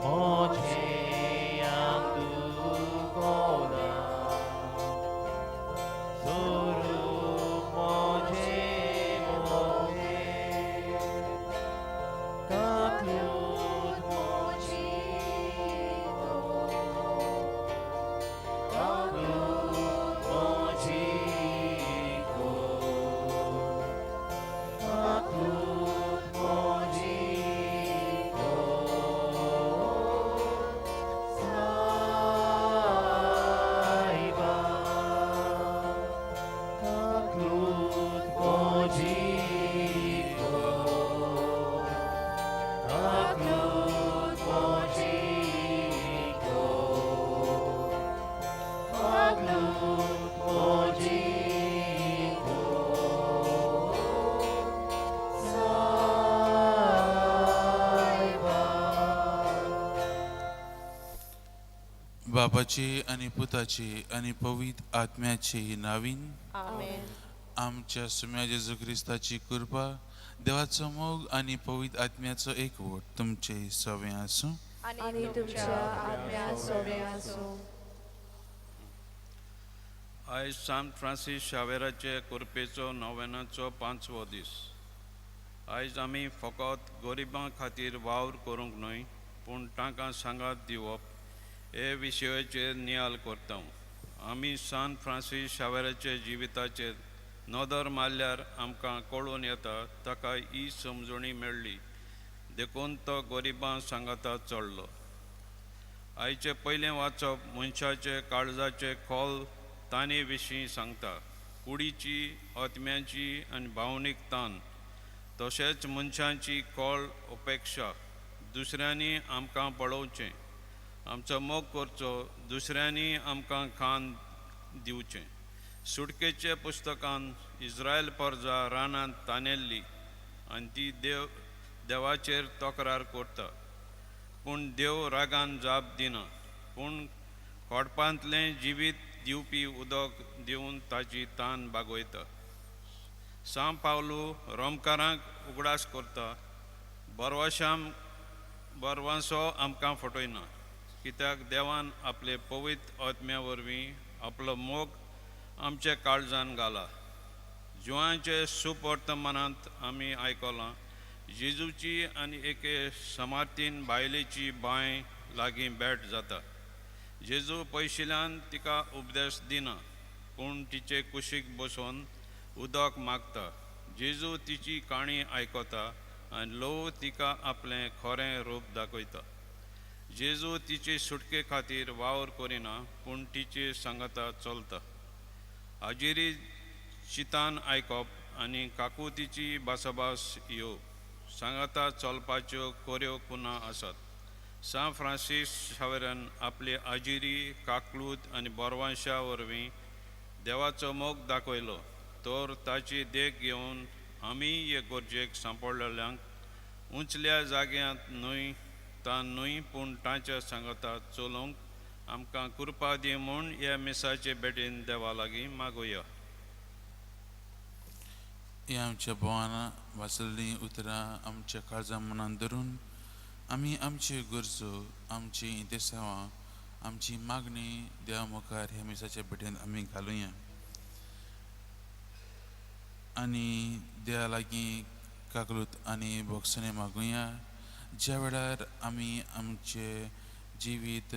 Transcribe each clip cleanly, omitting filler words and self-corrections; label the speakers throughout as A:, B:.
A: म्हजें आंग दुखोना स्वरूप म्हजें मोगें काकलूत म्हजी काकलूत म्हजी काकलूत म्हजी सायबा काकलूत म्हजी काकलूत म्हजी काकलूत म्हजी सायबा.
B: बापाची आनी पुताची आनी पवित्र आत्म्याची नावीन.
C: आमेन.
B: आमच्या सुम्या जेजू क्रिस्ताची कृपा, देवाचो मोग आनी पवित्र आत्म्याचो एकवट तुमचे सवे आसूं.
C: आनी तुमच्या आत्म्या सोबे आसूं.
D: आयज सांत फ्रांसीस शावेराचे कुरपेचो नोवेनाचो पांचवो दीस. आयज आमी फकत गरिबां खातीर वावर करूंक न्हय, पूण तांकां सांगात दिवप हे विशयाचेर नियाल करता. आमी सांत फ्रांसीस शावेराचे जिविताचेर नदर मारल्यार आमकां कळून येता, ताका ही समजणी मेळ्ळी देखून तो गरिबां सांगाता चडलो. आयचें पयलें वाचप मनशाचे काळजाचे खोल ताने विशीं सांगता. कुडीची, आत्म्याची आनी भावनीक तान, तशेंच मनशांची खोल अपेक्षा, दुसऱ्यांनी आमकां पळोवचें, आमचो मोग करचो, दुसऱ्यांनी आमकां खाण दिवचें. सुटकेच्या पुस्तकान इस्रायल परजा रानांत तानेल्ली आनी ती देवाचेर तक्रार करता, पूण देव रागान जाप दिना, पूण खोडपांतलें जिवीत दिवपी उदक दिवन ताची तान भागयता. सांत पावलू रोमकारांक उगडास करता, बरवाशाम बरवांसो आमकां फटयना, कित्याक देवान आपले पवित्र आत्म्या वरवीं आपलो मोग आमच्या काळजान घाला. जुवांचे सुवर्तमानांत आमी आयकलां, जेजूची आनी एके समार्थीन बायलेची बांय लागीं भेट जाता. जेजू पयशिल्यान तिका उपदेश दिना, पूण तिचे कुशीक बसोवन उदक मागता. जेजू तिची काणी आयकता आनी ल्हव तिका आपलें खरें रूप दाखयता. जेजू तिचे सुटके खातीर वावर करिना, पूण तिचे सांगाता चलता. हाजिरी चितान आयकप आनी काकुतीची भासाभास ह्यो सांगाता चलपाच्यो खऱ्यो खुणा आसात. सांत फ्रांसीस शावेरान आपली आजिरी, काकलूत आनी बरवांशा वरवीं देवाचो मोग दाखयलो, तर ताची देख घेवन आमी हे गरजेक सांपडलेल्यांक उंचल्या जाग्यांत न्हय तान न्हय, पूण तांच्या सांगाता चलोवंक आमकां कृपा दी म्हूण ह्या मिसाचे भेटेन देवा लागीं मागुया.
B: ही आमच्या भोवान वाचल्लीं उतरां आमच्या काळजा मनान धरून आमी आमच्यो गरजो, आमची इंतेसांवां, आमची मागणी देवा मुखार ह्या मिसाच्या भेटेन आमी घालुया आनी देवा लागीं काकलूत आनी भोगसणें मागुया, ज्या वेळार आमी आमचें जिवीत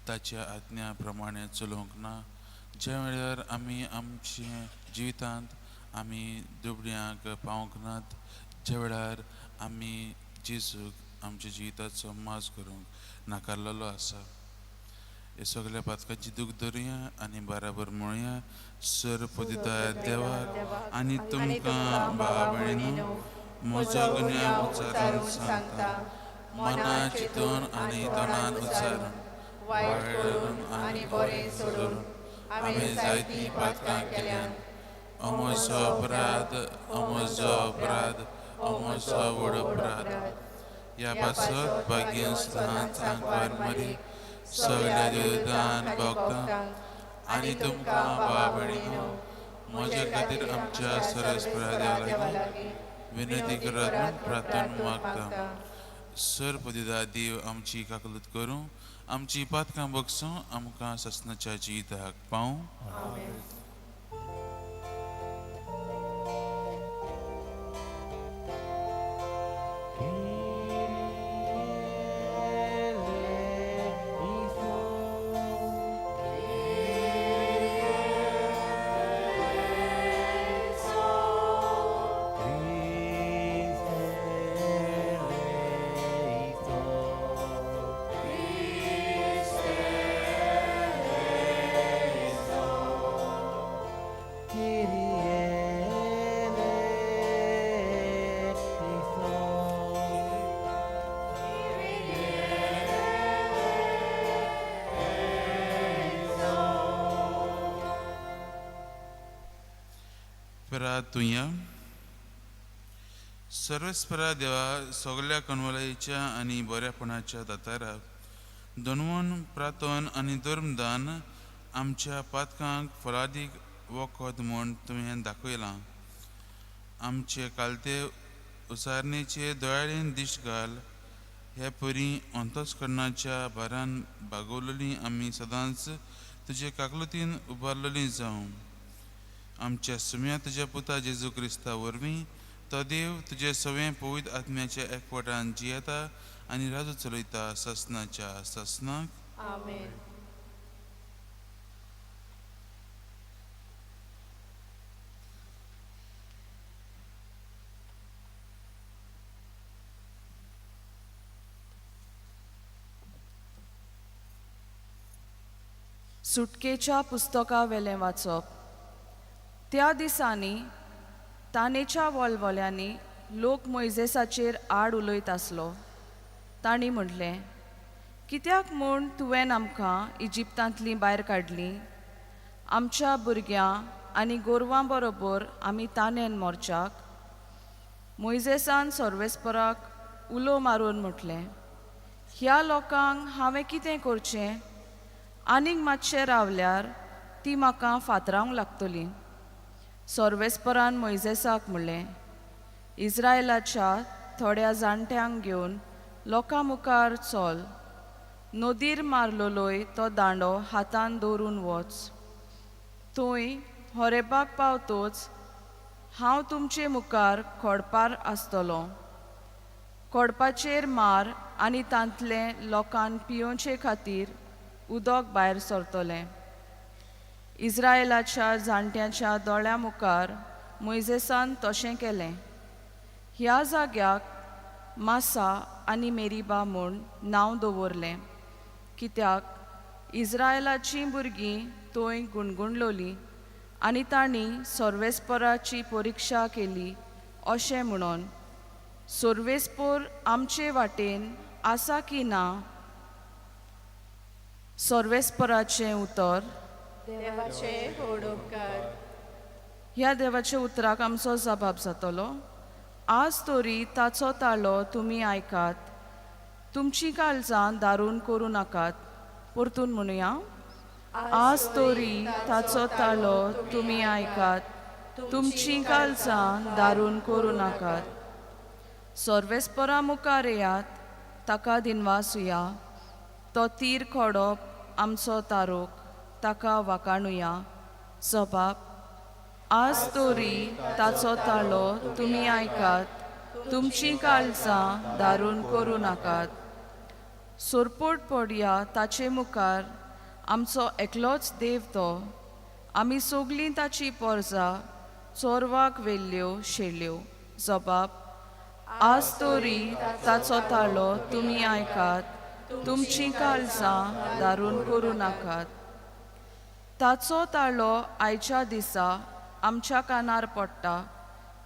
B: ताच्या आज्ञा प्रमाणे चलोवंक ना, ज्या वेळार आमी आमचे जिवितांत आमी दुबळ्यांक पावंक नात, ज्या वेळार आमी जेजूक आमच्या जिविताचो माज करूंक नाकारलेलो आसा. हे सगळ्या पातकाची दूख धरुया आनी बाराबर म्हणुया, सर पदिता देवाक आनी तुमकां भावा भयणीनो, म्हजो गुन्यांव उच्चारून सांगता, मना चिंतून आनी तोंडान उच्चारून,
C: वायट करून आनी बरें सोडून
B: आमी जायतीं पातकां केल्यान. ओ म्हजो अपराध, ओ म्हजो अपराध, ओ म्हजो व्हड अपराध. ह्या पासत भाग्य सदांच आंकवार मरी, सगळ्या देवदान भोगता आनी तुमकां भावा भयणीनो, म्हज्या खातीर आमच्या सरस्परा देवा लागीं विनंती करात म्हूण प्रार्थना मागता. सर्वपदिदा देव आमची काकलूत करूं, आमची पातकां बगसूं, आमकां ससनाच्या जिविताक पावूं.
C: आमेन.
B: प्रातुया. सर्वेस्परा देवा, सगल्या कनवलायेच्या आनी बऱ्यापणाच्या दातारा दोनवन प्रातन आनी धर्मदान आमच्या पातकांक फलादीक वखद म्हूण तुवें दाखयलां. आमचे कालते उसारणेचे दोळ्यान दिश्ट घाल. हे परी अंतस्करणाच्या भारान बागवलेली आमी सदांच तुजे काकलुतीन उबारलेली जावं. आमच्या सुम्या तुज्या पुता जेजू क्रिस्ता वरवीं तो देव तुजे सवें पवित्र आत्म्याच्या एकवटान जियेता आनी राजू चलयता ससनाच्या ससनाक.
C: आमेन.
E: सुटकेच्या पुस्तका वेलें वाचप. त्या दिसांनी तानेच्या वलवल्यांनी लोक मोयजेसाचेर आड उलयत आसलो. तांणी म्हटलें, कित्याक म्हूण तुवें आमकां इजिप्तांतलीं भायर काडलीं? आमच्या भुरग्यां आनी गोरवां बरोबर आमी तानेन मोरच्याक. मोयजेसान सर्वेस्पराक उलो मारून म्हटलें, ह्या लोकांक हांवें कितें करचें? आनीक मातशें रावल्यार ती म्हाका फातरावंक लागतली. सर्वेस्परान मोयजेसाक म्हणलें, इस्रायलाच्या थोड्या जाणट्यांक घेवन लोकां मुखार चल. नदीर मारलेलोय तो दांडो हातान दवरून वच. थंय होरेबाक पावतोच हांव तुमचे मुखार खोडपार आसतलो. खोडपाचेर मार आनी तांतलें लोकांक पियोवचे खातीर उदक भायर सरतलें. इस्रायलाच्या जाणट्यांच्या दोळ्यां मुखार मोयजेसान तशें केलें. ह्या जाग्याक मासा आनी मेरिबा म्हूण नांव दवरलें, कित्याक इस्रायलाचीं भुरगीं थंय गुणगुणलोलीं आनी तांणी सर्वेस्पराची परिक्षा केली अशें म्हणून, सर्वेस्पोर आमचे वाटेन आसा की ना? सर्वेस्पराचें उतर.
C: देवाचे व्हड उपकार.
E: ह्या देवाच्या उतराक आमचो जबाब जातलो. आज तरी ताचो ताळो तुमी आयकात, तुमचीं काळजां दारून करूं नाकात. परतून म्हणुया, आज तरी ताचो ताळो तुमी आयकात, तुमचीं काळजां दारून करूं नाकात. सर्वेस्परा मुखार येयात, ताका दिनवासुया. तो तीर खोडप आमचो तारोक, ताका वाकाणुया. जबाब. आज तरी ताचो ताळो तुमी आयकात, तुमचीं काळजां दारून करूं नाकात. सोरपोट पडया ताचे मुखार, आमचो एकलोच देव तो. आमी सगलीं ताची पोरजा चोरवाक व्हेल्ल्यो शेळ्यो. जबाब. आज तरी ताचो ताळो तुमी आयकात, तुमचीं काळजां दारून करूं नाकात. ताचो ताळो आयच्या दिसा आमच्या कानार पडटा.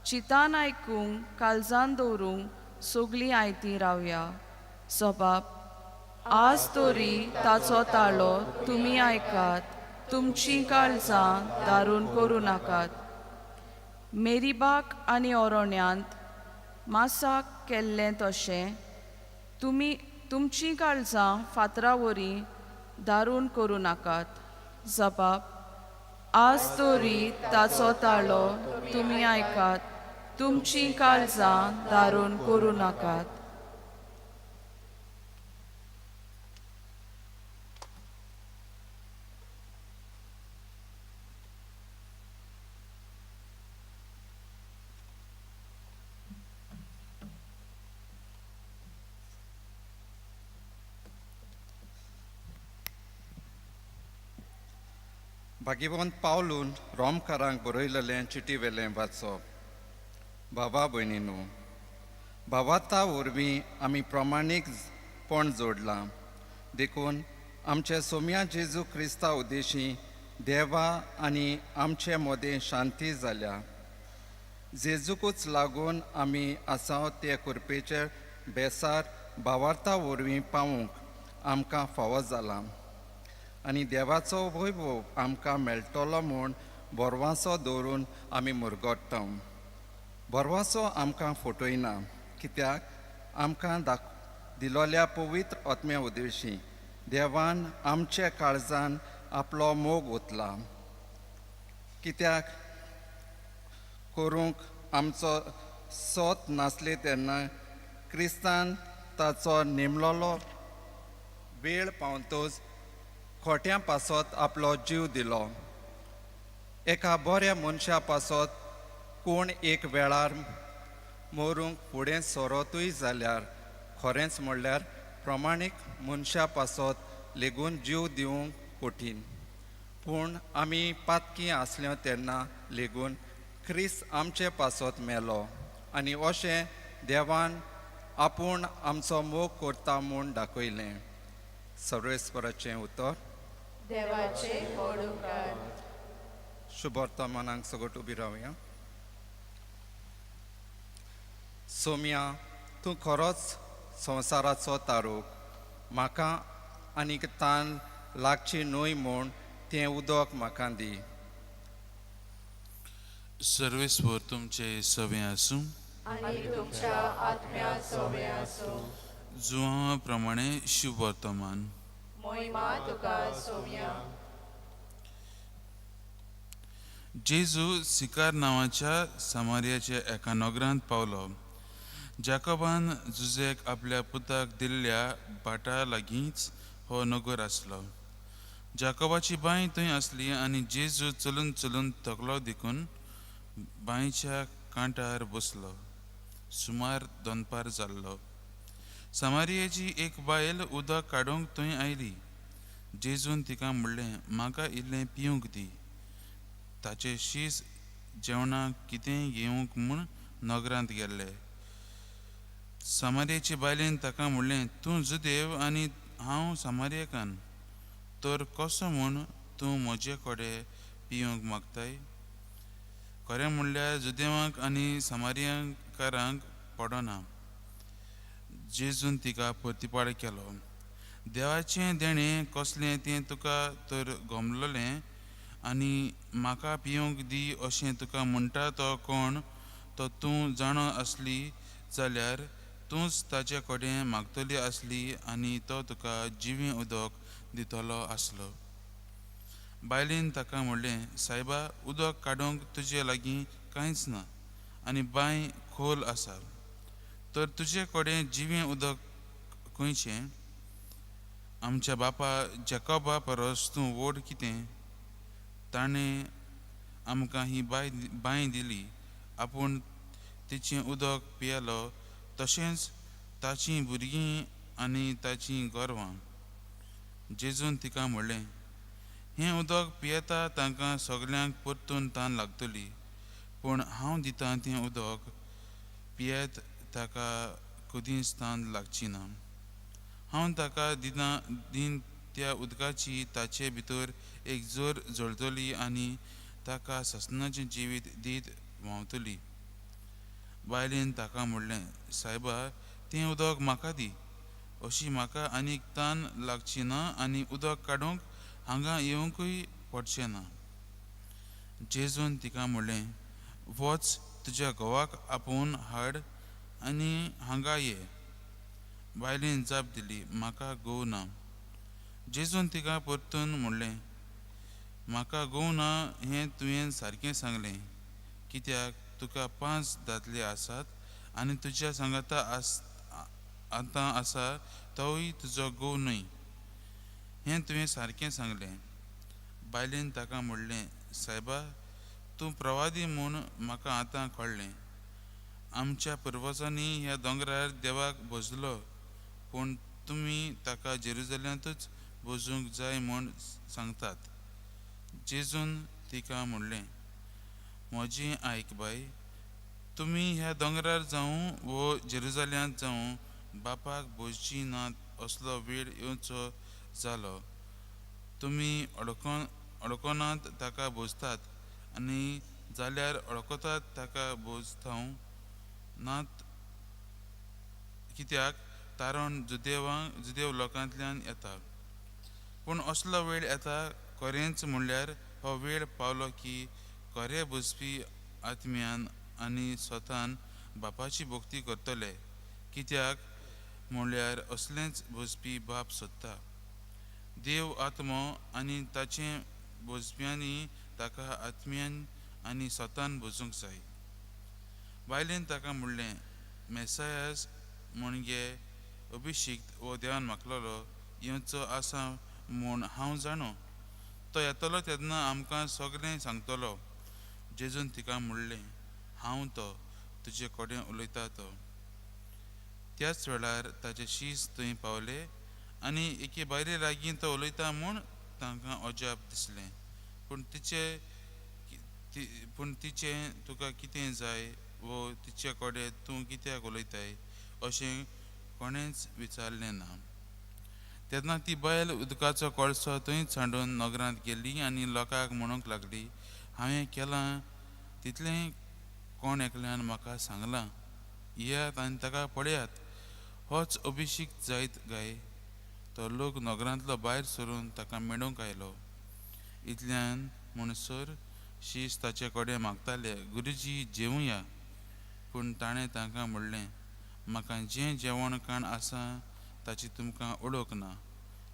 E: चितान आयकूंक काळजान दवरूंक सगलीं आयतीं रावया. जबाब. आज तरी ताचो ताळो तुमी आयकात, तुमचीं काळजां दारून करूं नाकात. मेरीबाक आनी ओरोण्यांत मासाक केल्लें तशें तुमी तुमचीं काळजां फातरा वरी दारून करूं नाकात. जबाब. आज तरी ताचो ताळो तुमी आयकात, तुमचीं काळजां दारून करूं नाकात.
F: भागीवंत पावलून रोमकारांक बरयलेलें चिटी वेलें वाचप. बाबा भयणीनू, भावार्था वरवीं आमी प्रमाणीकपण जोडलां, देखून आमचे सोम्या जेजू क्रिस्ता उद्देशी देवा आनी आमचे मदें शांती जाल्या. जेजूकूच लागून आमी आसाव ते कृपेचे बेसार भावार्था वरवीं पावूंक आमकां फावो जालां आनी देवाचो वैभव आमकां मेळटलो म्हूण भरवासो दवरून आमी मुरगट्टा. भरवासो आमकां फटयना, कित्याक आमकां दिलोल्या पवित्र आत्म्या उद्देशी देवान आमच्या काळजान आपलो मोग ओतला. कित्याक करूंक आमचो सोत नासले तेन्ना क्रिस्तान ताचो नेमलोलो वेळ पावतच खोट्यां पासत आपलो जीव दिलो. एका बऱ्या मनशा पासत कोण एक वेळार मरूंक फुडें सरोतूय जाल्यार खरेंच म्हणल्यार प्रमाणीक मनशा पासत लेगून जीव दिवंक कठीण. पूण आमी पातकी आसल्यो तेन्ना लेगून क्रिस्त आमचे पासत मेलो आनी अशें देवान आपूण आमचो मोग करता म्हूण दाखयलें. सर्वेस्पराचें उतर.
C: देवाचे व्हड उपकार.
F: शुभवर्तमानाक सगट उबी रावया. सोम्या, तूं खरोच संवसाराचो तारूक, म्हाका आनीक तान लागची न्हय म्हूण तें उदक म्हाका दी.
B: सर्वेस्पर तुमचे सवे आसूं
C: आनी तुमच्या आत्म्या सोवे आसूं.
B: जुवां प्रमाणे शुभवर्तमान.
C: मोहिमा तुका सोम्या.
B: जेजू सिकार नांवाच्या सामारियाच्या एका नगरांत पावलो. जाकोबान जुजेक आपल्या पुताक दिल्ल्या भाटा लागींच हो नगर आसलो. जाकोबाची बांय थंय आसली आनी जेजू चलून चलून थकलो देखून बांयच्या कांठार बसलो. सुमार दनपार जाल्लो. सामारियेची एक बायल उदक काडूंक थंय आयली. जेजून तिका म्हणलें, म्हाका इल्लें पिवंक दी. ताचे शीस जेवणाक कितेंय घेवंक म्हूण नगरांत गेल्ले. सामारियेचे बायलेन ताका म्हणलें, तूं जुदेव आनी हांव सामारियेकान, तर कसो म्हूण तूं म्हजे कडेन पिवंक मागताय? खरें म्हणल्यार जुदेवांक आनी सामारियकारांक पडना. जेजून तिका प्रतिपाळ केलो, देवाचें देणें कसलें तें तुका तर गमलोलें आनी म्हाका पिवंक दी अशें तुका म्हणटा तो कोण तो तूं जाणो आसली जाल्यार तूंच ताचे कडेन मागतली आसली आनी तो तुका जिवें उदक दितलो आसलो. बायलेन ताका म्हणलें, सायबा, उदक काडूंक तुजे लागीं कांयच ना आनी बांय खोल आसा, तर तुजे कडेन जिवें उदक खंयचें? आमच्या बापा जेकोबा परस तूं व्हड कितें? ताणें आमकां ही बांय दिली, आपूण तिचें उदक पियेलो, तशेंच ताचीं भुरगीं आनी ताचीं गोरवां. जेजून तिका म्हणलें, हें उदक पियेता तांकां सगल्यांक परतून तान लागतली, पूण हांव दितां तें उदक पियेत ताका कदींच तान लागची ना. हांव ताका दिन त्या उदकाची ताचे भितर एक जोर जळटली आनी ताका ससनाचें जिवीत दीत व्हांवतली. बायलेन ताका म्हणलें, सायबा, तें उदक म्हाका दी, अशी म्हाका आनीक तान लागची ना आनी उदक काडूंक हांगा येवंकूय पडचें ना. जेजून तिका म्हणलें, वच तुज्या घोवाक आपोवन हाड आनी हांगा ये. बायलेन जाप दिली, म्हाका घोव ना. जेजून तिका परतून म्हणलें, म्हाका घोव ना हें तुवें सारकें सांगलें, कित्याक तुका 5 दादले आसात आनी तुज्या सांगाता आतां आसा तोवूय तुजो घोव न्हय, हें तुवें सारकें सांगलें. बायलेन ताका म्हणलें, सायबा, तूं प्रवादी म्हूण म्हाका आतां कळ्ळें. आमच्या पुर्वजांनी ह्या दोंगरार देवाक भजलो, पूण तुमी ताका जेरुजल्यांतूच भजूंक जाय म्हूण सांगतात. जेजून तिका म्हणलें, म्हजें आयक बाय, तुमी ह्या दोंगरार जावं वो जेरुजाल्यांत जावं बापाक भोजची नात असलो वेळ येवचो जालो। तुमी अडकनात ताका भोजतात आनी जाल्यार अडकतात ताका भोजताव नात, कित्याक तारण जुदेव लोकांतल्यान येता। पूण असलो वेळ येता, खरेंच म्हणल्यार हो वेळ पावलो की खरे बसपी आत्म्यान आनी स्वतान बापाची भक्ती करतले, कित्याक म्हणल्यार असलेंच बसपी बाप सोदता। देव आत्मो आनी ताचे बसप्यांनी ताका आत्म्यान आनी स्वतान बसूंक जाय। बायलेन ताका म्हणलें, मेसायास म्हणजे अभिषिक्त वो देवान मागलेलो येवचो आसा म्हूण हांव जाणो, तो येतलो तेन्ना आमकां सगळें सांगतलो। जेजून तिका म्हणलें, हांव तो तुजे कडेन उलयता तो। त्याच वेळार ताचे शीस थंय पावले आनी एके बायले लागीं तो उलयता म्हूण तांकां अजाप दिसलें। पूण तिचें तुका कितें जाय वो तिचे कडेन तूं कित्याक उलयताय अशें कोणेंच विचारलें ना। तेन्ना ती बायल उदकाचो कळसो थंयच सांडून नगरांत गेली आनी लोकांक म्हणूंक लागली, हांवें केलां तितलें कोण एकल्यान म्हाका सांगलां, येयात आनी ताका पळयात, होच अभिषेक जायत गाय। तो लोक नगरांतलो भायर सरून ताका मेळूंक आयलो। इतल्यान म्हणसर शीस ताचे कडेन मागताले, गुरुजी जेवया। पूण ताणें तांकां म्हणलें, म्हाका जें जेवण खाण आसा ताची तुमकां ओळख ना।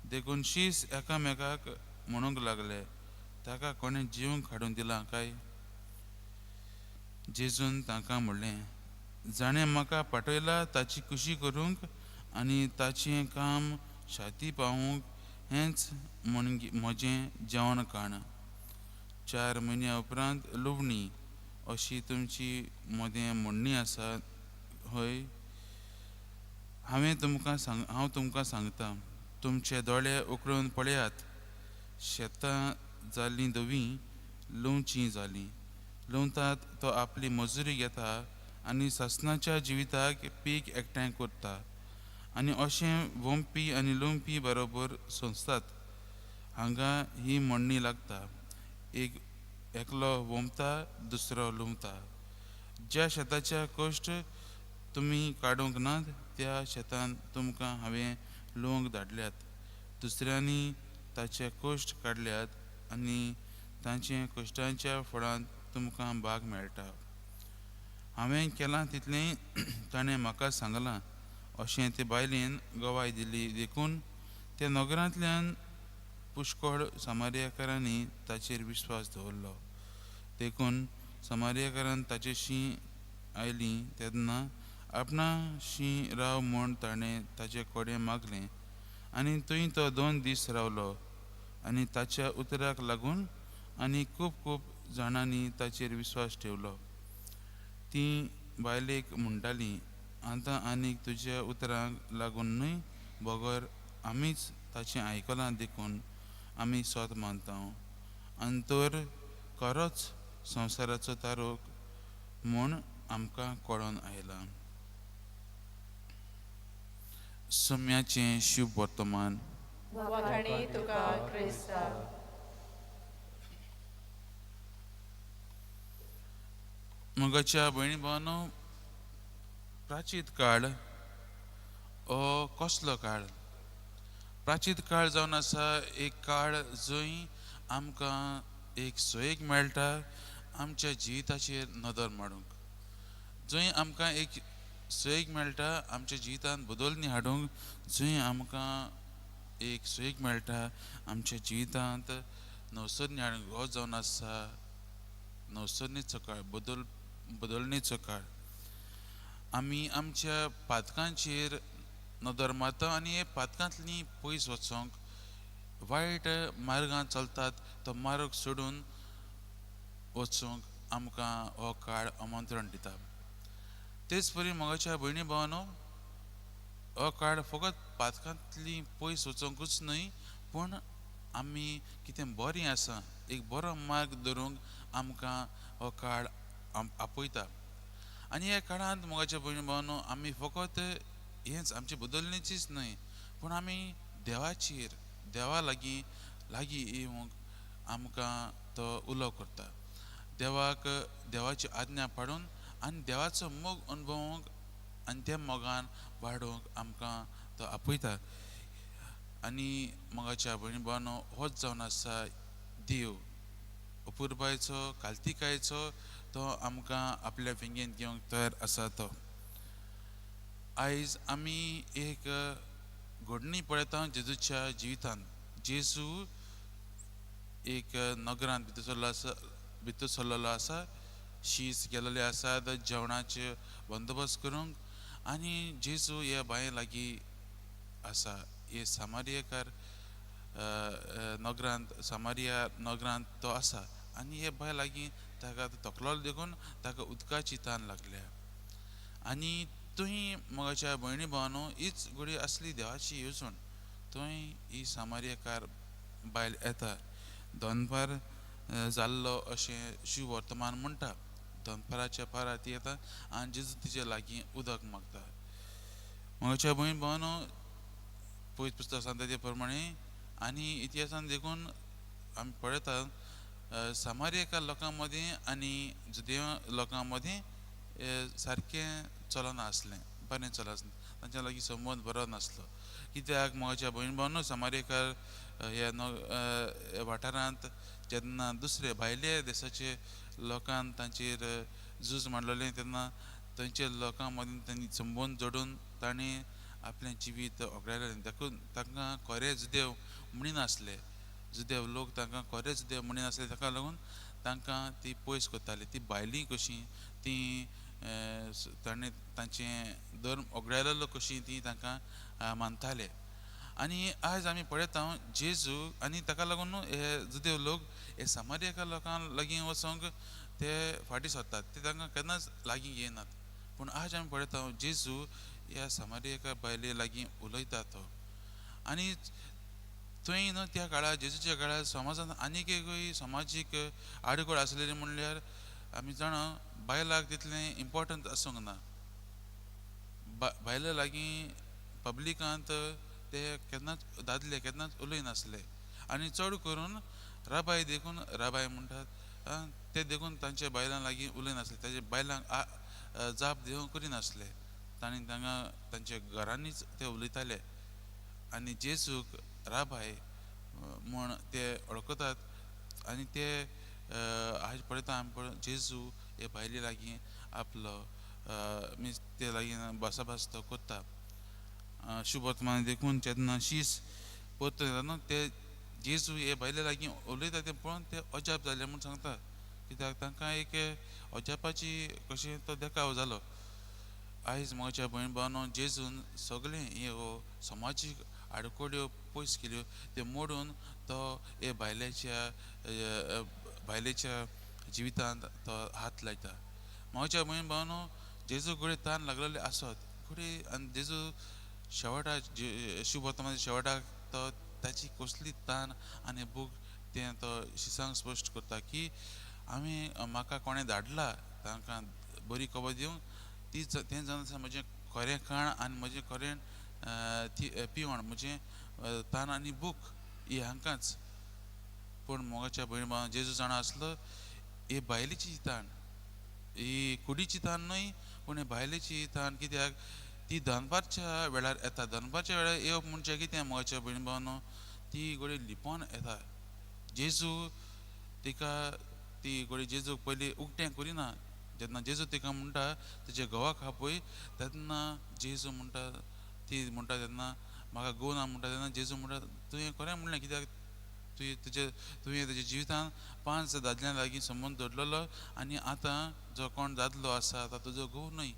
B: देखून शीस एकामेकाक म्हणूंक लागले, ताका कोणें जेवंक हाडून दिलां काय? जेजून तांकां म्हणलें, जाणें म्हाका पाठयला ताची खुशी करूंक आनी ताचें काम शाती पावूंक हेंच म्हजें जेवण खाण। 4 म्हयन्या उपरांत लुवणी अशी तुमची मदें म्हणणी आसा हय? हांव तुमकां सांगता, तुमचे दोळे उकळून पळयात, शेतां जालीं धवीं लुवचीं जालीं। लुवतात तो आपली मजुरी घेता आनी सासणाच्या जिविताक पीक एकठांय करता आनी अशें वोंपी आनी लुंपी बरोबर सोंसतात। हांगा ही म्हणणी लागता, एकलो वोंपता दुसरो लुंवता। ज्या शेताच्या कश्ट तुमी काडूंक नात त्या शेतान तुमकां हांवें लुवंक धाडल्यात, दुसऱ्यांनी ताचे कश्ट काडल्यात आनी तांचे कश्टांच्या फळांत तुमकां भाग मेळटा। हांवें केलां तितलें ताणें म्हाका सांगलां अशें ते बायलेन गवाय दिली। देखून त्या नगरांतल्यान पुष्कळ सामारियाकारांनी ताचेर विश्वास दवरलो। देखून सामारियाकारान ताचेशी आयलीं तेन्ना आपणाशी राव म्हूण ताणें ताचे कडेन मागलें आनी थंय तो 2 दीस रावलो आनी ताच्या उतराक लागून आनी खूब खूब जाणांनी ताचेर विश्वास ठेवलो। ती बायलेक म्हणटाली, आतां आनीक तुज्या उतरांक लागून न्हय बगर आमीच ताचें आयकलां देखून आमी सोत मानता आनी तर खरोच संवसाराचो तारोक म्हूण आमकां कळोन आयलां। सम्याचें शुभ वर्तमान।
C: वाखाणी तुका क्रिस्ता।
B: मगाच्या भयणी भावांनो, प्राचीत काळ हो कसलो काळ? प्राचीत काळ जावन आसा एक काळ जंय आमकां एक सोयीक मेळटा आमच्या जिविताचेर नदर मारूंक, जंय आमकां एक सोयीक मेळटा आमच्या जिवितांत बदलणी हाडूंक, जंय आमकां एक सोयीक मेळटा आमच्या जिवितांत नवसरणी हाडूंक। हो जावन आसा नवसरणीचो काळ, बदलणीचो काळ। आमी आमच्या पातकांचेर नदर मारता आनी हे पातकांतली पयस वचोंक वायट मार्गान चलतात तो मार्ग सोडून वचूंक आमकां हो काळ आमंत्रण दिता। तेच परी म्हज्या भयणी भावांनो, हो काळ फकत पातकांतली पयस वचोंकूच न्हय पूण आमी कितें बरें आसा एक बरो मार्ग धरूंक आमकां हो काळ आपयता. आनी ह्या काळांत मोगाच्या भयणी भावांनो आमी फकत हेंच आमची बदलण्याचीच न्हय पूण आमी देवाचेर देवा लागीं लागीं येवंक आमकां तो उलो करता. देवाक देवाची आज्ञा पाडून आनी देवाचो मोग अनुभवूंक आनी त्या मोगान वाडोवंक आमकां तो आपयता. आनी मोगाच्या भयणी भावांनो होच जावन आसा देव अपुरबायचो कालतिकायचो तो आमकां आपल्या फिंगेंत घेवंक तयार आसा. तो आयज आमी एक घडणी पळयता जेजूच्या जिवितांत. जेजू एक नगरांत भितर सरलो आसा, भितर सरलेलो आसा, शीस गेल्ले आसात जेवणाचे बंदोबस्त करूंक आनी जेजू ह्या बांये लागीं आसा. हे सामारियकार नगरांत सामारिया नगरांत तो आसा आनी हे बांय लागीं ताका तकलो देखून ताका उदकाची तान लागल्या. आनी तुंय मोगाच्या भयणी भावांनो हीच घडये आसली देवाची येवजण. थंय ही सामारियकार बायल येता दनपार जाल्लो अशें शिव वर्तमान म्हणटा. दनपाराच्या पारार ती येता आनी जेजू तिचे लागीं उदक मागता. मोगाच्या भयण भावांनो पयस पुस्तक सांगता ते प्रमाणे आनी इतिहासान देखून आमी पळयतात सामारियकार लोकां मदीं आनी जुदेव लोकां मदीं सारकें चलना आसलें, बरें चलनासलें, तांच्या लागीं संबंद बरो नासलो. कित्याक मोगाच्या भयण भावांनो सामारियकार ह्या वाठारांत जेन्ना दुसरे भायले देशाचे लोकान तांचेर झूज मांडलेलें तेन्ना थंयच्या लोकां मदीं तांणी संबंद जोडून तांणी आपलें जिवीत वगडायलें. देखून तांकां खरे जुदेव म्हणिनासले, जुदेव लोक तांकां खरे जुदेव म्हणिनासले. ताका लागून तांकां ती पयस करताली. ती भायलीं कशीं ती ताणें तांचें धर्म वगडायलेलो कशीं ती तांकां मानताले. आनी आयज आमी पळयता जेजू आनी ताका लागून हे जुदेव लोक हे सामारियकार लोकां लागीं वचोंक ते फाटीं सरतात, ते तांकां केन्नाच लागीं येनात. पूण आयज आमी पळयता जेजू ह्या सामारियकार बायले लागीं उलयता तो. आनी थंय न्हू त्या काळार जेजूच्या काळार समाजांत आनीक एकूय समाजीक आडखळ आसलेली म्हणल्यार आमी जाणा बायलांक तितलें इम्पोर्टंट आसूंक ना. बायलां लागीं पब्लिकांत ते केन्नाच दादले केन्नाच उलयनासले आनी चड करून राबाय देखून राबाय म्हणटात ते देखून तांच्या बायलां लागीं उलयनासले, ताच्या बायलांक जाप दिवंक करिनासले. तांणी तांकां तांच्या घरांनीच ते उलयताले आनी जेजूक राबाय म्हूण ते वळखतात. आनी ते आयज पळयता आमी पळय जेजू हे बायले लागीं आपलो मिन्स ते लागीं भासाभास तो करता. शुभवर्तमान देखून जेन्ना शीस परतून येता न्हू ते जेजू हे बायले लागीं उलयता तें पळोवन ते अजाप जाले म्हूण सांगता. कित्याक तांकां एक अजापाची कशें तो देखाव जालो. आयज म्हज्या भयण भावांनो जेजून सगळें ह्यो समाजीक आडखळ्यो पयस केल्यो त्यो मोडून तो हे बायलेच्या बायलेच्या जिवितांत तो हात लायता. म्हज्या भयण भावांनो जेजू घडये तान लागलेले आसत घडये आनी जेजू शेवटाक शिववर्तमानाच्या शेवटाक तो ताची कसली तान आनी भूक तें तो शिसांक स्पश्ट करता की आमी म्हाका कोणें धाडला तांकां बरी खबर दिवंक ती तें जावन आसा म्हजें खरें खाण आनी म्हजें खरें ती पिवण म्हजें तान आनी भूक ही हांकांच. पूण मोगाच्या भयण भावान जेजू जाणा आसलो ही बायलेची ताण ही कुडीची ताण न्हय पूण ही बायलेची ताण. कित्याक ती दनपारच्या वेळार येता. दनपारच्या वेळार येवप म्हणजे कितें मोगाच्या भयण भावांनो ती घडये लिपोन येता. जेजू तिका ती घडये जेजूक पयलीं उकतें करिना. जेन्ना जेजू तिका म्हणटा तुज्या घोवाक आपय तेन्ना जेजू म्हणटा ती म्हणटा तेन्ना म्हाका घोव ना म्हणटा तेन्ना जेजू म्हणटा तुवें खरें म्हणलें. कित्याक तुवें तुजे तुवें तुज्या जिवितांत 5 दादल्यां लागीं संबंद दवरलेलो आनी आतां जो कोण दादलो आसा तो तुजो घोव न्हय.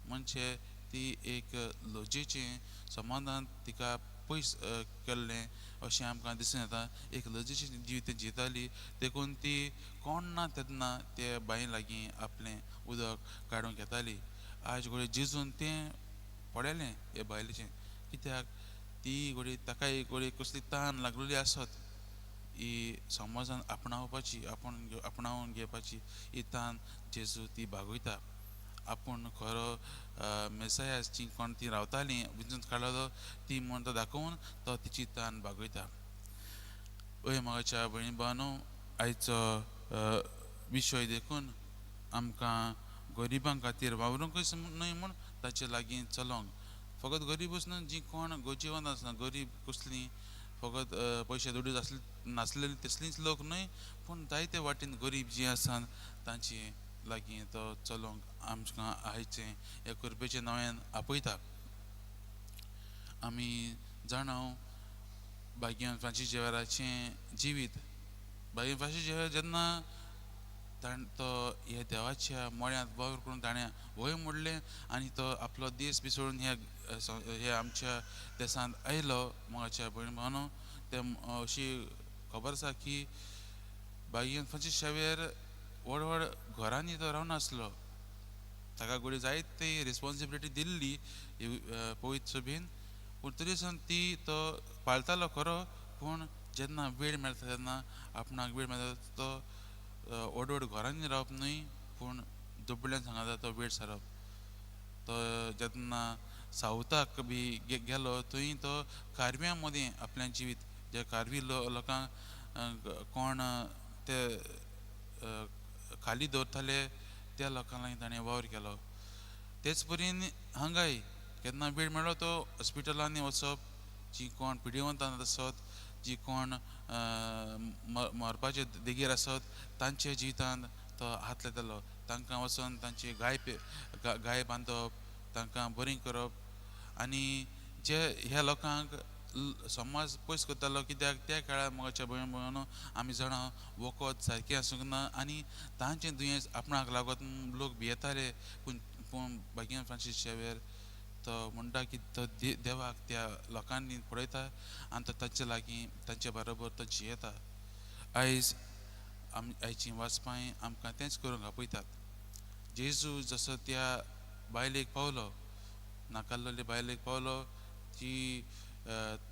B: म्हणजे ती एक लजेचें समाधान तिका पयस केल्लें अशें आमकां दिसून येता. एक लजेचें जिवीत जियेताली देखून ती कोण ना तेन्ना ते बांय लागीं आपलें उदक काडूंक येताली. आयज घडये जेजून तें पळयलें हे बायलेचें. कित्याक ती घडये ताका एक घडये कसली तान लागलेली आसत. ही समाजान आपणावपाची, आपूण आपणावन घेवपाची ही तान जेजू ती भागयता. आपूण खरो मेसायास जी कोण ती रावताली विंचून काडलो ती म्हण तो दाखोवन तो तिची तान भागयता. ओय म्हाज्या भयणी भावांनो, आयचो विशय देखून आमकां गरिबां खातीर वावरूंकच न्हय म्हूण ताचे लागीं चलोंक, फकत गरीबूच न्हय, जी कोण गरजेवंत आसना, गरीब कसलीं फकत पयशे दुडू आसले नासलेली तसलींच लोक न्हय, पूण जायते वाटेन गरीब जीं आसा तांचे लागीं तो चलोंक आमकां आयचें ह्या कृपेचें नव्यान आपयता. आमी जाणा भाग्यवान फ्रांसीस झेवियराचें जिवीत. भाग्यवान फ्रांसीस झेवियर जेन्ना तो ह्या देवाच्या मळ्यांत वावर करून ताणें वय मोडलें आनी तो आपलो देश बी सोडून ह्या आमच्या देशांत आयलो. मोगाच्या भयण भावांनो, ते अशी खबर आसा की भाग्यवान फ्रांसीस झेवियर व्हड व्हड घरांनी तो रावनासलो. ताका घडये जायती रिस्पोन्सिबिलिटी दिल्ली पवित्र सभेन, पूण तरी आसतना ती तो पाळतालो खरो, पूण जेन्ना वेळ मेळटा तेन्ना आपणाक वेळ मेळटा तो व्हड व्हड घरांनी रावप न्हय, पूण दुबळ्यान सांगता तो वेळ सारप. तो जेन्ना सावथाक बी गेलो थंय तो कारव्यां मदीं आपलें जिवीत, जे कारवी लोकांक कोण ते खाली दवरताले त्या लोकां लागीं ताणें वावर केलो. तेच परीन हांगाय केन्ना वेळ मेळ्ळो तो हॉस्पिटलांनी वचप, जी कोण पिडिवंतां आसत, जी कोण मरपाचे देगेर आसत तांच्या जिवितांत तो हात लायतालो. तांकां वचोन तांची गाय बांदप, तांकां बरीं करप आनी जे ह्या लोकांक समाज पयस करतालो, कित्याक त्या काळार मोगाच्या भयण भयणो आमी जाणा वखद सारकें आसूंक ना आनी तांचें दुयेंस आपणाक लागत लोक भियेताले. पूण पूण भाग्यवान फ्रांसीस झेवियर तो म्हणटा की तो देवाक त्या लोकांनी पळयता आनी तो तांचे लागीं तांचे बरोबर तो जियेता. आयज आयची वाचपां आमकां तेंच करूंक आपयतात. जेजू जसो त्या बायलेक पावलो, नाकाल्लोले बायलेक पावलो, ती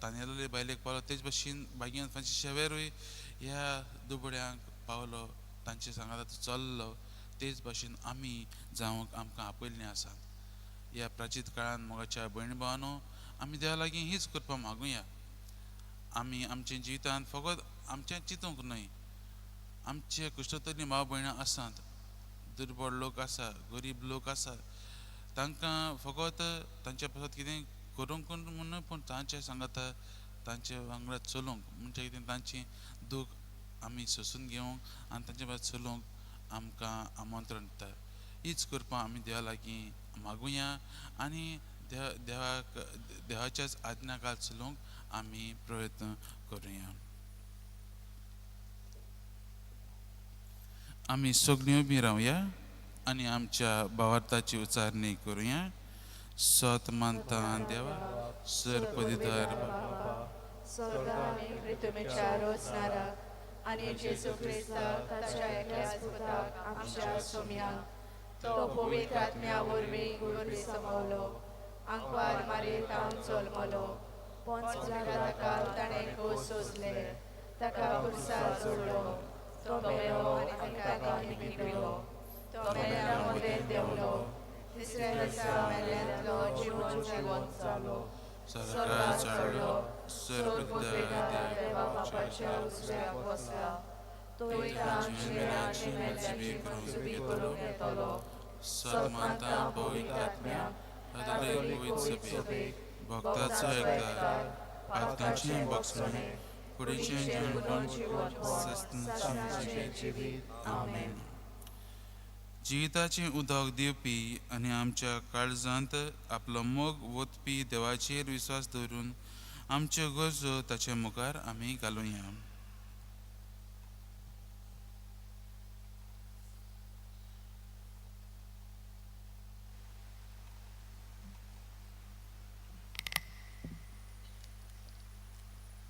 B: तानेलोले बायलेक पावलो, तेच भशेन भाग्यवान फ्रांसीस झेवियरूय ह्या दुबळ्यांक पावलो, तांचे सांगाता तो चल्लो. तेच भशेन आमी जावंक आमकां आपयल्लें आसा. ह्या प्राचीन काळान मोगाच्या भयण भावांनो, आमी देवा लागीं हीच कृपा मागुया. आमी आमच्या जिवितांत फकत आमचें चिंतूंक न्हय, आमचे कुश्टतलीं भाव भयणां आसात, दुर्बळ लोक आसा, गरीब लोक आसा, तांकां फकत तांच्या पासत कितें करूंक म्हूण न्हय, पूण तांचे सांगाता तांचे वांगडा चलूंक, म्हणजे कितें तांचें दूख आमी सोंसून घेवंक आनी तांचे पासत चलूंक आमकां आमंत्रण दिता. हीच कृपा आमी देवा लागीं मागुया आनी देवाक देवाच्याच आज्ञा चलूंक आमी प्रयत्न करुया. आमी सगळीं उबीं रावया आनी आमच्या भावार्थाची उच्चारणी करुया. सत मानता देवा सर्पदिदार
C: बापा, स्वर्गांत पृथ्वीच्या रोसणाराक आनी जेजू क्रिस्ताक ताच्या एकल्याच पुताक आमच्या सोम्याक, तो पवित्र आत्म्या वरवीं गुरवी समावलो, आंकवार मारीत हांव जल्मलो, पोंच ताका ताणें खोस सोंसले, ताका पुरसार जोडलो, तो मेलो आनी ताका लिपिलो, तो मेल्या मदें देंवलो, तिसऱ्या दिसा मेल्ल्यांतलो जिवंत जालो,
B: स्वर्गार चडलो,
C: सर्वपुत्रेदार देवा बापाच्या उजव्याक बसला, तोय तांची आनी मेल्ल्यांची मंजुरी करूंक येतलो.
B: सत मानता पवित्र आत्म्या, कातोलीक पवित्र सभेक, भक्ताचो एकतार, पातकांचें भोगसणें, कुडीचें जिवनपण, सस्नाचें
A: जिवीत. आमेन.
B: जिविताचें उदक दिवपी आनी आमच्या काळजांत आपलो मोग वोतपी देवाचेर विस्वास दवरून आमच्यो गरजो ताचे मुखार आमी घालुया.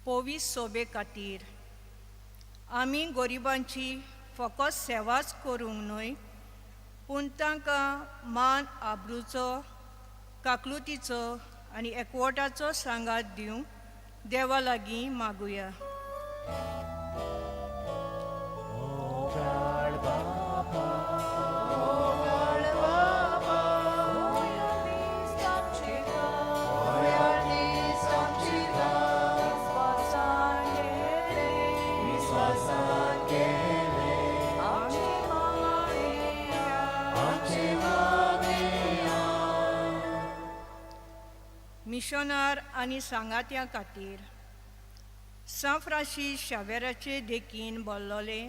G: पवित्र सोबे खातीर आमी गरिबांची फकत सेवाच करूंक न्हय, पूण तांकां मान आब्रूचो, काकलुतीचो आनी एकवटाचो सांगात दिवंक देवा लागीं मागुया.
A: मोगाळ बापा, मोगाळ बापा, मोयाळ दीस आमची गाय, विस्वासान केले आमचे मागणे.
G: मिशनार आनी सांगात्यां खातीर सांत फ्रांसीस शावेराचे देखीन बोल्लोले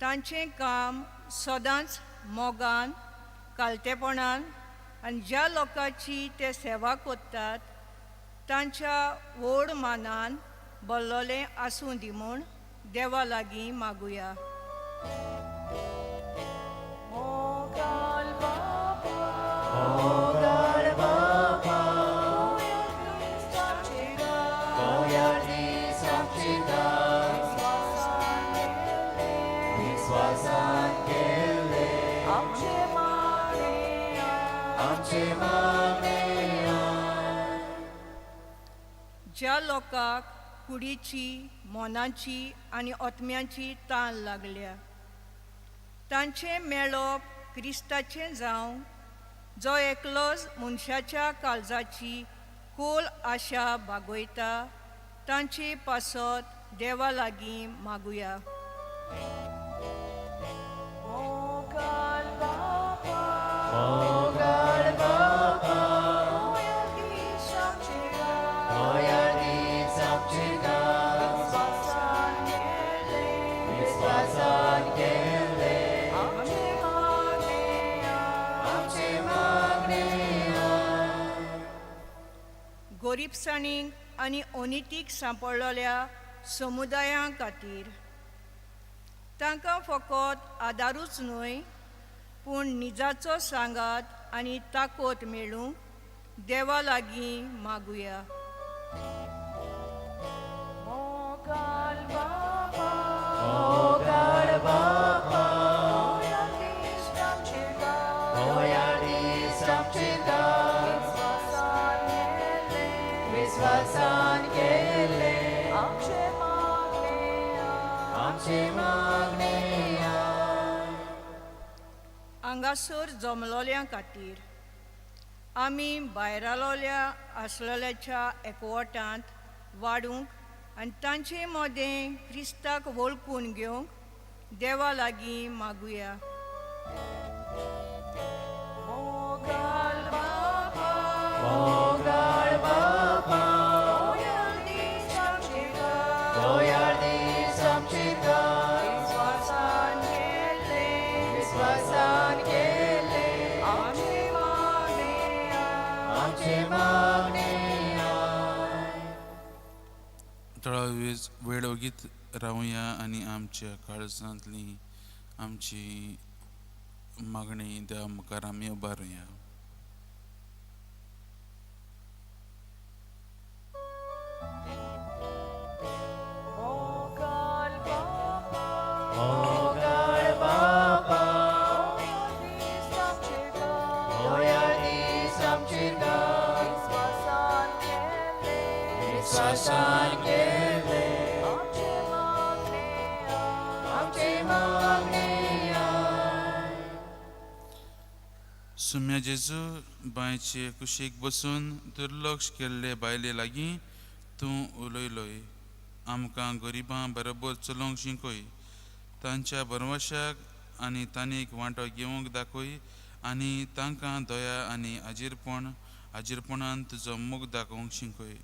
G: तांचें काम सदांच मोगान कालतेपणान आनी ज्या लोकांची ते सेवा करतात तांच्या व्हड मानान बोल्लोलें आसूं दी म्हूण देवा लागीं मागुया.
A: मोगाळ बापा, मोयाळ दीस आमची गाय, विस्वासान केले आमचे मागणे.
G: ज्या लोकांक कुडीची मनाची आनी आत्म्याची तान लागल्या तांचें मेळप क्रिस्ताचें जावं जो एकलोच मनशाच्या काळजाची खोल आशा भागयता तांचे पासत देवा लागीं मागुया.
A: मोगाळ बापा, मोयाळ दीस आमची गाय, विस्वासान केले आमचे मागणे.
G: गोरीबसाणींक आनी अनितीक सांपडलेल्या समुदायां खातीर तांकां फकत आदारूच न्हय पूण निजाचो सांगात आनी ताकद मेळूंक देवा लागीं मागुया.
A: मोगाळ बापा, मोयाळ दीस आमची गाय, विस्वासान केले आमचे मागणे.
G: हांगासर जमलोल्या खातीर आमी भायरालोल्या आसलेल्याच्या एकवटांत वाडूंक आनी तांचे मदें क्रिस्ताक वळखून घेवंक देवा लागीं मागुया.
A: मोगाळ बापा, मोयाळ दीस आमची गाय, विस्वासान केले आमचे मागणे.
B: थोडो वेळ ओगीत रावया आनी आमच्या काळजांतली आमची मागणी देवा मुखार आमी उबारुया.
A: मोगाळ बापा, मोयाळ दीस आमची गाय, विस्वासान केले आमचे मागणे.
B: सुम्या जेजू बांयचे कुशीक बसून दुर्लक्ष केल्ले बायले लागीं तूं उलयलोय. आमकां गरिबां बरोबर चलोवंक शिकय, तांच्या भरवशाक आनी ताणीक वांटो घेवंक दाखय आनी तांकां दया आनी आजीरपणान तुजो मोग दाखोवंक शिकय.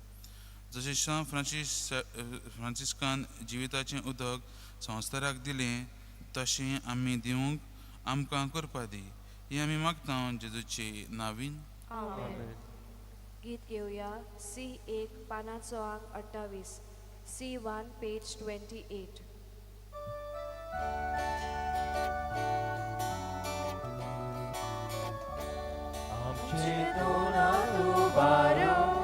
B: जशें सांत फ्रांसिस्कान जिविताचें उदक संवसाराक दिलें तशें आमी दिवंक आमकां करपा दी. ही आमी मागता जेजूचे नावीन.
C: आमेन. गीत घेवया सी 1 पानाचो आंक 28, C1 page 28.
A: आमचे दोनां उबारून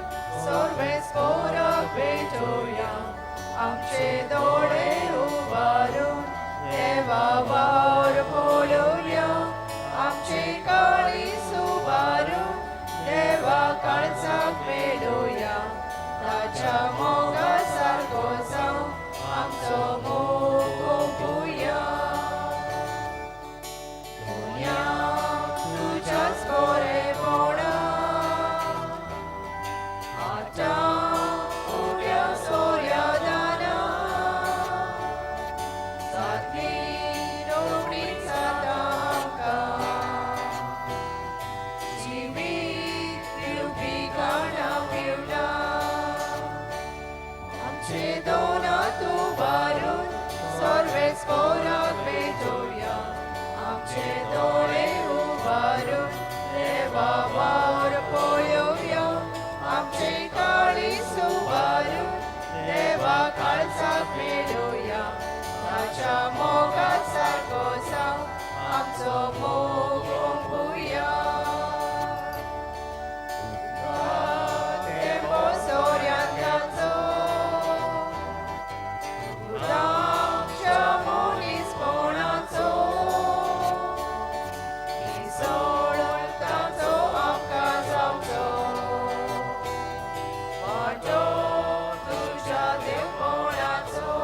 A: सर्वेस पोराक भेटोया, आमचे दोळे उबारून देवा वावर पळोवया, आमचे काळीज उबारून देवा काळजाक मेळोया, ताच्या मोगा सारको जावं आमचो मोग. काळजाक मेळुया ताच्या मोगा सारको जावं आमचो मोग ओंपुया तेंपो सोऱ्यान ताचो आमच्या मनीसपणाचो इसोळ ताचो आमकां जावचो वांटो तुज्या देवपणाचो.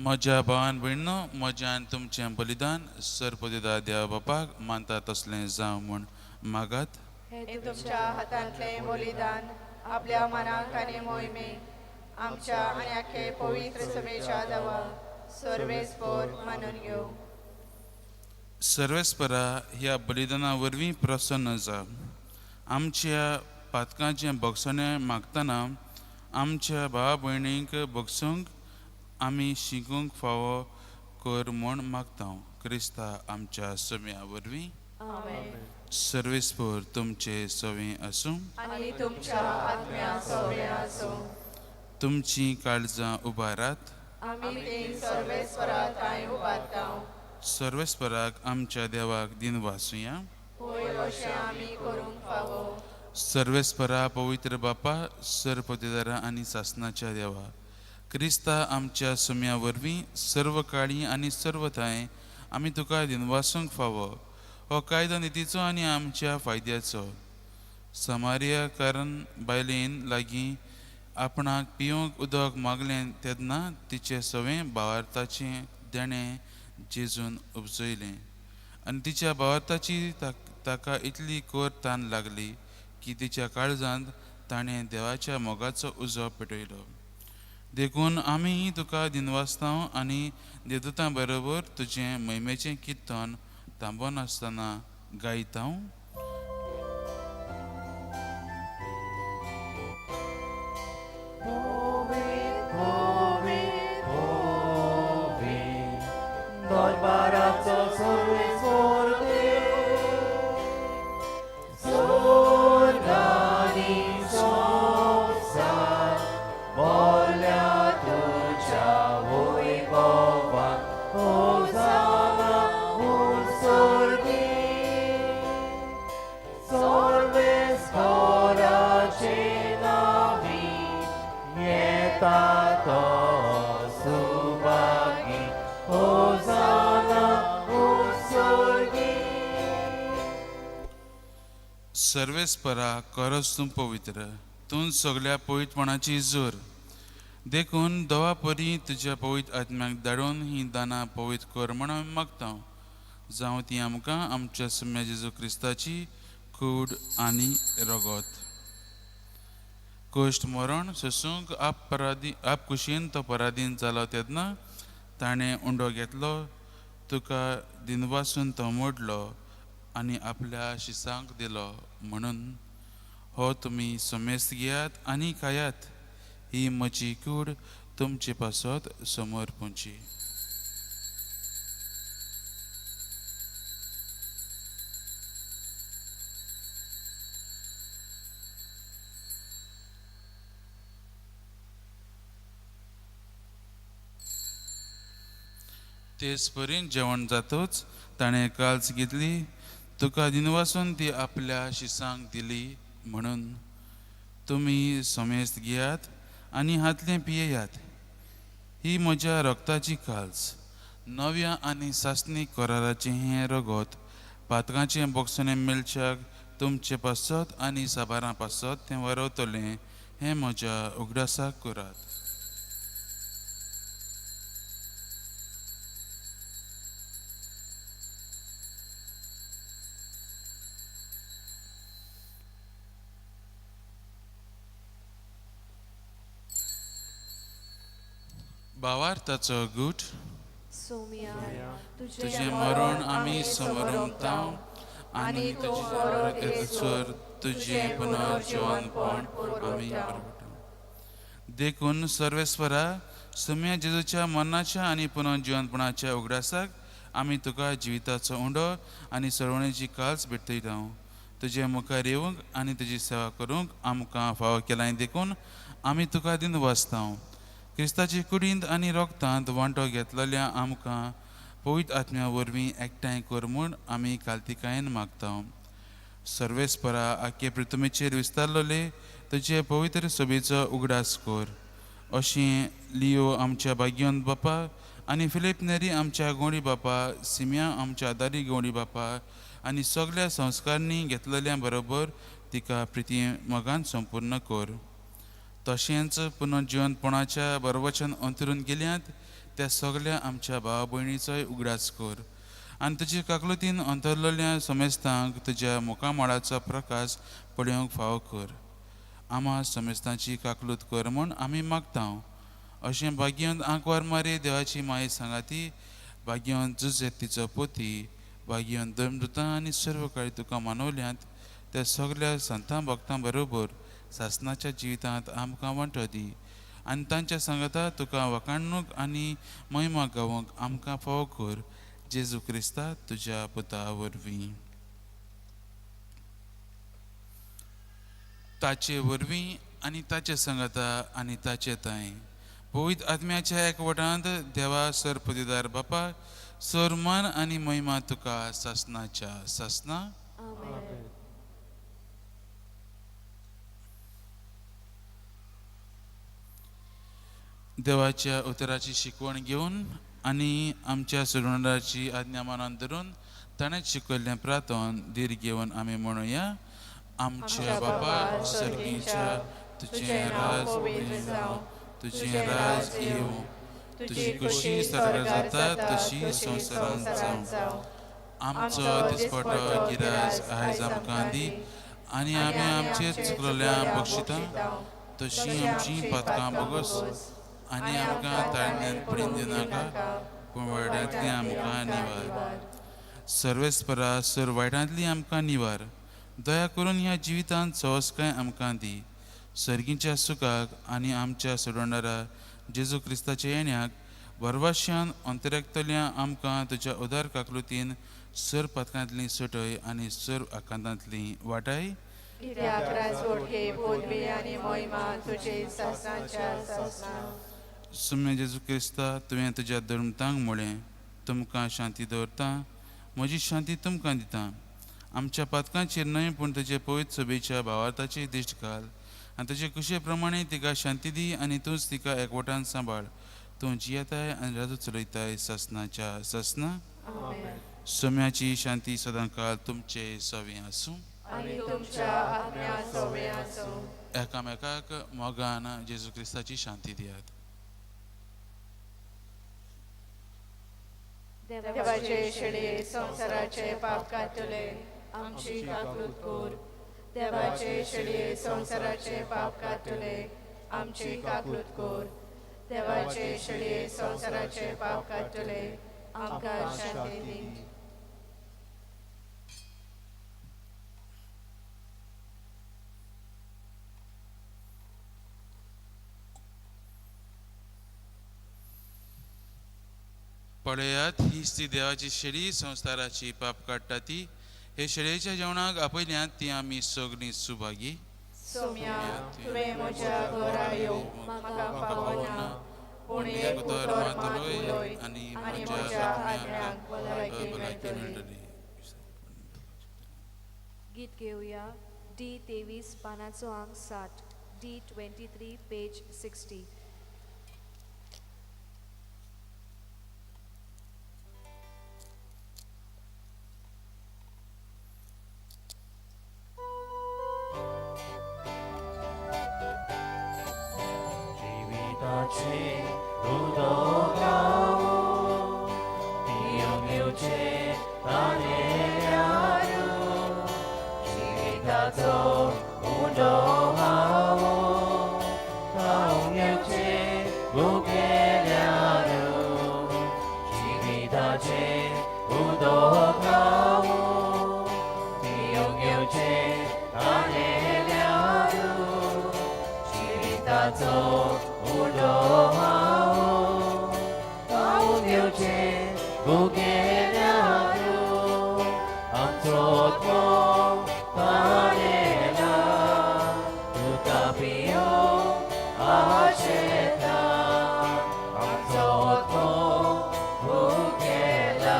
B: म्हज्या भावान भयणो, म्हज्या आनी तुमचें बलिदान सरपतिदा देवा बापाक मानता तसलें जावं म्हूण मागात.
C: हे तुमच्या हातांतलें बलिदान आपल्या मनाक आनी मोहिमेक आमच्या आनी आखे पवित्र सभेच्या देवा सर्वेस्पोर मानून घेवं.
B: सर्वेस्परा ह्या बलिदाना वरवीं प्रसन्न जा. आमच्या पातकांचें भोगसणें मागतना आमच्या भावा भयणींक भोगसूंक आमी शिकूंक फावो कर म्हूण मागता, क्रिस्ता आमच्या सम्या वरवीं.
C: आमेन.
B: सर्वेस्पोर तुमचे सवे आसूं.
C: आनी तुमच्या आत्म्या सवे आसूं.
B: तुमचीं काळजां उबारात.
C: आमी ती सर्वेस्परा थांय उबारता.
B: सर्वेस्पराक आमच्या देवाक दिनवासुया.
C: होय, अशें आमी करूंक फावो.
B: सर्वेस्परा, पवित्र बापा, सरपतिदारा आनी सासनाच्या देवा, क्रिस्ता आमच्या सुम्या वरवीं सर्व काळी आनी सर्व थांय आमी तुका दिनवासूंक फावो. हो कायदो नितीचो आनी आमच्या फायद्याचो. समारिया कारण बायलेन लागीं आपणाक पिवंक उदक मागलें तेन्ना तिचें सवें भावार्थाचें देणें जेजून उपजयलें आनी तिच्या भावार्थाची ताका इतली कोर तान लागली की तिच्या काळजांत ताणें देवाच्या मोगाचो उजो पेटयलो. देखून आमी तुका दिनवासता आनी देवदूतां बरोबर तुजें महिमेचें किर्तन थांबनासतना गायता.
A: दरबाराचो सर्वेस्पोर देव, स्वर्ग आनी संवसार भरल्या तुज्या वैभवान. होजाना उत्सर्गी, सर्वेस्पोराचे नांवी येता तो सुभागी. होजाना उत्सर्गी.
B: सर्वेस्परा, खरोच तूं पवित्र, तूं सगल्या पवित्रपणाची जोर. देखून दवा परी तुज्या पवित्र आत्म्याक धाडून ही दानां पवित्र कर म्हूण आमी मागता, जावं ती आमकां आमच्या सम्या जेजू क्रिस्ताची कूड आनी रगत. कश्ट मरण सोसूंक आप कुशीन तो पराधीन जालो तेन्ना ताणें उंडो घेतलो, तुका दिनवासून तो मोडलो आनी आपल्या शिसांक दिलो, म्हणून हो तुमी समेस्त घेयात आनी खायात. ही म्हजी कूड तुमचे पासत समर्पूंची. तेच परीन जेवण जातच ताणें काल्स घेतली, तुका दिनवासून ती आपल्या शिसांक दिली, म्हणून तुमी समेस्त घेयात आनी हातलें पियेयात. ही म्हज्या रक्ताची काल्स, नव्या आनी सासणी कराराचें हें रगत पातकांचें बोगसणें मेळच्याक तुमचे पासत आनी साबारां पासत तें वरवतलें. हें म्हज्या उगडासाक करात. भावार्थाचो गूट.
C: सोम्या,
B: तुजें मरण आमी समरमता आनी तुजें तुजें पुनर्जिवनपण आमी परगटा. देखून सर्वेस्वरा, सोम्या जेजूच्या मरणाच्या आनी पुनर्जिवनपणाच्या उगडासाक आमी तुका जिविताचो उंडो आनी सरवणेची काल्स भेटयता. तुजे मुखार येवंक आनी तुजी सेवा करूंक आमकां फावो केलाय देखून आमी तुका दिन वाचता. क्रिस्ताचे कुडींत आनी रोगतांत वांटो घेतलेल्या आमकां पवित्र आत्म्या वरवीं एकठांय कर म्हूण आमी कालतिकायेन मागता. सर्वेस्परा आख्खे पृथ्वीचेर विस्तारलेले तुजे पवित्र सभेचो उगडास कर. अशें लियो आमच्या भाग्यवंत बापा आनी फिलीप नेरी आमच्या गोंडी बापा, सिमिया आमच्या आदारी गोंडी बापा आनी सगळ्या संस्कारांनी घेतलेल्या बरोबर तिका प्रिती मोगान संपूर्ण कर. तशेंच पुनर्जिवनपणाच्या बरोवचन अंतरून गेल्यात त्या सगळ्या आमच्या भाव भयणीचोय उगडास कर आनी तुजे काकलुतीन अंतरलेल्या समेस्तांक तुज्या मुखामळाचो प्रकाश पळोवंक फावो कर. आमा समेस्तांची काकलूत कर म्हूण आमी मागता. अशें भाग्यवंत आंकवार मारे देवाची माये सांगाती, भाग्यवंत जुझेप तिचो पोती, भाग्यवंत धर्मदुतां आनी सर्व काळी तुका मानवल्यांत त्या सगळ्या संतां भक्तां बरोबर सासनाच्या जिवितांत आमकां वांटो दी आनी तांच्या सांगाता तुका वखाणूक आनी महिमा गावंक आमकां फावो कर. जेजू क्रिस्ता तुज्या पुता वरवीं, ताचे वरवीं आनी ताचे सांगाता आनी ताचे तांय पवित्र आत्म्याच्या एकवटांत देवा सरपदीदार बापा, सरमान आनी महिमा तुका सासनाच्या सासना. देवाच्या उतराची शिकवण घेवन आनी आमच्या सोडवणाराची आज्ञा मनान धरून ताणें शिकयल्लें प्रार्थन धीर घेवन आमी म्हणुया. आमच्या बापा सर्गीच्या, तुजें राज जावं, तुजें राज येवं, तुजी खुशी सर्गार जाता तशी संवसारांत जावं. आमचो दिसपटो गिराज आयज आमकां दी आनी आमी आमचे चुकलेल्या बक्षिता तशी आमची पातकां बगस आनी आमकां ताळण्यान पडून दिनाका, पूण वायटांतली आमकां निवार. सर्वेस्परा सर वायटांतली आमकां निवार. दया करून ह्या जिवितांत सहजकाय आमकां दी. सर्गीच्या सुखाक आनी आमच्या सोडवणारा जेजू क्रिस्ताच्या येण्याक भरवाश्यान अंतरेकतल्या आमकां तुज्या उदार काकलुतीन सर पातकांतली सुटय आनी सर आकांतांतली वाटाय. सुम्या जेजू क्रिस्ता, तुवें तुज्या धर्मतांक म्हळें, तुमकां शांती दवरता, म्हजी शांती तुमकां दिता. आमच्या पातकांचेर न्हय पूण तुजे पवित्र सभेच्या भावार्थाची दिश्ट घाल आनी तुजे कुशे प्रमाणे तिका शांती दी आनी तूंच तिका एकवटान सांबाळ. तूं जियेताय आनी राजू चलयताय सासनाच्या सासना. सोम्याची शांती सदांकाळ तुमचे सवे आसूं. एकामेकाक मोगान जेजू क्रिस्ताची शांती दियात.
C: देवाचे शेळये संवसाराचे पाप काडटले, आमची काकूत कर. देवाचे शेळये संवसाराचे पाप काडटले, आमची काकूत कर. देवाचे शेळये संवसाराचे पाप काडटले, आमकां शांती दी.
B: पळयात, हीच ती देवाची शेळी, संवसाराची पाप काडटा ती. हे शेळयेच्या जेवणाक आपयल्यांत ती आमी सगळीं सुभागी.
C: सोम्या, तुवें म्हज्या घरा येवंक म्हाका फावना, पूण एक उतर मात उलय आनी म्हज्या आत्म्याक भलायकी मेळटली.
H: गीत घेवया डी 23 पानाचो आंक 60, डी 23 पेज 60.
A: जिविताचो उडो हांव. तानेल्या तूं आमचो आत्मो तानेला तुका पियोवंक आशेता आमचो आत्मो भुकेला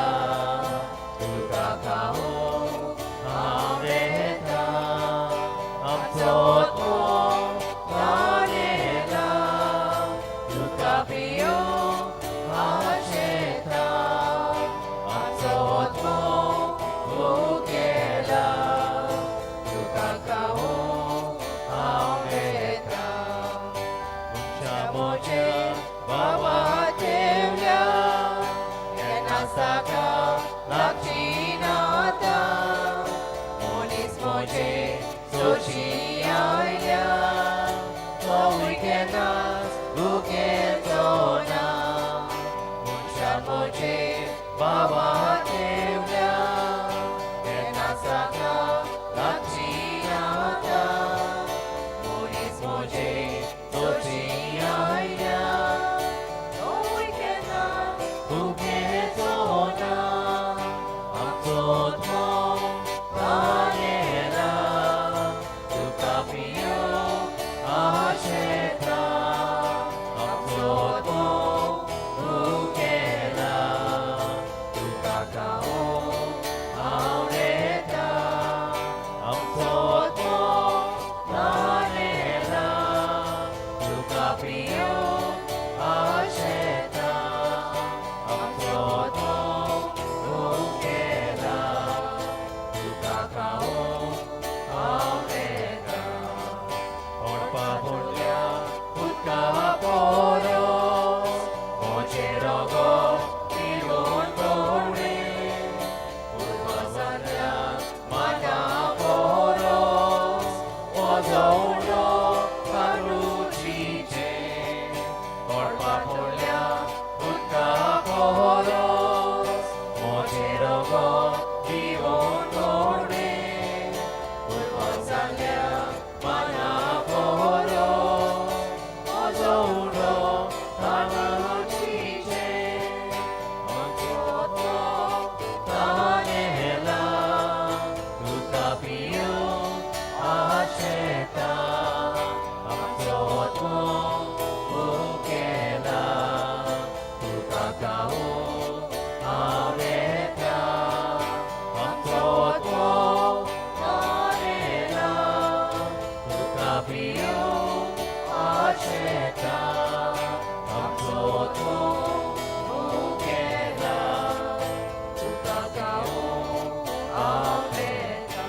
A: तुका खावंक हांवेता आमचो आत्मो तानेला तुका पियोवंक आशेता आमचो आत्मो भुकेला तुका खावंक हांवेता मनशा म्हजे बाबा देवल्या केन्ना साका लागची नाता मनीस म्हजे सोशी आयल्या तोवूय केन्नाच भुकेचो ना मनशा म्हजे बाबा देवल्या केन्ना साका लागची नाता मनीस म्हजे सोशी आयल्या तोवूय केन्नाच भुकेचो ना आमचो आत्मो तानेला तुका पियोवंक आशेता आमचो आत्मो भुकेला तुका खावंक हांवेता आमचो आत्मो तानेला तुका पियोवंक आशेता आमचो आत्मो भुकेला तुका खावंक हांवेता कोणपा फुडल्या उदका पोरोस म्हजें रगत पिवन गोडे उदकांतल्या माना पोरोस म्हजो उडो कारुचीचें कोणपा फुडल्या उदका पोरोस म्हजें रगत पिवन गोडे उदकांतल्या माना पोरोस म्हजो उडो कारुचीचें आमचो आत्मो तानेला तुका पियोवंक आशेता आमचो आत्मो भुकेला तुका खावंक हांवेता आमचो आत्मो तानेला तुका पियोवंक आशेता आमचो आत्मो भुकेला तुका खावंक हांवेता.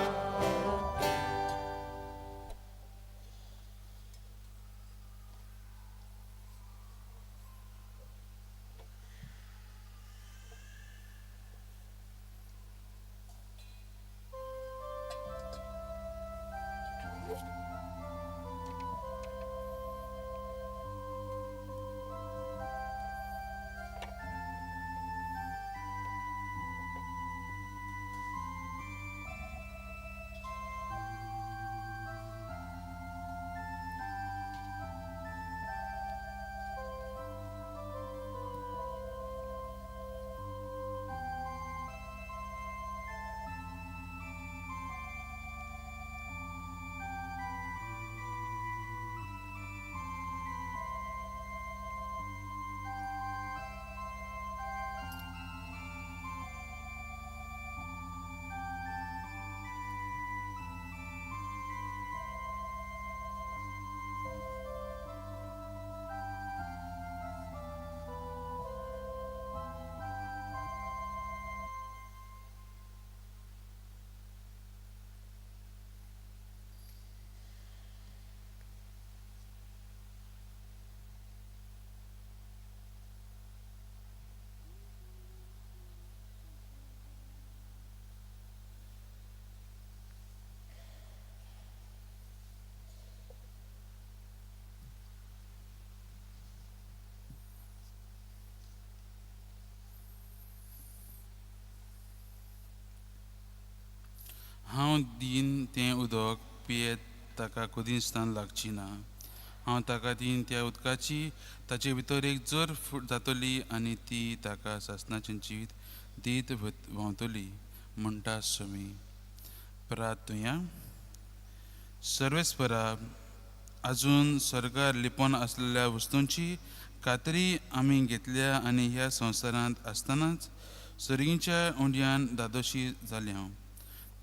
B: हांव दीन तें उदक पियेत ताका कदींच तान लागची ना. हांव ताका दीन त्या उदकाची ताचे भितर एक जोर जातली आनी ती ताका सासणाचें जिवीत दीत व्हांवतली म्हणटा स्वामी. प्रार्थुया. सर्वेस्परा, अजून स्वर्गार लिपोन आसलेल्या वस्तूंची खात्री आमी घेतल्या आनी ह्या संवसारांत आसतनाच सर्गीच्या उंड्यान धादोशी जाल्या,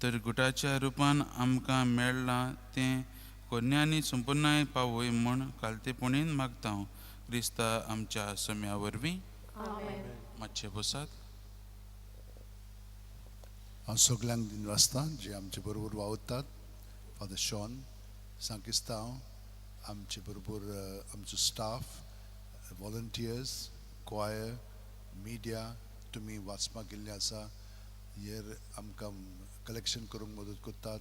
B: तर गुटाच्या रुपान आमकां मेळ्ळां तें कोन्यांनी संपुर्णाय पावय म्हूण कालतेपणीन मागता हांव, क्रिस्ता आमच्या सम्या वरवीं. मातशें बसात.
I: हांव सगल्यांक दिन वाचता जे आमचे बरोबर वावुरतात. फादर शॉन सांकिस्तांव आमचे बरोबर, आमचो स्टाफ, वॉलंटियर्स, क्वायर, मिडिया, तुमी वाचपाक गेल्ले आसा. हेर आमकां कलेक्शन करूंक मदत करतात,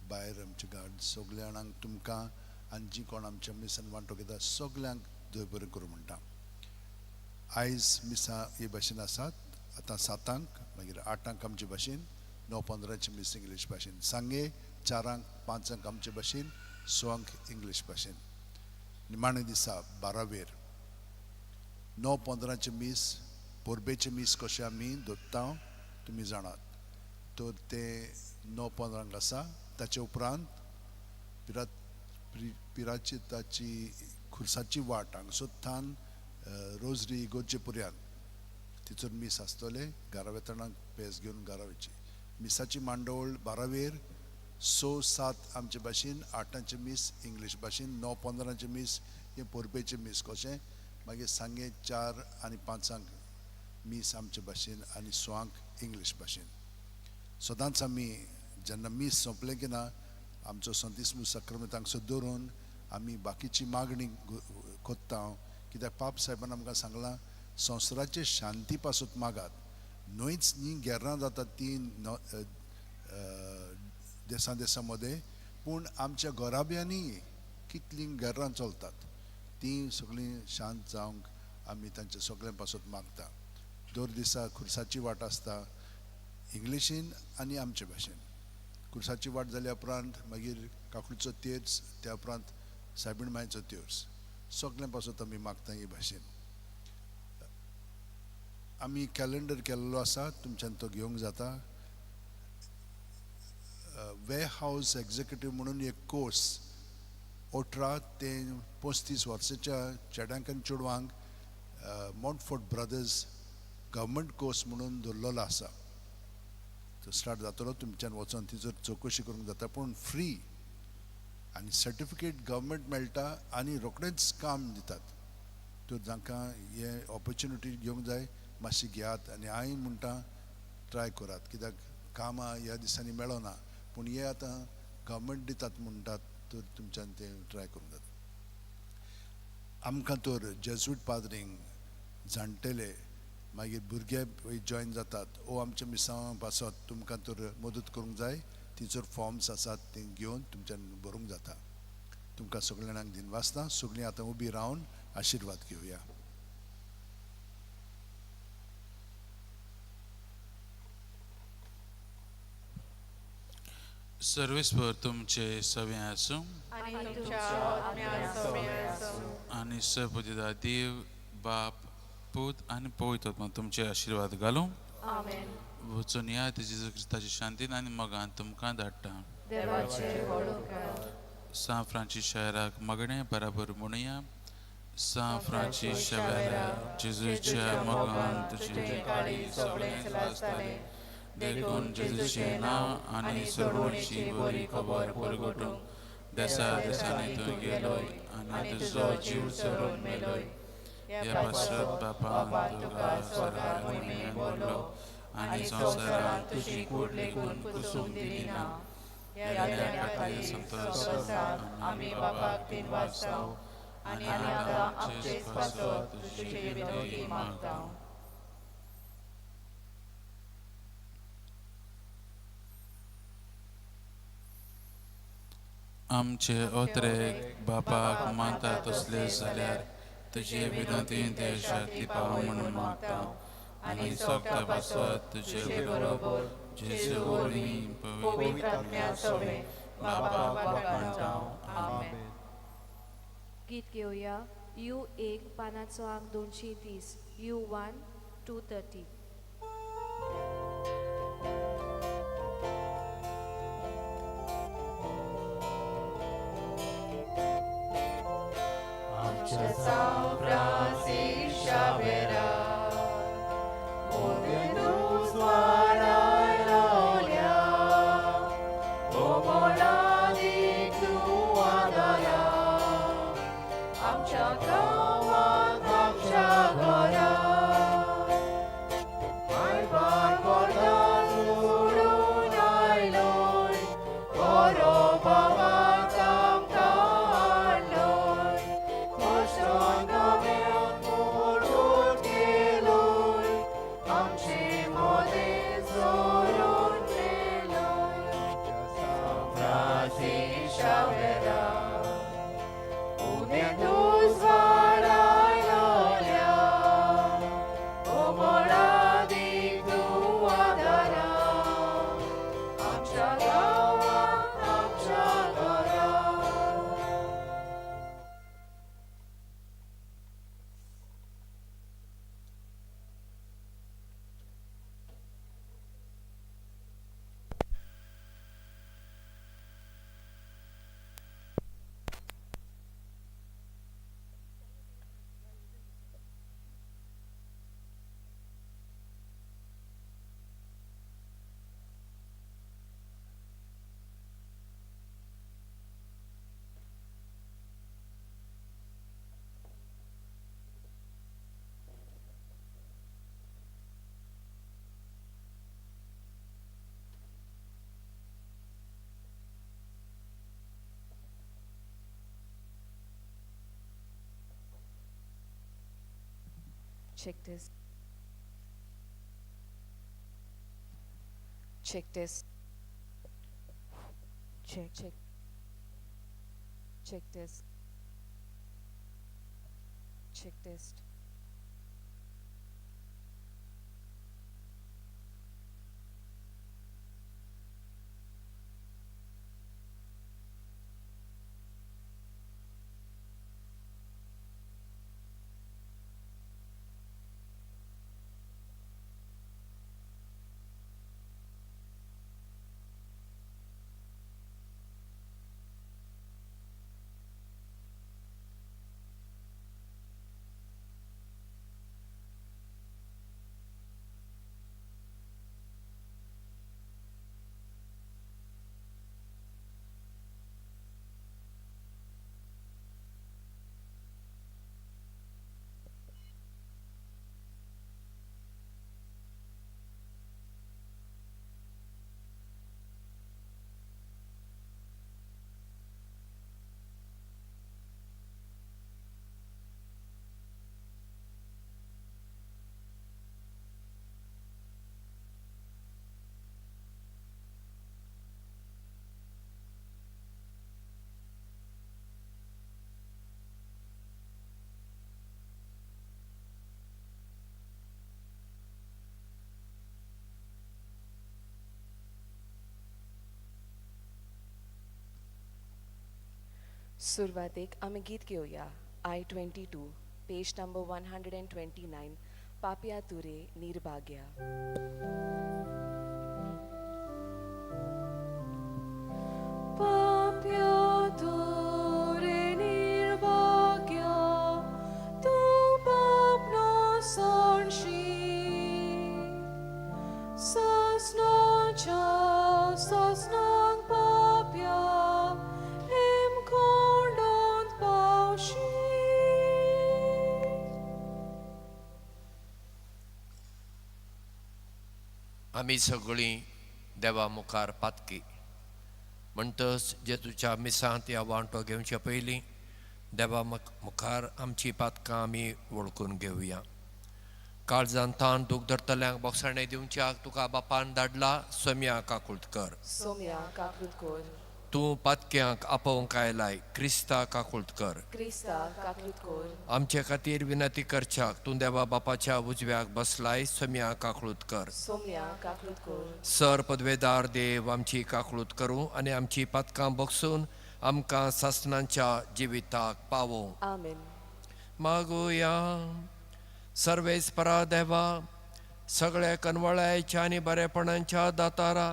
I: भायर आमचे गार्ड, सगल्या जाणांक तुमकां आनी जी कोण आमच्या मिसान वांटो घेता सगल्यांक देव बरें करूं म्हणटा. आयज मिसां हे भाशेन आसात. आतां 7आंक, मागीर 8आंक आमचे भाशेन, 9:15 मीस इंग्लीश भाशेन, सांगे 4आंक, 5आंक आमचे भाशेन, 6आंक इंग्लीश भाशेन. निमाणे दिसा 12वेर 9:15 मीस, परबेचें मीस कशें आमी दवरता तुमी जाणात, तर तें 9:15 आसा. ताचे उपरांत पिराची ताची खुर्साची वाट हांगसर थान रोजरी इगोर्जे पुऱ्यान तिचोर मीस आसतलें. घरा वेतणाक पेज घेवन घरा वयची. मिसाची मांडवळ 12वेर 6, 7 आमचे भाशेन, 8आंचें मीस इंग्लीश भाशेन, 9:15 मीस हें परबेचें मीस कशें, मागीर सांगे 4 आनी 5आंक मीस आमचे भाशेन आनी 6आंक इंग्लीश भाशेन. सदांच आमी जेन्ना मीस सोंपलें की ना आमचो संतिस्मू सक्रमेंत हांगसर दवरून आमी बाकीची मागणी कोत्ता, कित्याक पाप साहेबान आमकां सांगलां संवसाराचे शांती पासून मागात, न्हयच न्ही गेर्रां जातात ती देसां देसां मदें, पूण आमच्या घराब्यांनी कितलीं गेर्रां चलतात तीं सगळीं शांत जावंक आमी तांच्या सगळ्यां पासून मागता. दर दिसा खुर्साची वाट आसता इंग्लिशीन आनी आमचे भाशेन. खुर्साची वाट जाल्या उपरांत मागीर काकडीचो तेर्स, त्या उपरांत सायबीण मायचो तेर्स, सगळ्यां पासून आमी मागता ही भाशेन. आमी कॅलेंडर केल्लो आसा, तुमच्यान तो घेवंक जाता. वे हावज एग्जेक्युटीव म्हणून एक कोर्स 18 ते 35 वर्साच्या चेड्यांक आनी चेडवांक मॉन्टफोर्ट ब्रदर्स गव्हर्मेंट कोर्स म्हणून दवरलेलो आसा. तो स्टार्ट जातलो, तुमच्यान वचोन थंयसर चवकशी करूंक जाता, पूण फ्री आनी सर्टिफिकेट गव्हर्मेंट मेळटा आनी रोखडेंच काम दितात. तर जांकां हे ऑपॉर्च्युनिटी घेवंक जाय मातशी घेयात आनी हांव म्हणटा ट्राय करात, कित्याक कामां ह्या दिसांनी मेळना, पूण हे आतां गव्हर्मेंट दितात म्हणटात, तर तुमच्यान तें ट्राय करूंक जाता. आमकां तर जेज्वीट पाद्रींक जाणटेले मागीर भुरगे जॉयन जातात ओ आमच्या मिसांवा पासत तुमकां तर मदत करूंक जाय, थंयसर फॉर्म्स आसात तीं घेवन तुमच्यान बरोवंक जाता. तुमकां सगळ्या जाणांक दिनवासता. सगळीं आतां उबी रावन आशिर्वाद घेवया.
B: सर्वेस्पर तुमचे सवे आसूं
C: आनी तुमच्या आत्म्या सवें आसूं.
B: आनी सर्वपतिदा देव बाप पूत आनी पवित्र आत्मा तुमचे आशिर्वाद घालूं.
C: आमेन.
B: वचून या जेजू क्रिस्ताच्या शांतीन आनी मोगान तुमकां धाडटा.
C: देवाचे व्हड उपकार.
B: सांत फ्रांसीस शायराक मागणें बराबर म्हणुया. सांत फ्रांसीस शावेरा, जेजूच्या मोगान तुजें काळीज सगळें आसतालें, देखून जेजूचें नांव आनी सोडवणीची बरी खबर परगटूंक देसा देसांनी तूं गेलोय आनी तुजो जीव चडून मेलोय. ह्या पासत बापान तुका स्वर्गार मोहिमेन व्हरलो आनी संवसारांत तुजी कूड लेगून कुसूंक दिली ना. ह्या देण्या खातीर संतोश
C: आमी बापाक दिनवासता आनी आतां आमचेच पासत तुजी विनवणी मागता.
B: आमचे ओत्रे बापाक मानता तसले जाल्यार तुजे विनवती देशांत पाव म्हणून मागता आनी सोगता पासत तुजे बरोबर जेजू वरवीं
C: पवित्र आत्म्या सवें
B: बापाक वाखाणता.
C: आमेन.
H: गीत घेवया. You 1 पानाचो आंक 230, you 1 230. Check test. Check test. Check check. Check test. Check test. सुरवातेक आमी गीत घेवया I 22 page number 129 पापया तुरे निर्भाग्या. पापया तुरे निर्भाग्या तूं पाप ना सोडशी सासणाच्या सासणाक पापया हेमकोंडांत पावशी.
J: आमी सगळीं देवा मुखार पातकी म्हणटच जेजूच्या मिसांत ह्या वांटो घेवचे पयलीं देवा मुखार आमची पातकां आमी वळखून घेवया. काळजान तान दूख धरतल्यांक बोगसाणें दिवच्याक तुका बापान धाडला सोम्या काकूळत कर.
H: सोम्या काकूळत कर.
J: तूं पातक्यांक आपोवंक आयलाय क्रिस्ता काकूळत कर.
H: क्रिस्ता काकूळत कर.
J: आमचे खातीर विनंती करच्याक तूं देवा बापाच्या उजव्याक बसलाय सोम्या काकूळत कर.
H: सोम्या काकूळत कर.
J: सर पदवेदार देव आमची काकूळत करूं आनी आमची पातकां बगसून आमकां सासणांच्या जिविताक पावोवं.
H: आमेन.
J: मागुया. सर्वेस्परा देवा सगळ्या कनवळायच्या आनी बरेपणाच्या दातारा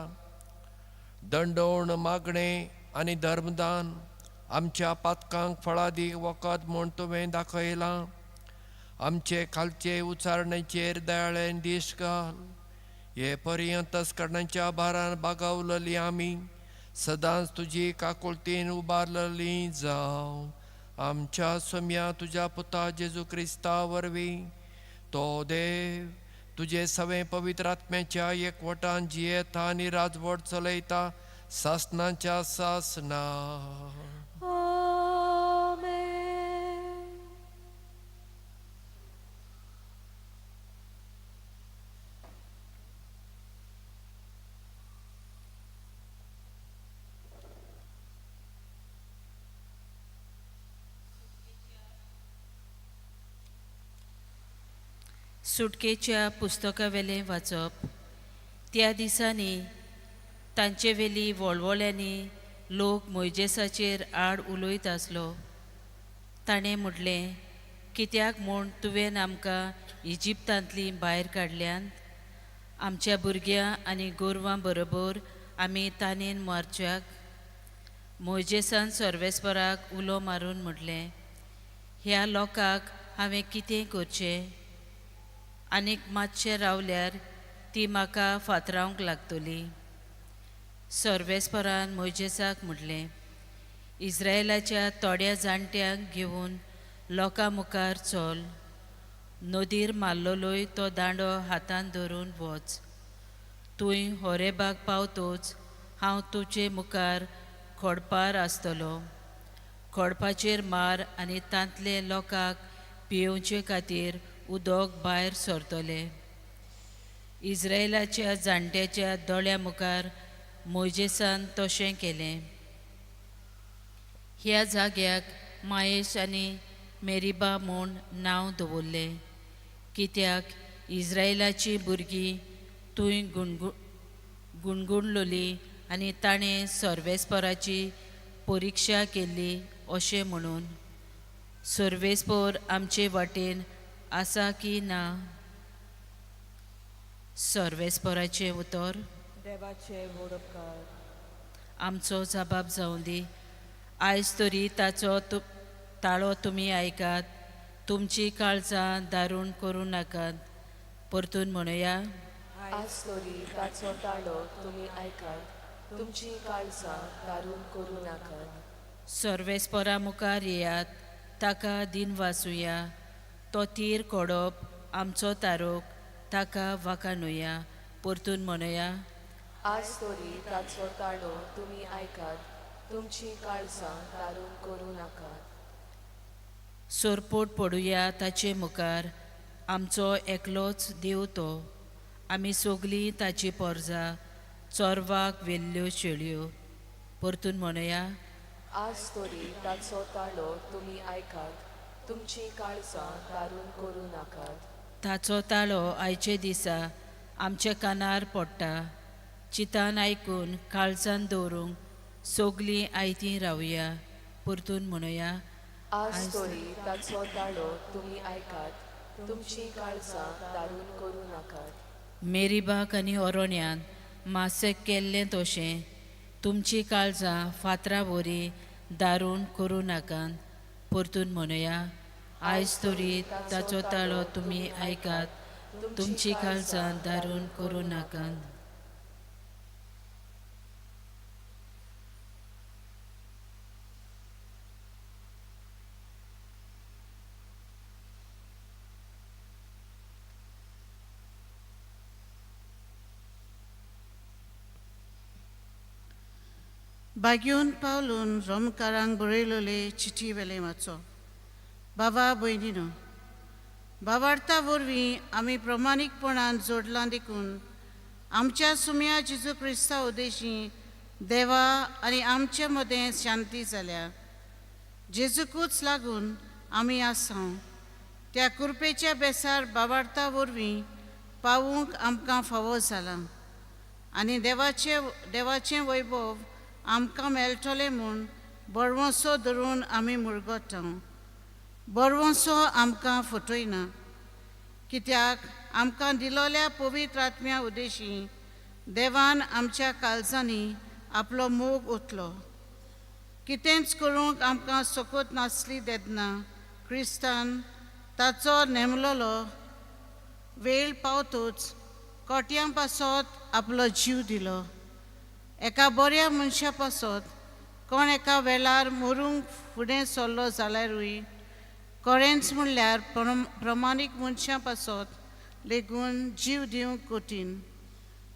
J: दंडोण मागणें आनी धर्मदान आमच्या पातकांक फळादीक वखद म्हूण तुवें दाखयलां. आमचे खालचे उचारणेचेर दयाळेन दीस घाल. हे पर्यंतस्करणाच्या भारान बागावलली आमी सदांच तुजी काकुळतीन उबारलेली जावं. आमच्या सोम्या तुज्या पुता जेजू क्रिस्ता वरवीं तो देव तुजे सवें पवित्र आत्म्याच्या एकवटान जियेता आनी राजवट चलयता सासणाच्या सासना.
H: आमेन.
K: सुटकेच्या पुस्तकावेलें वाचप. त्या दिसांनी तांचेवेली वळवळ्यांनी लोक मोयजेसाचेर आड उलयत आसलो. ताणें म्हटलें, कित्याक म्हूण तुवें आमकां इजिप्तांतली भायर काडल्यांत? आमच्या भुरग्यां आनी गोरवां बरोबर आमी तानेन मारच्याक. मोयजेसान सर्वेस्पराक उलो मारून म्हटलें, ह्या लोकांक हांवें कितें करचें? आनीक मातशें रावल्यार ती म्हाका फातरावंक लागतली. सर्वेस्परान मोयजेसाक म्हटलें, इस्रायलाच्या थोड्या जाणट्यांक घेवन लोकां मुखार चल. नदीर मारलेलोय तो दांडो हातान धरून वच. तूं होरेबाग पावतोच हांव तुजे मुखार खोडपार आसतलो. खोडपाचेर मार आनी तांतले लोकांक पियेवचे खातीर उदक भायर सरतलें. इस्रायलाच्या जाणट्याच्या दोळ्या मुखार मोयजेसान तशें केलें. ह्या जाग्याक मायेश आनी मेरिबा म्हूण नांव दवरलें, कित्याक इस्रायलाची भुरगीं थंय गुणगुणलोली आनी ताणें सर्वेस्पराची परिक्षा केल्ली अशें म्हणून, सर्वेस्पर आमचे वाटेन आसा की ना. सर्वेस्पराचें उतर.
A: देवाचे व्हड उपकार.
K: आमचो जबाब जावं दी. आयज तरी ताचो ताळो तुमी आयकात, तुमची काळजां दारूण करूं नाकात. परतून म्हणुया.
H: आज तरी ताचो ताळो तुमी आयकात, तुमची काळजां दारूण करूं नाकात.
K: सर्वेस्परा मुखार येयात, ताका दिन वाचुया. तो तीर कोडप आमचो तारोक, ताका वाखाणुया. परतून म्हणुया.
H: आज तरी ताचो ताळो तुमी आयकात, तुमची काळजां दारूण करूं नाकात.
K: सोरपोट पडुया ताचे मुखार, आमचो एकलोच देव तो. आमी सगलीं ताची पोरजा, चोरवाक व्हेल्ल्यो शेळयो. परतून म्हणुया.
H: आज तरी ताचो ताळो तुमी आयकात, तुमची काळजां दारूण करूं नाकात.
K: ताचो ताळो आयचे दिसा आमच्या कानार पडटा. चितान आयकून काळजान दवरूंक सगलीं आयतीं रावया. परतून म्हणुया.
H: आज तरी ताचो ताळो तुमी आयकात, तुमची काळजां दारूण करूं नाकात.
K: मेरीबाक आनी ओरोण्यान मासेक केल्लें तशें तुमची काळजां फातरा वरी दारूण करूं नाकात. परतून म्हणुया. आयज तरी ताचो ताळो तुमी आयकात, तुमची काळजां दारूण करूं नाकात.
L: बाग्यून पावलून रोमकारांक बरयलोले चिटी वेले वाचो. बाबा भयणीनो, बाबार्था वरवीं आमी प्रमाणीकपणान जोडलां देखून आमच्या सुम्या जेजू क्रिस्ता उद्देशी देवा आनी आमचे मदें शांती जाल्या. जेजूकूच लागून आमी आसा त्या कृपेच्या बेसार बाबार्था वरवीं पावूंक आमकां फावो जालां आनी देवाचें वैभव आमकां मेळटलें म्हूण बरवंसो धरून आमी मुरगता. बरवंसो आमकां फटयना, कित्याक आमकां दिलोल्या पवित्र आत्म्या उद्देशी देवान आमच्या काळजांनी आपलो मोग ओतलो. कितेंच करूंक आमकां सकत नासली तेन्ना क्रिस्तान ताचो नेमलोलो वेळ पावतूच कोट्यां पासत आपलो जीव दिलो. एका बऱ्या मनशा पासत कोण एका वेळार मरूंक फुडें सरलो जाल्यारूय खरेंच म्हणल्यार प्रमाणीक मनशां पासत लेगून जीव दिवंक कठीण.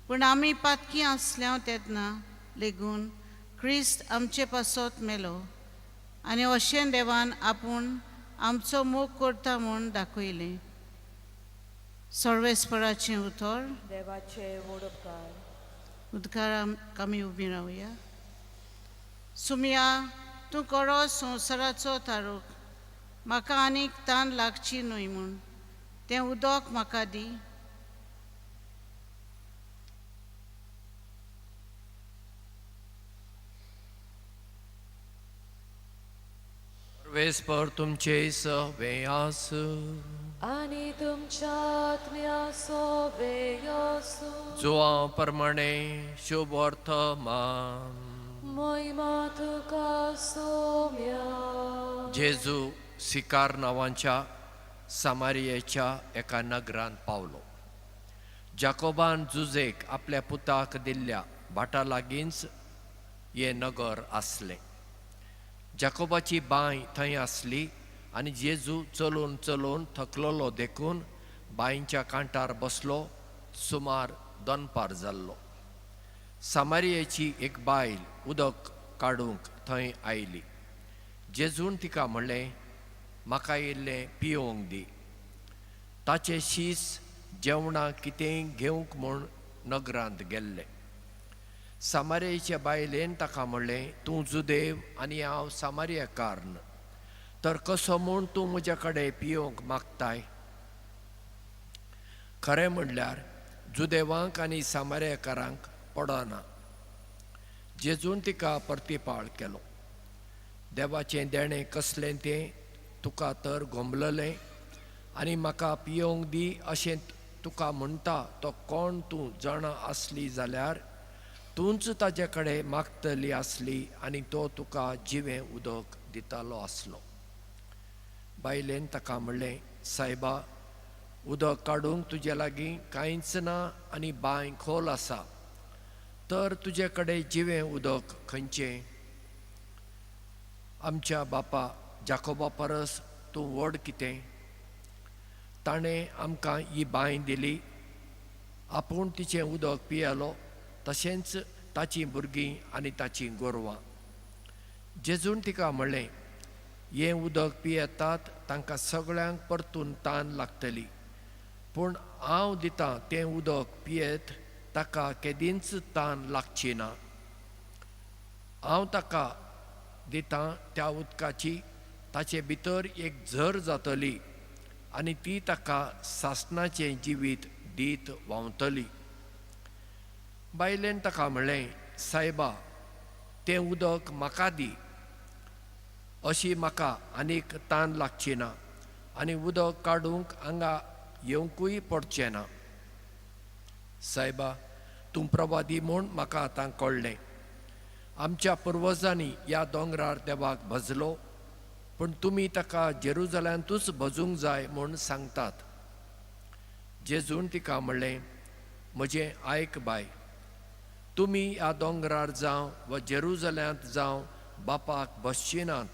L: पूण आमी पातकी आसल्या तेन्ना लेगून क्रिस्त आमचे पासत मेलो आनी अशें देवान आपूण आमचो मोग करता म्हूण दाखयलें. सर्वेस्पराचें उतर.
A: देवाचे व्हड उपकार.
L: उदकाराक आमी उबी रावया. सुमया, तूं खरो संवसाराचो तारूक, म्हाका आनीक तान लागची न्हय म्हूण तें उदक म्हाका दी.
J: सर्वेस्पर तुमचे सवे आसूं
H: आनी तुमच्या आत्म्या सोवे आसूं.
J: जुआ प्रमाणे शुभ अर्थ मान
H: महिमा तुका सोम्या.
J: जेजू सिकार नांवाच्या सामारियेच्या एका नगरांत पावलो. जाकोबान जुजेक आपल्या पुताक दिल्ल्या भाटा लागींच हें नगर आसलें. जाकोबाची बांय थंय आसली आनी जेजू चलून चलून थकलोलो देखून बांयच्या कांठार बसलो. सुमार दनपार जाल्लो. सामारियेची एक बायल उदक काडूंक थंय आयली. जेजून तिका म्हणलें, म्हाका इल्लें पियोवंक दी. ताचे शीस जेवणाक कितेंय घेवंक म्हूण नगरांत गेल्ले. सामारियाच्या बायलेन ताका म्हणलें, तूं जुदेव आनी हांव सामारियाकार, तर कसो म्हूण तूं म्हज्या कडेन पियोवंक मागताय? खरें म्हणल्यार जुदेवांक आनी सामारियाकारांक पडना. जेजून तिका प्रतिपाळ केलो, देवाचें देणें कसलें तें तुका तर गोमललें आनी म्हाका पियोवंक दी अशें तुका म्हणटा तो कोण तूं जाणा आसली जाल्यार तूंच ताजे कडेन मागतली आसली आनी तो तुका जिवें उदक दितालो आसलो. बायलेन ताका म्हणलें, सायबा, उदक काडूंक तुजे लागीं कांयच ना आनी बांय खोल आसा, तर तुजे कडेन जिवें उदक खंयचें? आमच्या बापा जाकोबा परस तूं व्हड कितें? ताणें आमकां ही बांय दिली, आपूण तिचें उदक पियेलो, तशेंच ताचीं भुरगीं आनी ताचीं गोरवां. जेजून तिका म्हणलें, हें उदक पियेतात तांकां सगळ्यांक परतून तान लागतली, पूण हांव दितां तें उदक पियेत ताका केदींच तान लागची ना. हांव ताका दितां त्या उदकाची ताचे भितर एक झर जातली आनी ती ताका सासणाचें जिवीत दीत व्हांवतली. बायलेन ताका म्हणलें, सायबा, तें उदक म्हाका दी, अशी म्हाका आनीक तान लागची ना आनी उदक काडूंक हांगा येवंकूय पडचें ना. सायबा, तूं प्रवादी म्हूण म्हाका आतां कळ्ळें. आमच्या पुर्वजांनी ह्या दोंगरार देवाक भजलो, पूण तुमी ताका जेरुजल्यांतूच भजूंक जाय म्हूण सांगतात. जेजून तिका म्हणलें, म्हजें आयक बाय, तुमी ह्या दोंगरार जावं वा जेरुजल्यांत जावं बापाक बसची नात,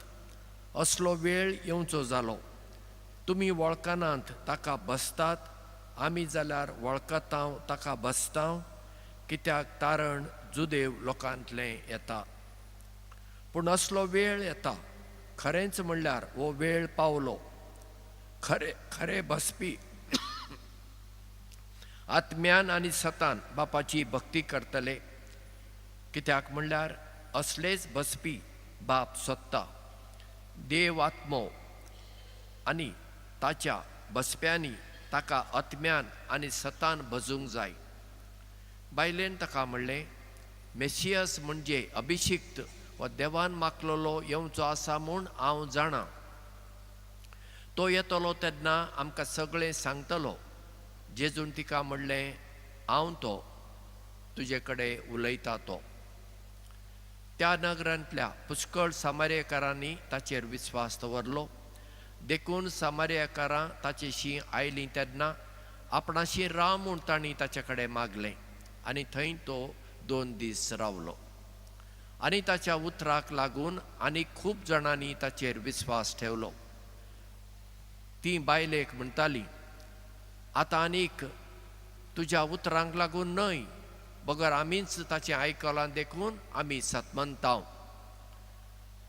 J: असलो वेळ येवचो जालो. तुमी वळखनात ताका बसतात, आमी जाल्यार वळखतांव ताका बसतांव, कित्याक तारण जुदेव लोकांतलें येता. पूण असलो वेळ येता, खरेंच म्हणल्यार हो वेळ पावलो, खरे खरे बसपी आत्म्यान आनी सतान बापाची भक्ती करतले, कित्याक म्हणल्यार असलेच बसपी बाप सोदता. देव आत्मो आनी ताच्या बसप्यांनी ताका आत्म्यान आनी सतान भजूंक जाय. बायलेन ताका म्हणलें, मेसियस म्हणजे अभिषिक्त वा देवान मागलेलो येवचो आसा म्हूण हांव जाणा. तो येतलो तेन्ना आमकां सगळें सांगतलो. जेजून तिका म्हणलें, हांव तो तुजे कडेन उलयता तो. त्या नगरांतल्या पुष्कळ सामारियाकारांनी ताचेर विस्वास दवरलो, देखून सामारियाकारां ताचेशी आयलीं तेन्ना आपणाशी राव म्हूण तांणी ताचे कडेन मागलें आनी थंय तो 2 दीस रावलो. आनी ताच्या उतराक लागून आनी खूब जाणांनी ताचेर विस्वास ठेवलो. ती बायलेक म्हणटाली, आतां आनीक तुज्या उतरांक लागून न्हय, बगर आमीच ताचें आयकलां देखून आमी सतमनतांव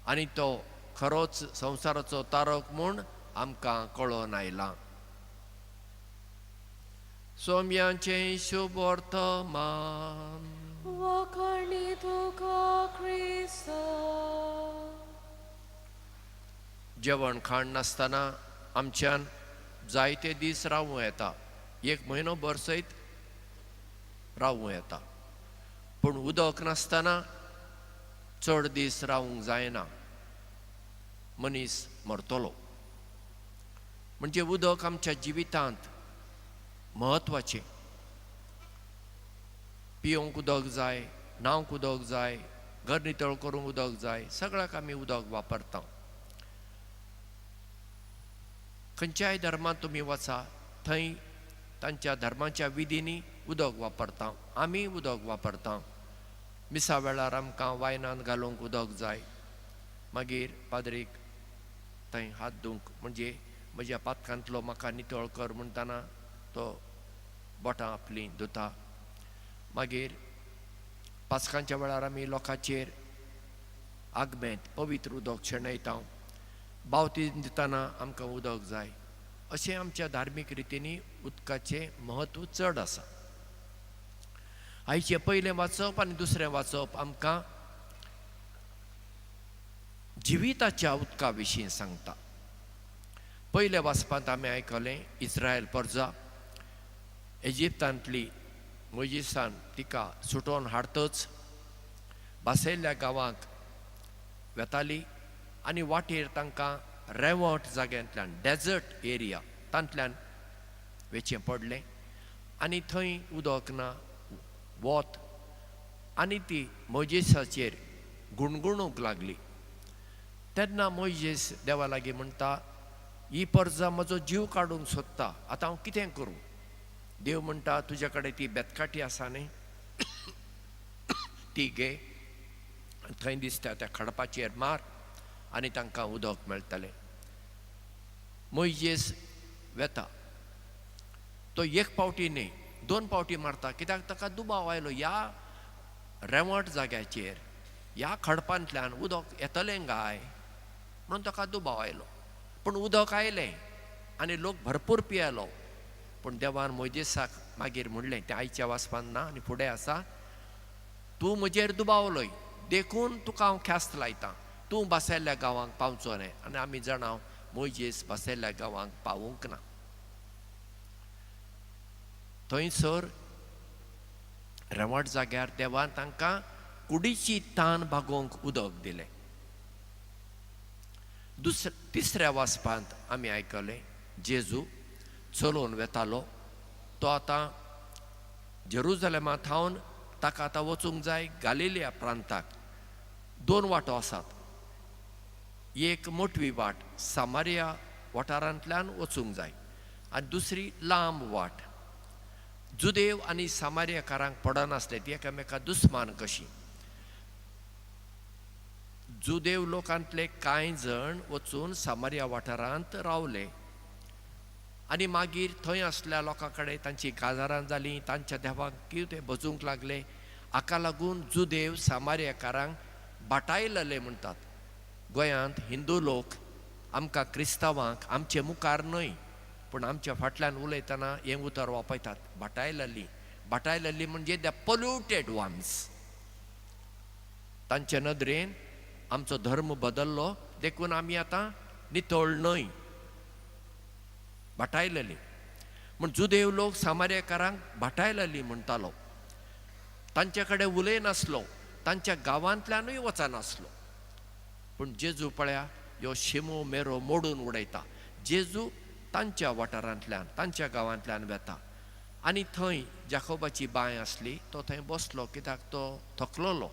J: आनी तो खरोच संवसाराचो तारक म्हूण आमकां कळोन आयला. सोम्याचें शुभ वर्तमान.
E: वाखाणी तुका क्रिस्ता.
J: जेवण खाण नासतना आमच्यान जायते दीस रावूं येता, 1 म्हयनो भर सयत रावूं येता, पूण उदक नासतना चड दीस रावूंक जायना, मनीस मरतलो. म्हणजे उदक आमच्या जिवितांत म्हत्वाचें. पिवंक उदक जाय, न्हावंक उदक जाय, घर नितळ करूंक उदक जाय, सगळ्याक आमी उदक वापरता. खंयच्याय धर्मांत तुमी वचा, थंय तांच्या धर्माच्या विधींनी उदक वापरता, आमी उदक वापरता. मिसा वेळार आमकां वायनांत घालूंक उदक जाय, मागीर पाद्रीक थंय हात धुवंक म्हणजे म्हज्या पातकांतलो म्हाका नितळ कर म्हणटना तो बोटां आपलीं धुता. मागीर पासकांच्या वेळार आमी लोकांचेर आगमेंत पवित्र उदक शेणयता. बावतीन दितना आमकां उदक जाय. अशें आमच्या धार्मीक रितींनी उदकाचें म्हत्व चड आसा. आयचें पयलें वाचप आनी दुसरें वाचप आमकां जिविताच्या उदका विशीं सांगता. पयल्या वाचपांत आमी आयकलें इस्रायल परजा इजिप्तांतली मोजिसान तिका सुटोवन हाडतच बासयल्ल्या गांवांक वेताली आनी वाटेर तांकां रेंवट जाग्यांतल्यान डेजर्ट एरिया तांतल्यान वेचें पडलें आनी थंय उदक ना, वत, आनी ती मोजेसाचेर गुणगुणूंक लागली. तेन्ना मोयजेस देवा लागीं म्हणटा, ही परजा म्हजो जीव काडूंक सोदता, आतां हांव कितें करूं? देव म्हणटा, तुज्या कडेन ती बेतकाठी आसा न्ही, ती घे, थंय दिसता त्या खडपाचेर मार आनी तांकां उदक मेळटलें. मोयजेस वेता, तो एक पावटी न्ही दोन पावटी मारता, कित्याक ताका दुबाव आयलो ह्या रेंवट जाग्याचेर ह्या खडपांतल्यान उदक येतलें काय म्हणून ताका दुबाव आयलो. पूण उदक आयलें आनी लोक भरपूर पियेलो. पूण देवान मोयजेसाक मागीर म्हणलें, तें आयच्या वाचपान ना आनी फुडें आसा, तूं म्हजेर दुबावलोय देखून तुका हांव ख्यास्त लायतां, तूं बासयल्ल्या गांवांक पावचो न्हय. आनी आमी जाणा मोयजेस बासयल्ल्या गांवांक पावूंक ना. थंयसर रेंवट जाग्यार देवान तांकां कुडीची तान भागोवंक उदक दिलें. तिसऱ्या वाचपांत आमी आयकलें जेजू चलोवन वेतालो, तो आतां जेरुजलेमा थावन ताका आतां वचूंक जाय गालिलिया प्रांताक. दोन वाटो आसात, एक मोटवी वाट सामारिया वाठारांतल्यान वचूंक जाय आनी दुसरी लांब वाट. जुदेव आनी सामारियाकारांक पडनासले, ती एकामेका दुस्मान कशी. जुदेव लोकांतले कांय जण वचून सामारिया वाठारांत रावले आनी मागीर थंय आसल्या लोकां कडेन तांची काजारां जालीं, तांच्या देवाक कितें भजूंक लागले. हाका लागून जुदेव सामारियाकारांक बाटायलले म्हणटात. गोंयांत हिंदू लोक आमकां क्रिस्तांवांक आमचे मुखार न्हय पूण आमच्या फाटल्यान उलयतना हें उतर वापरतात, बाटायलली. बाटायलली म्हणजे the polluted ones. तांचे नदरेन आमचो धर्म बदल्लो देखून आमी आतां नितळ न्हय, बाटायलली. म्हण जुदेव लोक सामार्यकारांक बाटायलली म्हणटालो. तांचे कडेन उलयनासलो, तांच्या गांवांतल्यानूय वचनासलो. पूण जेजू पळया ह्यो शिमो मेरो मोडून उडयता. जेजू तांच्या वाठारांतल्यान तांच्या गांवांतल्यान वेता आनी थंय जाकोबाची बांय आसली, तो थंय बसलो कित्याक तो थकलोलो.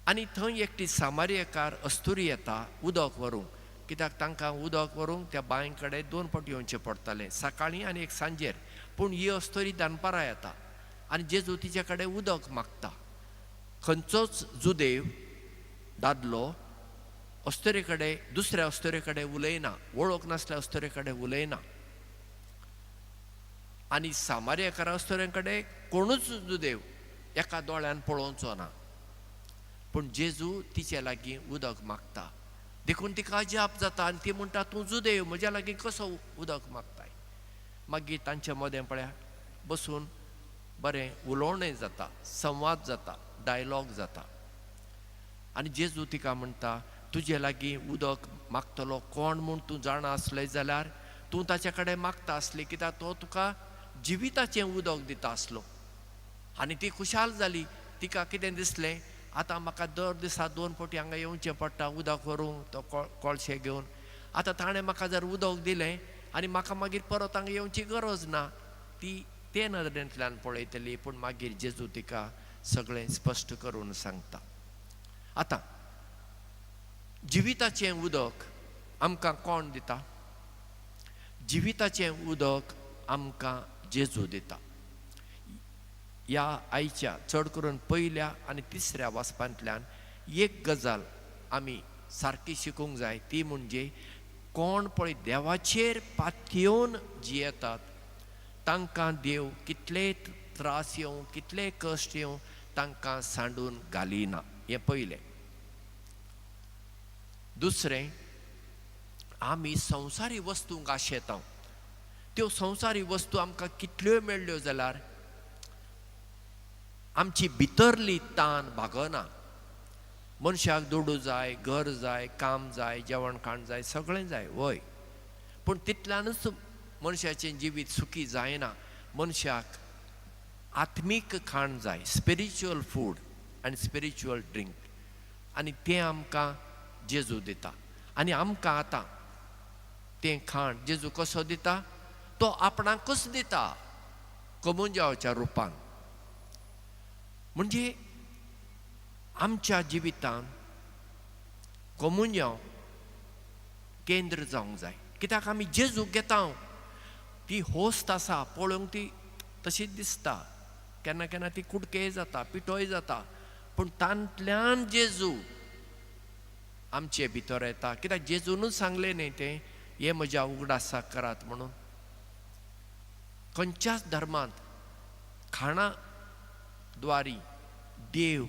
J: आनी थंय एकटी सामारियकार अस्तुरी येता उदक व्हरूंक, कित्याक तांकां उदक व्हरूंक त्या बांय कडेन दोन फावटी येवचें पडटालें, सकाळीं आनी एक सांजेर. पूण ही अस्तुरी दनपारां येता आनी जेजू तिचे कडेन उदक मागता. खंयचोच जुदेव दादलो अस्तुरे कडेन दुसऱ्या अस्तुरे कडेन उलयना, वळख नासल्या अस्तुरे कडेन उलयना. आनी सामारियाकार अस्तुरे कडेन कोणूच जुदेव एका दोळ्यान पळोवचो ना. पूण जेजू तिचे लागीं उदक मागता देखून तिका अजाप जाता आनी ती म्हणटा, तूं जुदेव म्हज्या लागीं कसो उदक मागताय? मागीर तांचे मदें पळया बसून बरें उलोवणें जाता, संवाद जाता, डायलॉग जाता. आनी जेजू तिका म्हणटा, तुजे लागीं उदक मागतलो कोण म्हूण तूं जाणा आसलें जाल्यार तूं ताचे कडेन मागता आसली, कित्याक तो तुका जिविताचें उदक दिता आसलो. आनी ती खुशाल जाली. तिका कितें दिसलें, आतां म्हाका दर दिसा दोन फावटी हांगा येवचें पडटा उदक व्हरूंक, तो कोळशे घेवन. आतां ताणें म्हाका जर उदक दिलें आनी म्हाका मागीर परत हांगा येवची गरज ना. ती ते नदरेंतल्यान पळयतली. पूण मागीर जेजू तिका सगळें स्पश्ट करून सांगता. आतां जिविताचें उदक आमकां कोण दिता? जिविताचें उदक आमकां जेजू दिता. ह्या आयच्या चड करून पयल्या आनी तिसऱ्या वाचपांतल्यान एक गजाल आमी सारकी शिकूंक जाय, ती म्हणजे कोण पळय देवाचेर पातयेवन जियेतात तांकां देव कितले त्रास येवं कितले कश्ट येवं तांकां सांडून घालिना. हें पयलें. दुसरें, आमी संवसारी वस्तूंक आशेता. त्यो संवसारी वस्तू आमकां कितल्योय मेळ्ळ्यो जाल्यार आमची भितरली तान भागना. मनशाक दुडू जाय, घर जाय, काम जाय, जेवण खाण जाय, सगळें जाय, वय, पूण तितल्यानूच मनशाचें जिवीत सुखी जायना. मनशाक आत्मीक खाण जाय, स्पिरिच्युअल फूड आनी स्पिरिच्युअल ड्रिंक, आनी तें आमकां जेजू दिता. आनी आमकां आतां तें खाण जेजू कसो दिता? तो आपणाकूच दिता कोमुंजावाच्या रुपान. म्हणजे आमच्या जिवितान कोमुंजांव केंद्र जावंक जाय. कित्याक आमी जेजूक घेता, ती होस्त आसा पळोवंक ती तशीच दिसता, केन्ना केन्ना ती कुडकेय जाता, पिठोय जाता, पूण तांतल्यान जेजू आमचे भितर येता. कित्याक जेजूनच सांगलें न्ही तें, हें म्हज्या उगडासाक करात म्हणून. खंयच्याच धर्मांत खाणा द्वारी देव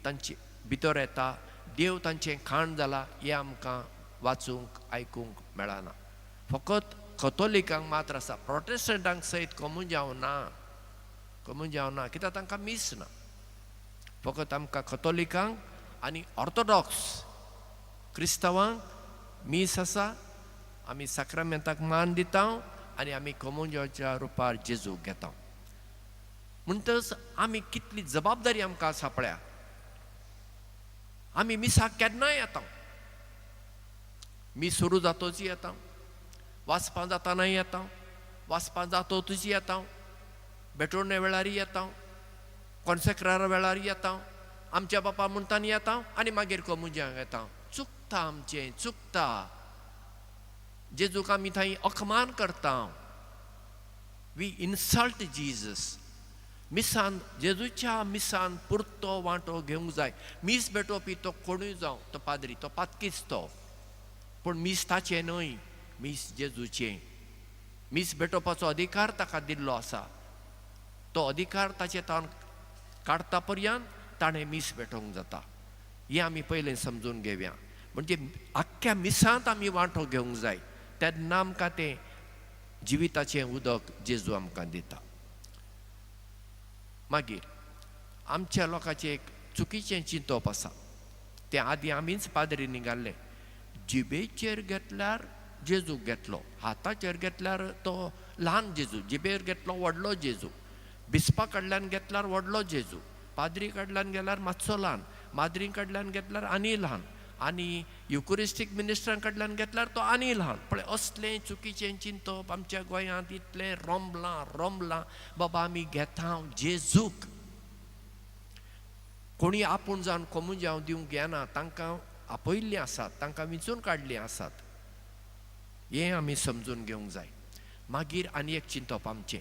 J: तांचे भितर येता, देव तांचें खाण जाला हें आमकां वाचूंक आयकूंक मेळना. फकत कथोलिकांक मात्र आसा, प्रोटेस्टंटांक सयत कोमुंजांव ना, कोमुंजांव ना, कित्याक तांकां मीस ना. फकत आमकां कथोलिकांक आनी ऑर्थोडॉक्स क्रिस्तांवांक मीस आसा. आमी साक्रामेंताक मान दिता आनी आमी कोमुंजांवाच्या रुपार जेजूक घेता. म्हणटच आमी कितली जबाबदारी आमकां आसा पळया. आमी मिसाक केन्नाय येता, मीस सुरू जातोच येता, वाचपां जातानाय येता, वाचपां जातोच येता, भेटवणे वेळारय येता, कॉन्सेक्रारा वेळार येता, आमच्या बापा म्हणटान येता आनी मागीर कोमुंजांक येता. चुकता आमचें, चुकता. जेजूक आमी थंय अखमान करता, we insult Jesus. मिसान जेजूच्या मिसान पुरतो वांटो घेवंक जाय. मीस भेटोवपी तो कोणूय जावं, तो पाद्री, तो पातकीच तो, पूण मीस ताचें न्हय, मीस जेजूचें. मीस भेटोवपाचो अधिकार ताका दिल्लो आसा, तो अधिकार ताचे ताण काडटा पर्यंत ताणें मीस भेटोवंक जाता. हें आमी पयलें समजून घेवया. म्हणजे आख्ख्या मिसांत आमी वांटो घेवंक जाय, तेन्ना आमकां तें जिविताचें उदक जेजू आमकां दिता. मागीर आमच्या लोकांचें एक चुकीचें चिंतप आसा, तें आदीं आमीच पाद्रींनी घाल्लें, जिबेचेर घेतल्यार जेजूक घेतलो, हाताचेर घेतल्यार तो ल्हान जेजू, जिबेर घेतलो व्हडलो जेजू, बिस्पा कडल्यान घेतल्यार व्हडलो जेजू, पाद्री कडल्यान गेल्यार मातसो ल्हान, माद्री कडल्यान घेतल्यार आनी ल्हान, आनी युकुरिस्टीक मिनिस्टरां कडल्यान घेतल्यार तो आनी ल्हान. पळय असलें चुकीचें चिंतप आमच्या गोंयांत इतलें रोमलां रोमलां. बाबा आमी घेता जेजूक, कोणी आपूण जावन कोमुंजांव दिवंक येना, तांकां आपयल्लीं आसात, तांकां विंचून काडलीं आसात, हें आमी समजून घेवंक जाय. मागीर आनी एक चिंतप आमचें,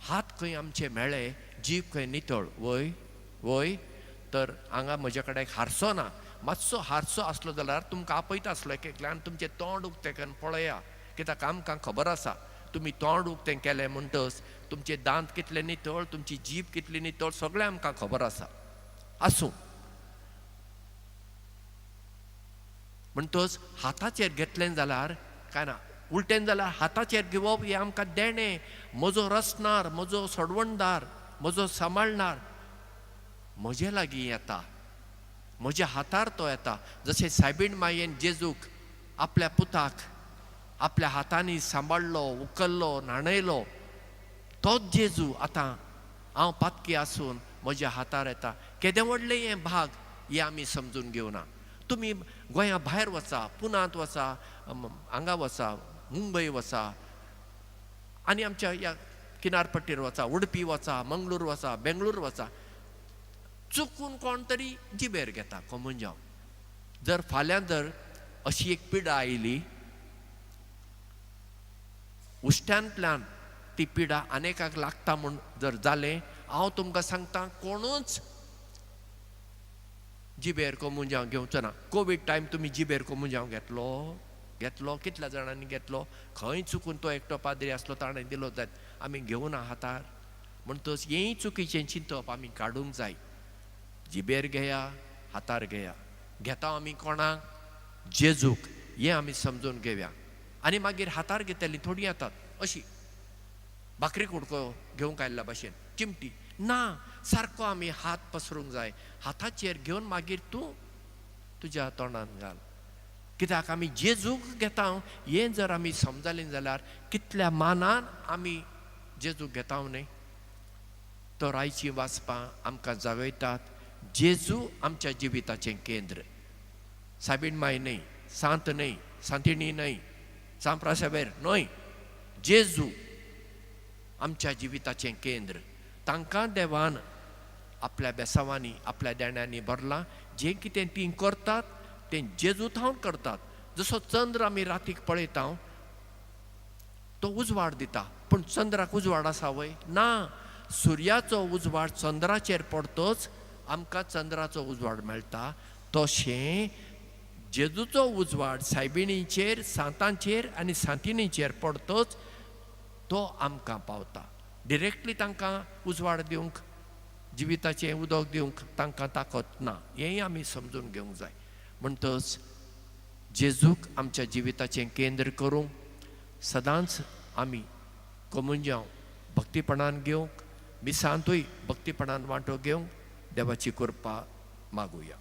J: हात खंय आमचे मेळ्ळे, जीब खंय नितळ, वय वय. तर हांगा म्हज्या कडेन हारसो ना, मातसो हारसो आसलो जाल्यार तुमकां आपयता आसलो एक एकल्यान, तुमचें तोंड उक्तें करून पळया, कित्याक आमकां खबर आसा तुमी तोंड उक्तें केलें म्हणटच तुमचे दांत कितले नितळ, तुमची जीब कितली नितळ, सगळें आमकां खबर आसा. आसूं, म्हणटच हाताचेर घेतलें जाल्यार कांय ना, उलटें जाल्यार हाताचेर घेवप हें आमकां देणें. म्हजो रचणार, म्हजो सोडवणदार, म्हजो सांबाळणार म्हजे लागीं येता, म्हज्या हातार तो येता. जशें सायबीण मायेन जेजूक आपल्या पुताक आपल्या हातांनी सांबाळ्ळो, उखल्लो, न्हाणयलो, तोच जेजू आतां हांव पातकी आसून म्हज्या हातार येता. केदें व्हडलें हें भाग, हें आमी समजून घेवना. तुमी गोंया भायर वचा, पुनांत वचा, हांगा वचा, मुंबय वचा, आनी आमच्या ह्या किनारपट्टीर वचा, उडपी वचा, मंगळूर वचा, बेंगळूर वचा, चुकून कोण तरी जिबेर घेता कोमुंजांव. जर फाल्यां जर अशी एक पिडा आयली, उश्ट्यांतल्यान ती पिडा अनेकाक लागता म्हूण जर जालें, हांव तुमकां सांगता कोणूच जिबेर कोमुंजांव घेवचो ना. कोवीड टायम तुमी जिबेर कोमुंजांव घेतलो, घेतलो कितल्या जाणांनी घेतलो, खंय चुकून तो एकटो पाद्री आसलो ताणें दिलो जायत, आमी घेवना हातार. म्हणटच हेंय चुकीचें चिंतप आमी काडूंक जाय. जिबेर घेया, हातार घेया. घेता आमी कोणाक? जेजूक. हें आमी समजून घेवया. आनी मागीर हातार घेतली थोडीं येतात अशी भाकरी कुडको घेवंक आयिल्ल्या भाशेन चिमटी ना, सारको आमी हात पसरूंक जाय, हाताचेर घेवन मागीर तूं तुज्या तोंडान घाल. कित्याक आमी जेजूक घेता हें जर आमी समजलें जाल्यार कितल्या मानान आमी जेजूक घेता न्हय. तर आयचीं वाचपां आमकां जागयतात जेजू आमच्या जिविताचें केंद्र. सायबीण माय न्हय, सांत न्हय, सांतिणी न्हय, सांप्रासावेर न्हय, जेजू आमच्या जिविताचें केंद्र. तांकां देवान आपल्या बेसांवांनी आपल्या देण्यांनी भरलां. जें कितें तीं करतात तें जेजू थावन करतात. जसो चंद्र आमी रातीक पळयता तो उजवाड दिता, पूण चंद्राक उजवाड आसा वय ना. सुर्याचो उजवाड चंद्राचेर पडतच आमकां चंद्राचो उजवाड मेळटा. तशें जेजूचो उजवाड सायबिणीचेर, सांतांचेर आनी सांतिणीचेर पडतच तो आमकां पावता. डिरेक्टली तांकां उजवाड दिवंक, जिविताचें उदक दिवंक तांकां ताकद ना, हेंय आमी समजून घेवंक जाय. म्हणटच जेजूक आमच्या जिविताचें केंद्र करूंक सदांच आमी कोमुंजांव भक्तीपणान घेवंक, मिसांतूय भक्तीपणान वांटो घेवंक देवाची कृपा मागुया.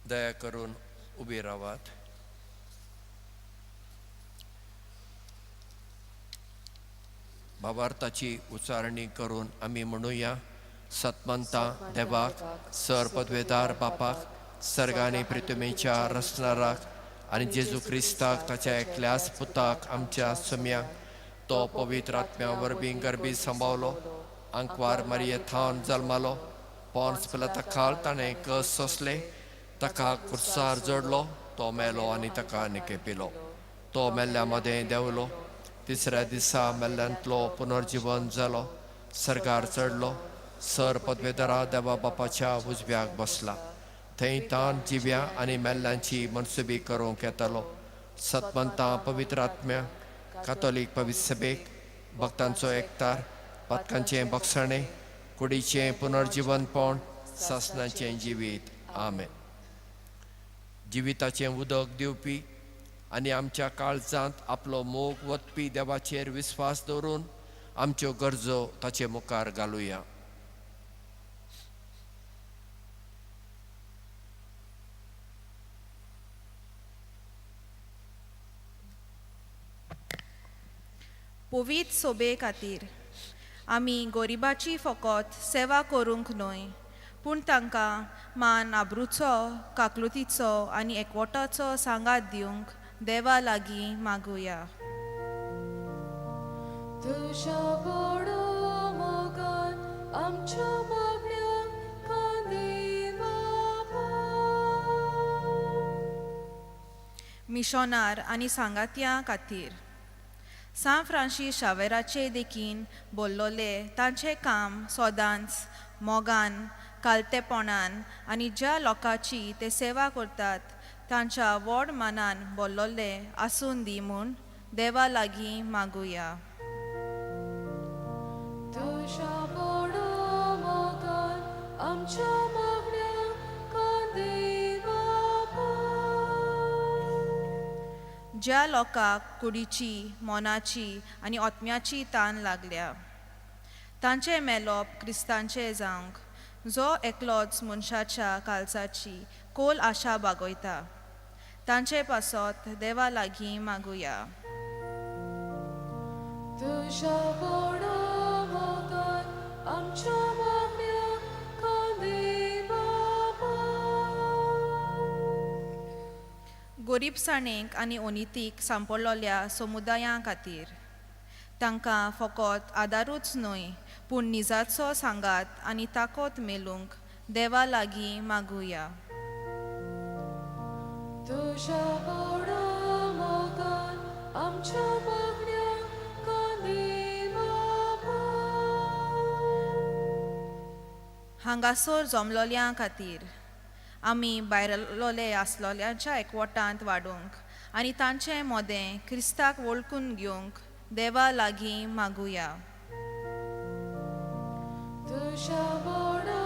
J: दया करून उबी रावात. भावार्थाची उच्चारणी करून आमी म्हणुया. सतमंता देवाक, सर पदवेदार बापाक, सर्गानी प्रितमेच्या रचणाराक आनी जेजू क्रिस्ताक ताच्या एकल्याच पुताक आमच्या सम्याक, तो पवित्र आत्म्या वरवीं गर्भी सांबावलो, आंकवार मारिये थावन जल्मालो, पोन्स पिलाता खाल ताणें कस सोंसले, ताका कुर्सार जडलो, तो मेलो आनी ताका निकेपिलो, तो मेल्ल्या मदें देंवलो, तिसऱ्या दिसा मेल्ल्यांतलो पुनर्जिवन जालो, सर्गार चडलो, सर पदवेदारा देवा बापाच्या उजव्याक बसला, थंय तान जिव्या आनी मेल्ल्यांची मनसुबी करूंक येतालो. सतमंता पवित्र आत्म्या, कातोलीक पवित्र सभेक, भक्तांचो एकतार, पातकांचें बक्षाणें, कुडीचें पुनर्जिवनपण, सासणाचें जिवीत. आमेन. जिविताचें उदक दिवपी आनी आमच्या काळजांत आपलो मोग वतपी देवाचेर विस्वास दवरून आमच्यो गरजो ताचे मुखार घालुया.
M: पवित्र सोबे खातीर आमी गरिबाची फकत सेवा करूंक न्हय, पूण तांकां मान आब्रूचो, काकलुतीचो आनी एकवटाचो सांगात दिवंक देवा लागीं मागुया.
E: तुज्या व्हडा मोगान आमच्या मागण्यांक कांदी बाबा.
M: मिशोनार आनी सांगात्यां खातीर सांत फ्रांसीस शावेराचे देखीन बोल्लोले तांचें काम सदांच मोगान, कालतेपणान आनी ज्या लोकांची ते सेवा करतात तांच्या व्हड मनान बोल्लोले आसून दी म्हूण देवा लागीं मागुया.
E: तुज्या व्हडा मोगान आमच्या मागण्यांक कांदी बाबा.
M: ज्या लोकांक कुडीची, मनाची आनी आत्म्याची तान लागल्या तांचें मेलोप क्रिस्तांचें जावंक, जो एकलोच मनशाच्या काळजाची खोल आशा बागयता, तांचे पासत देवा लागीं मागुया.
E: तुज्या व्हडा मोगान आमच्या मागण्यांक कांदी बाबा.
M: गोरीबसाणेक आनी अनितीक सांपडलोल्या समुदायां खातीर तांकां फकत आदारूच न्हय, पूण निजाचो सांगात आनी ताकद मेळूंक देवा लागीं मागुया.
E: तुज्या व्हडा मोगान आमच्या मागण्यांक कांदी बाबा.
M: हांगासर जमलोल्यां खातीर आमी भायरलोले आसलोल्यांच्या एकवटांत वाडूंक आनी तांचे मदें क्रिस्ताक वळखून घेवंक देवा लागीं मागुया.
E: तुज्या व्हडा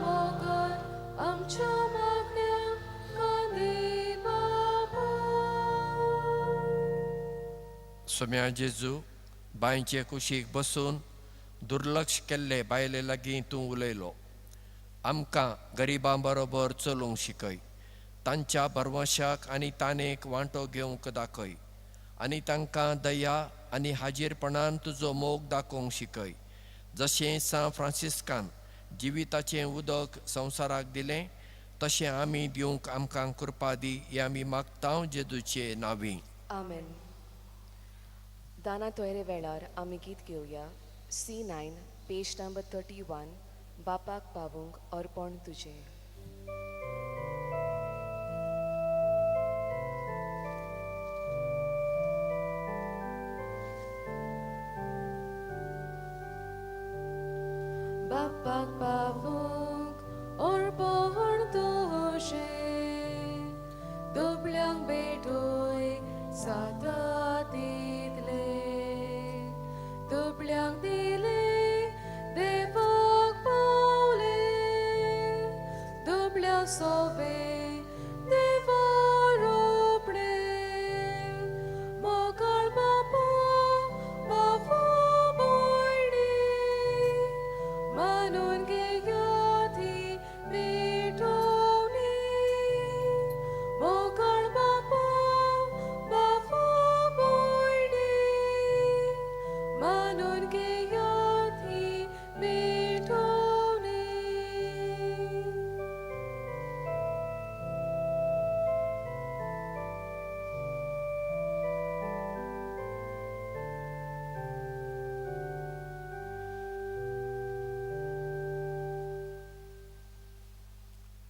E: मोगान आमच्या मागण्यांक कांदी बाबा.
J: सोम्या जेजू, बांयचे कुशीक बसून दुर्लक्ष केल्ले बायले लागीं तूं उलयलो. आमकां गरिबां बरोबर चलूंक शिकय, तांच्या भरवंशाक आनी तानेक वांटो घेवंक दाखय आनी तांकां दया आनी हाजीरपणान तुजो मोग दाखोवंक शिकय. जशें सांत फ्रांसिस्कान जिविताचें उदक संवसाराक दिलें तशें आमी दिवंक आमकां कृपा दी, हें आमी मागता जेजूचे नांवी.
H: आमेन. दाना तोयरे वेळार आमी गीत घेवया C9 page number 31, बापाक पावूंक अर्पण तुजें.
E: बापाक पावूंक अर्पण तुजें, दुबळ्यांक भेटय जाता तितलें, दुबळ्यांक दिलें देवाक पावलें, दुबळ्या सोबें देवा रोपणें, मोगाळ बापा बाबा भयणी, मानून घेयात ही भेटवणी, मोगाळ बापा बाबा भयणी, मानून घेयात ही भेटवणी.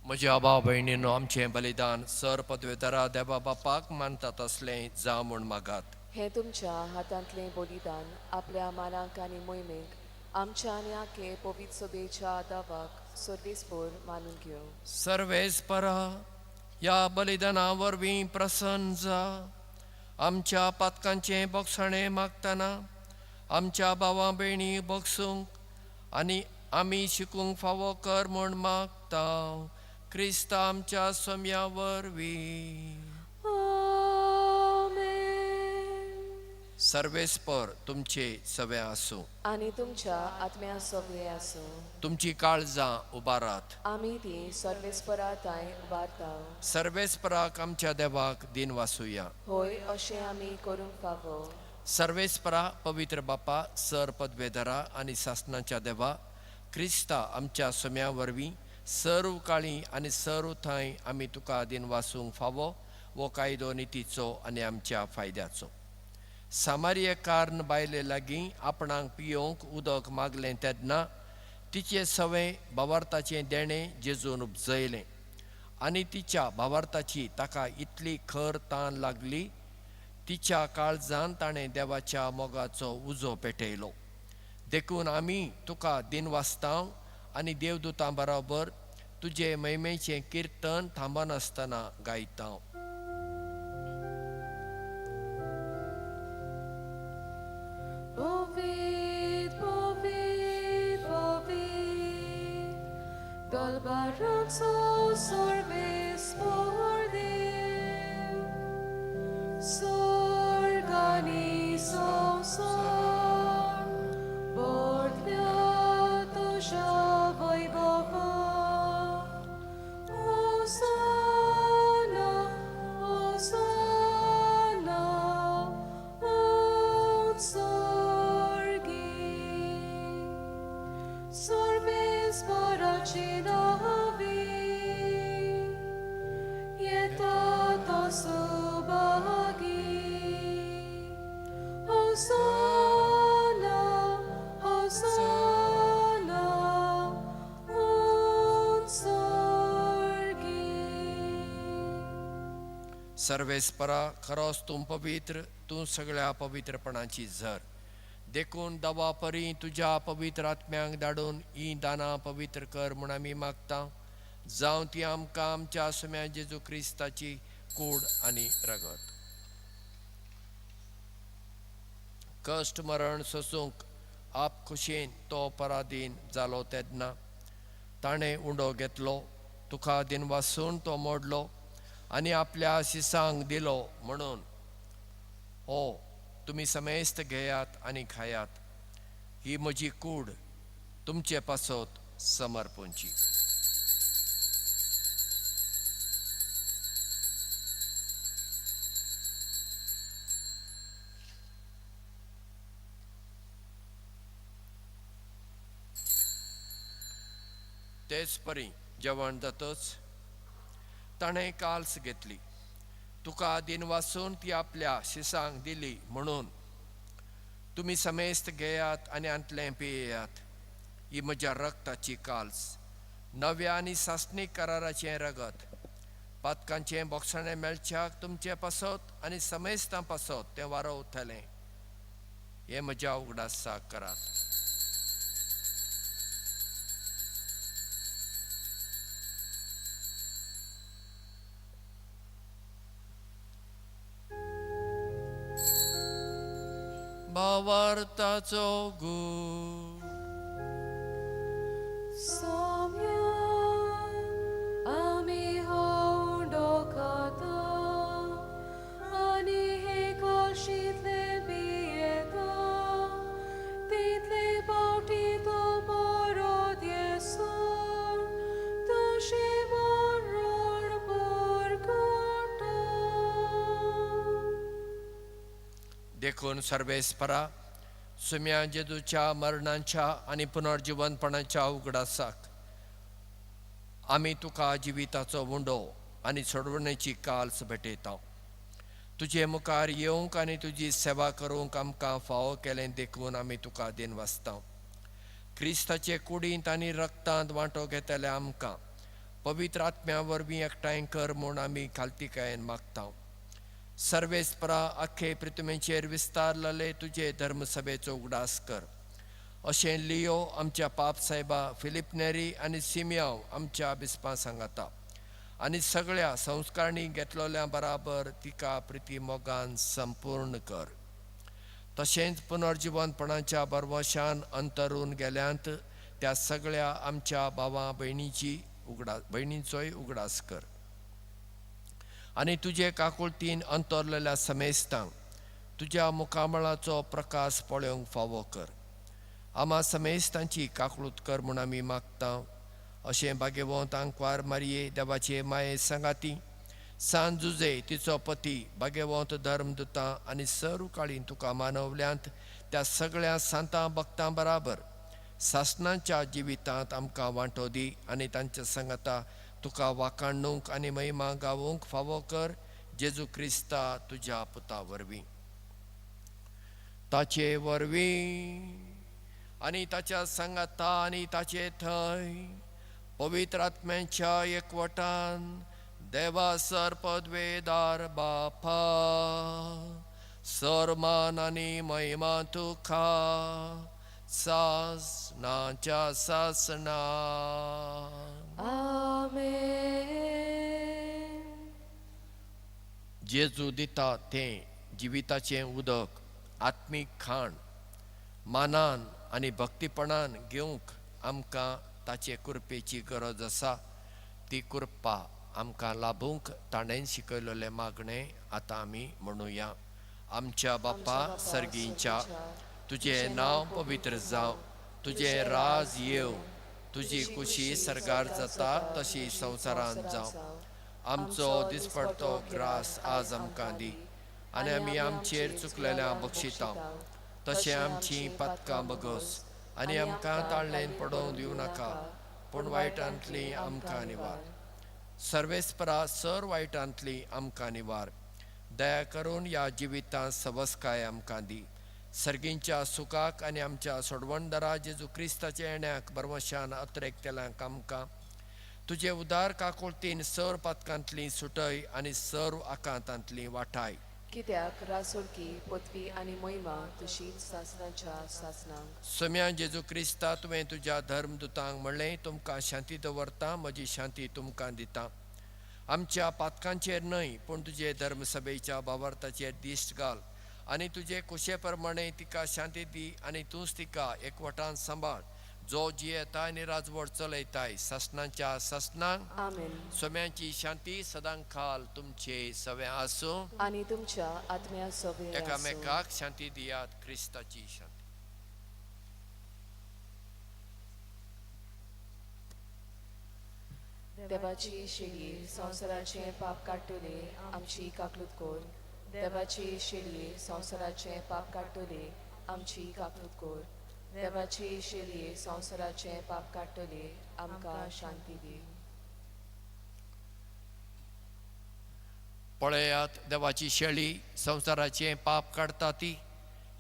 J: म्हज्या भाव भयणीनो, आमचें बलिदान सर पदवेदारा देवा बापाक मानतात असलें जावं म्हूण मागात.
H: हें तुमच्या हातांतलें बलिदान आपल्या मानाक आनी मोहिमेक आमच्या आनी आखे पवित्र सभेच्या दावाक सर्वेस्पोर मानून घेवं.
J: सर्वेस्परा, ह्या बलिदाना वरवीं प्रसन्न जा. आमच्या पातकांचें बोगसणें मागतना आमच्या भावा भयणी बोगसूंक आनी आमी शिकूंक फावो कर म्हूण मागता, क्रिस्त आमच्या सोम्या वरवीं.
E: आमेन.
J: सर्वेस्पर तुमचे सवे आसूं.
H: आनी तुमच्या आत्म्या सगळे आसूं.
J: तुमची काळजां उबारात.
H: आमी ती सर्वेस्परा तांय उबारता.
J: सर्वेस्पराक आमच्या देवाक दिन वासुया.
H: होय, अशें आमी करूंक फावो.
J: सर्वेस्परा, पवित्र बापा, सर पदवेधरा आनी सासणाच्या देवा, क्रिस्ता आमच्या सोम्या वरवीं सर्व काळी आनी सर्व थंय आमी तुका दिन वासूंक फावो वो कायदो नितीचो आनी आमच्या फायद्याचो. सामार्यकार्न बायले लागीं आपणाक पियोवंक उदक मागलें तेन्ना तिचे सवें भावार्थाचें देणें जेजून उपजयलें आनी तिच्या भावार्थाची ताका इतली खर तान लागली, तिच्या काळजान ताणें देवाच्या मोगाचो उजो पेटयलो. देखून आमी तुका दिन वाचता आनी देवदूतां बरोबर तुजे महिमेचें किर्तन थांबनासतना गायता.
E: पवित्र पवित्र पवित्र दलबाराचो सर्वेस्पर देव, स्वर्ग आनी संवसार भरल्या तुज्या वैभवान. होसाना होसाना उत्सर्गी, सर्वेस्पराची नांवी येता तो सुभागी. होसाना होसाना उत्सर्गी.
J: सर्वेस्परा, खरोच तूं पवित्र, तूं सगळ्या पवित्रपणाची झर. देखून दवा परी तुज्या पवित्र आत्म्यांक धाडून ही दानां पवित्र कर म्हूण आमी मागता, जावं ती आमकां आमच्या सोम्या जेजू क्रिस्ताची कूड आनी रगत. कश्ट मरण सोसूंक आप खुशयेन तो पराधीन जालो तेन्ना ताणें उंडो घेतलो, तुका दिनवासून तो मोडलो आनी आपल्या शिसांक दिलो म्हणून, हो तुमी समेस्त घेयात आनी खायात, ही म्हजी कूड तुमचे पासत समर्पणची. तेच परी जेवण जातच ताणें काल्स घेतली, तुका दिनवासून ती आपल्या शिसांक दिली म्हणून, तुमी समेस्त घेयात आनी आंतलें पियेयात, ही म्हज्या रक्ताची काल्स, नव्या आनी सासणीक कराराचें रगत, पातकांचें बोगसणें मेळच्याक तुमचे पासत आनी समेस्तां पासत तें वारोवतलें. हें म्हज्या उगडासाक करात. भावार्थाचो गूण.
E: सोम्या आमी हो उंडो खाता आनी हे कशींतले पियेता, तितले पावटी तो परत येसर तशें मरण परगटा.
J: देखून सर्वेस्परा सुम्या जेजूच्या मरणाच्या आनी पुनर्जिवनपणाच्या उगडासाक आमी तुका जिविताचो उंडो आनी सोडवणेची काल्स भेटयता. तुजे मुखार येवंक आनी तुजी सेवा करूंक आमकां फावो केलें देखून आमी तुका दिनवासता. क्रिस्ताचे कुडींत आनी रक्तांत वांटो घेतले आमकां पवित्र आत्म्या वरवीं एकठांय कर म्हूण आमी खालतीकायेन मागता. सर्वेस्परा आख्खे पृथ्वीचेर विस्तारलेले तुजे धर्मसभेचो उगडास कर. अशें लियो आमच्या पाप साहेबा, फिलीप नेरी आनी सिमियांव आमच्या बिस्पां सांगाता आनी सगळ्या संस्कारणी घेतलोल्या बराबर तिका प्रिती मोगान संपूर्ण कर. तशेंच पुनर्जिवनपणाच्या बरवशान अंतरून गेल्यांत त्या सगळ्या आमच्या भावां भयणीची भयणींचोय उगडास कर आनी तुजे काकुळतीन अंतरलेल्या समेस्तांक तुज्या मुखामळाचो प्रकाश पळोवंक फावो कर. आमा समेस्तांची काकळूत कर म्हूण आमी मागता. अशें भाग्यवंत आंकवार मारये देवाचे माये सांगाती सान जुजे तिचो पती भाग्यवंत धर्मदुतां आनी सर्व काळीन तुका मानवल्यांत त्या सगळ्या सांतां भक्तां बराबर सासणाच्या जिवितांत आमकां वांटो दी आनी तांच्या सांगाता तुका वाखाणूंक आनी महिमा गावूंक फावो कर, जेजू क्रिस्ता तुज्या पुता वरवीं. ताचे वरवीं आनी ताच्या सांगाता आनी ताचे थंय पवित्र आत्म्यांच्या एकवटान देवा सर पदवेदार बापा, सरमान आनी महिमा तुका सासनाच्या सासना.
E: आमेन.
J: जेजू दिता तें जिविताचें उदक, आत्मीक खाण मानान आनी भक्तीपणान घेवंक आमकां ताचे कृपेची गरज आसा. ती कृपा आमकां लाभूंक ताणें शिकयलेलें मागणें आतां आमी म्हणुया. आमच्या बापा सर्गींच्या, तुजें नांव पवित्र जावं, तुजें राज येवं, तुजी खुशी सर्गार जाता तशी संवसारांत जावं. आमचो दिसपडतो ग्रास आज आमकां दी आनी आमी आमचेर चुकलेल्या बक्षिता तशें आमची पातकां बगस आनी आमकां ताळ्ळेन पडोवंक दिवं नाका, पूण वायटांतली आमकां निवार. सर्वेस्परा सर वायटांतली आमकां निवार. दया करून ह्या जिवितांत सवसकाय आमकां दी. सर्गींच्या सुखाक आनी आमच्या सोडवणदारा जेजू क्रिस्ताच्या येण्याक बरवशान अत्रेकतेल्यांक आमकां तुजे उदार काकुळतीन सर्व पातकांतली सुटय आनी सर्व आकांतांतली वाटाय.
H: कित्याक रासोळकी पदवी आनी महिमा तुशीच सासणाच्या सासणांक.
J: सम्या जेजू क्रिस्ता, तुवें तुज्या धर्मदुतांक म्हणलें, तुमकां शांती दवरता, म्हजी शांती तुमकां दिता. आमच्या पातकांचेर न्हय पूण तुजे धर्मसभेच्या भावार्थाचेर दिश्ट घाल आनी तुजे कुशे प्रमाणे तिका शांती दी आनी तूंच तिका एकवटान सांबाळ जो जियेता आनी राजवट चलयताय सासणाच्या सासणांक.
H: आमेन.
J: सोम्यांची शांती सदांकाल तुमचे सवे आसूं
H: आनी तुमच्या आत्म्या सवे.
J: एकामेकाक शांती दियात. क्रिस्ताची शांती.
H: देवाची शेळी संवसाराचें पाप काडटले, आमची काकलूत कोर. देवाची शेळी संवसाराचें पाप काडटले, आमची काकलूत कोर. देवाची शेळी संवसाराचें पाप काडटले, आमकां शांती दी.
J: पळयात देवाची शेळी संवसाराचें पाप काडटा ती.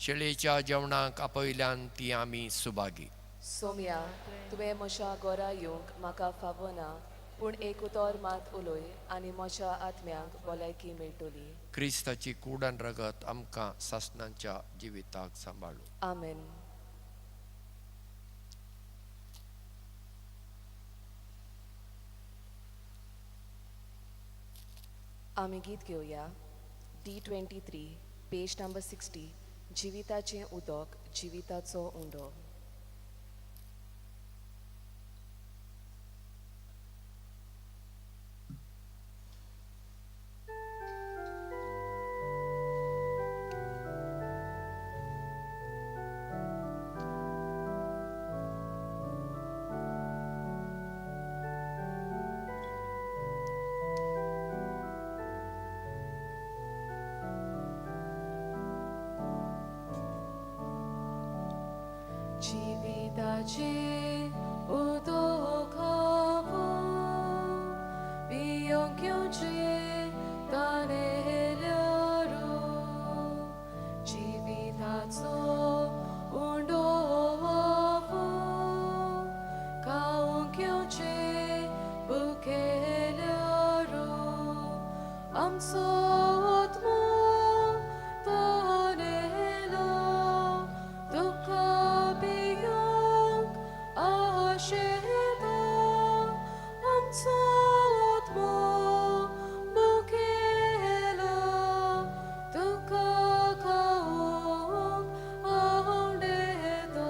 J: शेळयेच्या जेवणाक आपयल्यान ती आमी सुभागी.
H: सोम्या, तुवें म्हज्या घरा येवंक म्हाका फावना, पूण एक उतर मात उलय आनी म्हज्या आत्म्याक भलायकी मेळटली.
J: क्रिस्ताची कूड आनी रगत आमकां सासणाच्या जिविताक सांबाळू.
H: आमेन. आमी गीत घेवया D 23, page number 60, जिविताचें उदक जिविताचो उंडो. जिविताचें उदक पिवंक येवचें तानेल्यारो, जिविताचो उंडो खावंक येवचें भुकेल्यारो, आमचो आत्मो तानेलो तुका पिवंक आशेता, आमचो आत्मो भुकेला तुका खावंक आवडेता.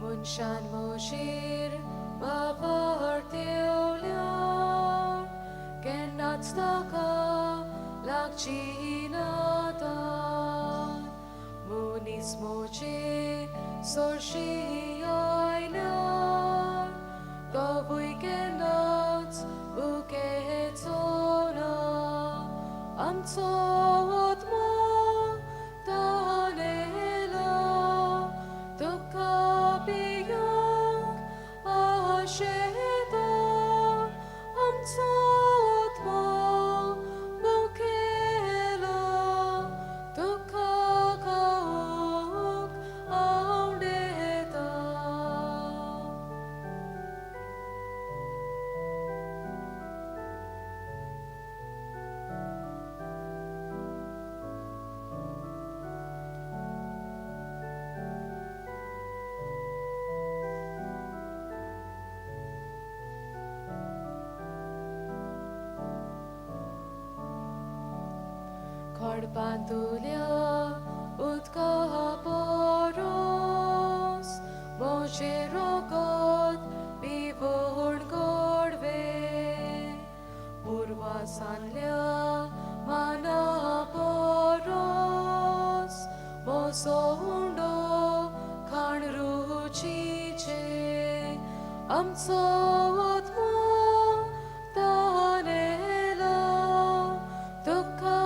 H: मनशान म्हजेर बाबार देंवल्यार केन्नाच ताका लागची ना तान. मनीस म्हजे सरशी आयल्यार तोवूय केन्नाच भुकेचो ना, आमचो आत्मो तानेला तुका पिवंक आशेता, आमचो आत्मो भुकेला तुका खावंक आवडेता. खडपांतुल्या उदका परोस म्हजें रगत पिवून गोडवें, पुर्वासांतल्या माना परोस म्हजो उंडो खाण रुचीचें, आमचो आत्मो तानेला तुका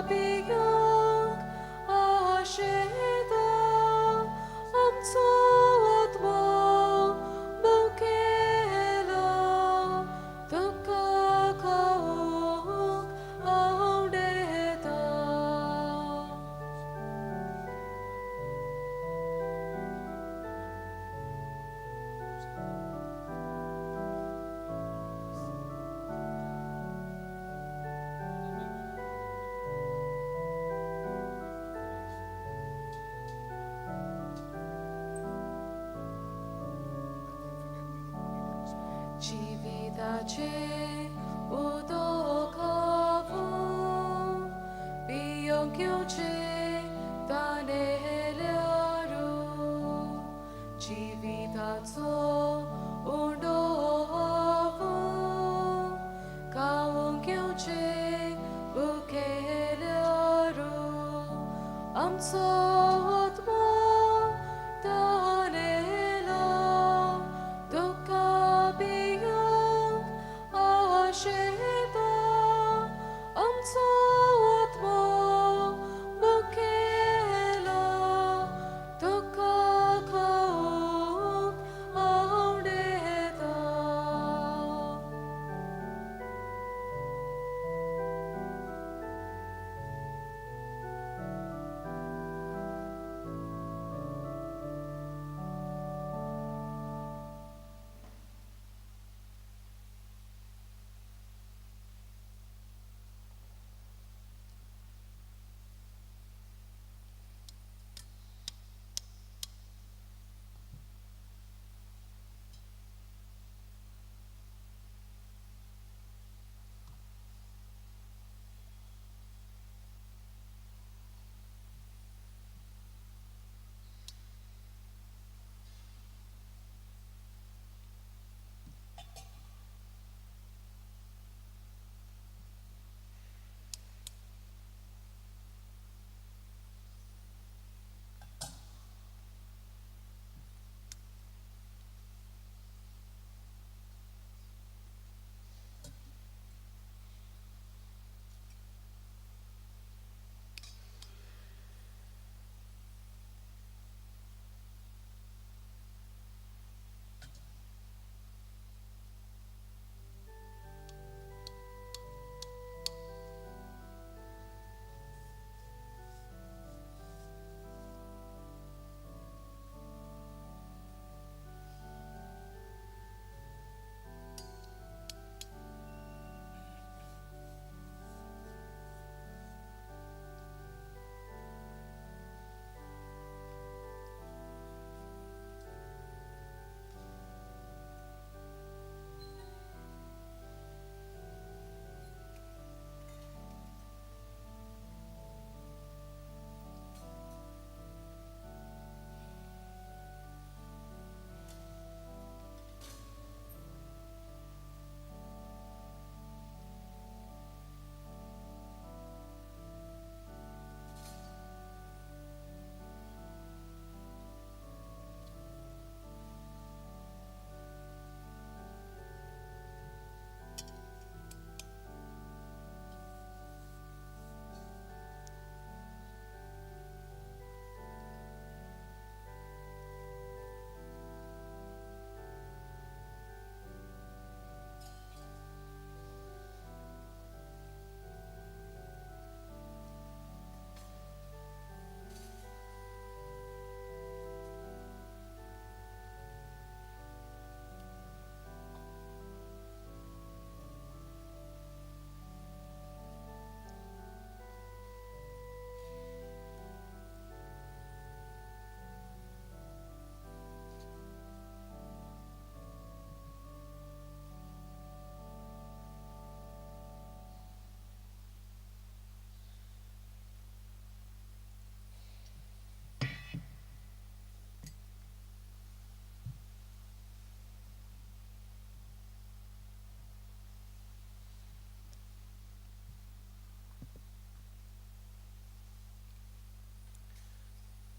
H: पिवंक आशेता, आमचो आत्मो भुकेला तुका खावंक आवडेता.
E: जिविताचें उदक हांव पियोंक येवचें तानेल्यारू जिविताचो उंडो हांव खावंक येवचें भुकेल्यारू आमचो आत्मो तानेला तुका पियोंक आशेता आमचो आत्मो भुकेला तुका खावंक आवडेता.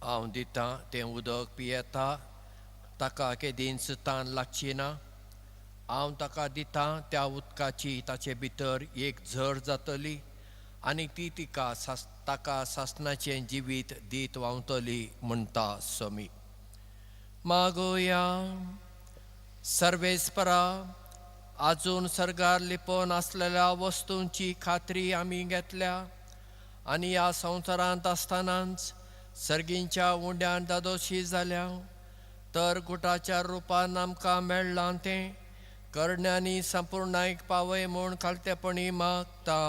J: हांव दितां तें उदक पियेता ताका केदींच तान लागची ना. हांव ताका दितां त्या उदकाची ताचे भितर एक झर जातली आनी ती तिका ताका सासणाचें जिवीत दीत व्हांवतली म्हणटा समी. मागोया. सर्वेस्परा, आजून सर्गार लिपोवन आसलेल्या वस्तूंची खात्री आमी घेतल्या आनी ह्या संवसारांत आसतनाच सर्गींच्या उंड्यान दादोशी जाल्या तर गुटाच्या रुपान आमकां मेळ्ळां तें करण्यांनी संपूर्णायक पावय म्हूण खालतेपणी मागता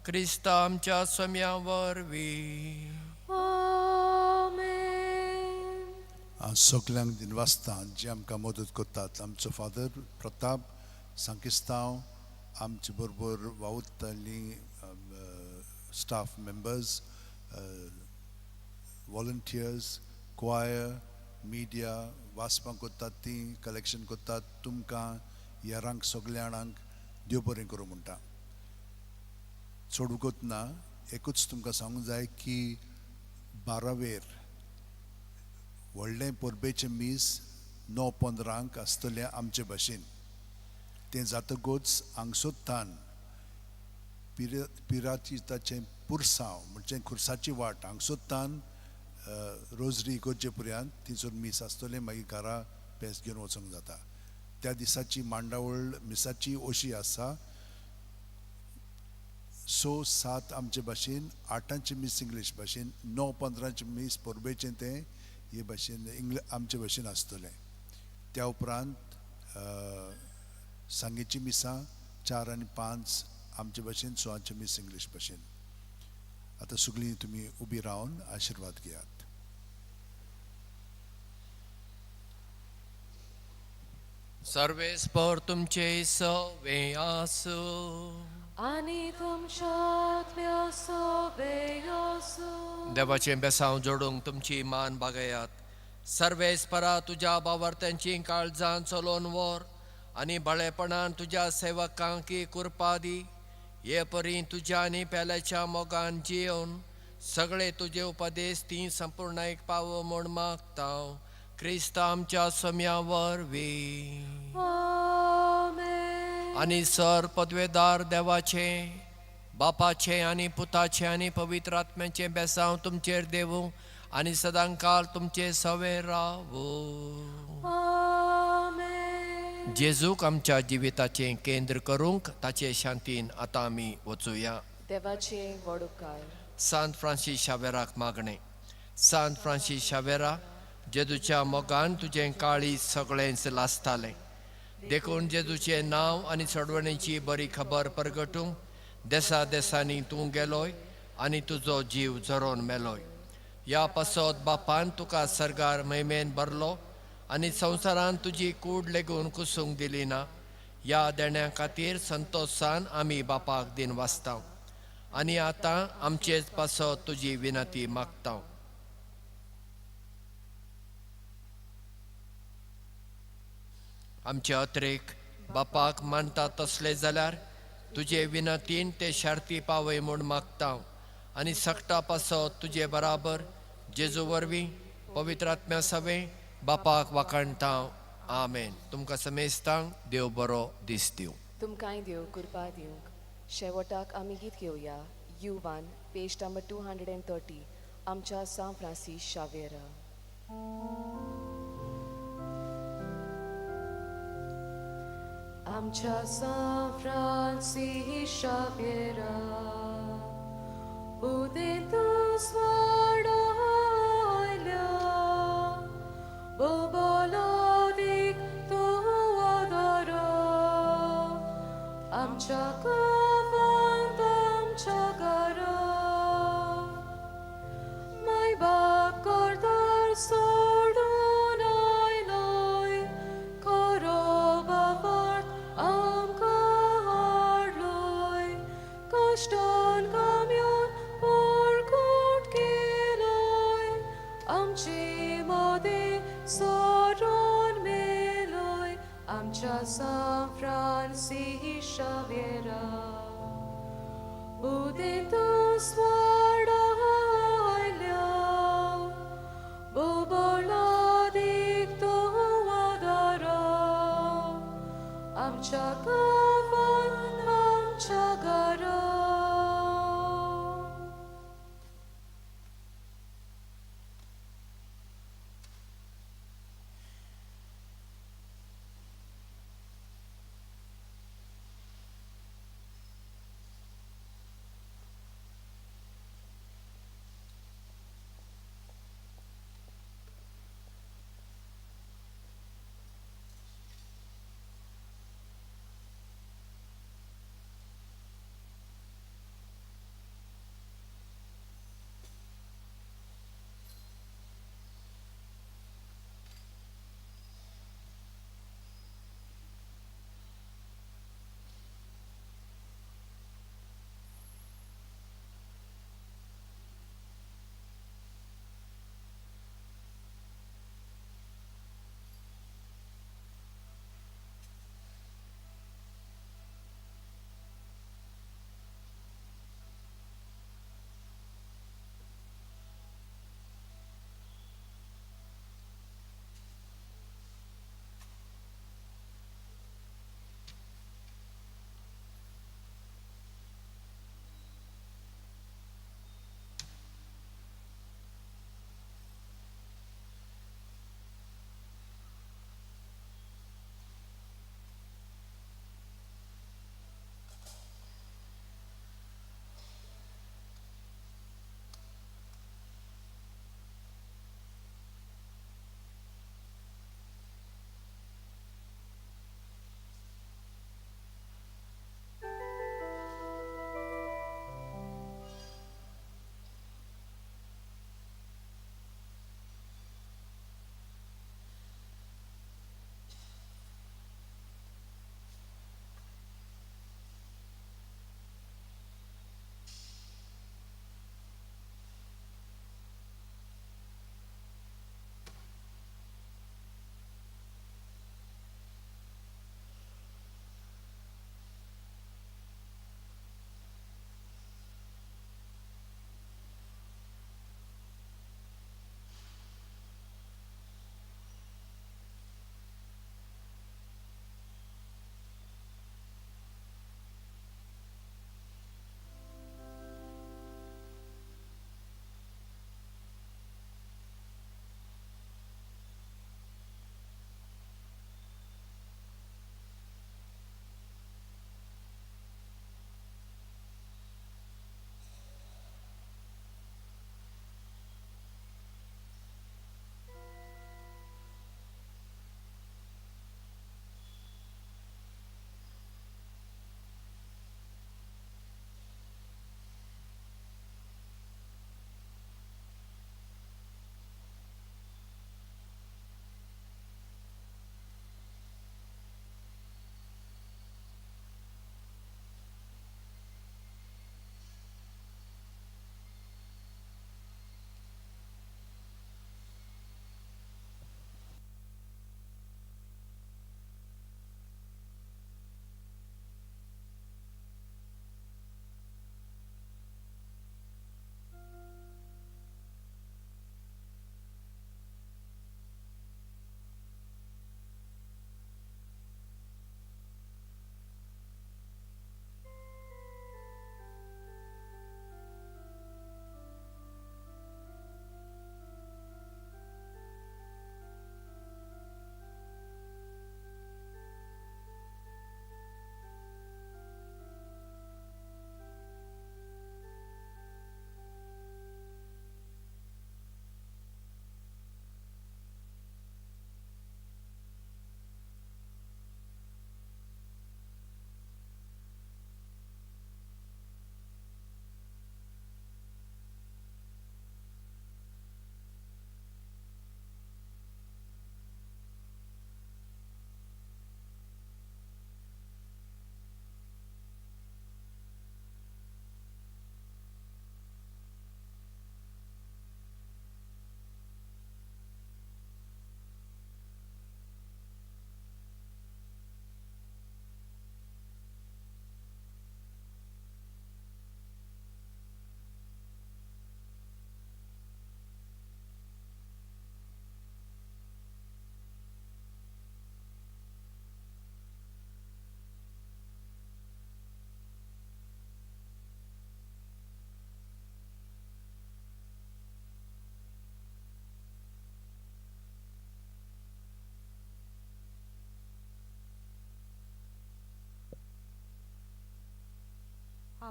J: क्रिस्त आमच्या सोम्या वरवीं.
E: आमेन.
I: हांव सगल्यांक दिनवासता जे आमकां मदत करतात. आमचो फादर प्रताप सांकिस्तांव, आमचे बरोबर वावुरतालीं staff members, volunteers, choir, media, वाचपां करतात तीं, कलेक्शन करतात. तुमकां हेरांक सगल्या जाणांक देव बरें करूं म्हणटा. चड वगत ना, एकूच तुमकां सांगूंक जाय की 12वेर व्हडलें परबेचें मीस 9:15 आसतलें आमचे भाशेन. तें जातकूच हांगसोत्तान पिराचिताचें पुरसांव म्हणजे खुर्साची वाट हांगसोत्तान रोजरी इगर्जे पर्यंत थंयसर मीस आसतलें. मागीर घरा पेस घेवन वचूंक जाता. त्या दिसाची मांडावळ मिसाची अशी आसा, 6-7 आमचे भाशेन, 8 मीस इंग्लीश भाशेन, 9:15 मीस परबेचें तें हे भाशेन आमचे भाशेन आसतलें. त्या उपरांत सांगेची मिसां 4 आनी 5 आमचे भाशेन, 6 मीस इंग्लीश भाशेन. आतां सगळीं तुमी उबी रावन आशिर्वाद घेयात.
J: सर्वेस्पर तुमचे सवे आसूं
E: आनी तुमच्या आत्म्या सवे आसूं.
J: देवाचें बेसांव जोडूंक तुमची मान बागयात. सर्वेस्परा तुज्या बावर्त्यांची काळजां चलोवन व्हर आनी बळेपणान तुज्या सेवकांक कृपा दी. हे परी तुज्या आनी पेल्याच्या मोगान जियोवन सगळे तुजे उपदेश ती संपूर्णायक पावो म्हूण मागता क्रिस्त आमच्या सोम्या वरवीं. आनी सर पदवेदार देवाचे बापाचे आनी पुताचे आनी पवित्र आत्म्याचें बेसांव तुमचेर देवूं आनी सदांकाल तुमचे सवे रावूं. जेजूक आमच्या जिविताचें केंद्र करूंक ताचे शांतीन आतां आमी वचुया.
H: देवाचे व्हड उपकार.
J: सांत फ्रांसीस शावेराक मागणें. सांत फ्रांसीस शावेरा, जेजूच्या मोगान तुजें काळीज सगळेंच लासतालें, देखून जेजूचें नांव आनी सोडवणेची बरी खबर परगटूंक देसा देसांनी तूं गेलोय आनी तुजो जीव झरोवन मेलोय. ह्या पासत बापान तुका सर्गार महिमेन भरलो आनी संवसारान तुजी कूड लेगून कुसूंक दिली ना. ह्या देण्या खातीर संतोशान आमी बापाक दिन वाचता आनी आतां आमचेच पासत तुजी विनंती मागता. आमचे अत्रेक बापाक मानता तसले जाल्यार तुजे विनंतीन ते शार्ती पावय म्हूण मागता आनी सगटा पासत तुजे बराबर जेजू वरवीं पवित्र आत्म्या सवें बापाक वाखाणता. आमेन. तुमकां समेस्तांक देव बरो दीस दिवं.
H: तुमकांय देव कृपा दिवंक. शेवटाक आमी गीत घेवया U1 page number 230 आमच्या सांत फ्रांसीस शावेरा. आमच्या सांत फ्रांसीस शावेरा, उदेंत स्वाडायल्या बोबोलादीक तूं आदारा, आमच्या गांवांत आमच्या घरा, माय बाप करदार सोडून आयलोय, खरो बापार्थ आमकां हाडलोय, कश्टान कामयोन पोरकूट केलोय, आमचे मदें सोरोन मेलोय, आमच्या सांत फ्रांसीस शावेरा, उदेंत स्वाडायल्या बोबोलादीक तूं आदारा, आमच्या गांवांत आमच्या घरा.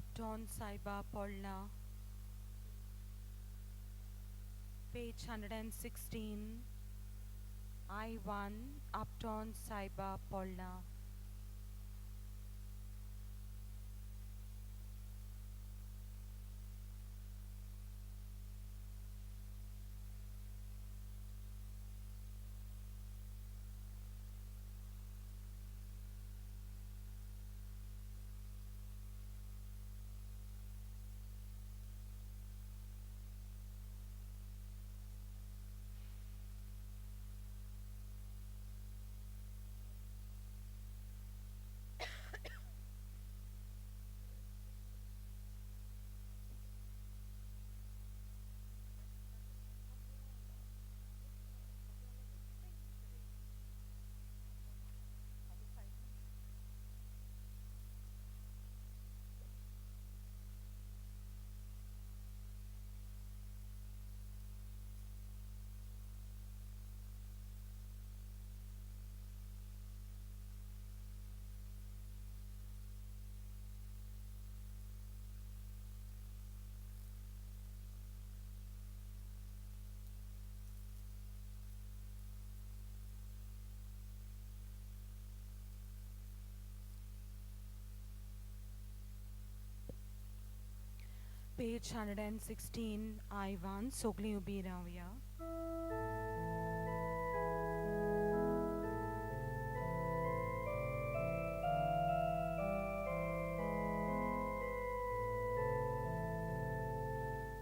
N: Upton Saiba Polna. Page 116, I1, Upton Saiba Polna. Page 116, I1, Sogli Ubi Ravya.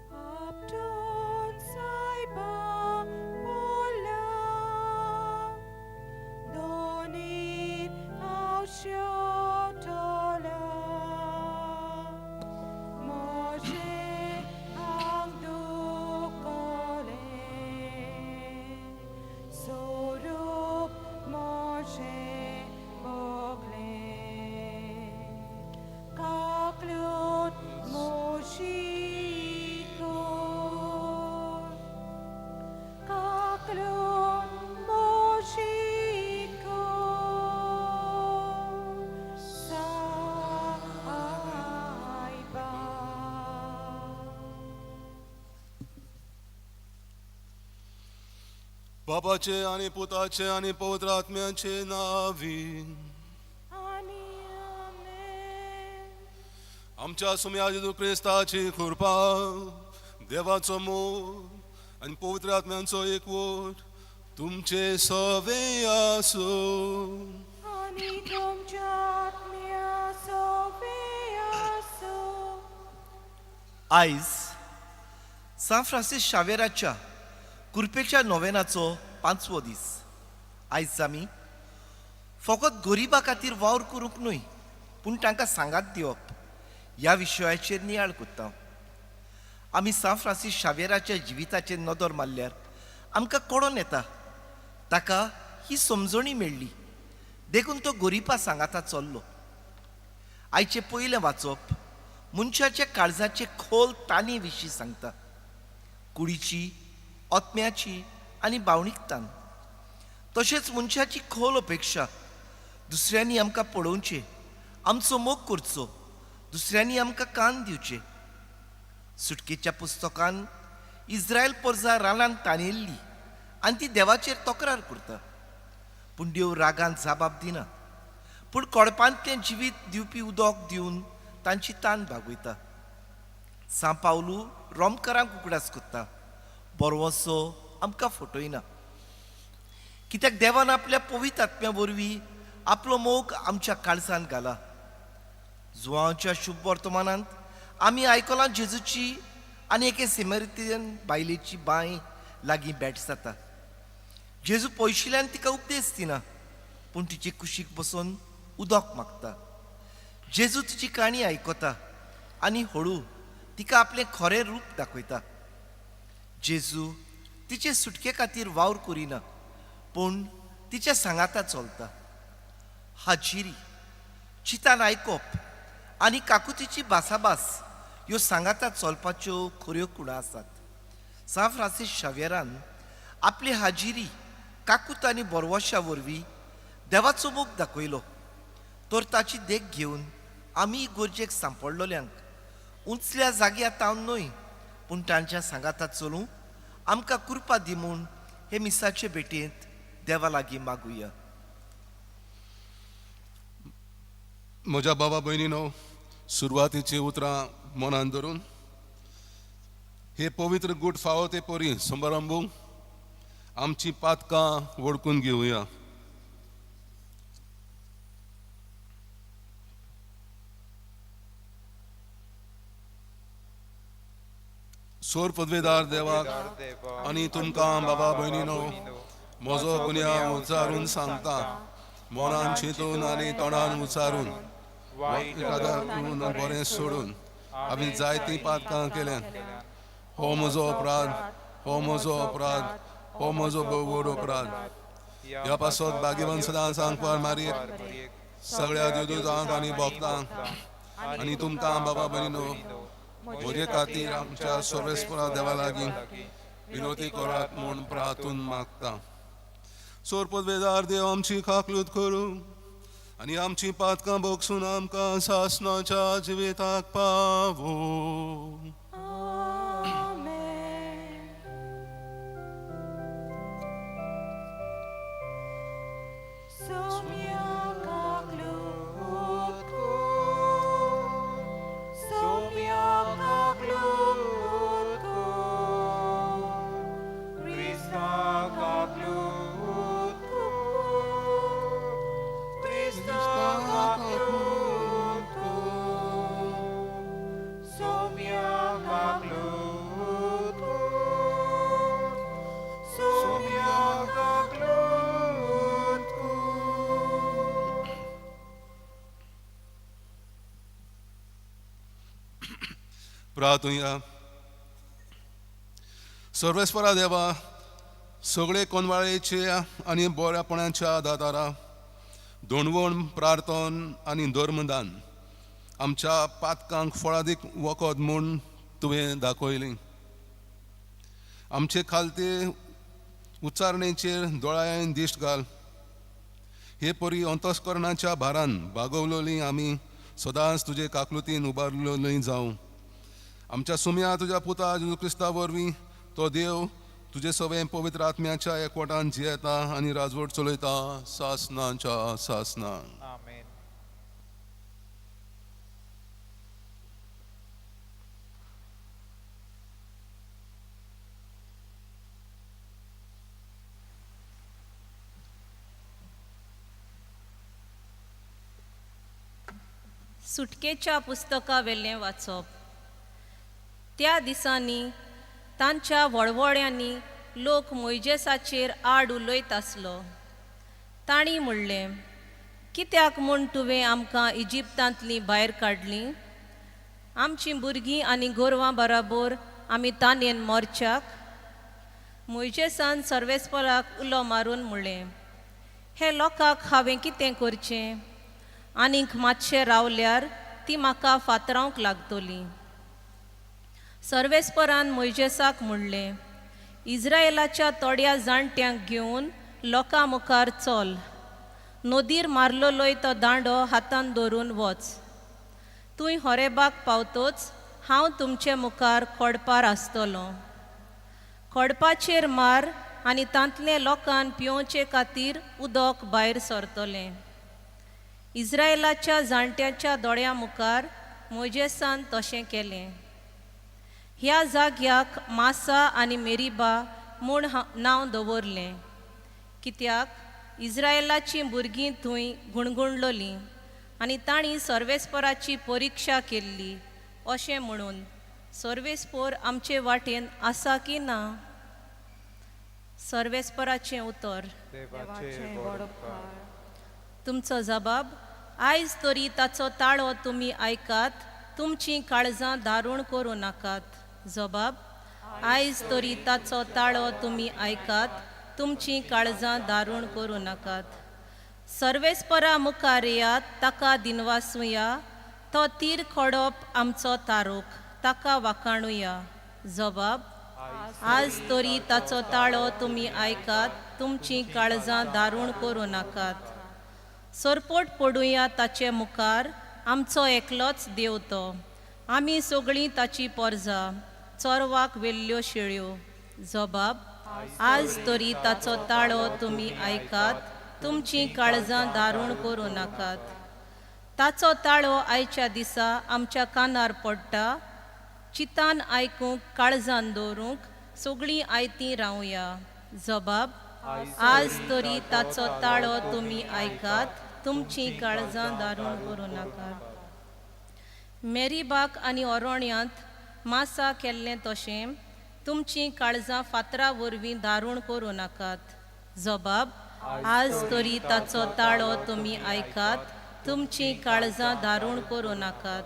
N: Upton Saiba Pola, Donir Ausyotola, Moshe Angdukole, Sorup Moshe Bogle, Kaklut Moshiko, Kaklut Moshiko, Saiba.
O: बापाचे आणि पुताचे आणि पवित्र आत्म्याचे नावी.
N: आनी आमेन.
O: आमच्या सुम्या जेजू क्रिस्ताची कृपा, देवाचो मोग आनी पवित्र आत्म्यांचो एकवट तुमचे सवे आसूं.
N: आनी तुमच्या आत्म्या सोबे आसूं.
P: आयज सांत फ्रांसीस शावेराच्या कुरपेच्या नोवेनाचो पांचवो दीस. आयज आमी फकत गरिबा खातीर वावर करूंक न्हय, पूण तांकां सांगात दिवप ह्या विशयाचेर नियाळ करता. आमी सांत फ्रांसीस शावेराच्या जिविताचेर नदर मारल्यार आमकां कळोन येता ताका ही समजणी मेळ्ळी, देखून तो गरिबा सांगाता चल्लो. आयचें पयलें वाचप मनशाच्या काळजाचे खोल तानी विशीं सांगता, कुडीची, आत्म्याची आनी भावनीक तान, तशेंच मनशाची खोल अपेक्षा दुसऱ्यांनी आमकां पळोवचें, आमचो मोग करचो, दुसऱ्यांनी आमकां कान दिवचे. सुटकेच्या पुस्तकान इस्रायल परजा रानांत ताणेल्ली आनी ती देवाचेर तक्रार करता, पूण देव रागान जाबाब दिना, पूण कोडपांतलें जिवीत दिवपी उदक दिवन तांची तान भागयता. सांत पावलू रोमकारांक उगडास करता, बरवसो आमकां फटयना, कित्याक देवान आपल्या पवित्र आत्म्या वरवीं आपलो मोग आमच्या काळजांत घाला. जुवांच्या शुभ वर्तमानांत आमी आयकलां जेजूची आनी एके सेमेरियन बायलेची बांय लागीं भेट जाता. जेजू पयशिल्ल्यान तिका उपदेश दिना, पूण तिचे कुशीक बसून उदक मागता. जेजू तिची काणी आयकता आनी हळू तिका आपलें खरें रूप दाखयता. जेजू तिचे सुटके खातीर वावर करिना, पूण तिच्या सांगाता चलता. हाजिरी, चितान आयकप आनी काकुतीची भासाभास ह्यो सांगाता चलपाच्यो खऱ्यो कुणां आसात. सांत फ्रांसीस शावेरान आपली हाजिरी, काकूत आनी बोरवशा वरवीं देवाचो मोग दाखयलो, तर ताची देख घेवन आमी गरजेक सांपडलोल्यांक उंचल्या जाग्यार तावन न्हय पूण तांच्या सांगाता चलूं आमकां कृपा दी म्हूण हे मिसाचे भेटयेंत देवा लागीं मागुया.
O: म्हज्या बाबा भयणीनो, सुरवातीची उतरां मनान धरून हे पवित्र गूट फावो ते परी समारंभूंक आमची पातकां वळखून घेवया. सोर पदवेदार देवाक आनी तुमकां बाबा भयणीनो म्हजो गुन्यांव उच्चारून सांगता, मनान चिंतून आनी तोंडान उच्चारून बरें सोडून हांवें जायतीं पातकां केल्यात. हो म्हजो अपराध, हो म्हजो अपराध, हो म्हजो भोव व्हड अपराध. ह्या पासत भाग्यवंत सदां सांगपार मारयेक सगळ्या देवदूतांक आनी भक्तांक आनी तुमकां बाबा भयणीनो म्हजे खातीर आमच्या सर्वेस्परा देवा लागीं विनोती करात म्हूण प्रार्थून मागता. सोर पदवेदार देव आमची काकलूत करूं आनी आमची पातकां भोगसून आमकां सासणाच्या जिविताक पावो. प्रार्थुया. सर्वेस्परा देवा, सगळे कोनवाळेचे आनी बऱ्यापणाच्या दातारा दोणवण प्रार्थन आनी धर्मदान आमच्या पातकांक फळादीक वखद म्हूण तुवें दाखयली. आमचे खालते उच्चारणेचेर दोळ्यान दिश्ट घाल. हे परी अंतस्करणाच्या भारान बागवलोली आमी सदांच तुजे काकलुतीन उबारलोली जावं. आमच्या सुम्या तुज्या पुता जेजू क्रिस्ता वरवीं तो देव तुजे सवें पवित्र आत्म्याच्या एकवटान जियेता आनी राजवट चलयता सासनाच्या सासना.
Q: सुटकेच्या पुस्तका वेलें वाचप. त्या दिसांनी तांच्या वळवळ्यांनी लोक मोयजेसाचेर आड उलयत आसलो. तांणी म्हणलें, कित्याक म्हूण तुवें आमकां इजिप्तांतलीं भायर काडलीं? आमचीं भुरगीं आनी गोरवां बराबर आमी तानेन मोरच्याक. मोयजेसान सर्वेस्पराक उलो मारून म्हणलें, हे लोकांक हांवें कितें करचें? आनीक मातशें रावल्यार ती म्हाका फातरावंक लागतली. सर्वेस्परान मोयजेसाक म्हणलें, इज्रायलाच्या थोड्या जाणट्यांक घेवन लोकां मुखार चल. नदीर मारलोलोय तो दांडो हातान धरून वच. तूं होरेबाक पावतोच हांव तुमचे मुखार खोडपार आसतलो. खोडपाचेर मार आनी तांतले लोकान पिवचे खातीर उदक भायर सरतलें. इज्रायलाच्या जाणट्यांच्या दोळ्यां मुखार मोयजेसान तशें केलें. ह्या जाग्याक मासा आनी मेरिबा म्हूण नांव दवरलें, कित्याक इज्रायलाचीं भुरगीं थंय गुणगुणलोलीं आनी तांणी सर्वेस्पराची परिक्षा केल्ली अशें म्हणून, सर्वेस्पोर आमचे वाटेन आसा की ना? सर्वेस्पराचें उतर. तुमचो जबाब, आयज तरी ताचो ताळो तुमी आयकात, तुमचीं काळजां दारूण करूं नाकात. जबाब, आयज तरी ताचो ताळो तुमी आयकात, तुमचीं काळजां दारूण करूं नाकात. सर्वेस्परा मुखार येयात, ताका दिनवासुया. तो तीर खोडप आमचो तारूक, ताका वाखाणुया. जबाब, आज तरी ताचो ताळो तुमी आयकात, तुमचीं काळजां दारूण करूं नाकात. सरपोट पडुया ताचे मुखार, आमचो एकलोच देव तो. आमी सगळीं ताची पोरजा चोरवाक वेल्ल्यो शेळ्यो. जबाब आज तरी ताचो ताळो तुमी आयकात, तुमचीं काळजां दारूण करूं नाकात. ताचो ताळो आयच्या दिसा आमच्या कानार पडटा. चितान आयकूंक काळजान दवरूंक सगळीं आयतीं रावया. जबाब आज तरी ताचो ताळो तुमी आयकात, तुमचीं काळजां दारूण करूं नाकात. मेरीबाक आनी ओरोण्यांत मासा केल्लें तशें तुमचीं काळजां फातरा वरवीं दारूण करूं नाकात. जबाब आज तरी ताचो ताळो तुमी आयकात, तुमचीं काळजां दारूण करूं नाकात.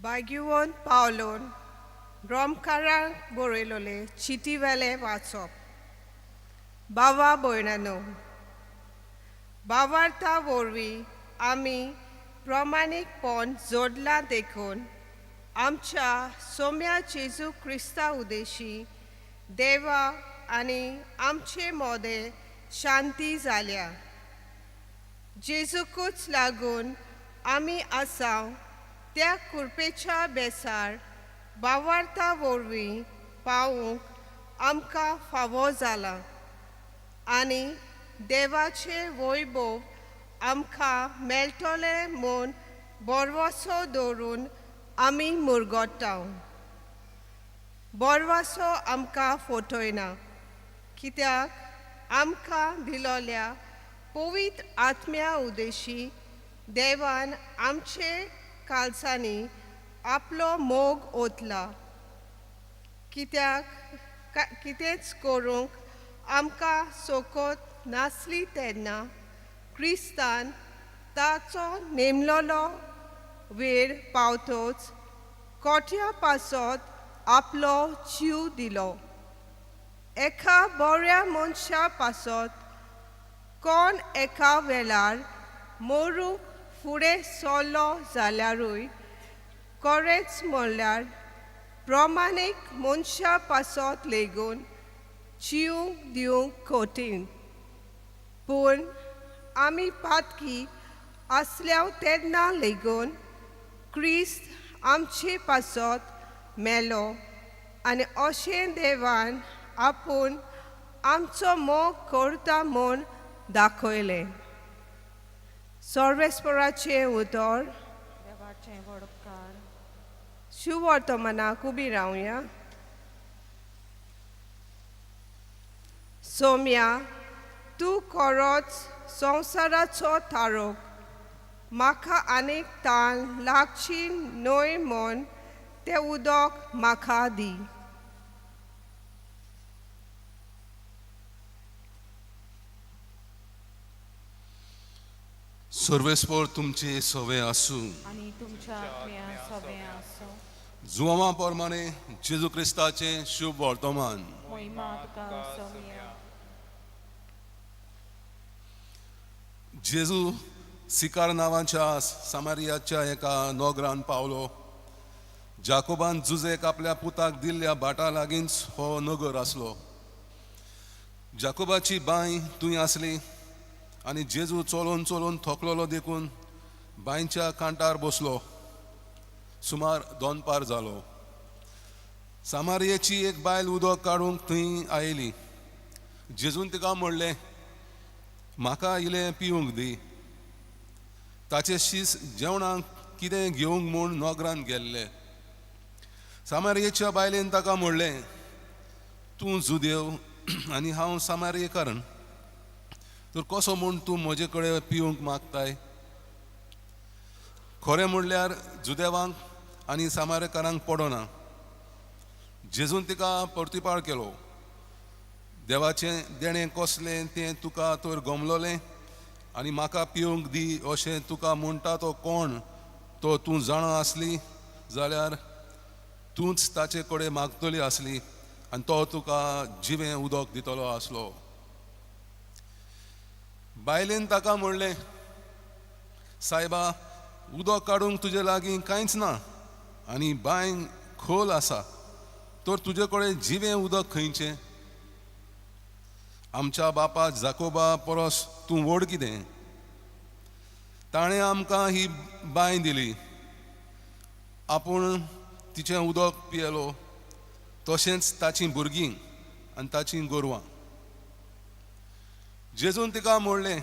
R: भाग्यवंत पावलोन रोमकारांक बरयलोले चिटी वेले वाचप. बाबा भयणानो, बावार्था वरवीं आमी प्रमाणीकपण जोडलां देखून आमच्या सोम्या जेजू क्रिस्ता उदेशी देवा आनी आमचे मदें शांती जाल्या. जेजूकूच लागून आमी आसा त्या कुरपेच्या बेसार बावार्था वरवीं पावूंक आमकां फावो जाला आनी देवाचें वैभव आमकां मेळटलें म्हूण बरवासो दवरून आमी मुरगट्टा. बरवासो आमकां फटयना, कित्याक आमकां दिलोल्या पवित्र आत्म्या उदेशी देवान आमचे कालसांनी आपलो मोग ओतला. कित्याक कितेंच करूंक आमकां सोकोत नासली तेन्ना क्रिस्तान ताचो नेमलोलो वेळ पावतोच कोट्या पासत आपलो जीव दिलो. एका बऱ्या मनशा पासत कोण एका वेळार मरूंक फुडें सरलो जाल्यारूय खरेंच म्हणल्यार प्रमाणीक मनशा पासत लेगून जीव दिवंक कठीण. पूण आमी पातकी आसल्या तेन्ना लेगून क्रिस्त आमचे पासत मेलो आनी अशें देवान आपूण आमचो मोग करता म्हूण दाखयलें. सर्वेस्पराचें उतर.
A: देवाचें व्हड उपकार.
R: शुवर्तमानाक उबी रावया. सोम्या, तूं खरोच संवसाराचो थारोक, म्हाका आनीक तान लागची न्हय म्हूण तें उदक म्हाका दी.
O: सर्वेस्पर तुमचे सवे आसूं
A: आनी तुमच्या आत्म्या सवे आसूं.
O: जुवां प्रमाणे जेजू क्रिस्ताचें शुभ वर्तमान.
A: मोहिमा तुका सोम्या.
O: जेजू सिकार नांवाच्या सामारियाच्या एका नोगरान पावलो. जाकोबान जुजेक आपल्या पुताक दिल्ल्या भाटा लागींच हो नगर आसलो. जाकोबाची बांय थंय आसली आनी जेजू चलोवन चलोवन थकलोलो देखून बांयच्या कांठार बसलो. सुमार दोनपार जालो. सामारियेची एक बायल उदक काडूंक थंय आयली. जेजून तिका म्हणलें, म्हाका इलें पिवंक दी. ताचे शीस जेवणाक कितें घेवंक म्हूण नगरान गेल्ले. सामारियेच्या बायलेन ताका म्हणलें, तूं जुदेव आनी हांव सामारियेकार, तर कसो म्हूण तूं म्हजे कडेन पिवंक मागताय? खरें म्हणल्यार जुदेवांक आनी सामारेकारांक पडना. जेजून तिका प्रतिपाळ केलो, देवाचें देणें कसलें तें तुका तर गमलोलें आनी म्हाका पिवंक दी अशें तुका म्हणटा तो कोण तो तूं जाणा आसली जाल्यार तूंच ताचे कडेन मागतली आसली आनी तो तुका जिवें उदक दितलो आसलो. बायलेन ताका म्हणलें, सायबा, उदक काडूंक तुजे लागीं कांयच ना आनी बांय खोल आसा, तर तुजे कडेन जिवें उदक खंयचें? आमच्या बापा जाकोबा परस तूं व्हड कितें? ताणें आमकां ही बांय दिली, आपूण तिचें उदक पियेलो, तशेंच ताचीं भुरगीं आनी ताचीं गोरवां. जेजून तिका म्हणलें,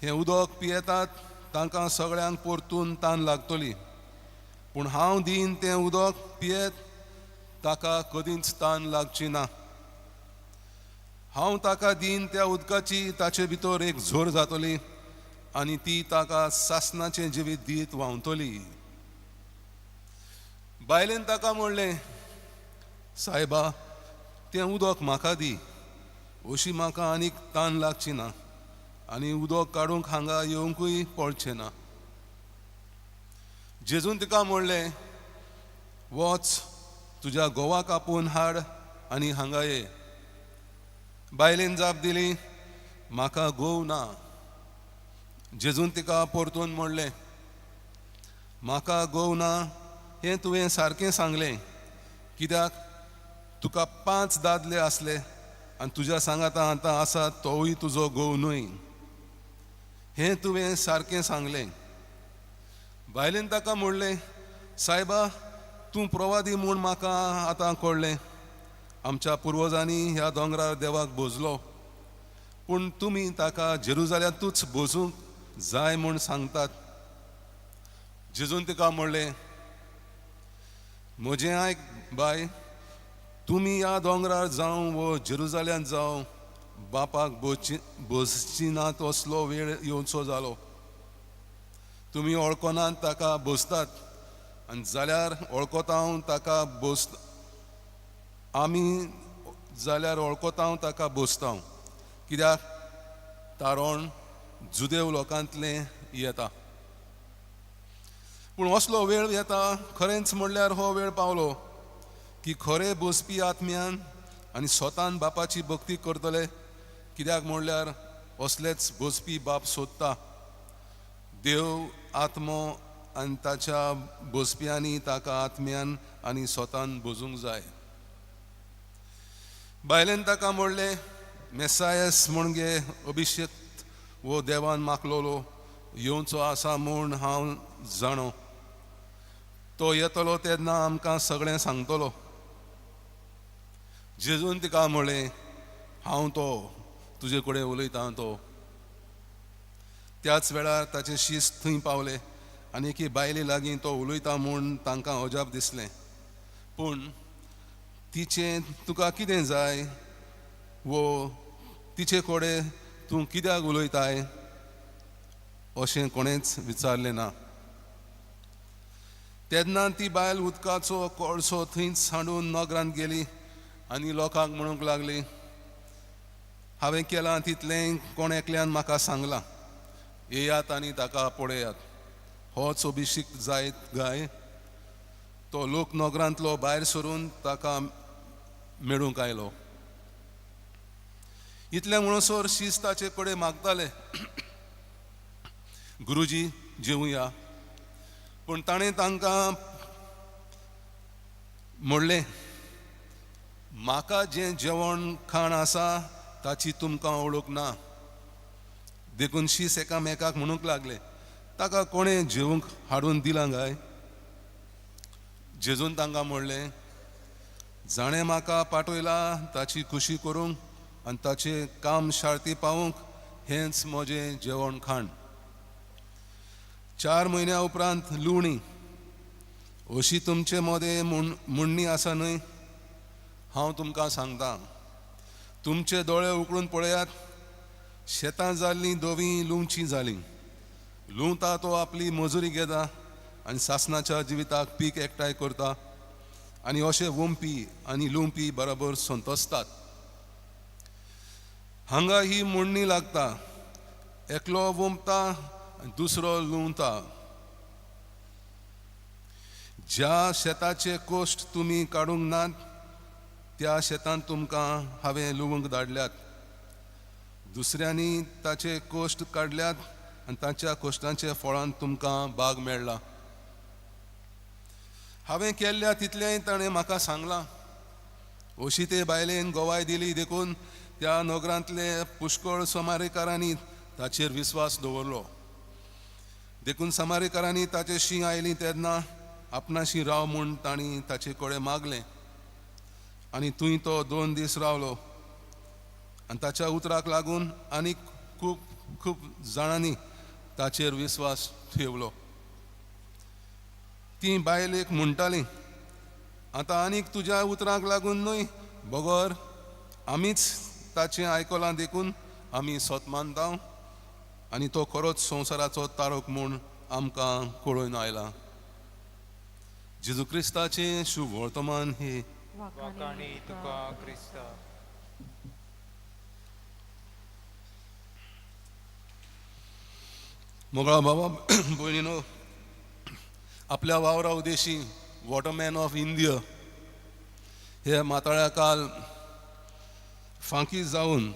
O: हें उदक पियेतात तांकां सगळ्यांक परतून तान लागतली, पूण हांव दीन तें उदक पियेत ताका कदींच तान लागची ना. हांव ताका दीन त्या उदकाची ताचे भितर एक झोर जातली आनी ती ताका सासणाचें जिवीत दीत व्हांवतली. बायलेन ताका म्हणलें, सायबा, तें उदक म्हाका दी, अशी म्हाका आनीक तान लागची ना आनी उदक काडूंक हांगा येवंकूय पडचें ना. जेजून तिका म्हणलें, वच तुज्या घोवाक आपोवन हाड आनी हांगा ये. बायलेन जाप दिली, म्हाका घोव ना. जेजून तिका परतून म्हणलें, म्हाका घोव ना हें तुवें सारकें सांगलें, कित्याक तुका 5 दादले आसले आनी तुज्या सांगाता आतां आसा तोवूय तुजो घोव न्हय, हें तुवें सारकें सांगलें. बायलेन ताका म्हणलें, सायबा, तूं प्रवादी म्हूण म्हाका आतां कळ्ळें. आमच्या पुर्वजांनी ह्या दोंगरार देवाक भोजलो, पूण तुमी ताका जेरुजाल्यांतूच भोजूंक जाय म्हूण सांगतात. जेजून तिका म्हणलें, म्हजें आयक बाय, तुमी ह्या दोंगरार जावं वो जेरुजाल्यांत जावं बापाक भोजची ना तसलो वेळ येवचो जालो. तुमी वळखनात ताका भोजतात आनी जाल्यार वळखता हांव ताका भोज आमी जाल्यार वळखता हांव ताका भोजता, कित्याक तारण जुदेव लोकांतलें येता. पूण असलो वेळ येता, खरेंच म्हणल्यार हो वेळ पावलो की खरे बसपी आत्म्यान आनी स्वतान बापाची भक्ती करतले, कित्याक म्हणल्यार असलेच बसपी बाप सोदता. देव आत्मो आनी ताच्या बसप्यांनी ताका आत्म्यान आनी स्वतान भोजूंक जाय. बायलेन ताका म्हणलें, मेसायस म्हणजे अभिषेक वो देवान मागलोलो येवचो आसा म्हूण हांव जाणो, तो येतलो तेन्ना आमकां सगळें सांगतलो. जेजून तिका म्हणलें, हांव तो तुजे कडेन उलयता तो. त्याच वेळार ताचे शीस थंय पावले आनी एके बायले लागीं तो उलयता म्हूण तांकां अजाप दिसलें. पूण तिचें तुका कितें जाय वो तिचे कडेन तूं कित्याक उलयताय अशें कोणेंच विचारलें ना. तेन्ना ती बायल उदकाचो कळसो थंयच हाडून नगरांत गेली आनी लोकांक म्हणूंक लागली, हांवें केलां तितलें कोण एकल्यान म्हाका सांगलां, येयात आनी ताका पळयात, होच अभिषेक जायत गाय. तो लोक नगरांतलो भायर सरून ताका मेळूंक आयलो. इतलें म्हणसर शीस ताचे कडेन मागताले, गुरुजी जेवया. पूण ताणें तांकां म्हणलें, म्हाका जें जेवण खाण आसा ताची तुमकां वळख ना. देखून शीस एकामेकाक म्हणूंक लागले, ताका कोणें जेवंक हाडून दिलां काय? जेजून तांकां म्हणलें, जाणें म्हाका पाठयला ताची खुशी करूंक आनी ताचें काम शार्ती पावूंक हेंच म्हजें जेवण खाण. 4 म्हयन्या उपरांत लुवणी अशी तुमचे मदें म्हणणी आसा न्हय? हांव तुमकां सांगता, तुमचे दोळे उकळून पळयात, शेतां जाल्लीं धवीं लुवचीं जालीं. लुवता तो आपली मजुरी घेता आनी सासणाच्या जिविताक पीक एकठांय करता आनी अशे वंपी आनी लुवपी बरोबर संतोसतात. हांगा ही म्हणणी लागता, एकलो वंपता दुसरो लुवता. ज्या शेताचे कोश्ट तुमी काडूंक नात त्या शेतांत तुमकां हांवें लुवंक धाडल्यात. दुसऱ्यांनी ताचे कोश्ट काडल्यात आनी तांच्या कश्टांच्या फळान तुमकां बाग मेळ्ळा. हांवें केल्ल्या तितलेंय ताणें म्हाका सांगलां. अशी ते बायलेन गवाय दिली देखून त्या नगरांतले पुष्कळ समारेकारांनी ताचेर विस्वास दवरलो. देखून समारेकारांनी ताचेशी आयलीं तेन्ना आपणाशी राव म्हूण तांणी ताचे कडेन मागलें आनी थंय तो 2 दीस रावलो. आनी ताच्या उतराक लागून आनी खूब खूब जाणांनी ताचेर विस्वास ठेवलो. ती बायलेक म्हणटाली, आतां आनीक तुज्या उतरांक लागून न्हय बगर आमीच ताचें आयकलां देखून आमी सत मानता आनी तो खरोच संवसाराचो तारक म्हूण आमकां कळोवन आयला. जेजू क्रिस्ताचें शुभ वर्तमान हे.
S: वाखाणी तुका क्रिस्ता.
O: मोगळा बाबा भयणीनो, आपल्या वावरा उद्देशी वॉटरमॅन ऑफ इंडिया हे माताळ्या काल फांकी जावन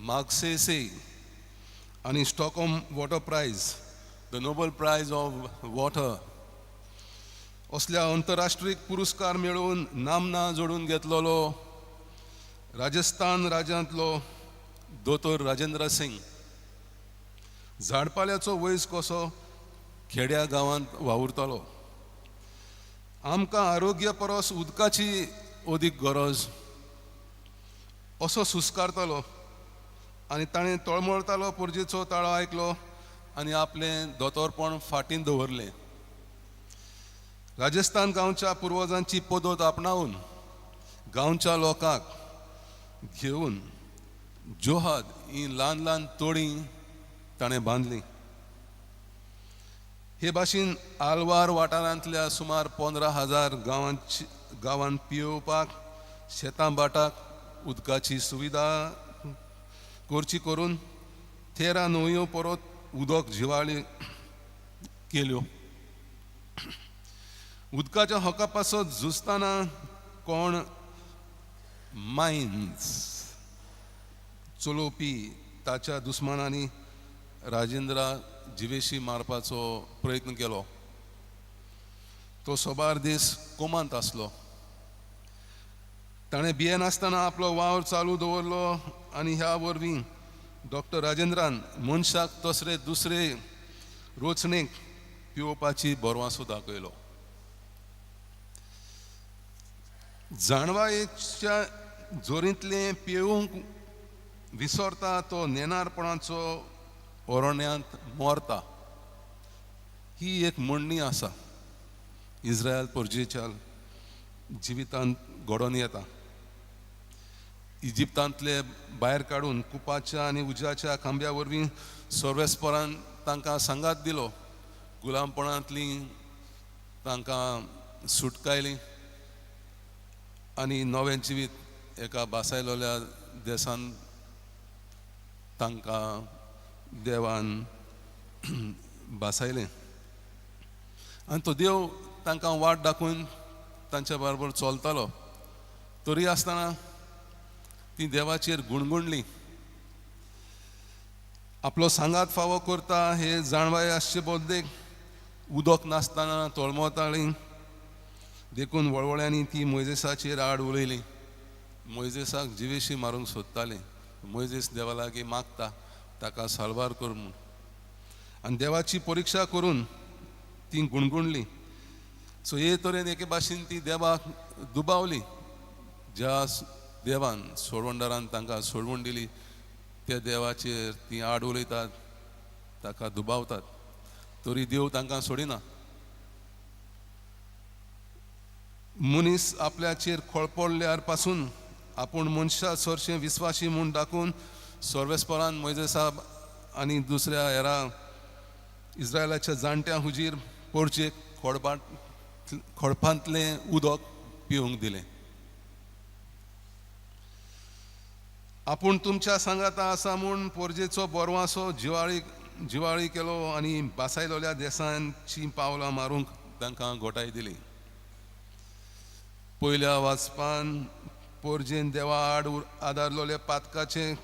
O: मागसेसे आनी Stockholm water prize, the Nobel prize of water असल्या अंतरराष्ट्रीय पुरस्कार मेळोवन नामना जोडून घेतलेलो राजस्थान राज्यांतलो दोतोर राजेंद्र सिंग झाडपाल्याचो वयस कसो खेड्या गांवांत वावुरतालो. आमकां आरोग्य परस उदकाची अदीक गरज असो सुस्कारतालो आनी ताणें तळमळतालो पोरजेचो ताळो आयकलो आनी आपलें दोतोरपण फाटीन दवरलें. राजस्थान गांवच्या पुर्वजांची पद्दत आपणावन गांवच्या लोकांक घेवन जोहाद ही ल्हान ल्हान तोडी ताणें बांदली. हे भाशेन आलवार वाठारांतल्या सुमार 15,000 गांवांत पियोवपाक शेतां भाटाक उदकाची सुविधा करची करून 13 न्हंयो परत उदक जिवाळी केल्यो. उदकाच्या हका पासत झुजतना कोण मायन्स चलोवपी ताच्या दुस्मानांनी राजेंद्रा जिवेशी मारपाचो प्रयत्न केलो. तो सोबार दीस कोमांत आसलो. ताणें भियेनासतना आपलो वावर चालू दवरलो आनी ह्या वरवीं डॉक्टर राजेंद्रान मनशाक तसरे दुसरे रोचणेक पिवपाची बरवासो दाखयलो. जाणवायेच्या जोरींतलें पिवंक विसरता तो नेणारपणाचो ओरण्यांत मरता ही एक म्हणणी आसा इस्रायल पोरजेच्या जिवितांत घडोवन येता. इजिप्तांतले भायर काडून कुपाच्या आनी उज्याच्या खांब्या वरवीं सर्वेस्परान तांकां सांगात दिलो, गुलामपणांतली तांकां सुटकायली आनी नवें जिवीत एका बासायलोल्या देसान तांकां देवान बासायलें. आनी तो देव तांकां वाट दाखोवन तांच्या बरोबर चलतालो. तरी आसतना ती देवाचेर गुणगुणली. आपलो सांगात फावो करता हे जाणवाय आसचे बदलेक उदक नासतना तळमळटाली देखून वळवळ्यांनी ती मोयजेसाचेर आड उलयली. मोयजेसाक जिवेशी मारूंक सोदताली. मोयजेस देवा लागीं मागता ताका साल्वार कर म्हूण आनी देवाची परिक्षा करून ती गुणगुणली. सो हे तरेन एके भाशेन ती देवाक दुबावली. ज्या देवान सोडवणदारान तांकां सोडवण दिली त्या देवाचेर ती आड उलयतात, ताका दुबावतात, तरी देव तांकां सोडिना. मनीस आपल्याचेर खळपडल्यार पासून आपूण मनशा सरशें विस्वाशी म्हूण दाखोवन सर्वेस्परान मोयजेसाब आनी दुसऱ्या हेरा इस्रायलाच्या जाणट्या हुजीर पोरचेक खडपांतलें उदक पिवंक दिलें. आपूण तुमच्या सांगाता आसा म्हूण पोरजेचो बोरवासो जिवाळी केलो आनी बासायलोल्या देसांची पावलां मारूंक तांकां घोटाय दिली. पयल्या वाचपान पोरजेन देवा आड आदारलोले पातकाचें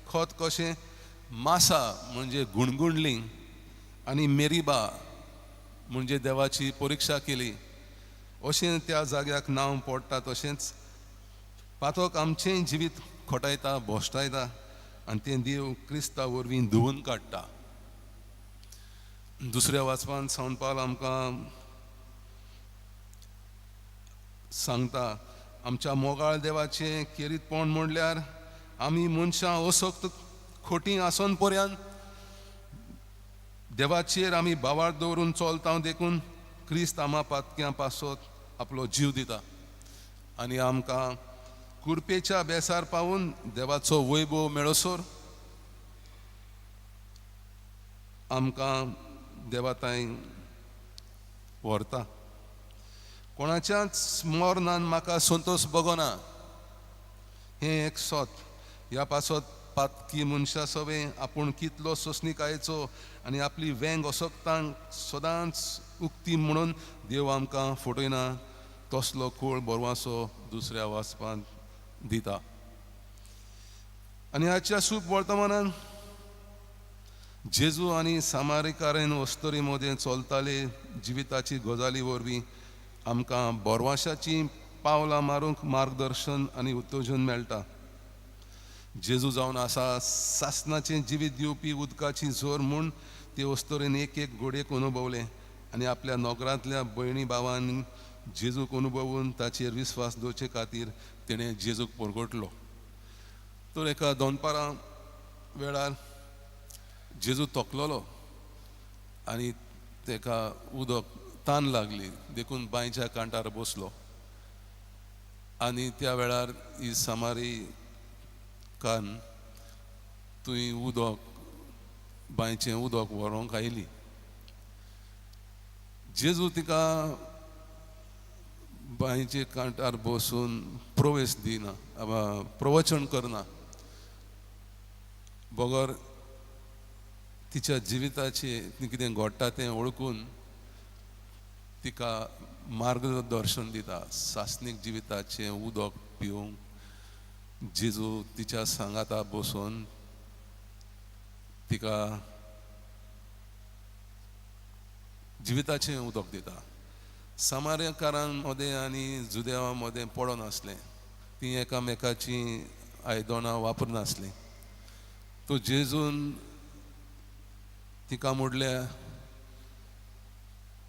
O: खत कशें मासा म्हणजे गुणगुणली आनी मेरीबा म्हणजे देवाची परिक्षा केली अशें त्या जाग्याक नांव पडटा. तशेंच पातक आमचें जिवीत खोटायता, भोश्टायता आनी तें देव क्रिस्ता वरवीं धुवून काडटा. दुसऱ्या वाचपान संत पावल आमकां सांगता आमच्या मोगाळ देवाचें केरीतपण म्हणल्यार आमी मनशां असक्त खोटी आसोन पर्यंत देवाचेर आमी भावार्थ दवरून चलता देखून क्रिस्त आमा पातक्यां पासत आपलो जीव दिता आनी आमकां कुरपेच्या बेसार पावून देवाचो वैभव मेळसर आमकां देवाताय व्हरता. कोणाच्याच मरणान म्हाका संतोष बगोना हें एक सत. ह्या पासत पातकी मनशां सवें आपूण कितलो सोंसणीकायेचो आनी आपली वेंग असक्तांक सदांच उक्ती म्हणून देव आमकां फटयना तसलो कोळ बरवासो दुसऱ्या वाचपांत दिता. आनी हाच्या सूप वर्तमानान जेजू आनी सामारीकारेन वस्तरी मदें चलताले जिविताची गजाली वरवीं आमकां बोरवाशाचीं पावलां मारूंक मार्गदर्शन आनी उत्तेजन मेळटा. जेजू जावन आसा सासणाचें जिवीत दिवपी उदकाची जोर म्हूण ते वस्तरेन एक एक घोडयेक अनुभवलें आनी आपल्या नोकरांतल्या भयणी भावान जेजूक अनुभवून ताचेर विस्वास दवरचे खातीर तेणें जेजूक परगटलो. तर एका दनपारां वेळार जेजू तोकलोलो आनी तेका उदक तान लागली देखून बांयच्या कांठार बसलो आनी त्या वेळार ही सामारी कान तुवें उदक बांयचें उदक व्हरूंक आयली. जेजू तिका बांयचे कांठार बसून प्रवेश दिना, प्रवचन करना, बगर तिच्या जिविताचें कितें घडटा तें वळखून तिका मार्गदर्शन दिता. सासणीक जिविताचें उदक पिवंक जेजू तिच्या सांगाता बसून तिका जिविताचें उदक दिता. सामार्यकारां मदें आनी जुदेवां मदें पडनासलें, तीं एकामेकाचीं आयदनां वापरनासलीं. तो जेजून तिका म्हणलें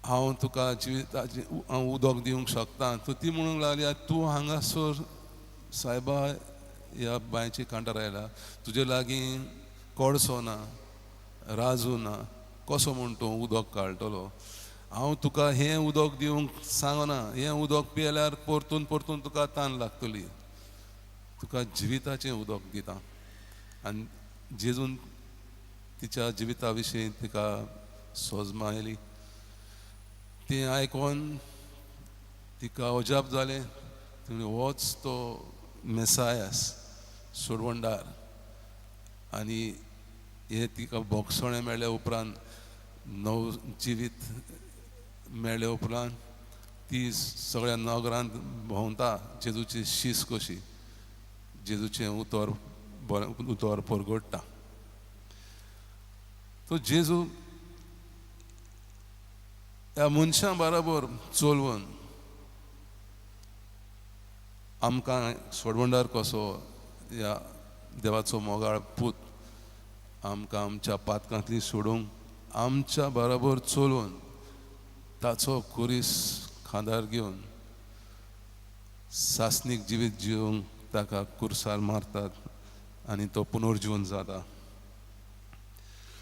O: हांव तुका जिविताचें हांव उदक दिवंक शकता. तर ती म्हणूंक लागली तूं हांगासर सायबा ह्या बांयचे कांठार आयला, तुजे लागीं कोळसो ना, राजू ना, कसो म्हूण तूं उदक काडटलो? हांव तुका हें उदक दिवंक सांगना, हें उदक पियेल्यार परतून परतून तुका तान लागतली, तुका जिविताचें उदक दिता. आनी जेजून तिच्या जिविता विशीं तिका सोजमा आयली. तें आयकोन तिका अजाप जालें. तिणें होच तो मेसायास सोडवणदार. आनी हें तिका भोगसणें मेळ्ळे उपरांत नव जिवीत मेळ्ळे उपरांत ती सगळ्या नगरांत भोंवता जेजूची शीस कशी, जेजूचें उतर बरें उतर परगडटा. तो जेजू ह्या मनशां बरोबर चलोवन आमकां सोडवणदार कसो ह्या देवाचो मोगाळ पूत आमकां आमच्या पातकांतली सोडूंक आमच्या बरोबर चलोवन ताचो कुरीस खांदार घेवन सासणीक जिवीत जिवंक ताका कुर्सार मारतात आनी तो पुनर्जीवन जाता.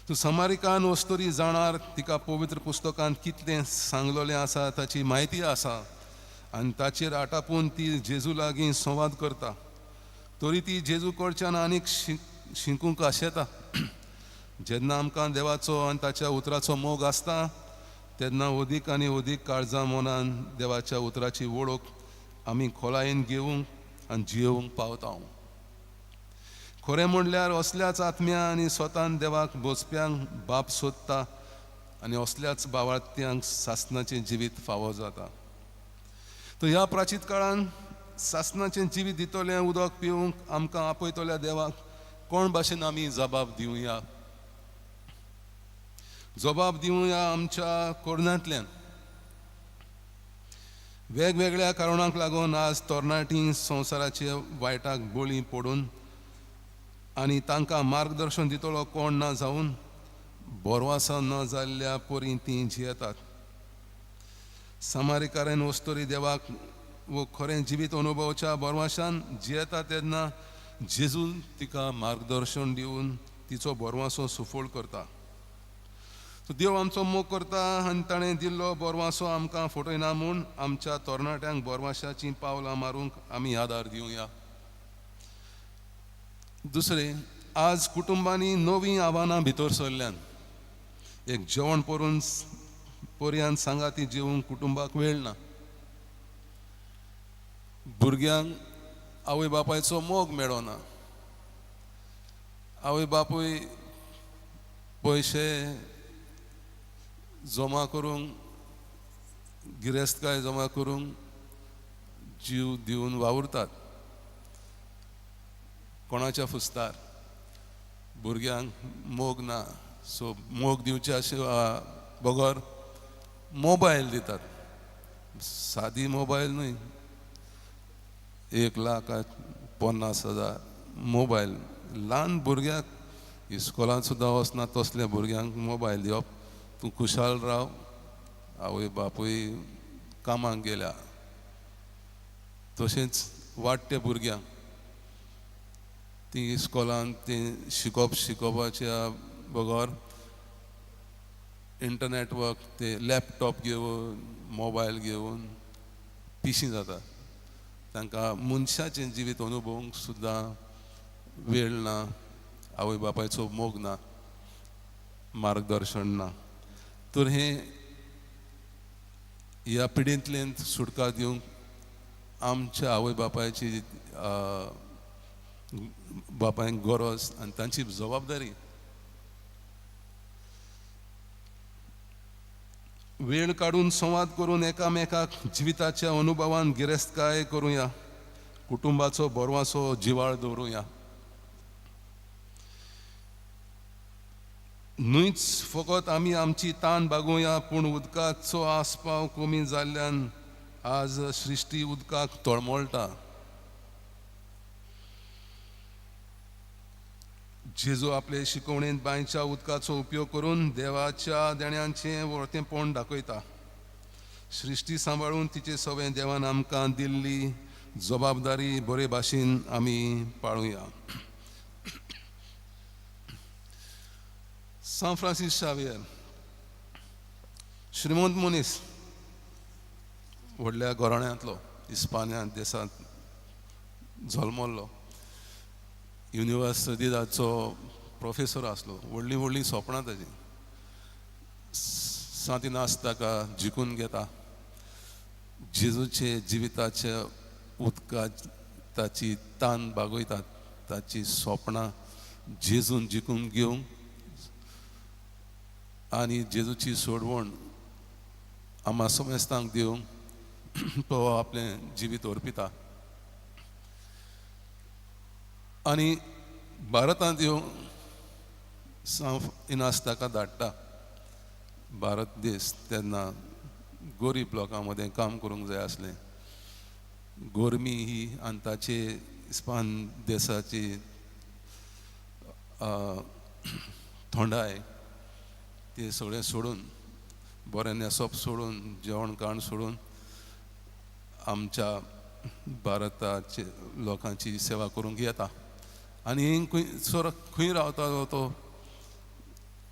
O: तो समारिकान वस्तुरी जाणार तिका पवित्र पुस्तकांत कितलें सांगलेलें आसा ताची म्हायती आसा आनी ताचेर आटापून ती जेजू लागीं संवाद करता. तरी ती जेजू कडच्यान आनीक शिकूंक आशेता. जेन्ना आमकां देवाचो आनी ताच्या उतराचो मोग आसता तेन्ना अदीक आनी अदीक काळजा मनान देवाच्या उतराची वळख आमी खोलायेन घेवंक आनी जियोवंक पावता. खरें म्हणल्यार असल्याच आत्म्या आनी स्वतान देवाक बसप्यांक बाप सोदता आनी असल्याच बावार्थ्यांक सासणाचें जिवीत फावो जाता. तर ह्या प्राचीत काळान सासणाचें जिवीत दितलें उदक पिवंक आमकां आपयतल्या देवाक कोण भाशेन आमी जबाब दिवया? जबाब दिवया आमच्या कोरणांतल्यान. वेगवेगळ्या कारणांक लागून आज तरणाटीं संवसाराचे वायटाक बळी पडून आनी तांकां मार्गदर्शन दितलो कोण ना जावन बोरवासा न जाल्ल्या परी तीं जियेतात. सामारीकारान वस्तुरी देवाक वो खरें जिवीत अनुभवच्या बोरवाशान जियेता तेन्ना जेजून तिका मार्गदर्शन दिवन तिचो बोरवासो सुफळ करता. सो देव आमचो मोग करता आनी ताणें दिल्लो बोरवासो आमकां फटयना म्हूण आमच्या तरणाट्यांक बोरवाशाचीं पावलां मारूंक आमी आदार दिवया. दुसरें, आज कुटुंबांनी नवीं आव्हानां भितर सरल्यान. एक जेवण परून पर्यान सांगाती जेवंक कुटुंबाक वेळ ना. भुरग्यांक आवय बापायचो मोग मेळना. आवय बापूय पयशे जमा करूंक, गिरेस्तकाय जमा करूंक जीव दिवन वावुरतात कोणाच्या फुस्तार. भुरग्यांक मोग ना, सो मोग दिवच्या बगर मोबायल दितात. सादी मोबायल न्हय, 1,50,000 मोबायल. ल्हान भुरग्याक इस्कोलांत सुद्दां वचना तसल्या भुरग्यांक मोबायल दिवप. तूं खुशाल राव, आवय बापूय कामाक गेल्या. तशेंच वाडट्या भुरग्यांक ती इस्कोलांत ती शिकोवप शिकोवपाच्या बगर इंटरनेट वर्क ते लॅपटॉप घेवन मोबायल घेवन पिशीं जाता. तांकां मनशाचें जिवीत अनुभवूंक सुद्दां वेळ ना, आवय बापायचो मोग ना, मार्गदर्शन ना. तर हें ह्या पिढींतल्यान सुटका दिवंक आमच्या आवय बापायची बापायक गरज आनी तांची जबाबदारी. वेळ काडून संवाद करून एकामेकाक जिविताच्या अनुभवान गिरेस्तकाय करुया, कुटुंबाचो बोरवासो जिवाळ दवरुया. न्हूच फकत आमी आमची तान बागोवया, पूण उदकाचो आस्पाव कमी जाल्ल्यान आज सृश्टी उदकाक तळमळटा. जेजू आपले शिकवणेंत बांयच्या उदकाचो उपयोग करून देवाच्या देण्यांचें व्हडतेंपण दाखयता. सृश्टी सांबाळून तिचे सवें देवान आमकां दिल्ली जबाबदारी बरे भाशेन आमी पाळुया. सांत फ्रांसीस शावियर श्रीमंत मनीस, व्हडल्या घराण्यांतलो, इस्पान्या देशांत जल्मल्लो, युनिवर्सिटीचो प्रोफेसर आसलो. व्हडलीं व्हडलीं सोपणां ताजी. सांत इनास ताका जिखून घेता. जेजूचे जिविताच्या उदका ताची तान बागयतात, ताची सोपणां जेजून जिखून घेवंक आनी जेजूची सोडवण आमा समेस्तांक दिवंक तो आपलें जिवीत अर्पिता. आनी भारतांत येवन सांत इनास ताका धाडटा. भारत देश तेन्ना गोरीब लोकां मदें काम करूंक जाय आसलें. गोरमी ही आनी ताचे इस्पान देसाची थंडाय ते सगळें सोडून, बरें न्हेसप सोडून, जेवण खाण सोडून आमच्या भारताचे लोकांची सेवा करूंक येता. आनी खंय सर खंय रावतालो तो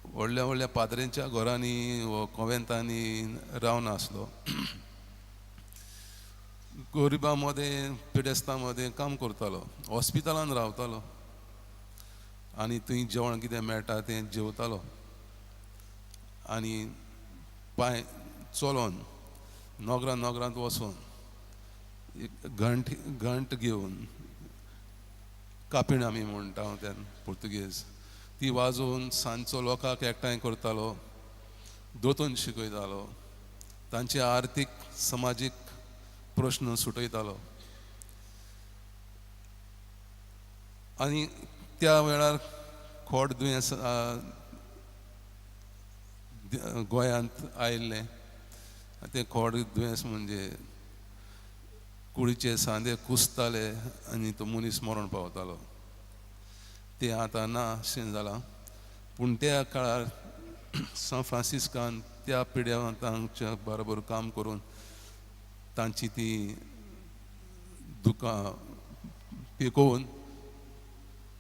O: व्हडल्या व्हडल्या पाद्रेंच्या घरांनी वो कोवेंतांनी रावनासलो. गरिबां मदें पिडेस्तां मदें काम करतालो, हॉस्पिटलान रावतालो आनी थंय जेवण कितें मेळटा तें जेवतालो आनी पांय चलोन नगरां नगरांत वचून एक घंट घंट घेवन, कापीण आमी म्हणटा तेन्ना पुर्तुगेज, ती वाजोवन सांजचो लोकांक एकठांय करतालो, दोतोन शिकयतालो, तांचे आर्थीक समाजीक प्रश्न सुटयतालो. आनी त्या वेळार खोड दुयेंस गोंयांत आयिल्लें. तें खोड दुयेंस म्हणजे कुडीचे सांदे कुसताले आनी तो मनीस मरण पावतालो. तें आतां ना अशें जालां, पूण त्या काळार सांत फ्रांसिस्कान त्या पिड्यांच्या बरोबर काम करून तांची ती दुकां पिकोवन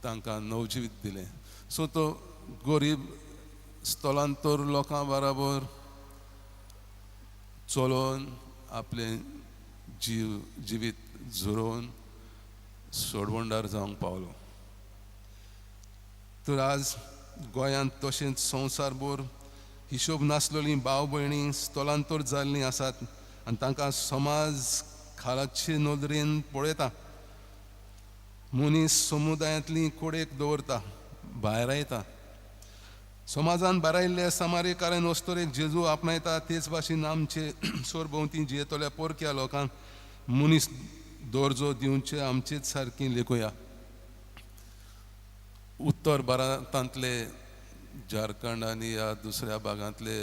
O: तांकां नवजिवीत दिलें. सो तो गरीब स्थलांतर लोकां बराबर चलोवन आपलें जिवीत झरोवन सोडवणदार जावंक पावलो. तर आज गोंयांत तशेंच संवसारभर हिशोब नासलेलीं भाव भयणी स्थलांतर जाल्लीं आसात आनी तांकां समाज खालाचे नदरेन पळयता. मनीस समुदायांतली कोडेक दवरता, भायरायता. समाजान भारायिल्ले समारेकारान अस्तोरेक जेजू आपणायता, तेच भाशेन आमचे सरभोंवती जियेतल्या पोरक्या लोकांक मनीस दर्जो दिवचे आमचेच सारकी लेखुया. उत्तर भारतांतले झारखंड आनी ह्या दुसऱ्या भागांतले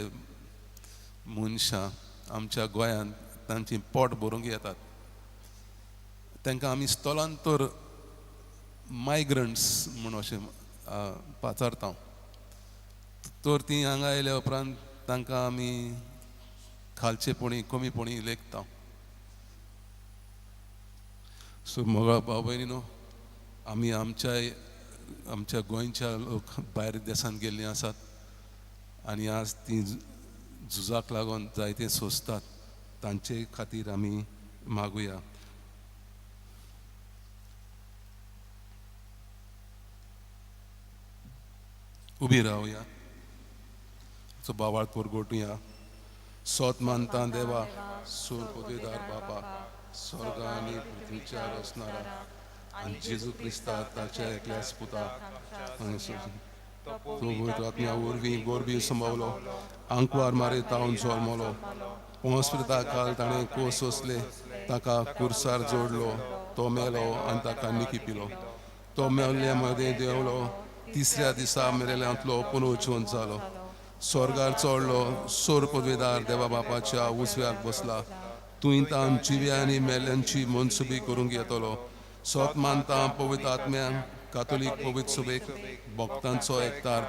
O: मनशां आमच्या गोंयांत तांची पोट भरूंक येतात. तांकां आमी स्थलांतर मायग्रंट्स म्हूण अशें पाचारता. तर ती हांगा आयल्या उपरांत तांकां आमी खालचेपणी कमीपणी लेखता. सो मोगा भाव भयणी न्हू, आमी आमच्या गोंयच्या लोक भायर देशांत गेल्लीं आसात आनी आज ती झुजाक लागून जायते सोंसतात. तांचे खातीर आमी मागुया. उबी रावया, सो बावाळ परगोटुया. सोत मानता देवा, सूर पदवीदार बापा, स्वर्ग आनी पृथ्वीच्या रचणारा आनी जेजू क्रिस्ता ताच्या एकल्याच पुता आनी पवित्र आत्म्या वरवीं गोरबी संभवलो, आंकवार मारे तावन जल्मलो, पोंस्पिरिता काल ताणें कोस सोंसले, ताका कुर्सार जोडलो, तो मेलो आनी ताका निकी पिलो. तो मेल्ल्या मदें देंवलो, तिसऱ्या दिसा मेरेल्यांतलो पुनर्जीवन जालो, स्वर्गार चडलो, सोर पदवेदार देवा बापाच्या उजव्याक बसला. तूं तावन जिव्या आनी मेल्यांची मनसुबी करूंक येतलो. सोत मानता पवित्र आत्म्यान, कातोलीक पवित्र सभेक, भक्तांचो एकतार,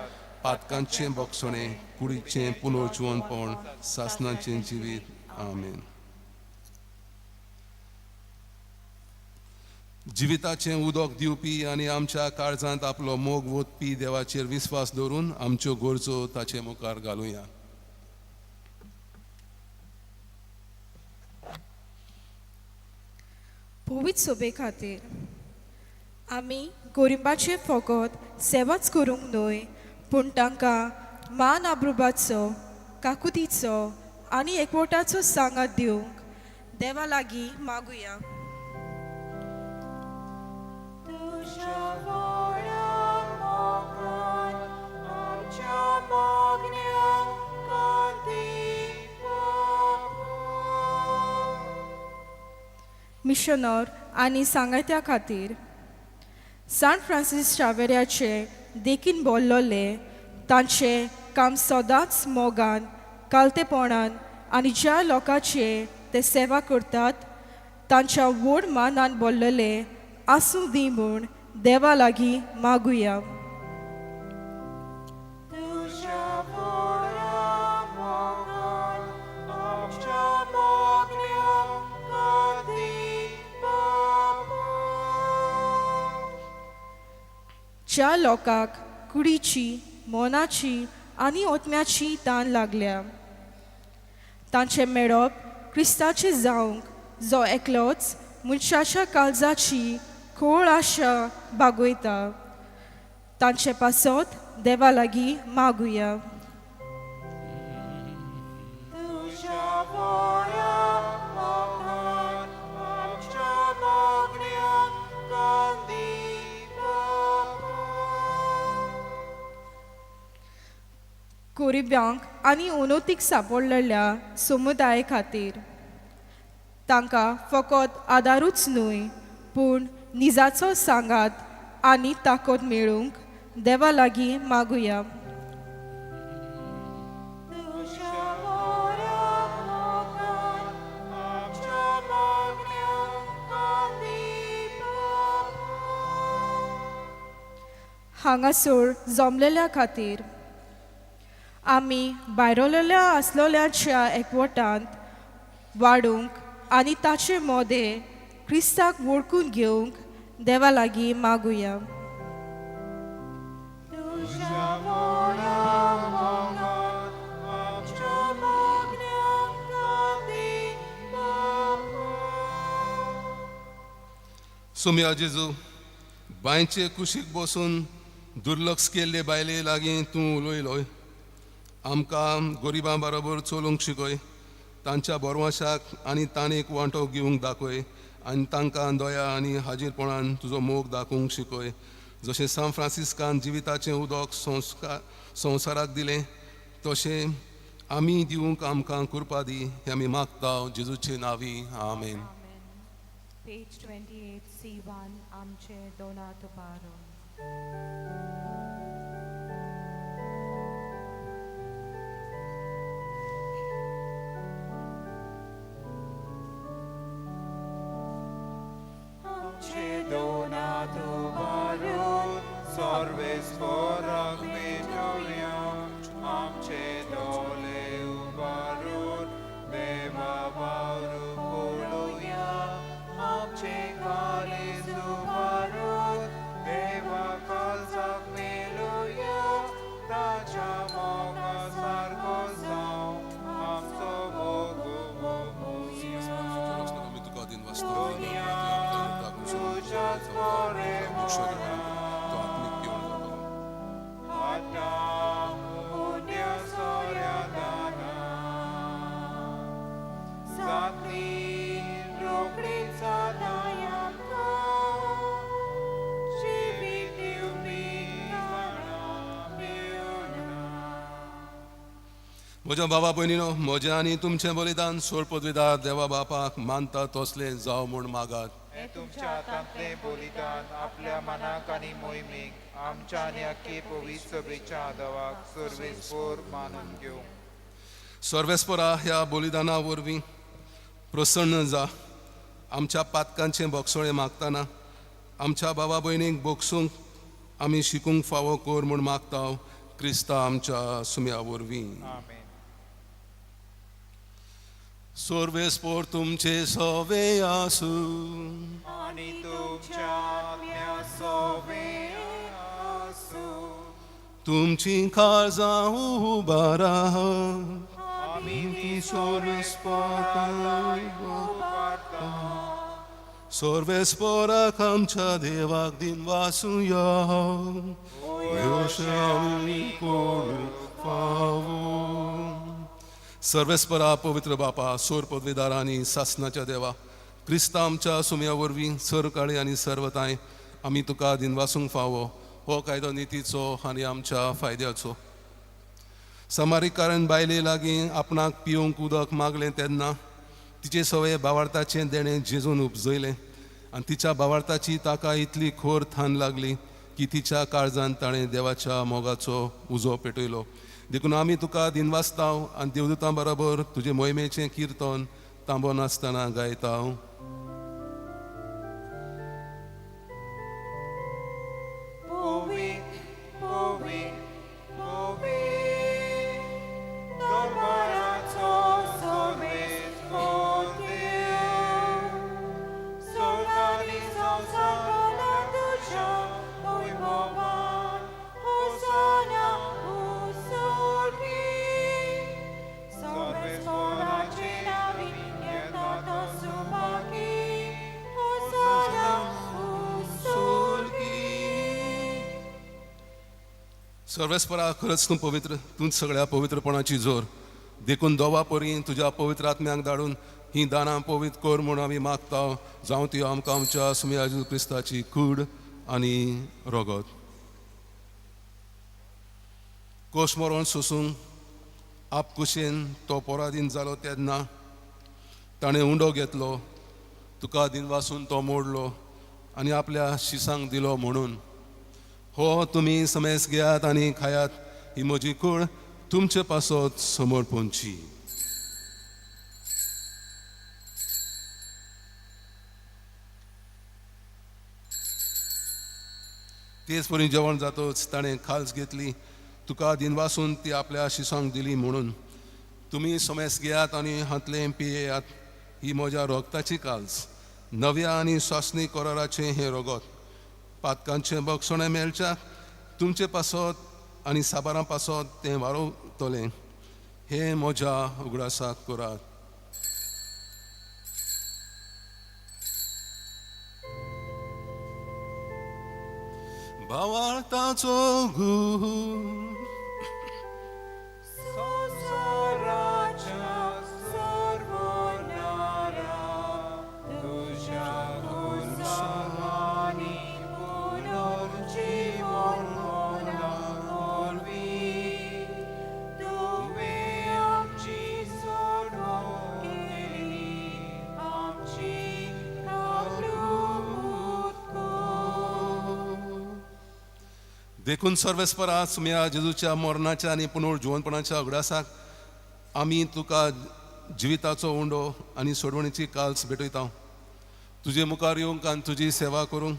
O: पातकांचें भोगसणें, कुडीचें पुनर्जिवनपण, सासनाचें जिवीत. आमेन. जिविताचें उदक दिवपी आनी आमच्या काळजांत आपलो मोग वोतपी देवाचेर विस्वास दवरून आमच्यो गरजो ताचे मुखार घालुया.
M: पवित्र सभे खातीर आमी गरिबाचें फकत सेवाच करूंक न्हय, पूण तांकां मान आब्रुबाचो, काकुतीचो आनी एकवटाचो सांगात दिवंक देवा लागीं मागुया. मिशनर आनी सांगात्या खातीर सांत फ्रांसीस शावेऱ्याचे देखीन बोल्लोले तांचें काम सदांच मोगान, कालतेपणान आनी ज्या लोकांचे ते सेवा करतात तांच्या व्हड मानान बोल्लोले आसूं दी म्हूण देवा लागीं मागुया. ज्या लोकांक कुडीची, मनाची आनी आत्म्याची तान लागल्या तांचें मेळप क्रिस्ताचें जावंक, जो एकलोच मनशाच्या काळजाची खोळ आशा बागयता, तांचे पासत देवा लागीं मागुया. गोरिब्यांक आनी उनोतीक सापडलेल्या समुदाये खातीर तांकां फकत आदारूच न्हय पूण निजाचो सांगात आनी ताकद मेळूंक देवा लागीं मागुया. हांगासर जमलेल्या खातीर आमी भायरलेल्या आसलोल्यांच्या एकवटांत वाडूंक आनी ताचे मोदें क्रिस्ताक वळखून घेवंक देवा लागीं मागुया.
S: तुज्या व्हडा मोगान आमच्या मागण्यांक दी बापा.
O: सोम्या जेजू, बांयचे कुशीक बसून दुर्लक्ष केल्ले बायले लागीं तूं उलयलोय. आमकां गरिबां बरोबर चलूंक शिकय, तांच्या बोरवाशाक आनी ताणेक वांटो घेवंक दाखय आनी तांकां दया आनी हाजीरपणान तुजो मोग दाखोवंक शिकय. जशें सान फ्रांसिस्कान जिविताचें उदक संवसाराक दिलें तशें आमी दिवंक आमकां कृपा दी, हें आमी मागता जेजूचे नांवी, आमेन.
A: पेज 28 C1 आमचे दोनात बारो.
S: आमचे दोनात उबारून सर्वेस्पोराक भेटोवया. आमचे दोले उबारून देवा वावरू पळोवया. आमचे काळीज उबारून देवा काळजाक मेळोवया. ताच्या मोगा सारको जावं आमचो मोग मोगुया.
O: आमी तुका दिनवासता.
S: तुज्याच बरेपणा आतां उद्या सोऱ्या दाना जातली रोखडीच जाताय आमकां जिवीत दिवपी दानां मेळना.
O: म्हज्या बाबा भयणीनो, म्हजें आनी तुमचें बलिदान सोड पदवीदार देवा बापाक मानता तसलें जावं म्हूण मागात.
S: हें तुमच्या हातांतलें बलिदान आपल्या मनाक आनी मोहिमेक आमच्या आनी अख्खे पवित्र सभेच्या आदावाक सर्वेस्पोर मानून घेवं.
O: सर्वेस्पोरा ह्या बलिदाना वरवीं प्रसन्न जा. आमच्या पातकांचें बोगसोळें मागतना आमच्या बाबा भयणीक बोगसूंक आमी शिकूंक फावो कर म्हूण मागता क्रिस्ता आमच्या सुम्या वरवीं.
S: आमेन.
O: सर्वेस्पोर तुमचे सवे आसूं.
S: आनी तुमच्या आत्म्या सोवे आसूं.
O: तुमची काळजां उबारा.
S: आमी ती सर्वेस्पोराक उबारता.
O: सर्वेस्पोराक आमच्या देवाक दिनवासुया. अशें आमी करूंक फावो. सर्वेस्परा पवित्र बापा, सोर पदवीदार आनी सासनाच्या देवा, क्रिस्ता आमच्या सुम्या वरवीं सरकाळी आनी सर्वताय आमी तुका दिनवासूंक फावो. हो कायदो नितीचो आनी आमच्या फायद्याचो. समारीकारण बायले लागीं आपणाक पिवंक उदक मागलें तेन्ना तिचे सवये बावार्थाचें देणें जेजून उपजयलें आनी तिच्या बावार्थाची ताका इतली खोर थान लागली की तिच्या काळजान ताणें देवाच्या मोगाचो उजो पेटयलो. देखून आमी तुका दिनवासताव आनी देवदूतां बरोबर तुजे मोहिमेचें किर्तन तांबो नासतना गायता.
S: पवित्र पवित्र पवित्र दरबाराचो सर्वेस्पोर देव, स्वर्ग आनी संवसार भरला तुज्या वैभवान. होसाना उसोर्गी. सर्वेस्पोराचे नांवी येता तो सुभागी. होसाना उसोर्गी.
O: सर्वेस्परा खरंच तूं पवित्र, तूंच सगळ्या पवित्रपणाची जोर. देखून दोवा परी तुज्या पवित्र आत्म्याक धाडून ही दानां पवित्र कर म्हूण आमी मागता. जावं ती आमकां आमच्या सुम्या जेजू क्रिस्ताची कूड आनी रगत. कोश मरण सोसूंक आपकुशेन तो पराधीन जालो तेन्ना ताणें उंडो घेतलो, तुका दिनवासून तो मोडलो आनी आपल्या शिसांक दिलो म्हणून, हो तुमी समेस घेयात आनी खायात, ही म्हजी कूड तुमचे पासत समर्पणची. तेच परी जेवण जातच ताणें खाल्स घेतली, तुका दिनवासून ती आपल्या शिसांक दिली म्हणून, तुमी समेस घेयात आनी हांतलें पियेयात, ही म्हज्या रोगताची काल्स, नव्या आनी सासणी कराराचें हें रोगत, पातकांचें बक्षणें मेळच्या तुमचे पासत आनी साबारां पासत तें वारोवतलें, हें म्हज्या उगडासाक करात. भावार्थाचो गूर
S: संवसाराच्या सोडवणारा, तुज्या गुरसांनी पुनर्जीवन वरवीं तुवें आमची सोडवण केली, आमची काकलूत कर.
O: देखून सर्वेस्परा सुम्या जेजूच्या मरणाच्या आनी पुनर्जिवनपणाच्या उगडासाक आमी तुका जिविताचो उंडो आनी सोडवणीची काल्स भेटयता. तुजे मुखार येवंक आनी तुजी सेवा करूंक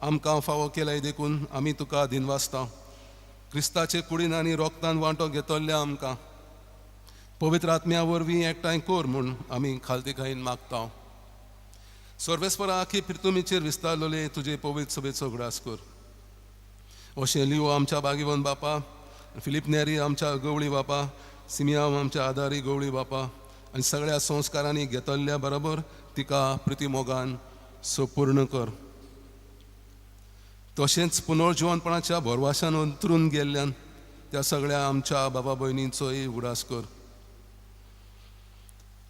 O: आमकां फावो केल्याय देखून आमी तुका दिनवासता. क्रिस्ताचे कुडीन आनी रोगतान वांटो घेतल्ल्या आमकां पवित्र आत्म्या वरवीं एकठांय कर म्हूण आमी खालतीकायेन मागता. सर्वेस्परा आखी पिर्तुमीचेर विस्तारलेले तुजे पवित्र सभेचो उगडास कर. अशें लिओ आमच्या बागीवन बापा, फिलीप नेरी आमच्या गवळी बापा, सिमियाव आमच्या आदारी गवळी बापा आनी सगळ्या संस्कारांनी घेतल्ल्या बरोबर तिका प्रितीमोगान संपूर्ण कर. तशेंच पुनर्जिवनपणाच्या भरवाशान अंतरून गेल्ल्यान त्या सगळ्या आमच्या बाबा भयणींचोय उगडास कर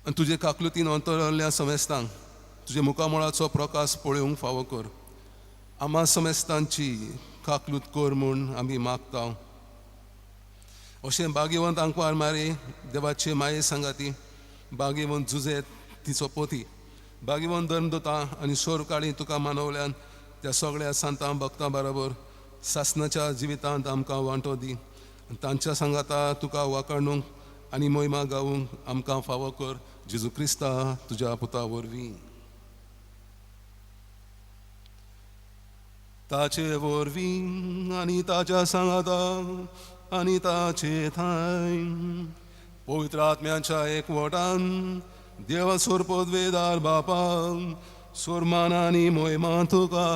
O: आनी तुजे काकलुतीन अंतरल्ल्या समेस्तांक तुजे मुखामळाचो प्रकाश पळोवंक फावो कर. आमा समेस्तांची काकलूत कर म्हूण आमी मागता. अशें बागेवंत आंकवार मारी देवाचे माये सांगाती, बागेवंत जुजेत तिचो पोती, बागेवंत धर्मदुता आनी सोर काळी तुका मानवल्यान त्या सगळ्या सांतां भक्तां बरोबर सासनाच्या जिवितांत आमकां वांटो दी आनी तांच्या सांगाता तुका वाखाणूंक आनी मोहिमा गावूंक आमकां फावो कर, जेजू क्रिस्ता तुज्या पुता वरवीं. ताचे वरवीं आनी ताच्या सांगाता आनी ताचे थांय पवित्र आत्म्याच्या एकवटान देवा सोरपदवेदार बापा सोरमान आनी मोहिमा तुका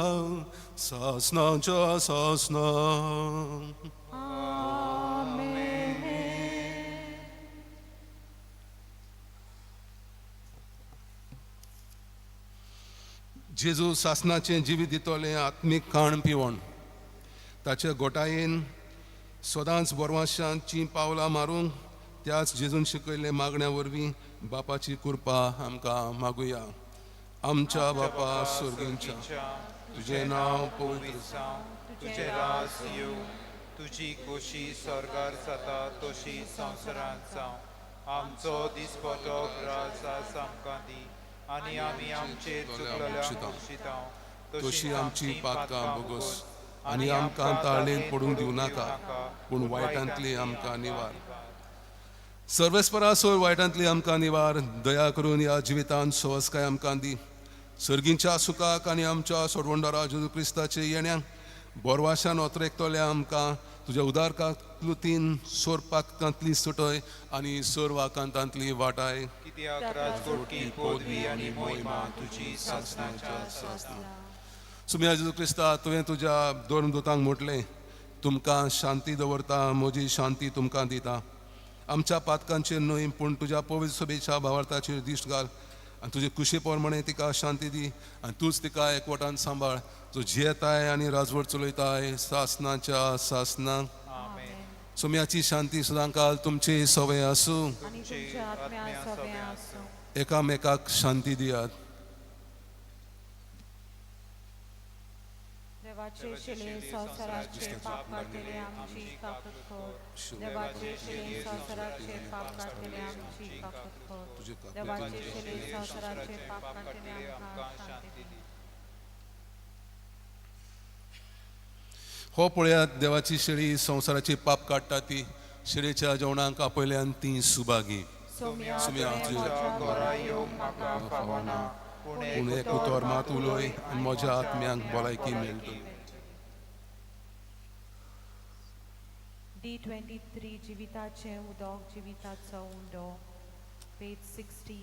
O: सासनाच्या सासना. जेजू सासनाचें जिवीत दितलें आत्मीक खाण पिवण, ताचे गोटायेन सदांच बोरवाशांची पावलां मारूंक त्याच जेजून शिकयल्ले मागण्या वरवीं बापाची कृपा आमकां मागुया. आमच्या बापा स्वर्गींच्या, तुजें नांव पवित्र
S: जावं, तुजें राज येवं, तुजी खोशी स्वर्गार जाता तशी संवसारांत जावं. आमचो दिसपटो ग्रास आज आमकां दी आनी आमी आमचेर चुकलेल्यांक बक्षिता
O: तशी आमची पातकां बोगस आनी आमकां ताळेंत पडूंक दिवं नाका, पूण वायटांतली आमकां निवार. सर्वेस्परा सोर वायटांतली आमकां निवार. दया करून ह्या जिवितांत सवसकाय आमकां दी. सर्गींच्या सुखाक आनी आमच्या सोडवणदारा जेजू क्रिस्ताचे येण्याक बोरवाशान ओतरेकतल्या आमकां तुज्या उदार काकलुतीन सोर पातकांतली सुटय आनी सोर वाकांतांतली वाटाय.
S: कित्याक राजकोटकी पदवी आनी मोहिमा तुजी सासनाच्या सासना.
O: सुम्या जेजू क्रिस्ता, तुवें तुज्या दोन दुतांक म्हटलें, तुमकां शांती दवरता, म्हजी शांती तुमकां दिता. आमच्या पातकांचेर न्हय पूण तुज्या पवित्र सभेच्या भावार्थाचेर दिश्ट घाल आनी तुजे कुशे प्रमाणे तिका शांती दी आनी तूंच तिका एकवटान सांबाळ, जो जियेताय आनी राजवट चलयताय सासनाच्या सासना. सोम्याची शांती सदांकाल तुमची सवय आसूं.
A: आनी तुमच्या आत्म्या सवें आसूं.
O: एकामेकाक शांती दियात.
A: देवाचे शिले संवसाराचे पाप काडटले आमची काकूत कर. देवाचे शिले संवसाराचे पाप काडटले आमची काकूत कर. देवाचे शिले संवसाराचे पाप काडटले आमकां शांती दी.
O: हो पळयात देवाची शेळी संवसाराची पाप काडटा ती शेळीच्या जेवणाक आपयल्यान ती सुभागी.
S: सुम्या घरा येवंक म्हाका फावना,
O: पूण एक उतर मात उलय आनी म्हज्या आत्म्याक भलायकी मेळटली.
A: D23 जिविताचें उदक जिविताचो उंडो, पेज 60.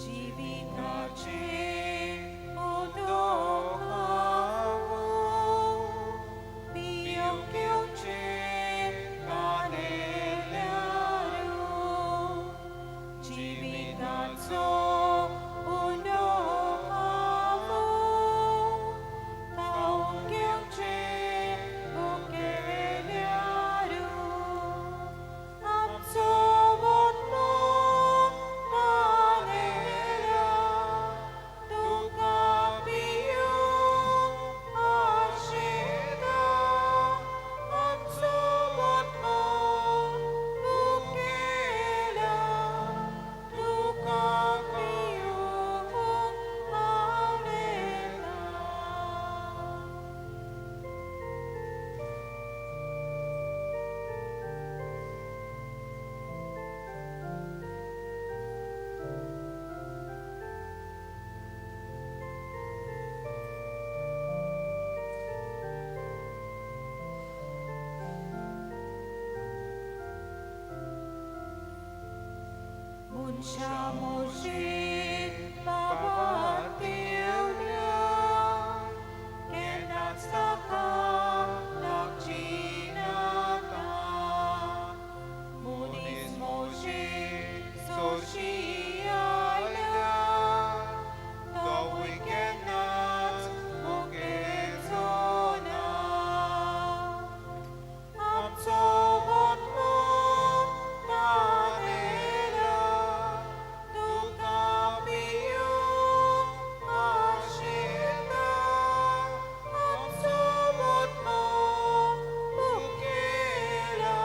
A: जिविताचें उदक हांव पिवंक घेवचें तानेल्यार, जिविताचो उंडो हांव खावंक घेवचें भुकेल्यार, आमचो आत्मो तानेला तुका पिवंक आशेता, आमचो आत्मो भुकेला तुका पिवंक आवडेता. मनशा मोशी बाबा दिवल्या केन्नाच ताका लागची ना तान. मनीस मोशी सोशी आयल्या तोवूय केन्नाच मुकेचो ना. आमचो आत्मो तानेला तुका पिवंक आशेता, आमचो आत्मो भुकेला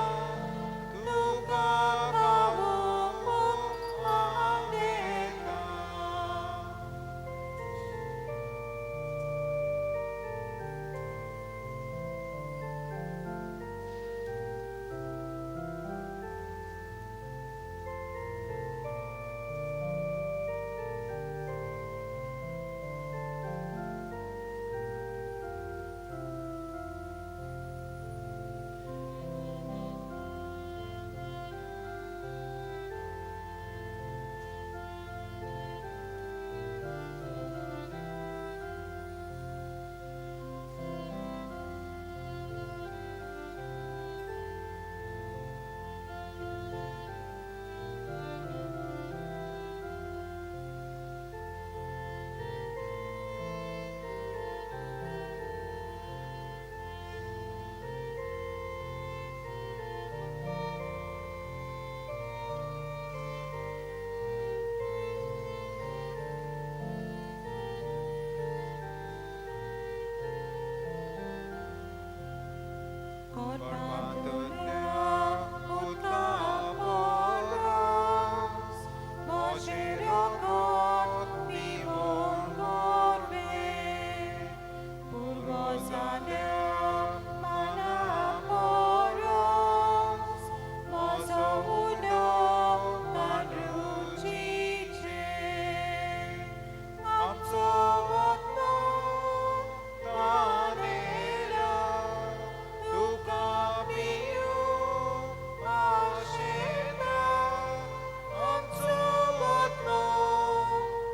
A: तुका खावंक आवडेता. कोरपांतल्या उदका परस म्हजें रगत पिवून गोरवें पुर्वजांल्या मना परस म्हजो उलो रुचीचें. आमचो आत्मो तानेला तुका पिवंक आशेता, आमचो आत्मो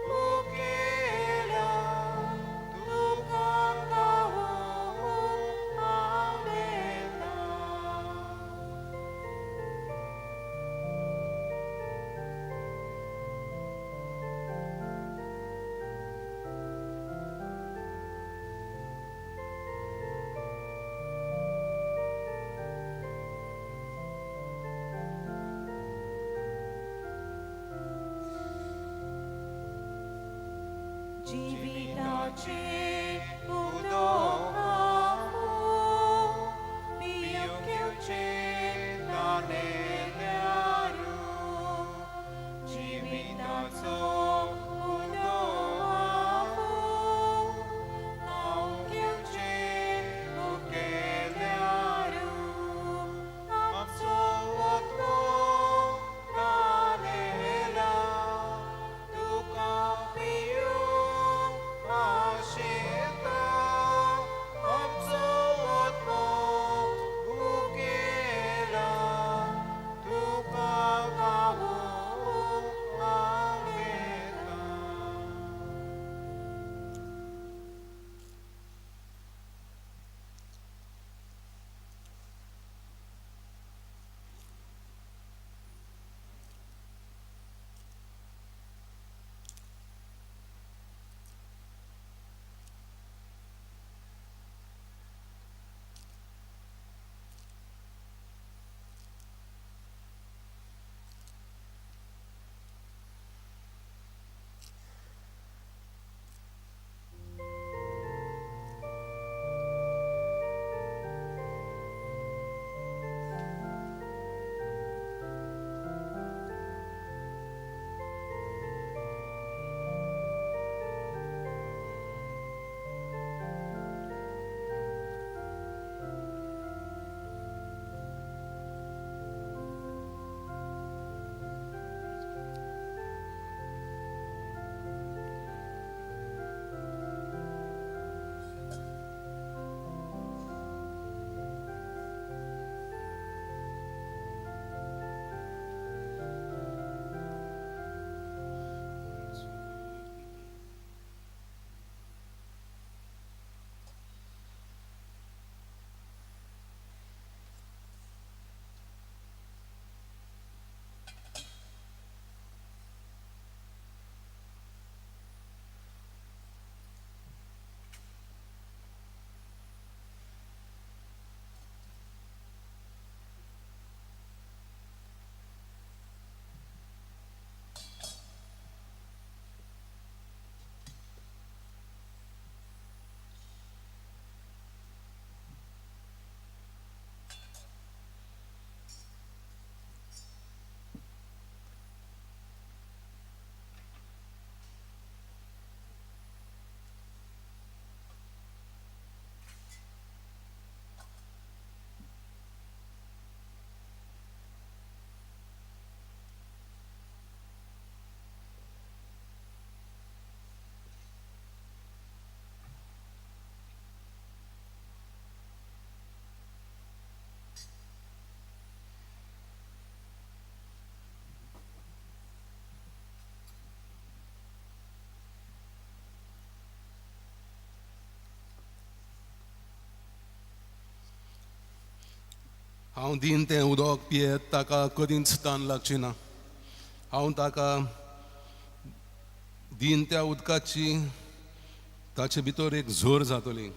A: भुकेला तुका खावंक आवडेता. जिविताचें उदक हांव पिवंक घेवचें तानेल्यार, जिविताचो
O: हांव दीन तें उदक पियेत ताका कदींच तान लागची ना. हांव ताका दीन त्या उदकाची ताचे भितर एक झोर जातली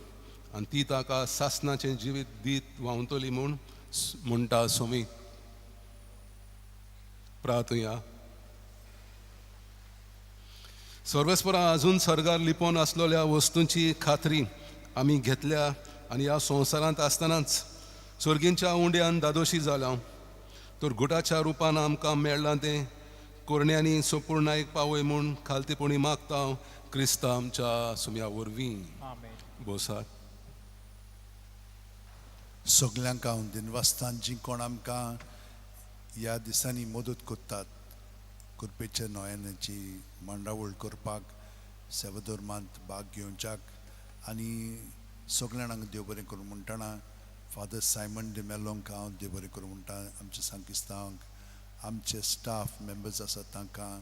O: आनी ती ताका सासणाचें जिवीत दीत व्हांवतली म्हूण म्हणटा सोमी. प्रार्थुया. सर्वेस्परा, अजून सर्गार लिपोवन आसलेल्या वस्तूंची खात्री आमी घेतल्या आनी ह्या संवसारांत आसतनाच सर्गींच्या उंड्यान दादोशी जाल्या. तर गुटाच्या रुपान आमकां मेळ्ळां तें कोरण्यांनी सोपूर्णायक पावय म्हूण खालतेपणी मागता हांव क्रिस्ता आमच्या सुम्या वरवीं. बोसात.
I: सगल्यांक हांव दिनवासतान जी कोण आमकां ह्या दिसांनी मदत करतात कुरपेच्या नोयनाची मांडावळ करपाक, सेवाधर्मांत भाग घेवच्याक आनी सगल्या जाणांक देव बरें करूं म्हणटना फादर सायमन डिमेलोंक हांव देव बरें करूं म्हणटा, आमच्या सांकिस्तांक, आमचे स्टाफ मेंबर्स आसात तांकां,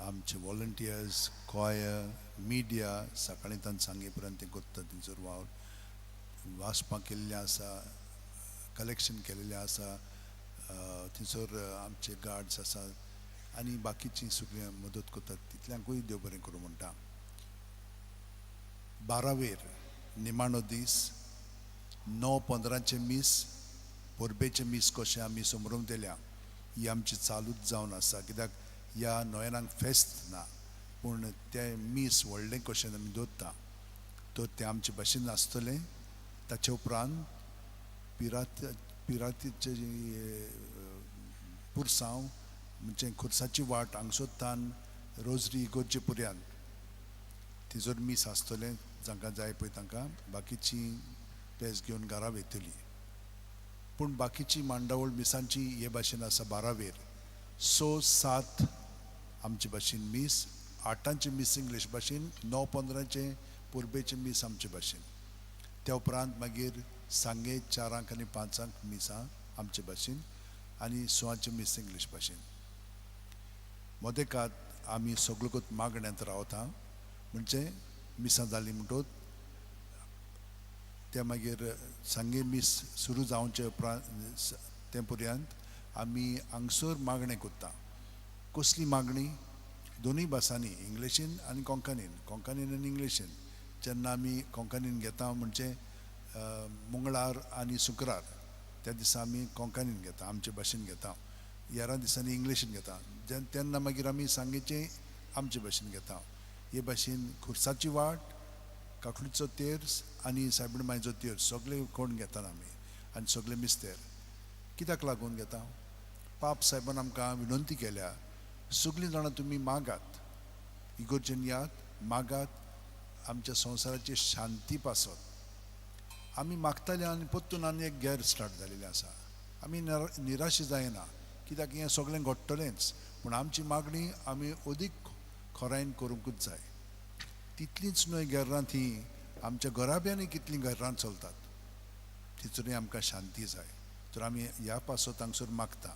I: आमचे वॉलंटियर्स, कॉयर, मिडिया सकाळीं तांकां सांगे पर्यंत तें करता. तेंचो वावर वाचपां केल्लें आसा, कलेक्शन केलेलें आसा, थंयसर आमचे गार्ड्स आसात आनी बाकीची सगळीं मदत करतात तितल्यांकूय देव बरें करूं म्हणटा. बारावेर निमाणो दीस 9:15 मीस, परबेचें मीस कशें आमी समरोवंक दिल्या ही आमची चालूच जावन आसा. कित्याक ह्या नोयेनाक फेस्त ना, पूण तें मीस व्हडलें कशें आमी दवरता तर तें आमचे भाशेन आसतलें. ताचे उपरांत पिरातीचें पुरसांव म्हणजे खुर्साची वाट हांगसोतान रोजरी इगोर्जे पुऱ्यान थंयसर मीस आसतलें. जांकां जाय पळय तांकां बाकीची पेज घेवन घरा वयतली. पूण बाकीची मांडावळ मिसांची हे भाशेन आसा. बारावेर 6, 7 आमचे भाशेन मीस, 8 मीस इंग्लीश भाशेन, 9:15 परबेचें मीस आमचे भाशेन. त्या उपरांत मागीर सांगे 4 आनी 5 मिसां आमचे भाशेन आनी 6 मीस इंग्लीश भाशेन. मदेकात आमी सगळ्योच मागण्यांत रावता म्हणजे मिसां जालीं म्हणटकच त्या मागीर सांगे मीस सुरू जावचे उपरांत तें पर्यंत आमी हांगसर मागणें करता. कसली मागणी? दोनूय भासांनी, इंग्लिशीन आनी कोंकणीन, कोंकणीन आनी इंग्लिशीन. जेन्ना आमी कोंकणीन घेता म्हणजे मंगळार आनी शुक्रार त्या दिसा आमी कोंकणीन घेता, आमचे भाशेन घेता. हेरां दिसांनी इंग्लिशीन घेता. तेन्ना मागीर आमी सांगेचें आमचे भाशेन घेता. हे भाशेन खुर्साची वाट, काकलुचो तेर्स आनी सायबीण मायचो तेर्स सगळे कोण घेतात आमी आनी सगळे मिस्तेर. कित्याक लागून घेता? पाप सायबान आमकां विनंती केल्या, सगळीं जाणां तुमी मागात, इगोर्जेन यात, मागात आमच्या संवसाराची शांती पासत. आमी मागताले आनी परतून आनी एक गैर स्टार्ट जालेलें आसा. आमी निराश जायना कित्याक हें सगळें घडटलेंच, पूण आमची मागणी आमी अदीक खोरायन करूंकूच जाय. तितलींच न्हय गेर्रां ती आमच्या घराब्यांनी कितलीं गेर्रां चलतात तितूनय आमकां शांती जाय. तर आमी ह्या पासत हांगसर मागता.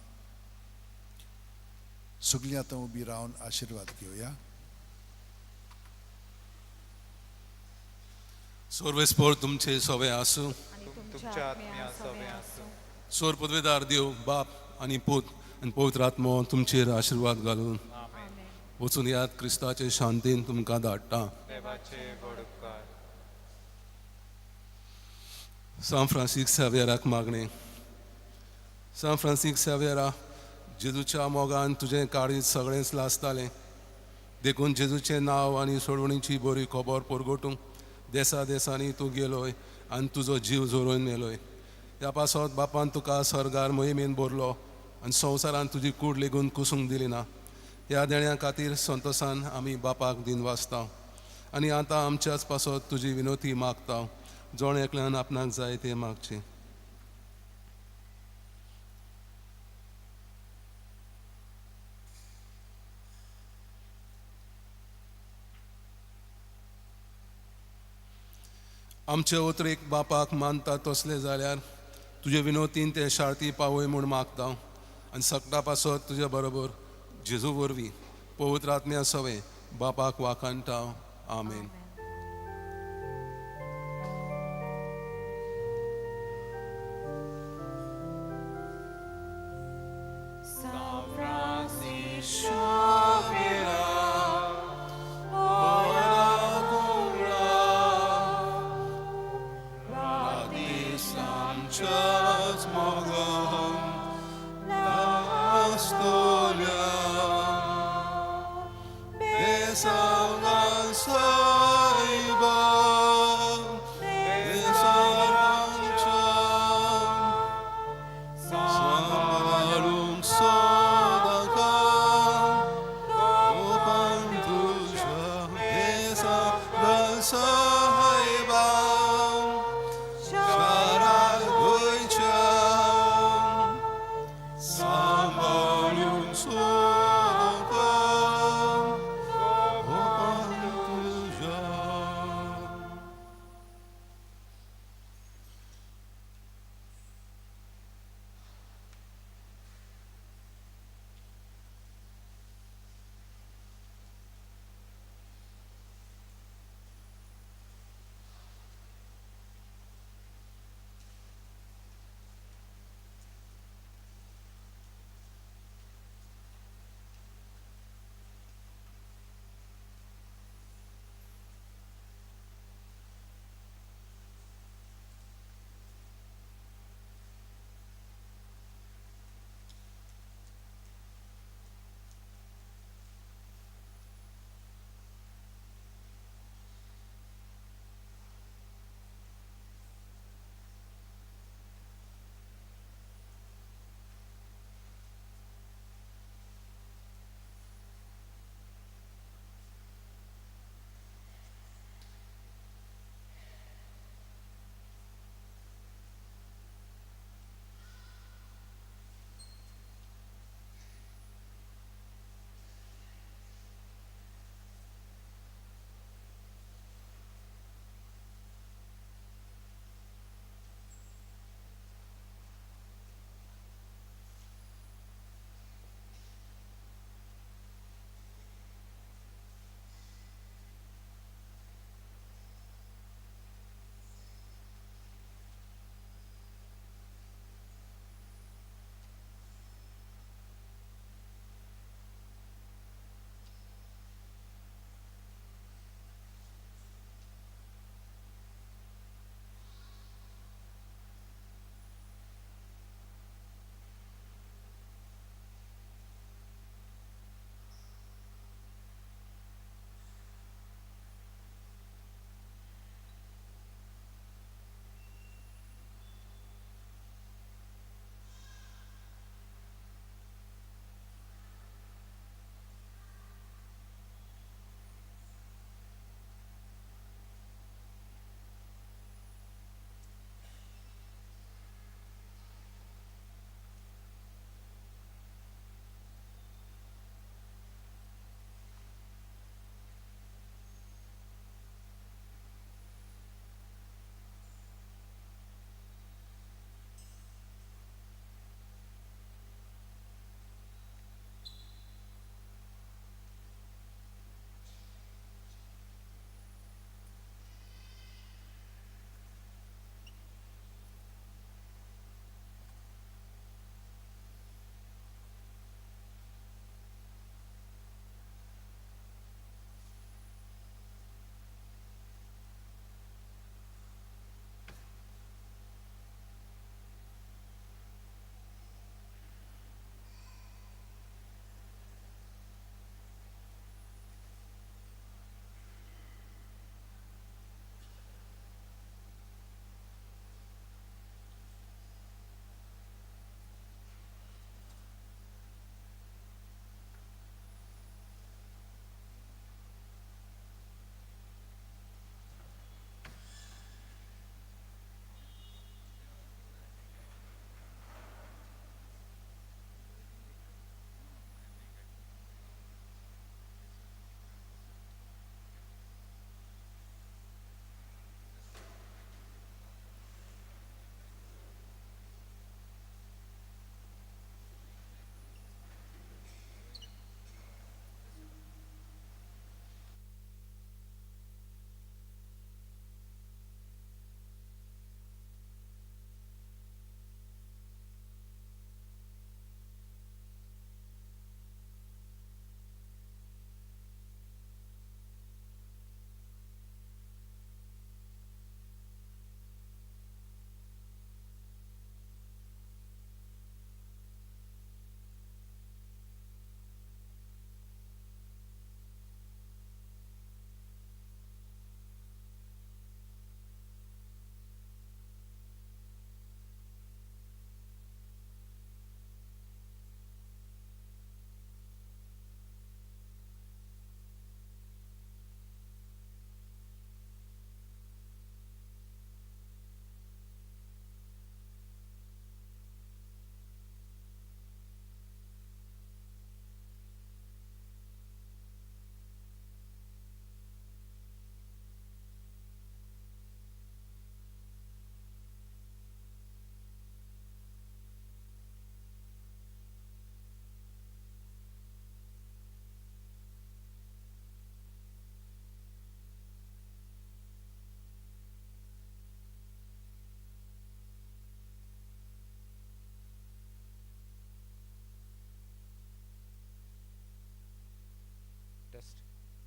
I: सगळीं आतां उबी रावन आशिर्वाद घेवया.
O: सर्वेस्पोर तुमचे सवे आसूं,
S: तुमच्या आत्म्या सवे आसूं.
O: सोर पदवेदार देव बाप आनी पूत आनी पवित्र आत्मो तुमचेर आशिर्वाद घालून वचून याद क्रिस्ताचे शांतीन तुमकां धाडटा.
S: देवाचे व्हड उपकार.
O: सांत फ्रांसीस सेव्यराक मागणें. सांत फ्रांसीस सेव्यरा, जेजूच्या मोगान तुजें काळीज सगळेंच लासतालें, देखून जेजूचें नांव आनी सोडवणीची बरी खबर परगटूंक देसा देसांनी तूं गेलोय आनी तुजो जीव झरोवन मेलोय. ह्या पासत बापान तुका सर्गार मोहिमेन भरलो आनी संवसारान तुजी कूड लेगून कुसूंक दिली ना. ह्या देण्या खातीर संतोसान आमी बापाक दिनवासता आनी आतां आमच्याच पासत तुजी विनोती मागता. जण एकल्यान आपणाक जाय तें मागचें. आमचे उतरेक बापाक मानता तसले जाल्यार तुजे विनोतीन ते शार्ती पावय म्हूण मागता आनी सगटा पासत तुजे बरोबर जेजू वरवीं पवित्र आत्म्या सवें बापाक वाखाणटा. आमेन.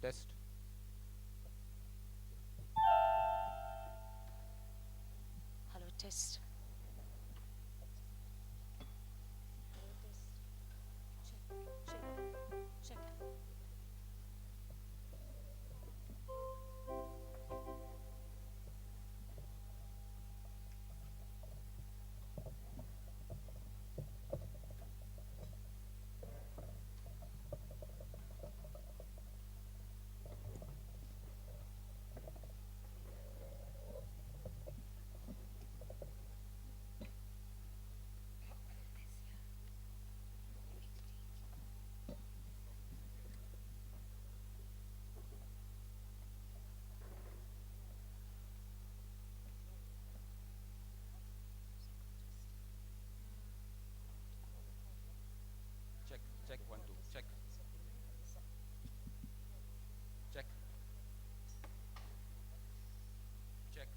S: Test.
E: Hello, test. Check, check, check.
S: Check, check, 1, 2, check. Check. Check.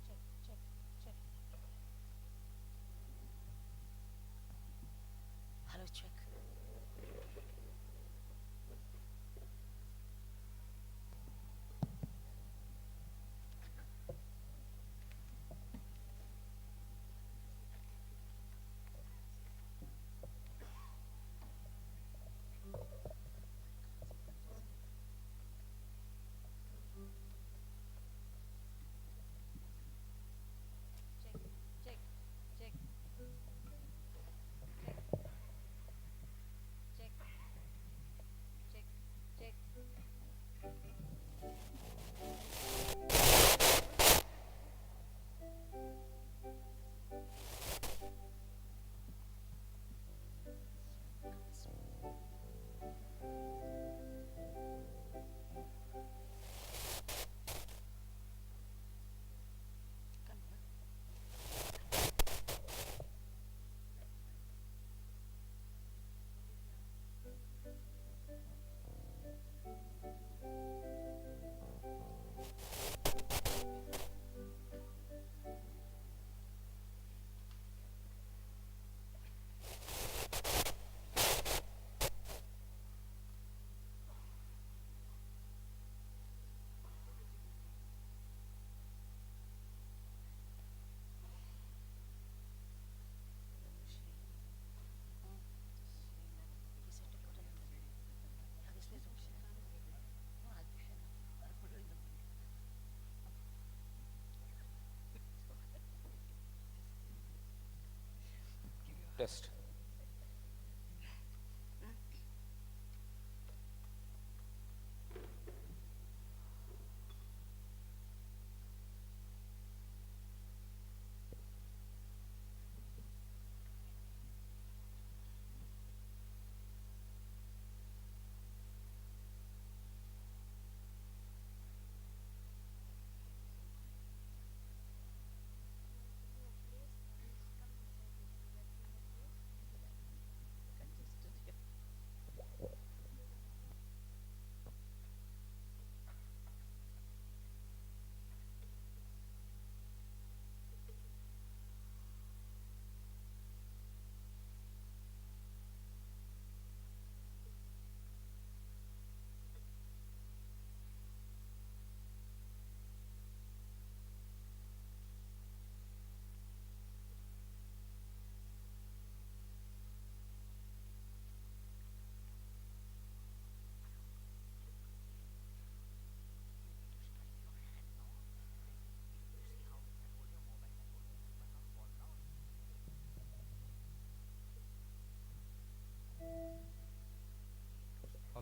E: Check, check, check. Hello, check. Check, check, check. Check, check, check, check.
S: Test.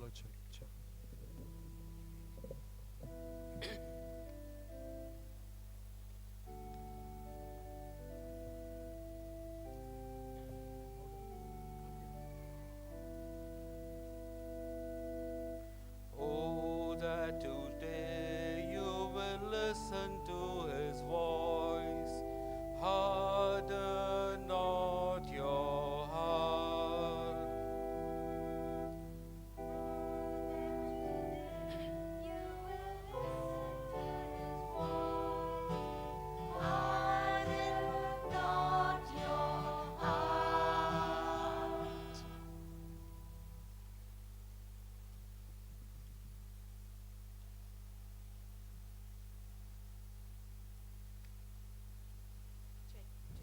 S: Hello, check, check.
T: Oh, that today you will listen to his voice. Harden not your heart.
C: Harden not your heart.
E: Check, check.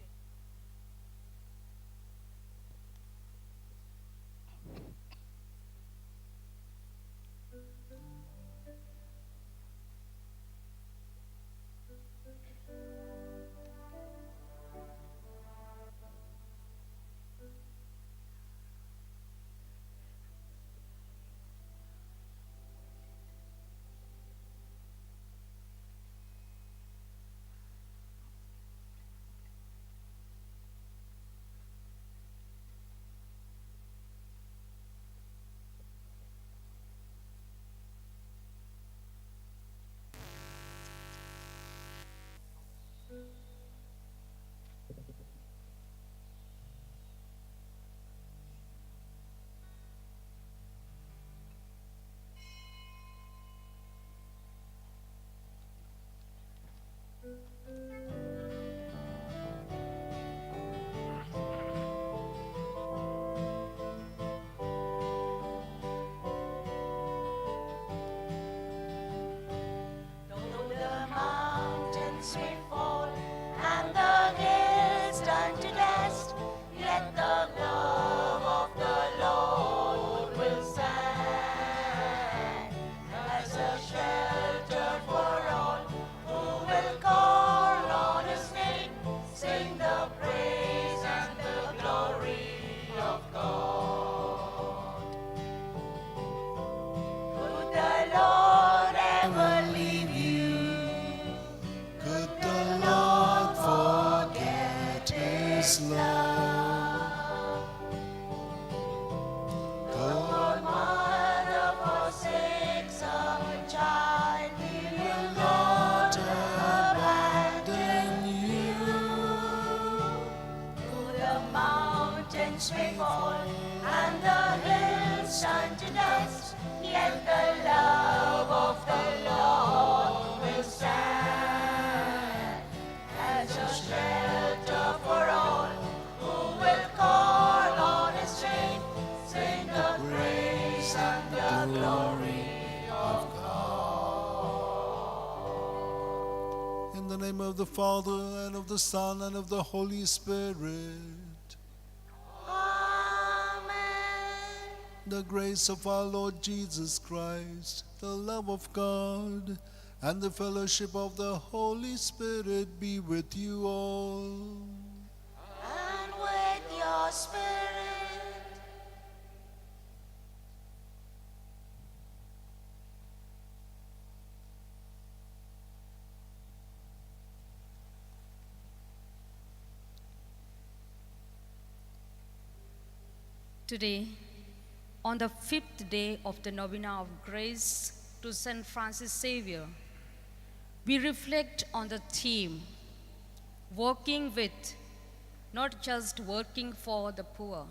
C: Though the mountains may fall and the hills turn to dust, yet the love of the Lord will stand as a shelter for all who will call on His name, sing the praise and the glory of God. Could the Lord ever leave you?
I: Could the Lord forget his love?
C: Though a mother forsakes her child, he will not abandon you. Though the mountains may fall and the hills turn to dust, yet the love of the Lord will stand as a shelter for all who will call on His name, sing the praise and the glory of God.
I: In the name of the Father, and of the Son, and of the Holy Spirit.
C: Amen.
I: The grace of our Lord Jesus Christ, the love of God, and the fellowship of the Holy Spirit be with you all.
C: And with your spirit.
Q: Today, on the fifth day of the Novena of Grace to St. Francis Xavier, we reflect on the theme, working with, not just working for the poor.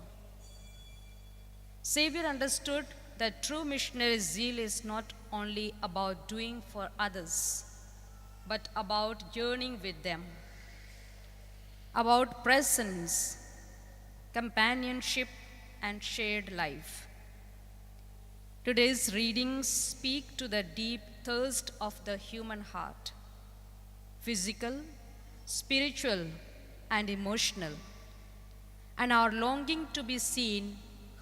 Q: Xavier understood that true missionary zeal is not only about doing for others, but about journeying with them, about presence, companionship, and shared life. Today's readings speak to the deep thirst of the human heart, physical, spiritual, and emotional, and our longing to be seen,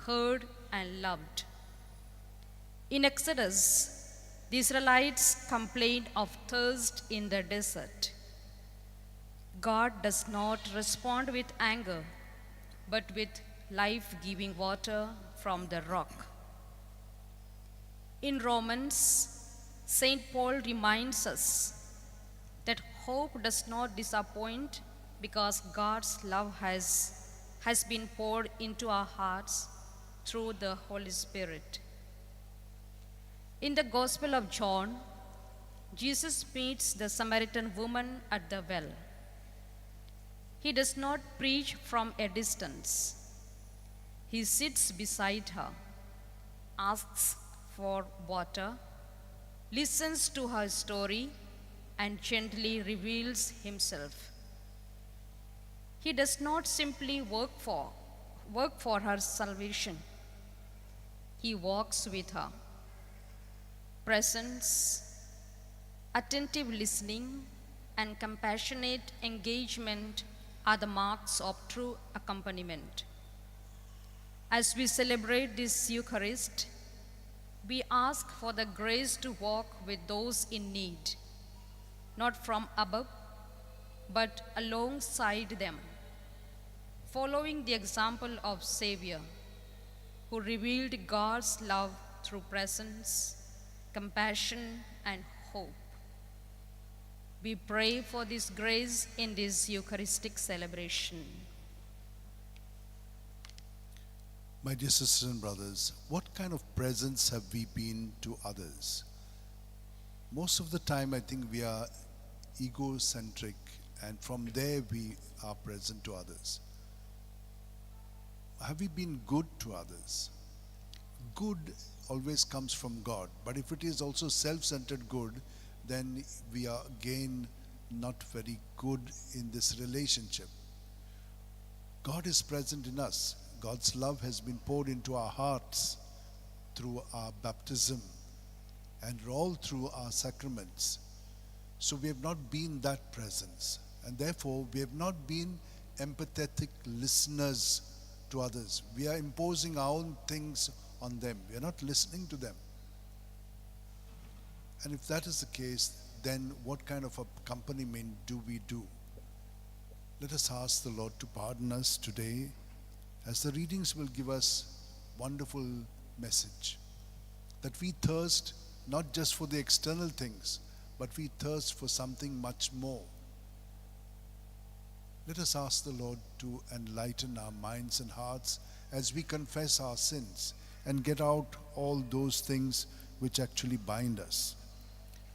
Q: heard, and loved. In Exodus, the Israelites complained of thirst in the desert. God does not respond with anger, but with life-giving water from the rock. In Romans, St. Paul reminds us that hope does not disappoint because God's love has been poured into our hearts through the Holy Spirit. In the Gospel of John, Jesus meets the Samaritan woman at the well. He does not preach from a distance. He sits beside her, asks for water, listens to her story, and gently reveals himself. He does not simply work for her salvation. He walks with her. Presence, attentive listening, and compassionate engagement are the marks of true accompaniment. As we celebrate this Eucharist, we ask for the grace to walk with those in need, not from above, but alongside them, following the example of Savior, who revealed God's love through presence, compassion, and hope. We pray for this grace in this Eucharistic celebration.
I: My dear sisters and brothers, what kind of presence have we been to others? Most of the time, I think we are egocentric, and from there we are present to others. Have we been good to others? Good always comes from God, but if it is also self-centered good, then we are again not very good in this relationship. God is present in us. God's love has been poured into our hearts through our baptism and all through our sacraments. So we have not been that presence, and therefore we have not been empathetic listeners to others. We are imposing our own things on them. We are not listening to them. And if that is the case, then what kind of accompaniment do we do? Let us ask the Lord to pardon us today, as the readings will give us wonderful message, that we thirst not just for the external things, but we thirst for something much more. Let us ask the Lord to enlighten our minds and hearts as we confess our sins and get out all those things which actually bind us.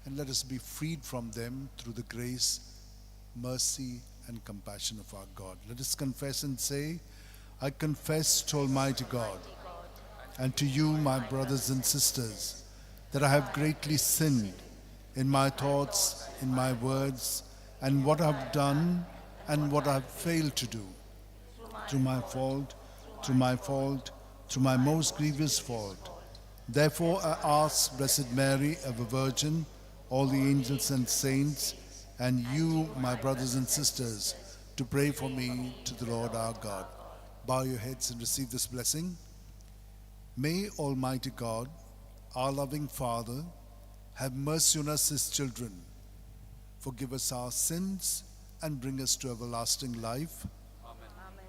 I: And let us be freed from them through the grace, mercy, and compassion of our God. Let us confess and say, I confess to Almighty God and to you, my brothers and sisters, that I have greatly sinned in my thoughts, in my words, and what I have done and what I have failed to do. Through my fault, through my fault, through my most grievous fault. Therefore I ask Blessed Mary, ever Virgin, all the angels and saints, and you, my brothers and sisters, to pray for me to the Lord our God. Bow your heads and receive this blessing. May Almighty God, our loving Father, have mercy on us, His children, forgive us our sins, and bring us to everlasting life.
T: Amen.
Q: Amen.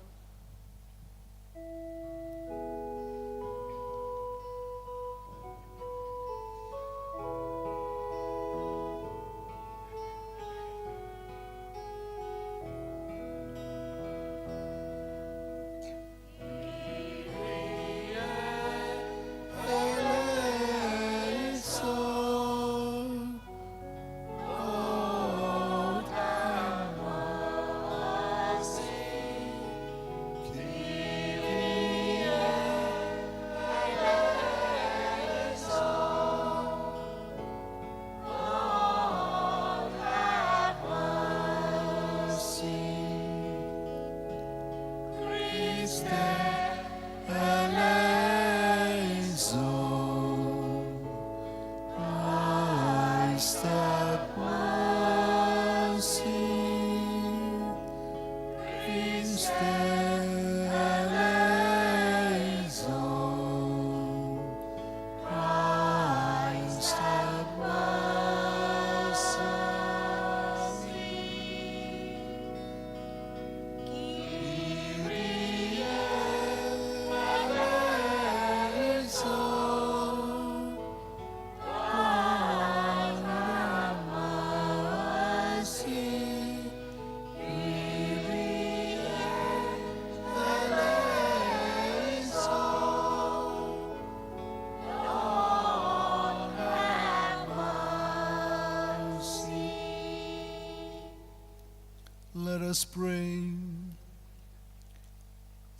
I: us pray.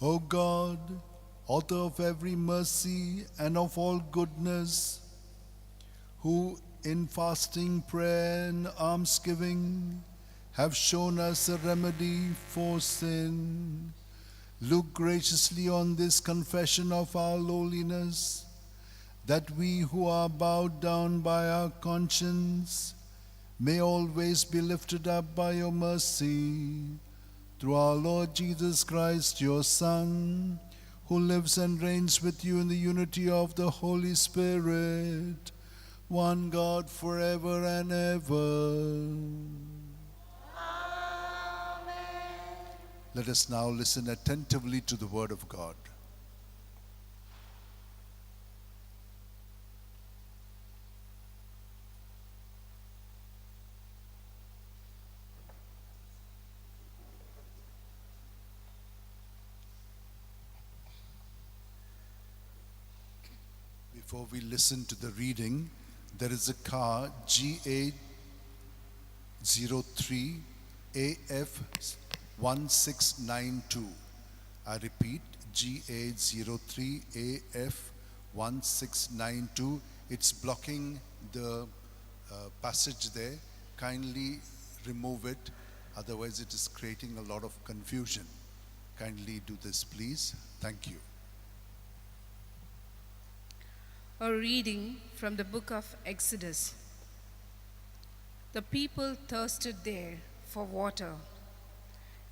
I: O God, author of every mercy and of all goodness, who in fasting, prayer, and almsgiving have shown us a remedy for sin, look graciously on this confession of our lowliness, that we who are bowed down by our conscience may always be lifted up by your mercy. Through our Lord Jesus Christ, your Son, who lives and reigns with you in the unity of the Holy Spirit, one God forever and ever.
C: Amen.
I: Let us now listen attentively to the Word of God. Before we listen to the reading, there is a car GA03 AF1692. I repeat, GA03 AF1692. It's blocking the passage there. Kindly remove it, otherwise it is creating a lot of confusion. Kindly do this, please. Thank you.
O: A reading from the book of Exodus. The people thirsted there for water,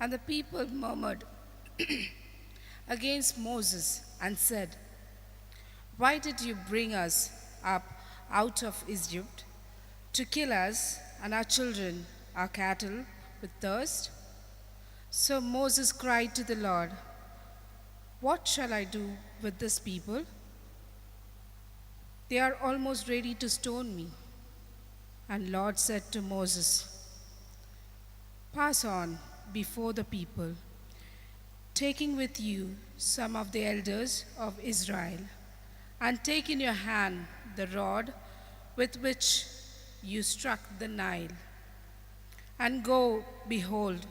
O: and the people murmured against Moses and said, "Why did you bring us up out of Egypt to kill us and our children, our cattle, with thirst?" So Moses cried to the Lord, "What shall I do with this people? They are almost ready to stone me." And Lord said to Moses, "Pass on before the people, taking with you some of the elders of Israel, and take in your hand the rod with which you struck the Nile. And go, behold,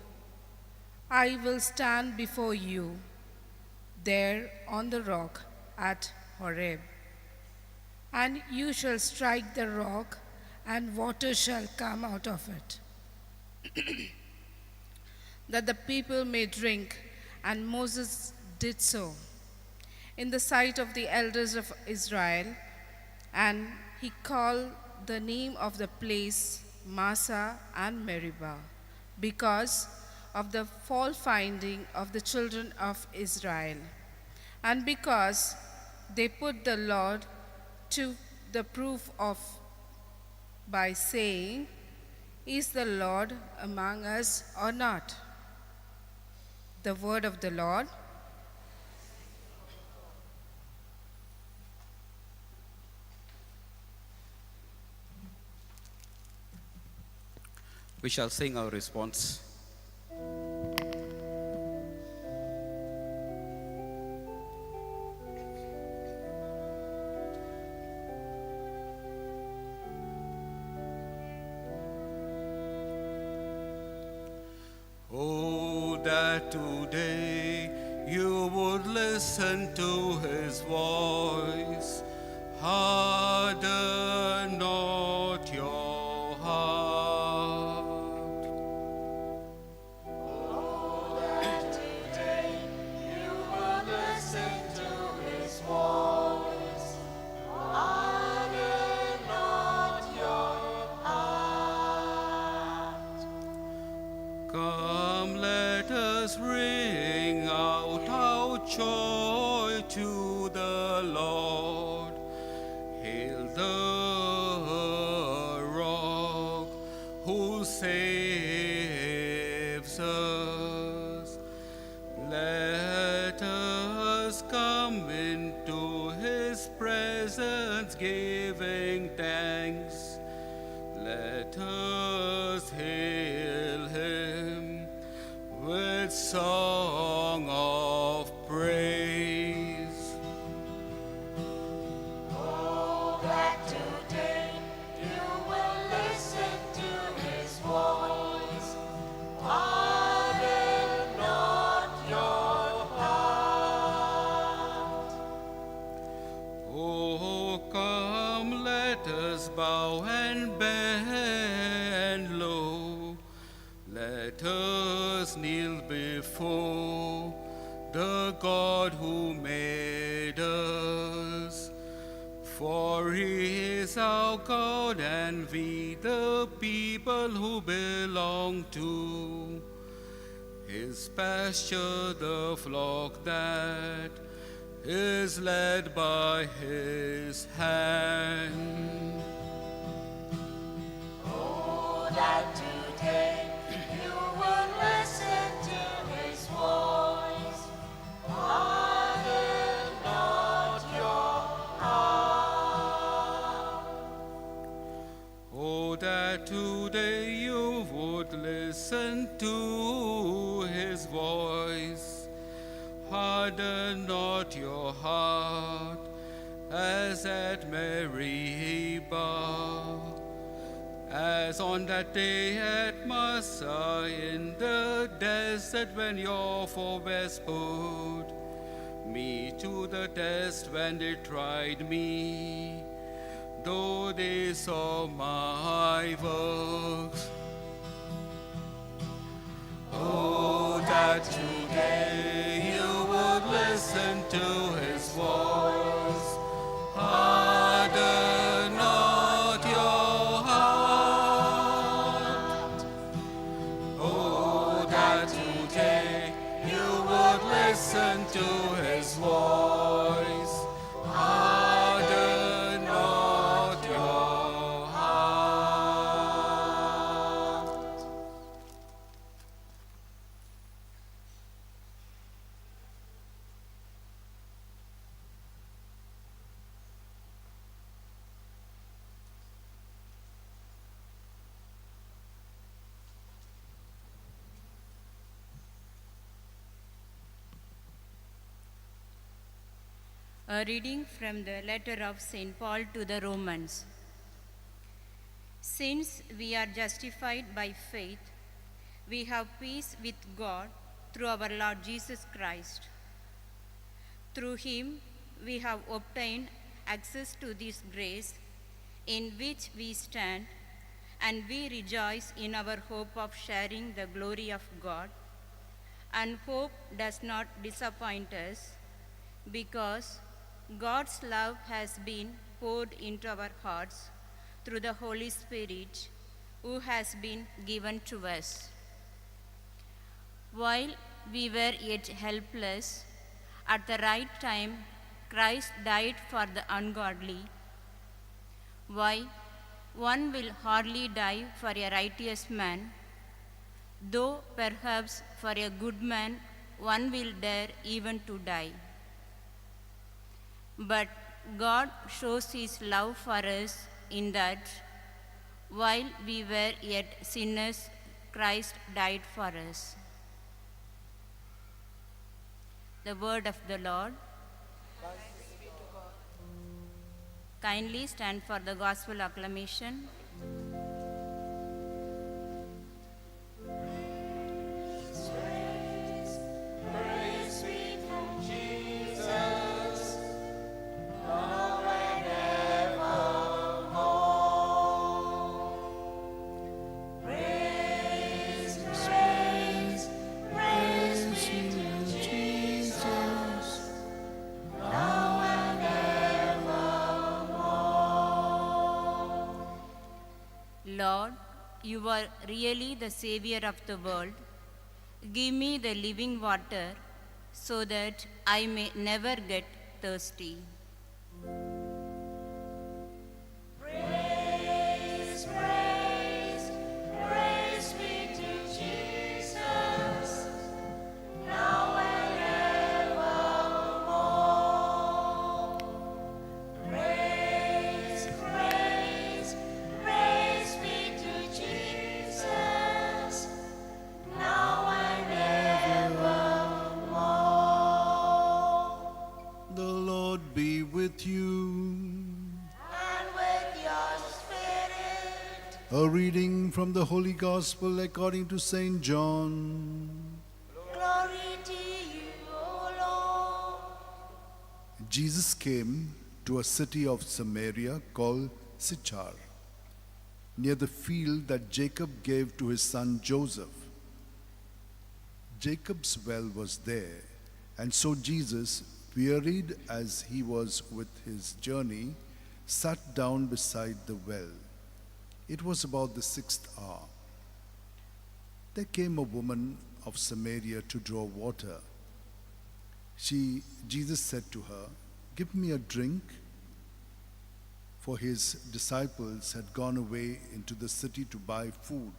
O: I will stand before you there on the rock at Horeb. And you shall strike the rock, and water shall come out of it, that the people may drink." And Moses did so in the sight of the elders of Israel, and he called the name of the place Massah and Meribah, because of the fault finding of the children of Israel, and because they put the Lord to the proof of by saying, "Is the Lord among us or not?" The word of the Lord.
T: We shall sing our response. Oh, that today you would listen to his voice. Harden not your heart.
C: Oh, that today you would listen to his voice. Harden not your heart.
T: Come, let us ring out our joy to the Lord. Hail the rock who saves us. Let us come into his presence giving thanks. Let us hail him with song of praise.
C: Oh, that today you will listen to his voice. Harden
T: the God who made us. For he is our God, and we the people who belong to his pasture, the flock that is led by his hand.
C: Oh, that today you would listen to his voice. Harden not your heart.
T: Oh, that today you would listen to his voice. Harden not your heart, as at Meribah, as on that day at Massah in the desert, when your forebears put me to the test, when they tried me, though they saw my works. Oh, that today you would listen to his voice. Harden not your heart. Oh, that today you would listen to his voice. Harden not your heart.
O: A reading from the letter of St. Paul to the Romans. Since we are justified by faith, we have peace with God through our Lord Jesus Christ. Through him, we have obtained access to this grace in which we stand, and we rejoice in our hope of sharing the glory of God. And hope does not disappoint us, because God's love has been poured into our hearts through the Holy Spirit, who has been given to us. While we were yet helpless, at the right time, Christ died for the ungodly. Why, one will hardly die for a righteous man, though perhaps for a good man one will dare even to die. But God shows his love for us in that, while we were yet sinners, Christ died for us. The word of the Lord. Kindly stand for the gospel acclamation.
C: Praise be to Jesus, now and evermore. Praise, praise, praise be to Jesus, now and evermore.
O: Lord, you are really the Savior of the world. Give me the living water so that I may never get thirsty.
C: Praise, praise, praise be to Jesus, now and evermore. Praise, praise, praise be to Jesus, now and evermore.
I: The Lord be with you.
C: And with your spirit.
I: A reading from the Holy Gospel according to St. John.
C: Glory to you, O Lord.
I: Jesus came to a city of Samaria called Sychar, near the field that Jacob gave to his son Joseph. Jacob's well was there, And so Jesus, wearied as he was with his journey, sat down beside the well. It was about the 6th hour. There came a woman of Samaria to draw water. Jesus said to her, "Give me a drink," for his disciples had gone away into the city to buy food.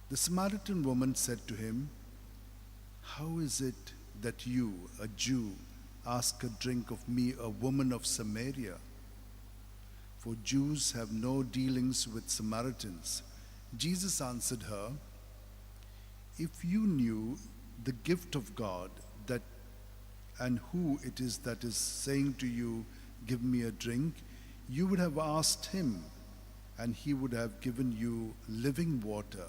I: The Samaritan woman said to him, "How is it that you, a Jew, ask a drink of me, a woman of Samaria?" For Jews have no dealings with Samaritans. Jesus answered her, "If you knew the gift of God, that and who it is that is saying to you, 'Give me a drink,' you would have asked him, and he would have given you living water."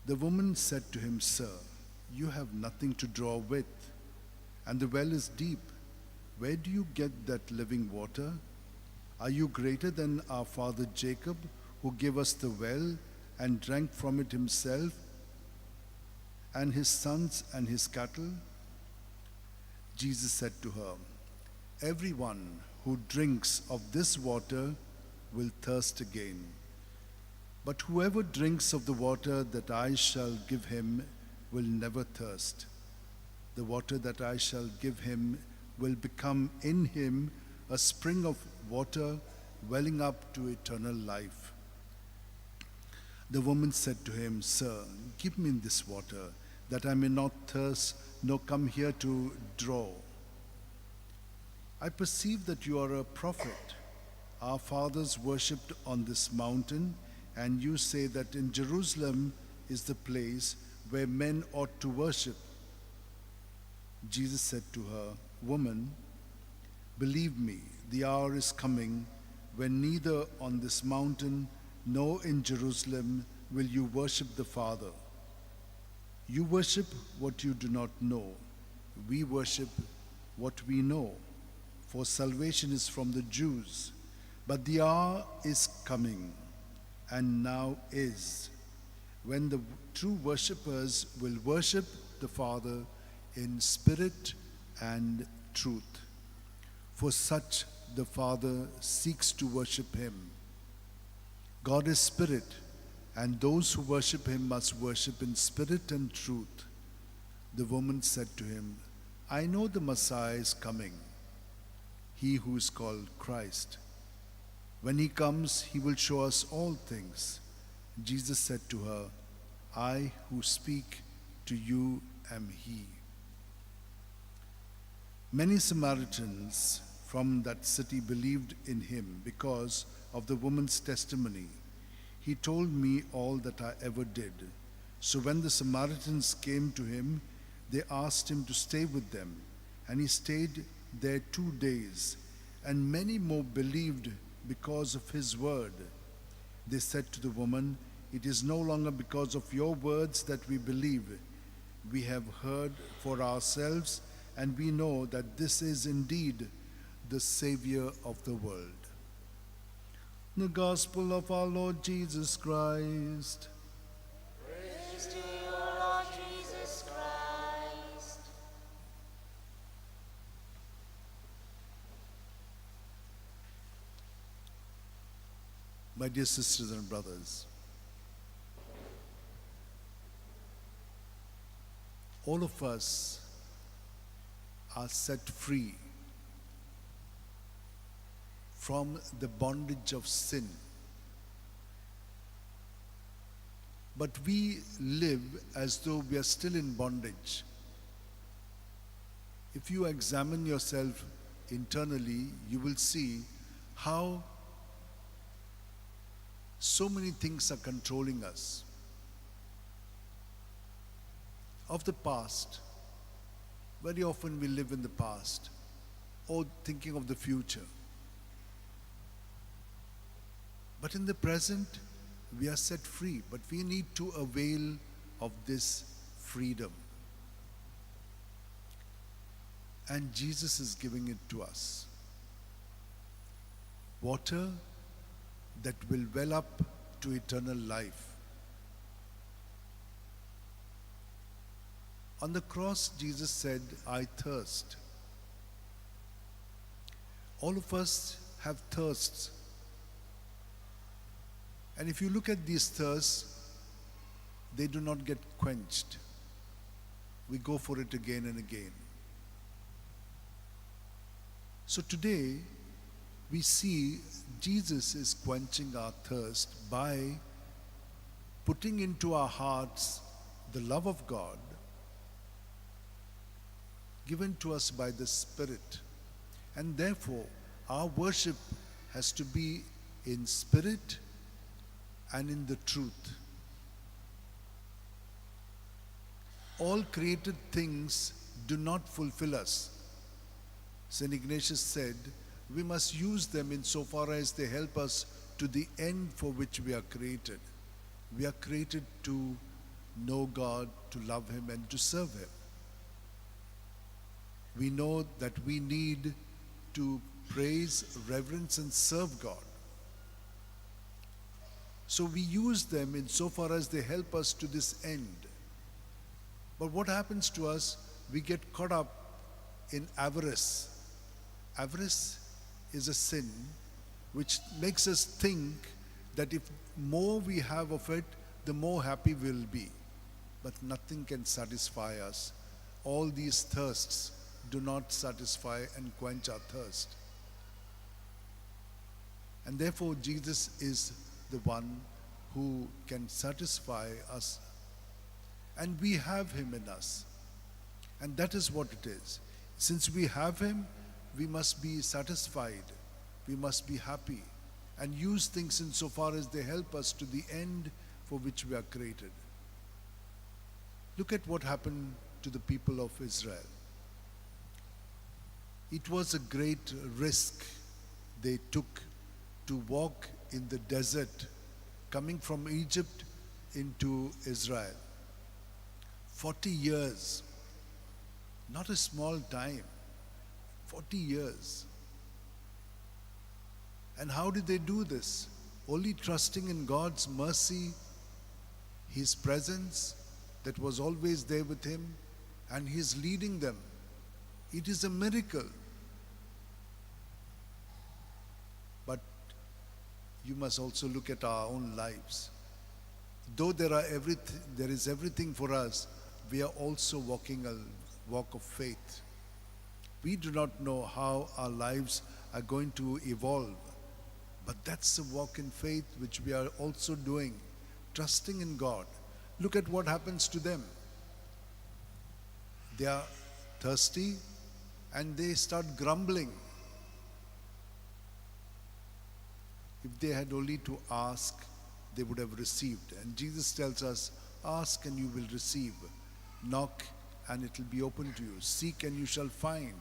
I: The woman said to him, "Sir, you have nothing to draw with, and the well is deep. Where do you get that living water? Are you greater than our father Jacob, who gave us the well and drank from it himself, and his sons and his cattle?" Jesus said to her, "Everyone who drinks of this water will thirst again. But whoever drinks of the water that I shall give him will never thirst. The water that I shall give him will become in him a spring of water welling up to eternal life." The woman said to him, "Sir, give me this water, that I may not thirst, nor come here to draw. I perceive that you are a prophet. Our fathers worshipped on this mountain, and you say that in Jerusalem is the place where men ought to worship." Jesus said to her, "Woman, believe me, the hour is coming when neither on this mountain nor in Jerusalem will you worship the Father. You worship what you do not know. We worship what we know, for salvation is from the Jews. But the hour is coming, and now is, when the true worshippers will worship the Father in spirit and truth. For such the Father seeks to worship him. God is spirit, and those who worship him must worship in spirit and truth." The woman said to him, "I know the Messiah is coming, he who is called Christ. When he comes, he will show us all things." Jesus said to her, "I who speak to you am he." Many Samaritans from that city believed in him because of the woman's testimony. "He told me all that I ever did." So when the Samaritans came to him, they asked him to stay with them, and he stayed there 2 days, and many more believed because of his word. They said to the woman, "It is no longer because of your words that we believe. We have heard for ourselves, and we know that this is indeed the Savior of the world." The Gospel of our Lord Jesus Christ.
O: Praise to you, Lord Jesus Christ.
I: My dear sisters and brothers, all of us are set free from the bondage of sin. But we live as though we are still in bondage. If you examine yourself internally, you will see how so many things are controlling us. Of the past, very often we live in the past or thinking of the future. But in the present, we are set free, but we need to avail of this freedom. And Jesus is giving it to us. Water that will well up to eternal life. On the cross, Jesus said, I thirst. All of us have thirsts. And if you look at these thirsts, they do not get quenched. We go for it again and again. So today, we see Jesus is quenching our thirst by putting into our hearts the love of God given to us by the Spirit. And therefore, our worship has to be in spirit and in the truth. All created things do not fulfill us. St. Ignatius said, we must use them insofar as they help us to the end for which we are created. We are created to know God, to love Him, and to serve Him. We know that we need to praise, reverence, and serve God. So we use them insofar as they help us to this end. But what happens to us? We get caught up in avarice. Avarice is a sin which makes us think that if more we have of it, the more happy we'll be. But nothing can satisfy us. All these thirsts do not satisfy and quench our thirst. And therefore, Jesus is the one who can satisfy us. And we have Him in us. And that is what it is. Since we have Him, we must be satisfied. We must be happy and use things insofar as they help us to the end for which we are created. Look at what happened to the people of Israel. It was a great risk they took to walk in the desert, coming from Egypt into Israel. 40 years, not a small time, 40 years. And how did they do this? Only trusting in God's mercy, His presence that was always there with Him, and His leading them. It is a miracle. But you must also look at our own lives. Though there is everything for us, we are also walking a walk of faith. We do not know how our lives are going to evolve, but that's the walk in faith which we are also doing, trusting in God. Look at what happens to them. They are thirsty and they start grumbling. If they had only to ask, they would have received. And Jesus tells us, ask and you will receive. Knock and it will be open to you. Seek and you shall find.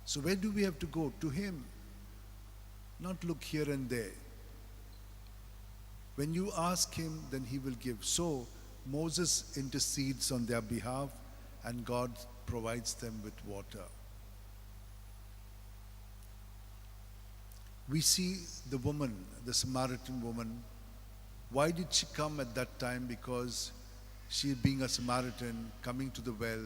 I: So where do we have to go? To Him. Not look here and there. When you ask Him, then He will give. So Moses intercedes on their behalf and God provides them with water. We see the woman, the Samaritan woman. Why did she come at that time? Because she, being a Samaritan, coming to the well,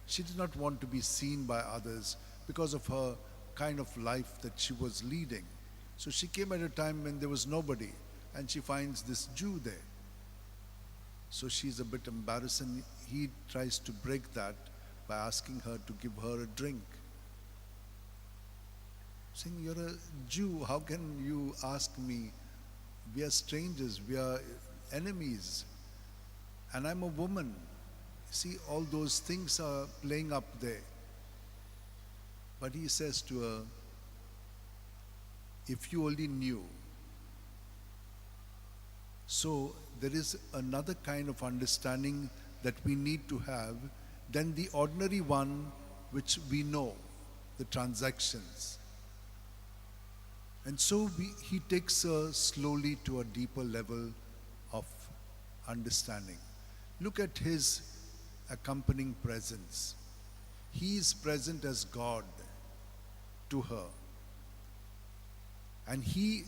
I: she did not want to be seen by others because of her kind of life that she was leading. So she came at a time when there was nobody, and she finds this Jew there. So she's a bit embarrassed, and he tries to break that by asking her to give her a drink. Saying, you're a Jew, how can you ask me? We are strangers, we are enemies, and I'm a woman. See, all those things are playing up there. But he says to her, if you only knew. So there is another kind of understanding that we need to have than the ordinary one which we know, the transactions. And so he takes her slowly to a deeper level of understanding. Look at his accompanying presence. He is present as God to her. And he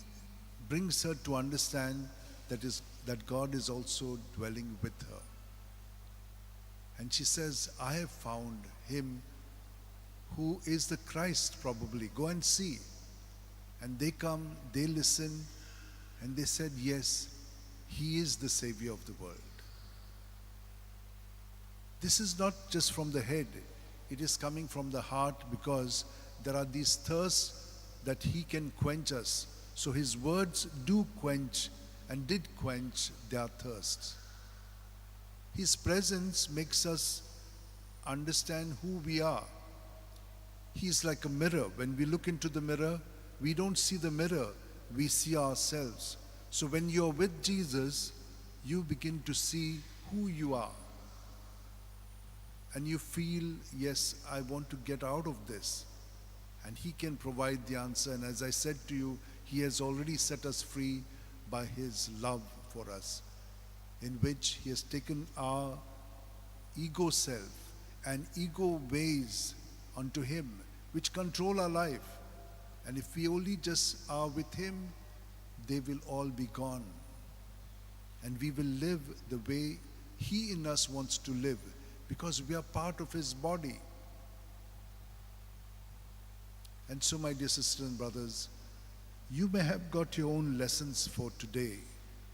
I: brings her to understand that God is also dwelling with her. And she says, I have found him who is the Christ probably. Go and see. And they come, they listen, and they said, yes, he is the Savior of the world. This is not just from the head. It is coming from the heart, because there are these thirsts that he can quench us. So his words do quench and did quench their thirsts. His presence makes us understand who we are. He is like a mirror. When we look into the mirror, we don't see the mirror, we see ourselves. So when you're with Jesus, you begin to see who you are. And you feel, yes, I want to get out of this. And he can provide the answer. And as I said to you, he has already set us free by his love for us, in which he has taken our ego self and ego ways unto him, which control our life. And if we only just are with him, they will all be gone. And we will live the way he in us wants to live, because we are part of his body. And so, my dear sisters and brothers, you may have got your own lessons for today,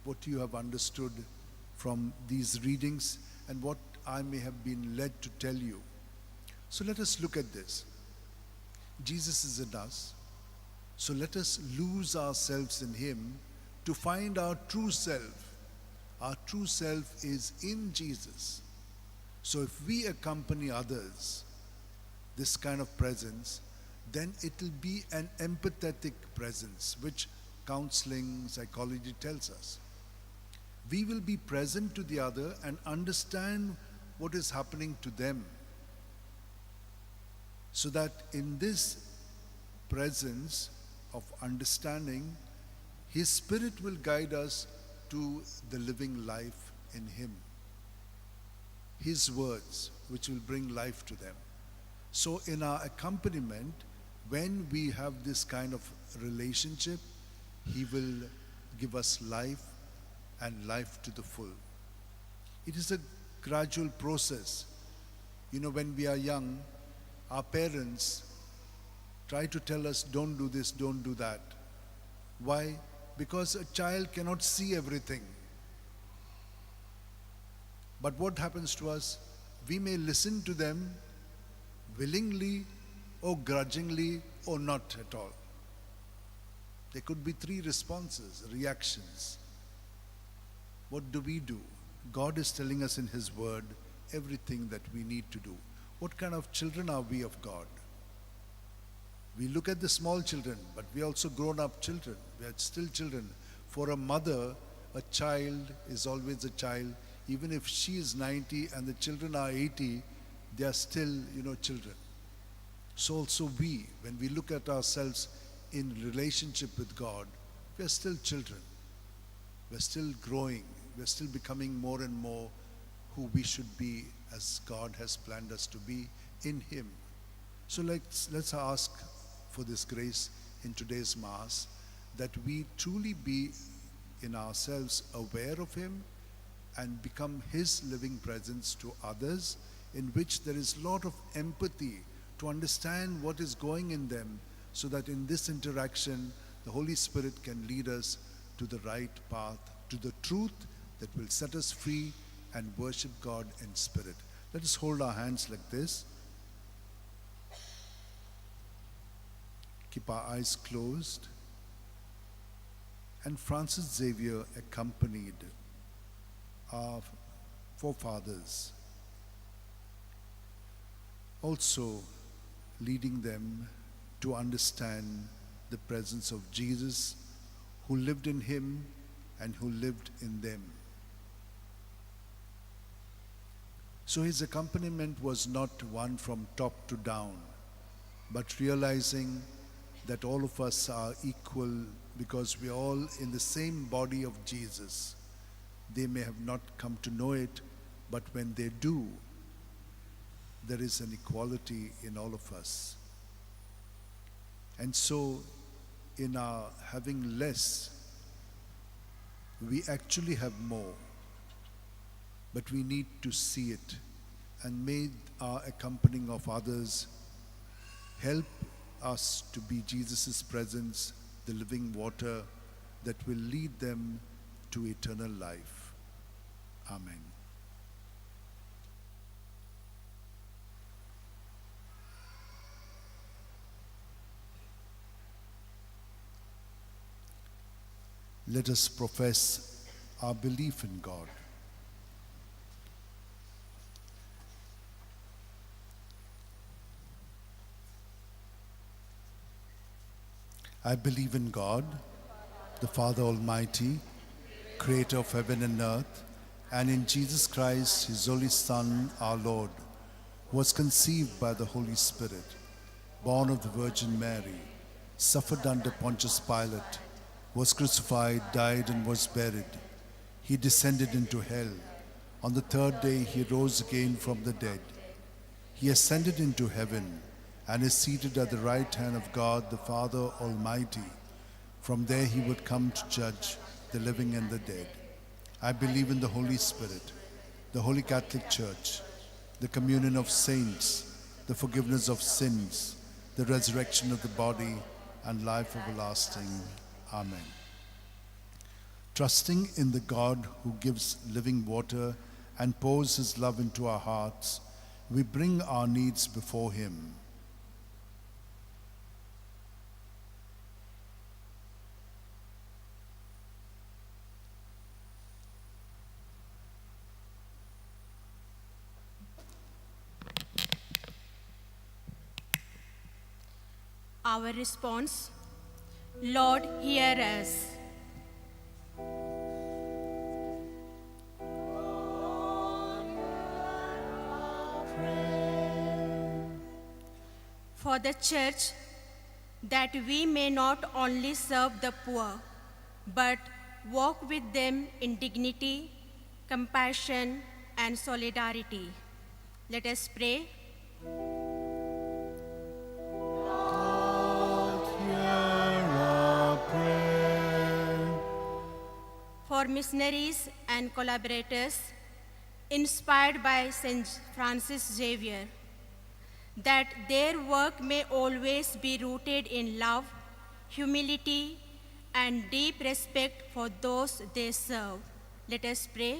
I: what you have understood from these readings and what I may have been led to tell you. So let us look at this. Jesus is in us, so let us lose ourselves in him to find our true self. Our true self is in Jesus. So if we accompany others, this kind of presence, then it will be an empathetic presence, which counseling psychology tells us. We will be present to the other and understand what is happening to them, so that in this presence of understanding, his Spirit will guide us to the living life in him. His words, which will bring life to them. So in our accompaniment, when we have this kind of relationship, he will give us life, and life to the full. It is a gradual process. You know, when we are young, our parents try to tell us, don't do this, don't do that. Why? Because a child cannot see everything. But what happens to us? We may listen to them willingly or grudgingly or not at all. There could be three responses, reactions. What do we do? God is telling us in his word everything that we need to do. What kind of children are we of God? We look at the small children, but we are also grown-up children. We are still children. For a mother, a child is always a child. Even if she is 90 and the children are 80, they are still, you know, children. So also we, when we look at ourselves in relationship with God, we are still children. We are still growing. We are still becoming more and more who we should be as God has planned us to be in him. So let's ask for this grace in today's Mass, that we truly be in ourselves aware of him and become his living presence to others, in which there is a lot of empathy to understand what is going in them, so that in this interaction, the Holy Spirit can lead us to the right path, to the truth that will set us free and worship God in spirit. Let us hold our hands like this. Keep our eyes closed. And Francis Xavier accompanied our forefathers, also leading them to understand the presence of Jesus, who lived in him and who lived in them. So his accompaniment was not one from top to down, but realizing that all of us are equal because we are all in the same body of Jesus. They may have not come to know it, but when they do, there is an equality in all of us. And so, in our having less, we actually have more, but we need to see it And may our accompanying of others help us to be Jesus' presence, the living water that will lead them to eternal life. Amen. Let us profess our belief in God. I believe in God, the Father Almighty, creator of heaven and earth, and in Jesus Christ, his only Son, our Lord, who was conceived by the Holy Spirit, born of the Virgin Mary, suffered under Pontius Pilate, was crucified, died, and was buried. He descended into hell. On the third day, he rose again from the dead. He ascended into heaven and is seated at the right hand of God, the Father Almighty. From there he would come to judge the living and the dead. I believe in the Holy Spirit, the Holy Catholic Church, the communion of saints, the forgiveness of sins, the resurrection of the body, and life everlasting. Amen. Trusting in the God who gives living water and pours his love into our hearts, we bring our needs before him.
Q: Our response, Lord, hear us. For the church, that we may not only serve the poor, but walk with them in dignity, compassion, and solidarity. Let us pray. For missionaries and collaborators inspired by St. Francis Xavier, that their work may always be rooted in love, humility, and deep respect for those they serve. Let us pray.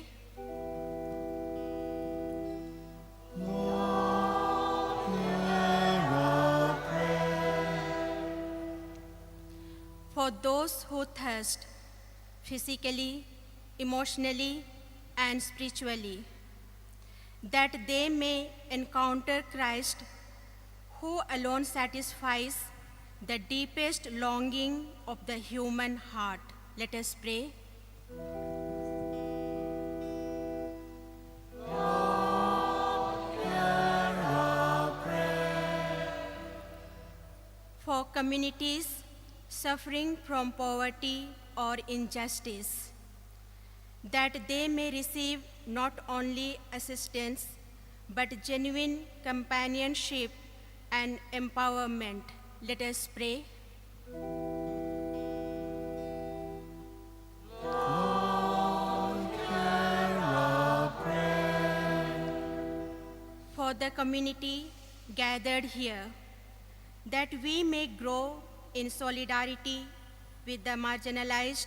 O: Lord, hear our prayer.
Q: For those who thirst, physically, emotionally, and spiritually, that they may encounter Christ, who alone satisfies the deepest longing of the human heart. Let us pray.
O: Lord, hear our prayer.
Q: For communities suffering from poverty or injustice, that they may receive not only assistance, but genuine companionship and empowerment. Let us pray.
O: Lord, hear our prayer.
Q: For the community gathered here, that we may grow in solidarity with the marginalized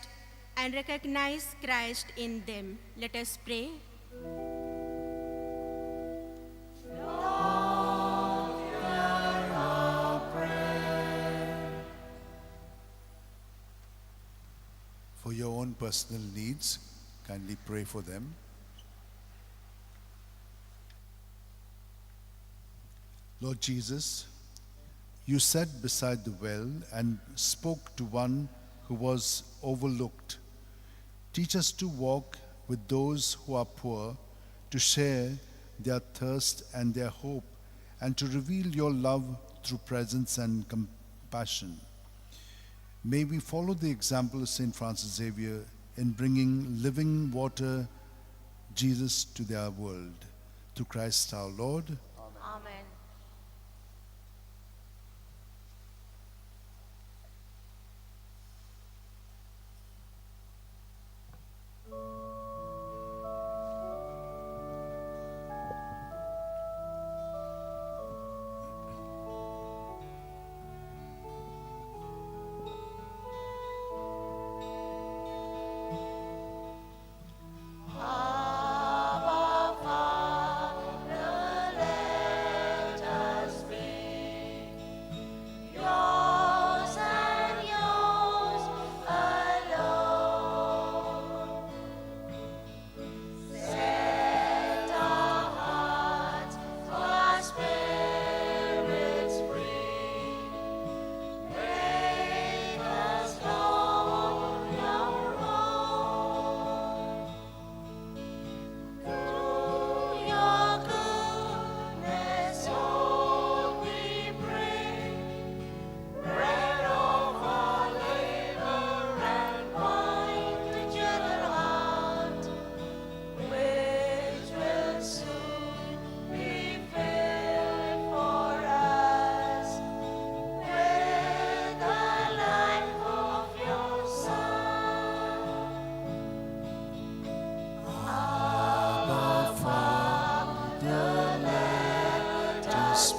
Q: and recognize Christ in them. Let us pray.
O: Lord, hear our prayer.
I: For your own personal needs, kindly pray for them. Lord Jesus, you sat beside the well and spoke to one who was overlooked. Teach us to walk with those who are poor, to share their thirst and their hope, and to reveal your love through presence and compassion. May we follow the example of St. Francis Xavier in bringing living water, Jesus, to their world. Through Christ our Lord.
C: Amen.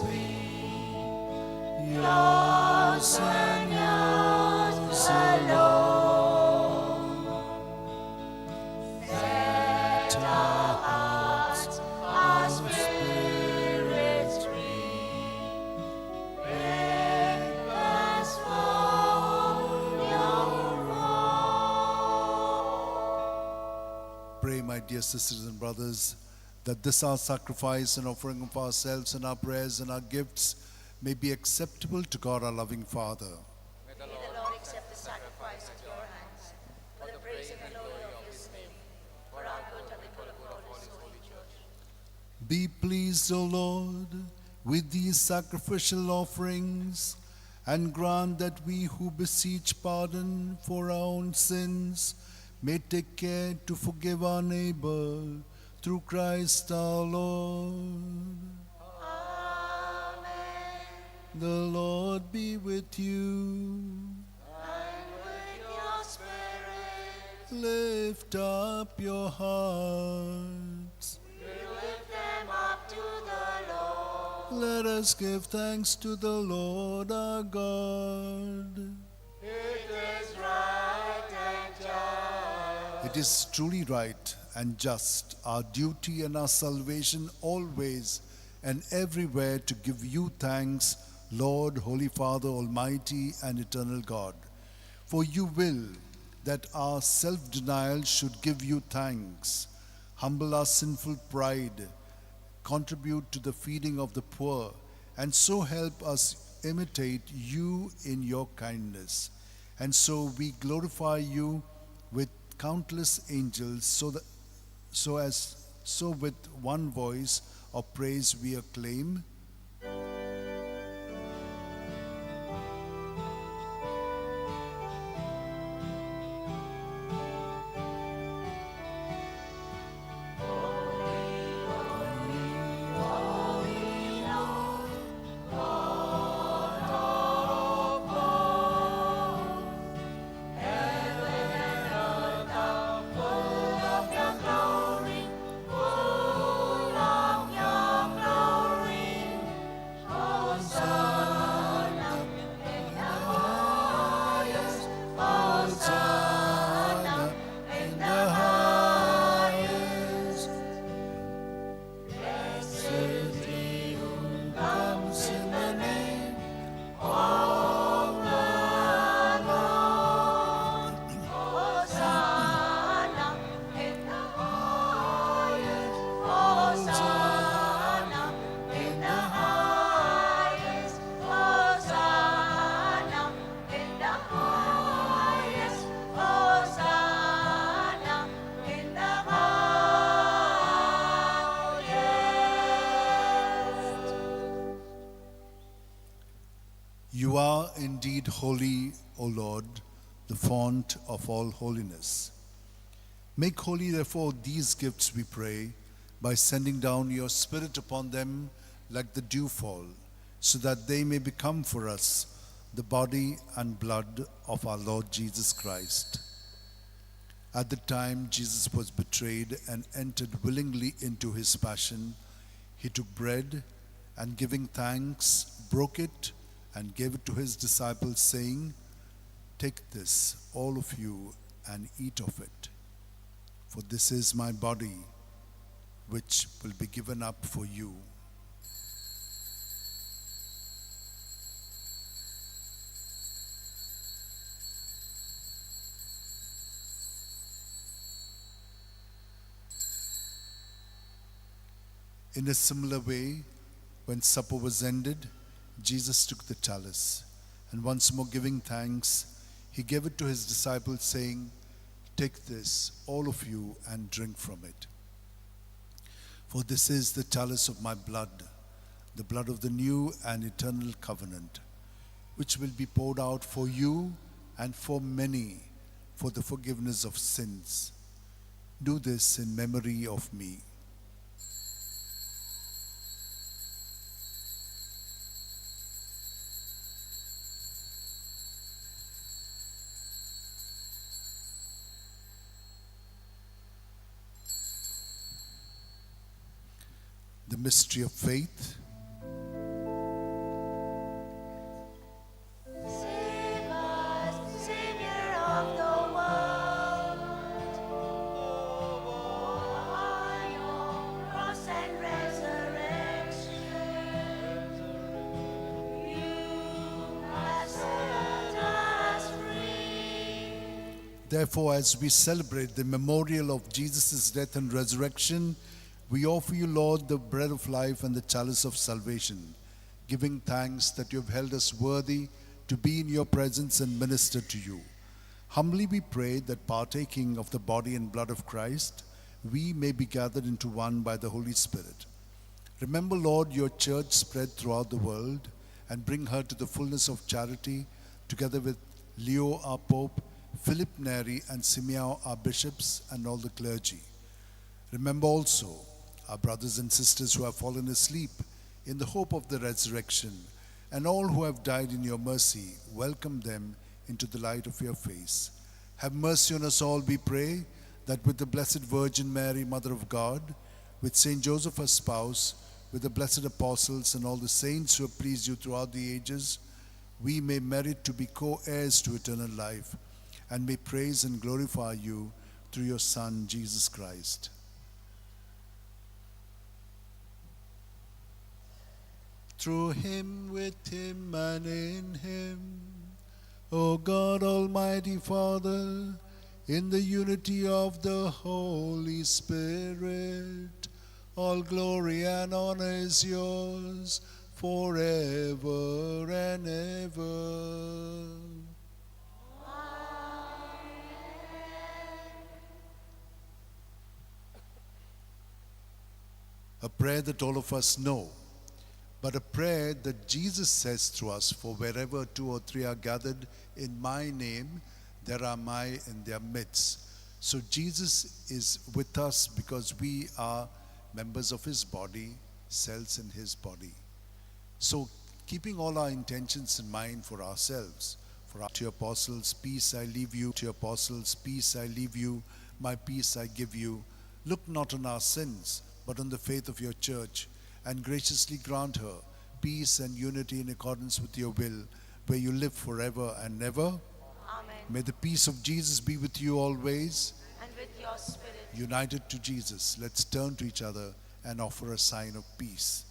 O: be yours and yours alone. Set our hearts, our spirits free. Make us for your own.
I: Pray, my dear sisters and brothers, that this our sacrifice and offering of ourselves and our prayers and our gifts may be acceptable to God, our loving Father.
C: May the Lord accept the sacrifice at your hands, for the praise and glory of his name, for our good and the good of all his holy church.
I: Be pleased, O Lord, with these sacrificial offerings, and grant that we who beseech pardon for our own sins may take care to forgive our neighbor, through Christ our Lord.
O: Amen.
I: The Lord be with you.
O: And with your spirit,
I: Lift up your hearts.
O: we lift them up to the Lord.
I: Let us give thanks to the Lord our God.
O: It is right and just.
I: It is truly right and just, our duty and our salvation always and everywhere to give you thanks, Lord, Holy Father, Almighty and Eternal God. For you will that our self-denial should give you thanks, humble our sinful pride, contribute to the feeding of the poor, and so help us imitate you in your kindness. And so we glorify you with countless angels, so with one voice of praise we acclaim. You are indeed holy, O Lord, the font of all holiness. Make holy, therefore, these gifts, we pray, by sending down your Spirit upon them like the dewfall, so that they may become for us the body and blood of our Lord Jesus Christ. At the time Jesus was betrayed and entered willingly into his passion, he took bread and, giving thanks, broke it and gave it to his disciples, saying, "Take this, all of you, and eat of it, for this is my body, which will be given up for you." In a similar way, when supper was ended, Jesus took the chalice, and once more giving thanks, he gave it to his disciples, saying, "Take this, all of you, and drink from it. For this is the chalice of my blood, the blood of the new and eternal covenant, which will be poured out for you and for many for the forgiveness of sins. Do this in memory of me." The mystery of faith. Therefore, as we celebrate the memorial of Jesus' death and resurrection, we offer you, Lord, the bread of life and the chalice of salvation, giving thanks that you have held us worthy to be in your presence and minister to you. Humbly we pray that, partaking of the body and blood of Christ, we may be gathered into one by the Holy Spirit. Remember, Lord, your church spread throughout the world, and bring her to the fullness of charity, together with Leo, our Pope, Philip Neri and Simeon, our bishops, and all the clergy. Remember also our brothers and sisters who have fallen asleep in the hope of the resurrection, and all who have died in your mercy. Welcome them into the light of your face. Have mercy on us all, we pray, that with the Blessed Virgin Mary, Mother of God, with Saint Joseph, her spouse, with the blessed apostles and all the saints who have pleased you throughout the ages, we may merit to be co-heirs to eternal life, and may praise and glorify you through your Son, Jesus Christ. Through him, with him, and in him, O God, Almighty Father, in the unity of the Holy Spirit, all glory and honor is yours forever and ever. A prayer that all of us know, but a prayer that Jesus says through us, for wherever two or three are gathered in my name, there am I in their midst. So Jesus is with us because we are members of his body, cells in his body. So keeping all our intentions in mind for ourselves, for our, to your apostles, peace I leave you, to your apostles, peace I leave you, my peace I give you. Look not on our sins, but on the faith of your church, and graciously grant her peace and unity in accordance with your will, where you live forever and ever.
C: Amen.
I: May the peace of Jesus be with you always.
C: And with your spirit.
I: United to Jesus, let's turn to each other and offer a sign of peace.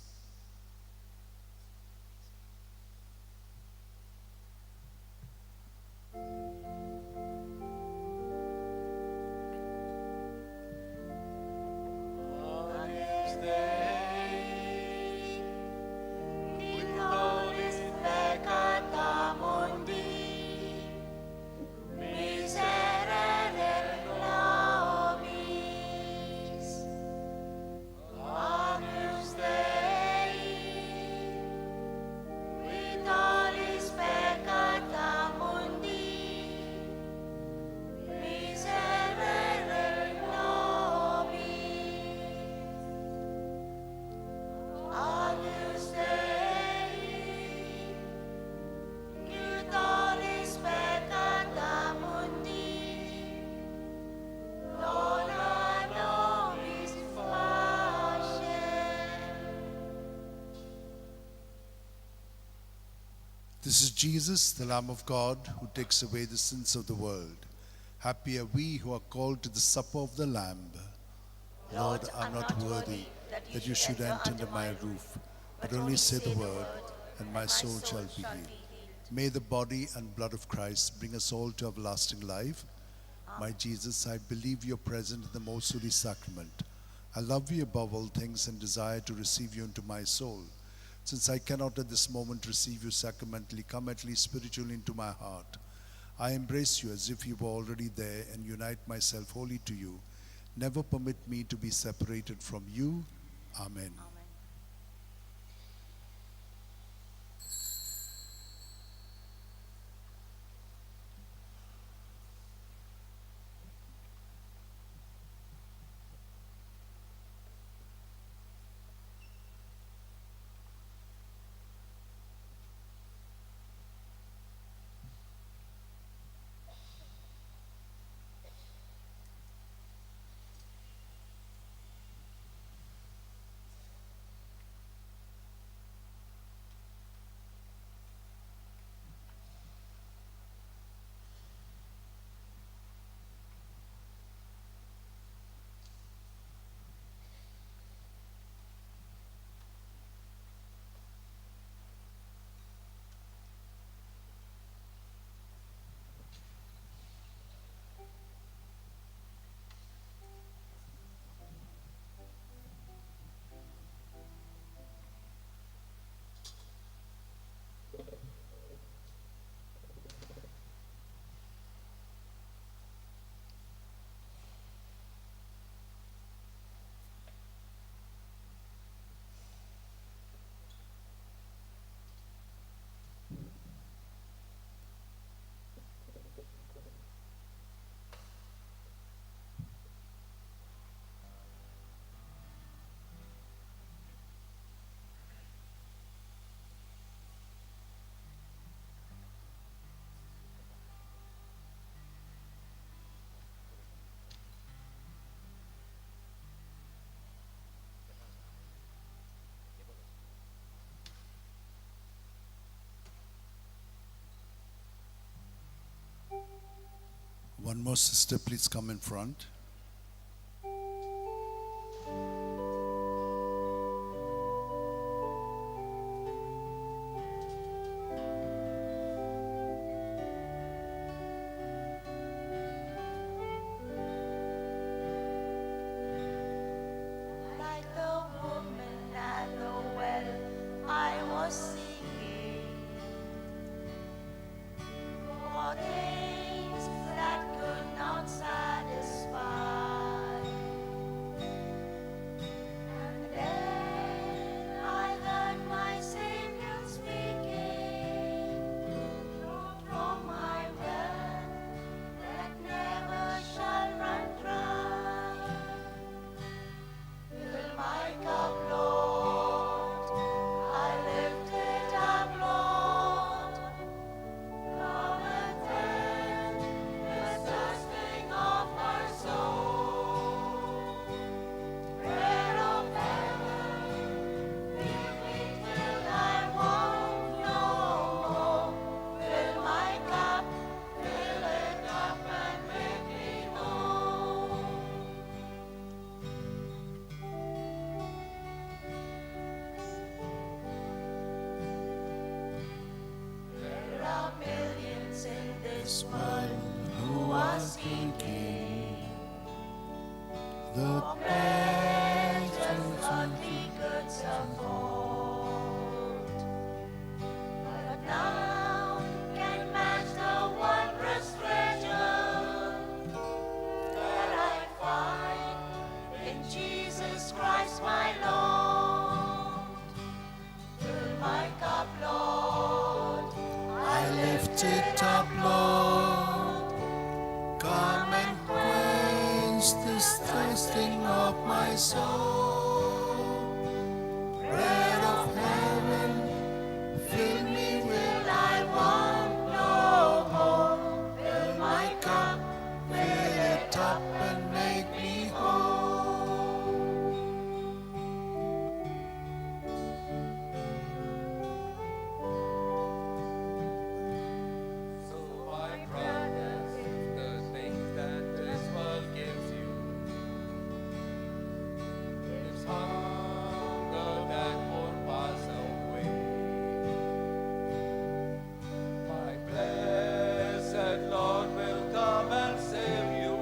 I: This is Jesus, the Lamb of God, who takes away the sins of the world. Happy are we who are called to the supper of the Lamb. Lord, I am not worthy that you should enter under my roof, but only say the word, and my soul shall be healed. May the body and blood of Christ bring us all to everlasting life. My Jesus, I believe you are present in the most holy sacrament. I love you above all things and desire to receive you into my soul. Since I cannot at this moment receive you sacramentally, come at least spiritually into my heart. I embrace you as if you were already there and unite myself wholly to you. Never permit me to be separated from you. Amen. Amen. One more sister, please come in front.
C: Like the woman at the well, I was seeking for things that could not satisfy. And then I heard my Savior speaking from my well that never shall run dry. Fill my cup, Lord. I lift it up, Lord. Come and quench the thirsting of my soul. Bread of heaven, fill me till I want no more. Fill my cup, fill it up and make me whole. There are millions in this world who are seeking
I: the
C: pleasures earthly goods afford. But none can match the wondrous treasure that I find in Jesus Christ my Lord. Fill my cup, Lord.
I: I lift it up, Lord. Come and quench this thirsting of my soul. Bread of heaven, fill me
C: Till I want no more. Fill my cup,
I: fill it up and make me whole.
O: So my brothers, the things that this world gives you is hunger that won't pass away. My blessed Lord will come and save you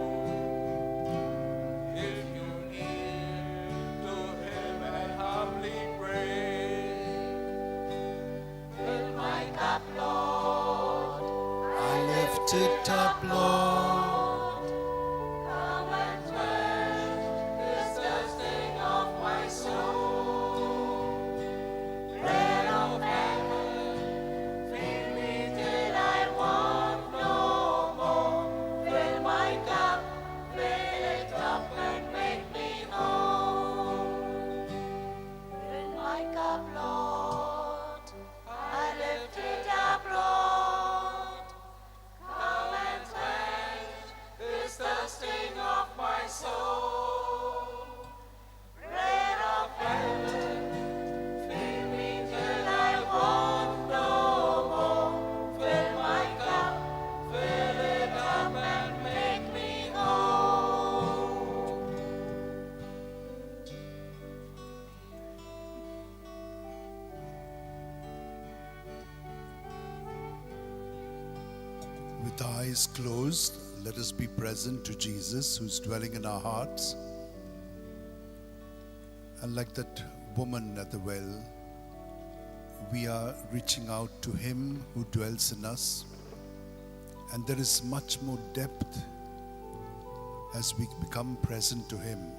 O: if you kneel to him and humbly pray.
C: Fill my cup, Lord.
I: I lift it up, Lord.
C: Come and quench this thirsting of my soul. Bread of heaven, fill me till I want no more. Fill my cup, fill it up and make me whole. Fill my cup, Lord. I lift it up, Lord. Come and quench this thirsting of my soul. Bread of heaven, fill me till I want no more. Fill my cup, fill it up and make me whole.
I: With our eyes closed, let us be present to Jesus who's dwelling in our hearts. And like that woman at the well, we are reaching out to him who dwells in us. And there is much more depth as we become present to him.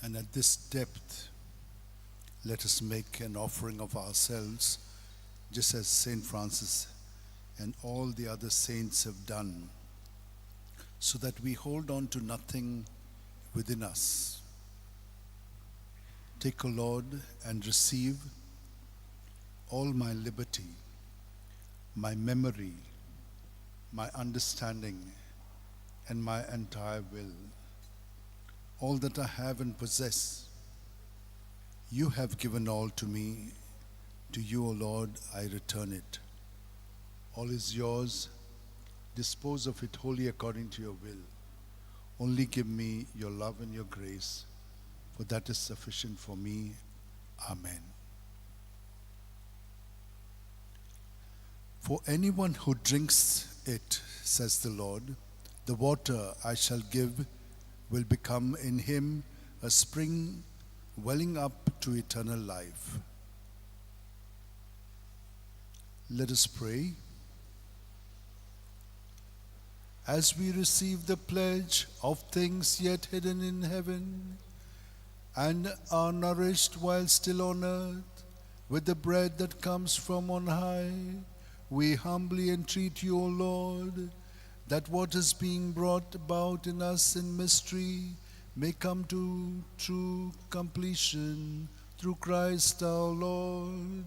I: And at this depth, let us make an offering of ourselves, just as Saint Francis and all the other saints have done, so that we hold on to nothing within us. Take, O Lord, and receive all my liberty, my memory, my understanding, and my entire will. All that I have and possess, you have given all to me. To you, O Lord, I return it. All is yours. Dispose of it wholly according to your will. Only give me your love and your grace, for that is sufficient for me. Amen. For anyone who drinks it, says the Lord, the water I shall give will become in him a spring welling up to eternal life. Let us pray. As we receive the pledge of things yet hidden in heaven and are nourished while still on earth with the bread that comes from on high, we humbly entreat you, O Lord, that what is being brought about in us in mystery may come to true completion through Christ our Lord.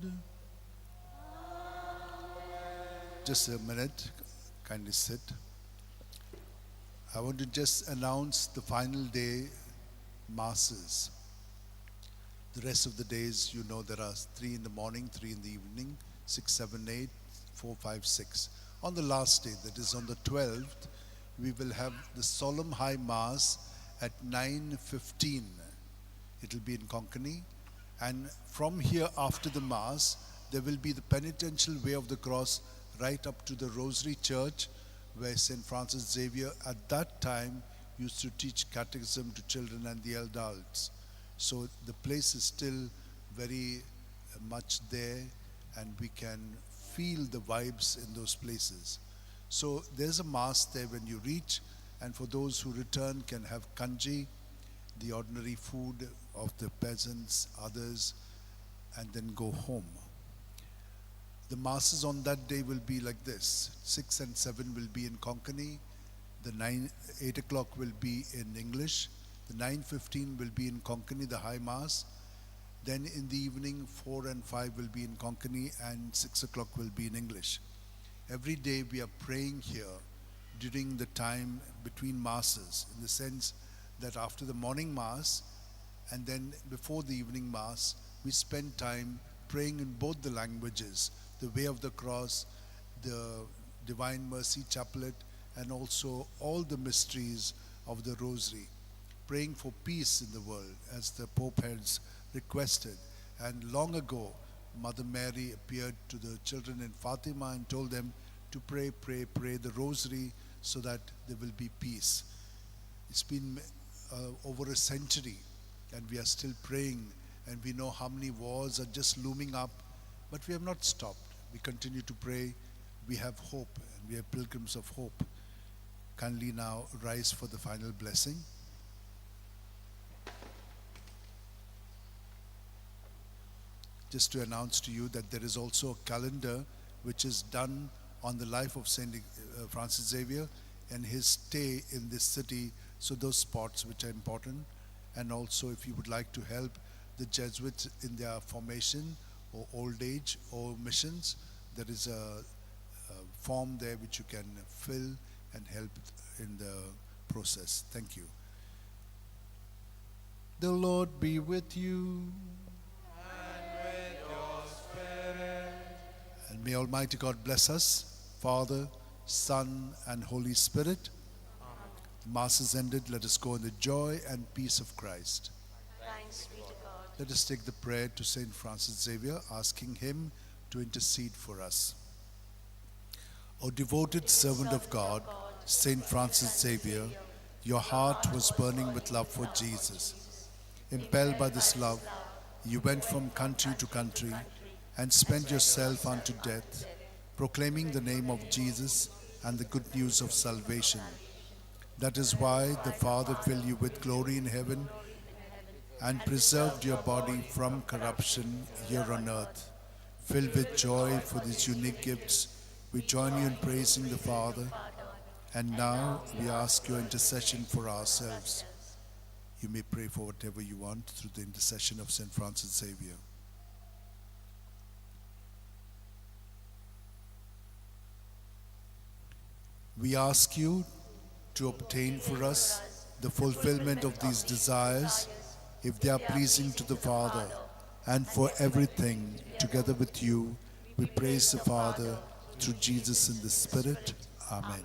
I: Just a minute, kindly sit. I want to just announce the final day masses. The rest of the days, you know, there are 3 in the morning, 3 in the evening, 6, 7, 8, 4, 5, 6. On the last day, that is on the 12th, we will have the solemn high mass at 9:15. It will be in Konkani. And from here after the mass, there will be the penitential way of the cross right up to the Rosary Church, where St. Francis Xavier at that time used to teach catechism to children and the adults. So the place is still very much there, and we can feel the vibes in those places. So there's a mass there when you reach, and for those who return can have kanji, the ordinary food of the peasants, others, and then go home. The masses on that day will be like this. 6 and 7 will be in Konkani, the 8 o'clock will be in English, the 9:15 will be in Konkani, the high mass. Then in the evening, 4 and 5 will be in Konkani, and 6 o'clock will be in English. Every day we are praying here during the time between masses, in the sense that after the morning mass and then before the evening mass, we spend time praying in both the languages, the Way of the Cross, the Divine Mercy Chaplet, and also all the mysteries of the Rosary, praying for peace in the world as the Pope has requested. And long ago, Mother Mary appeared to the children in Fatima and told them to pray, pray, pray the Rosary so that there will be peace. It's been over a century and we are still praying, and we know how many wars are just looming up, but we have not stopped. We continue to pray. We have hope, and we are pilgrims of hope. Kindly now rise for the final blessing. Just to announce to you that there is also a calendar which is done on the life of Saint Francis Xavier and his stay in this city, so those spots which are important. And also if you would like to help the Jesuits in their formation or old age or missions, there is a form there which you can fill and help in the process. Thank you. The Lord be with you.
S: And with your spirit.
I: And may Almighty God bless us, Father, Son, and Holy Spirit.
S: Amen.
I: The Mass is ended. Let us go in the joy and peace of Christ.
C: Thanks be to God.
I: Let us take the prayer to Saint Francis Xavier, asking him to intercede for us. O devoted servant of God, Saint Francis Xavier, your heart was burning with love for Jesus. Impelled by this love, you went from country to country and spent yourself unto death, proclaiming the name of Jesus and the good news of salvation. That is why the Father filled you with glory in heaven and preserved your body from corruption here on earth. Filled with joy for these unique gifts, we join you in praising the Father, and now we ask your intercession for ourselves. You may pray for whatever you want through the intercession of St. Francis Xavier. We ask you to obtain for us the fulfillment of these desires, if they are pleasing to the Father, and for everything, together with you, we praise the Father through Jesus in the Spirit. Amen.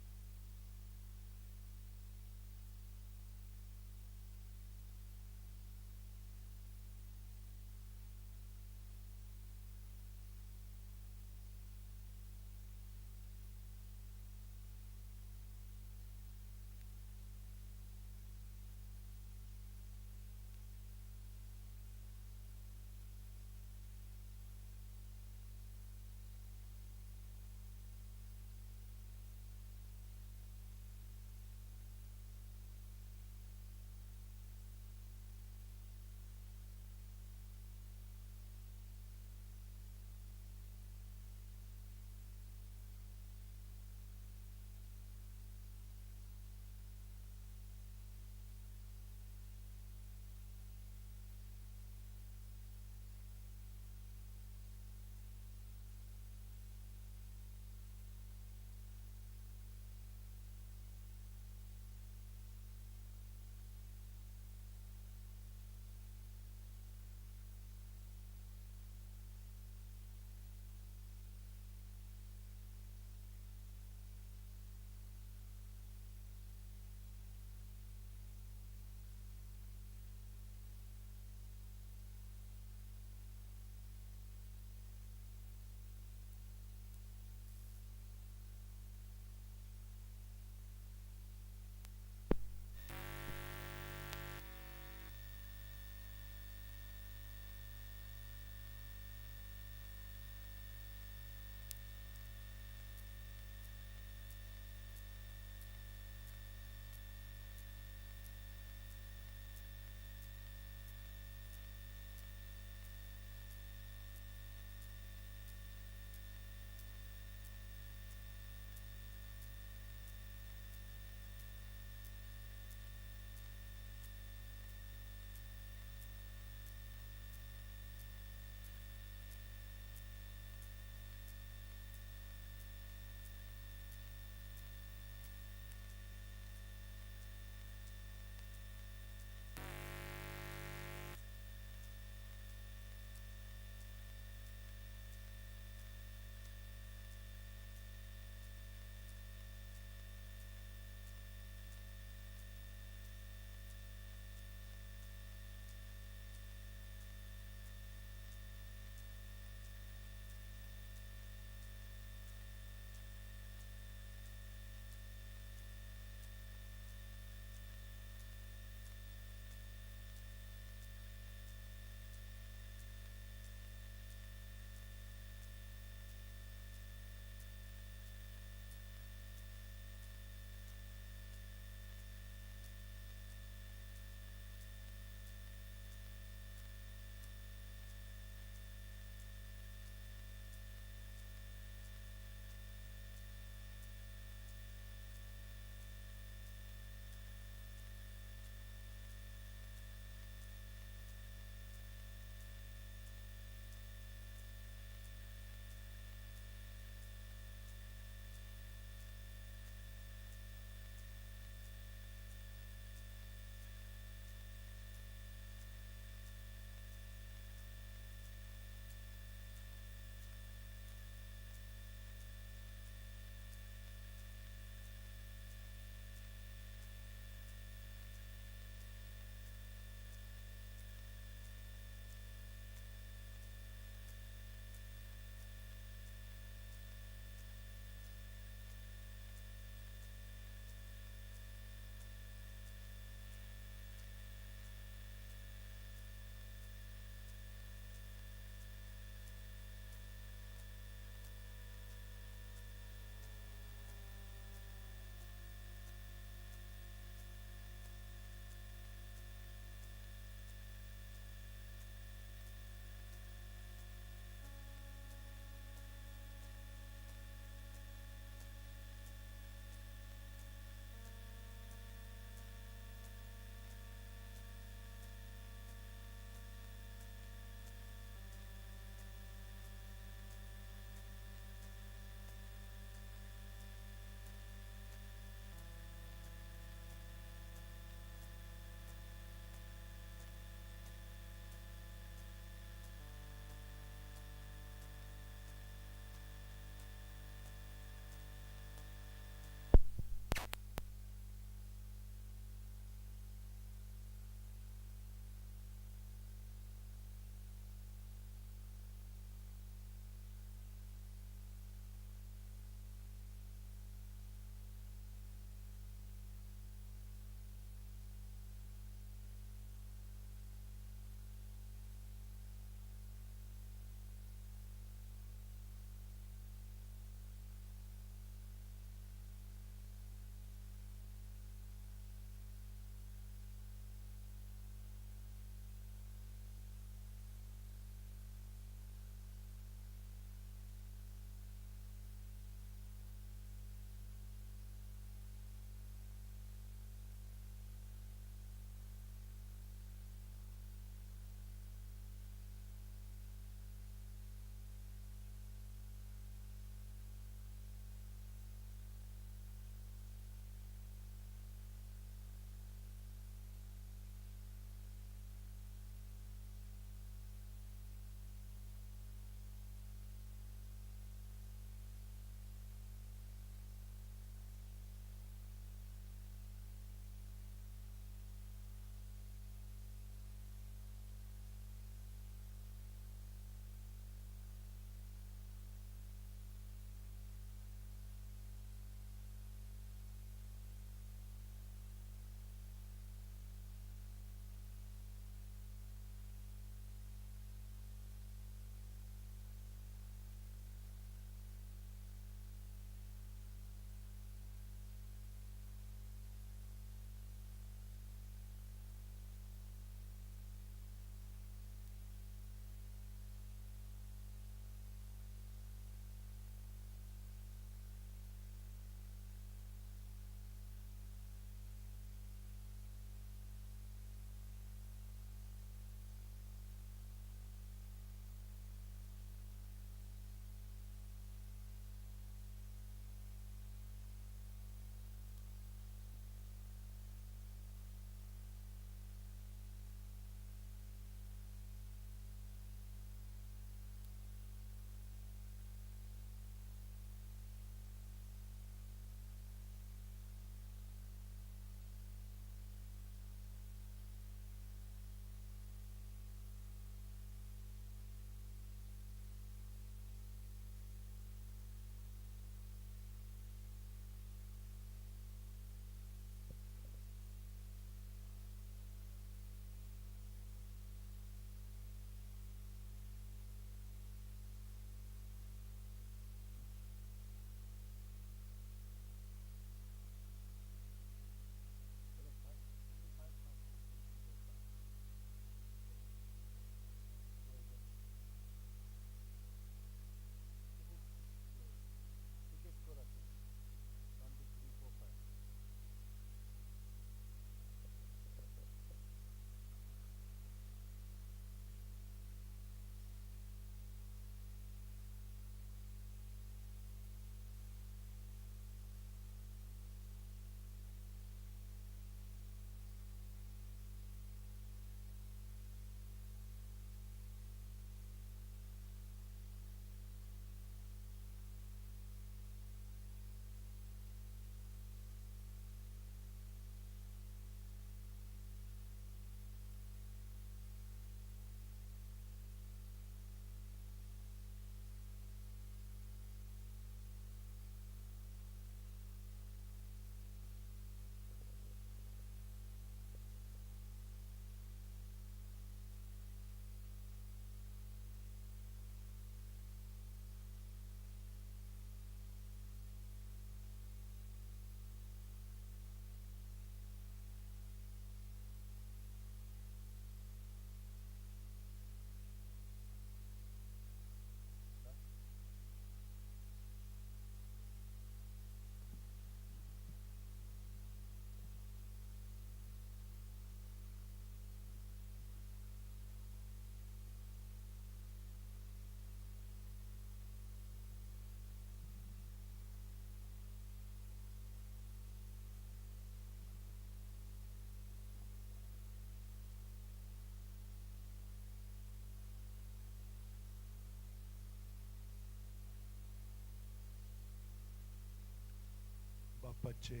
I: बापाचे,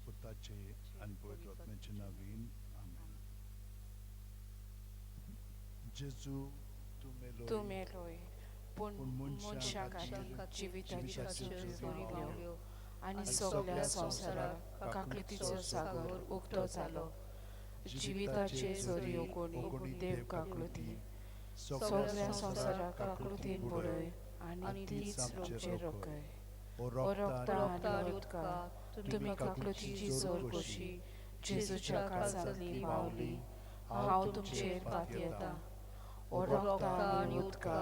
I: पुताचे आनी पवित्र आत्म्याचे नावीन, आमेन. जेजू, तूं मेलो,
H: तूं मेलोय, पूण मनशां खातीर जिविताच्यो जोरी दिल्यो आनी सगल्या संवसाराक काकळुतीचो सागर उक्तो जालो. जिविताचे जोरी कोणी देव काकळुती सगल्या संवसाराक काकळुतीन बुडय आनी तीच आमचेर रोखय. ओ रक्ता आनी उदका, तुमी काकळुतीची जोर कशी जेजूच्या काळजांतली मावली, हांव तुमचेर पातयेता. ओ रक्ता आनी उदका,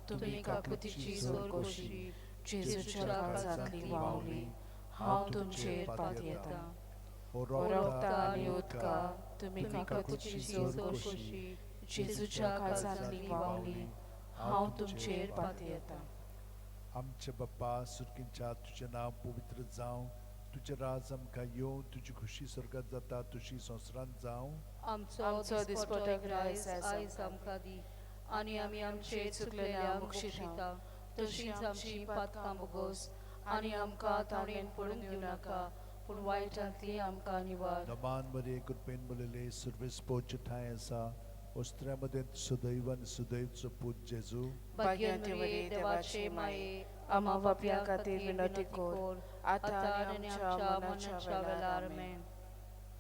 H: तुमी काकळुतीची जोर कशी जेजूच्या काळजांतली मावली, हांव तुमचेर पातयेता. ओ रक्ता आनी उदका, तुमी काकळुतीची जोर कशी जेजूच्या काळजांतली मावली, हांव तुमचेर पातयेता.
I: आमचे बाप्पा सुर्कींच्या, तुजें नांव पवित्र जावं, तुजें राज आमकां येवं, तुजी खुशी स्वर्गात जाता तशी संवसारांत जावं.
C: आमचो दिसपटो ग्रास आयज आमकां दी आनी आमी आमचे चुकलेल्या मुक्षिता तशींच आमची पातकां भोगोस आनी आमकां ताणेन पडून दिवं नाका, पूण वायटांतली आमकां निवार.
I: दमान मरे कृपेन बोलले सुर्वेस पोच ठांय आसा, ओस्त्र्या मदें सुदैव आनी सुदैवचो पूत जेजू.
C: भाग्यवंती मरिये, देवाचे माये,
H: आम्हा पापयां खातीर विनंती कर, आतां आनी आमच्या मरणाच्या वेळार. आमेन.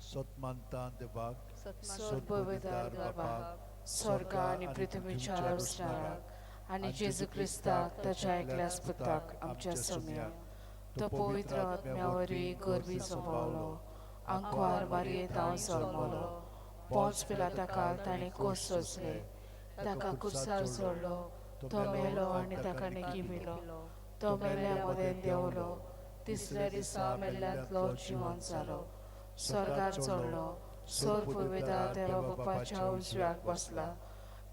I: सत मानता देवाक,
H: सत बापाक, स्वर्ग आनी पृथ्वीच्या रचणाराक, आनी जेजू क्रिस्ताक ताच्या एकल्याच पुताक आमच्या सोम्याक, तो पवित्र आत्म्या वरवीं गर्भी सोंपावलो, आंकवार मारयेंत हांव जल्मलो, पोंच पिलाता काल ताणें कोस सोंसले, ताका कुर्सार सोडलो, तो मेलो आनी ताका निकी पिलो, तो मेल्ल्या मदें देंवलो, तिसऱ्या दिसा मेल्ल्यांतलो जिवन जालो, स्वर्गार चडलो, सोर पुर्वेदार देवा बापाच्या उजव्याक बसला,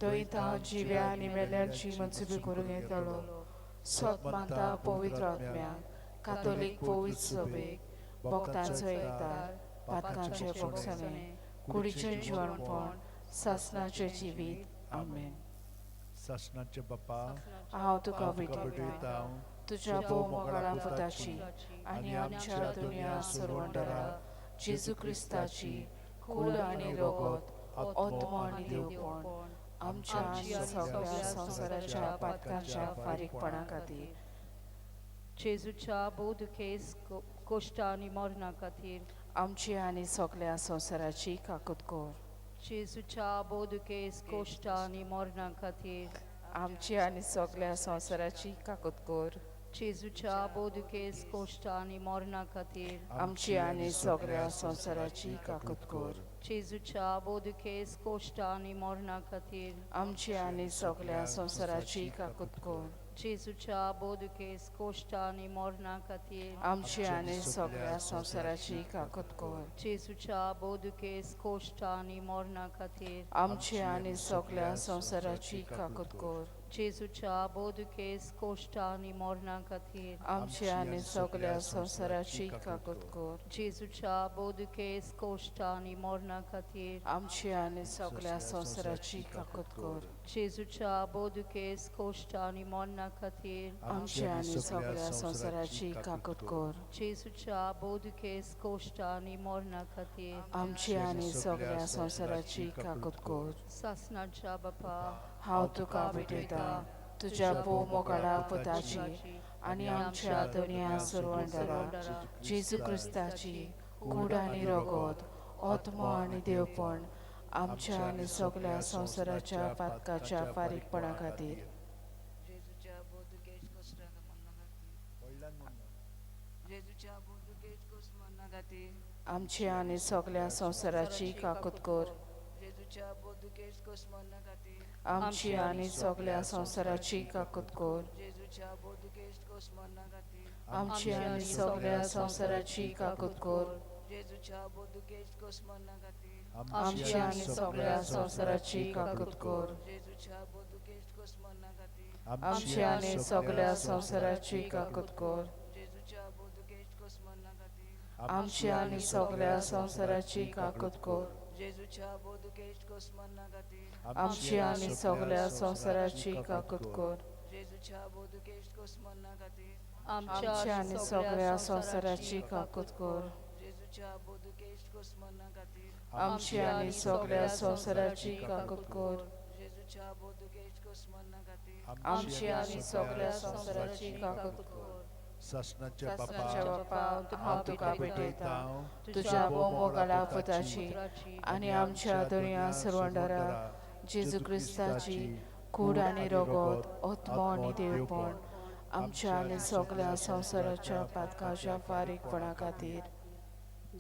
H: थंय तांव जिव्या आनी मेल्यांची मनसुबी करूंक येतलो. सत मानता पवित्र आत्म्याक, कातोलीक पवित्र सभेक, भक्तांचो एकदार, पातकांचे भोगसणे, कुडीचें जिवनपण, सासनाचें जिवीत. आमेन.
I: सासनाचे बापा,
H: हांव तुका भेटयता, तुज्या भोव मोगाळा पुताची आनी आमच्या दुनिया सरवंडरा जेजू क्रिस्ताची कूड आनी रगत, आत्मो आनी देवपण आमच्या आनी सगळ्या संवसाराच्या पातकांच्या फारीकपणा खातीर,
C: जेजूच्या भोव दुखेस कोश्टा आनी मरणा खातीर,
H: आमची आनी सगळ्या संवसाराची काकूत कर.
C: जेजूच्या भोव दुखेस कोश्टा आनी मरणा खातीर,
H: आमची आनी सगळ्या संवसाराची काकूत कर.
C: जेजूच्या भोव दुखेस कोश्टा आनी मरणा खातीर,
H: आमची आनी सगळ्या संवसाराची काकूत कर.
C: जेजूच्या भोव दुखेस कोश्टा आनी मरणा खातीर,
H: आमची आनी सगळ्या संवसाराची काकूत कर.
C: जेजूच्या भोव दुखेस कोश्टा आनी मरणा खातीर,
H: आमची आनी सगळ्या संवसाराची काकूत कर.
C: जेजूच्या भोव दुखेस कोश्टा आनी मरणा खातीर,
H: आमची आनी सगळ्या संवसाराची काकूत कर.
C: जेजूच्या भोव दुखेस कोश्टा आनी मरणा खातीर,
H: आमची आनी सगळ्या संवसाराची काकूत कर.
C: जेजूच्या भोव दुखेस कोश्टा आनी मरणा खातीर,
H: आमची आनी सगळ्या संवसाराची काकूत कर.
C: जेजूच्या भोव दुखेस कोश्टा आनी मरणा खातीर,
H: आमची आनी सगळ्या संवसाराची काकूत कर.
C: जेजूच्या भोव दुखेस कोश्टा आनी मरणा खातीर,
H: आमची आनी सगळ्या संवसाराची काकूत कर.
C: सासनाच्या बापा,
H: हांव तुका भेटयता, तुज्या भोव मोगाळा पुताची आनी आमच्या दुनिया सरवंडरा जेजू क्रिस्ताची कूड आनी रगत, आत्मो आनी देवपण आमच्या आनी सगळ्या संवसाराच्या पातकाच्या फारीकपणा खातीर, आमची आनी सगळ्या संवसाराची काकूत कर. आमची आनी सगळ्या संवसाराची काकूत कर. आमची आनी सगळ्या संवसाराची काकूत कर. आमची आनी सगळ्या संवसाराची काकूत कर. आमची आनी सगळ्या संवसाराची काकूत कर. आमची आनी सगळ्या संवसाराची काकूत कर. आमची आनी सगळ्या संवसाराची काकूत कर.
K: आमची आनी सगळ्या संवसाराची काकूत कर.
E: जेजूच्या बोधुकेश मरणा खातीर
K: आमची आनी सगळ्या संवसाराची काकूत कर.
E: जेजूच्या बोधुकेश मरणा खातीर
K: आमची आनी सगळ्या संवसाराची काकूत कर.
I: सासणाच्या
K: सासणाच्या
I: बापा,
K: बापा, हांव तुका भेटयतां तुज्या भोवमोगाळा पुताची आनी आमच्या दर्या सर्वंडरा जेजू क्रिस्ताची कूड आनी रगत, आत्मो आनी देवपण आमच्या आनी सगळ्या संवसाराच्या पातकाच्या फारीकपणा खातीर.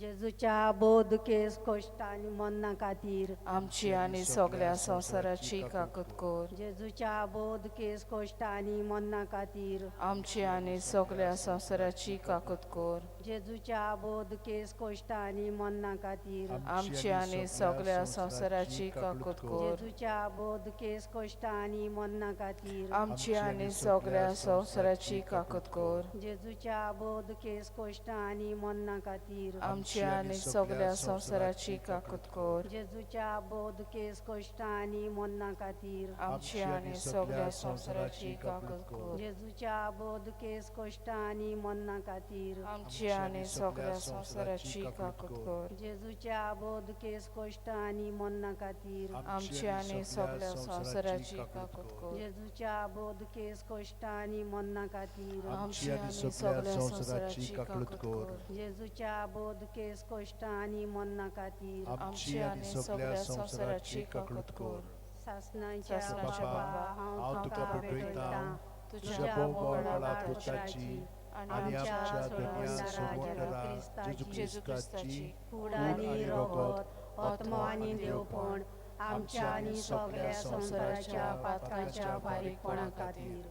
O: जेजूच्या बोधकेस कश्ट आनी मरणा खातीर
K: आमची आनी सगळ्या संवसाराची काकूत कर.
O: जेजूच्या बोधकेस कश्ट आनी मरणा खातीर
K: आमची आनी सगळ्या संवसाराची काकूत कर.
O: जेजूच्या बोधकेस कश्ट आनी मरणा खातीर
K: आमची आनी सगळ्या संवसाराची काकूत कर.
O: जेजूच्या बोधकेस कश्ट आनी मरणा खातीर
K: आमची आनी सगळ्या संवसाराची काकूत कर.
O: जेजूच्या बोधकेस कश्ट आनी मरणा खातीर
K: आमची आनी सगळ्या संवसाराची काकूत कर.
O: जेजूच्या बोधकेस कश्ट आनी मरणा खातीर
K: आमची आनी सगळ्या संवसाराची काकूत कर.
O: जेजूच्या बोधकेस कश्ट आनी मरणा खातीर
K: आमची आनी सगळ्या संवसाराची काकूत कर.
O: जेजूच्या बोधकेस कश्ट आनी मरणा खातीर
K: आमची आनी सगळ्या संवसाराची काकूत कर.
O: जेजूच्या बोधकेस कश्ट आनी मरणा खातीर
K: आमची आनी सगळ्या संवसाराची काकूत कर.
O: जेजूच्या बोधकेस कश्ट आनी मरणा खातीर
K: आमची आनी सगळ्या संवसाराची काकूत कर.
O: सासणाच्या
I: बापा, हांव तुका भेटयतां तुज्या भोवमोगाळा पुताची आनी आमच्या दर्या सर्वंडरा जेजू क्रिस्ताची
O: कूड आनी रगत, आत्मो आनी देवपण आमच्या आनी सगळ्या संवसाराच्या पातकाच्या फारीकपणा खातीर.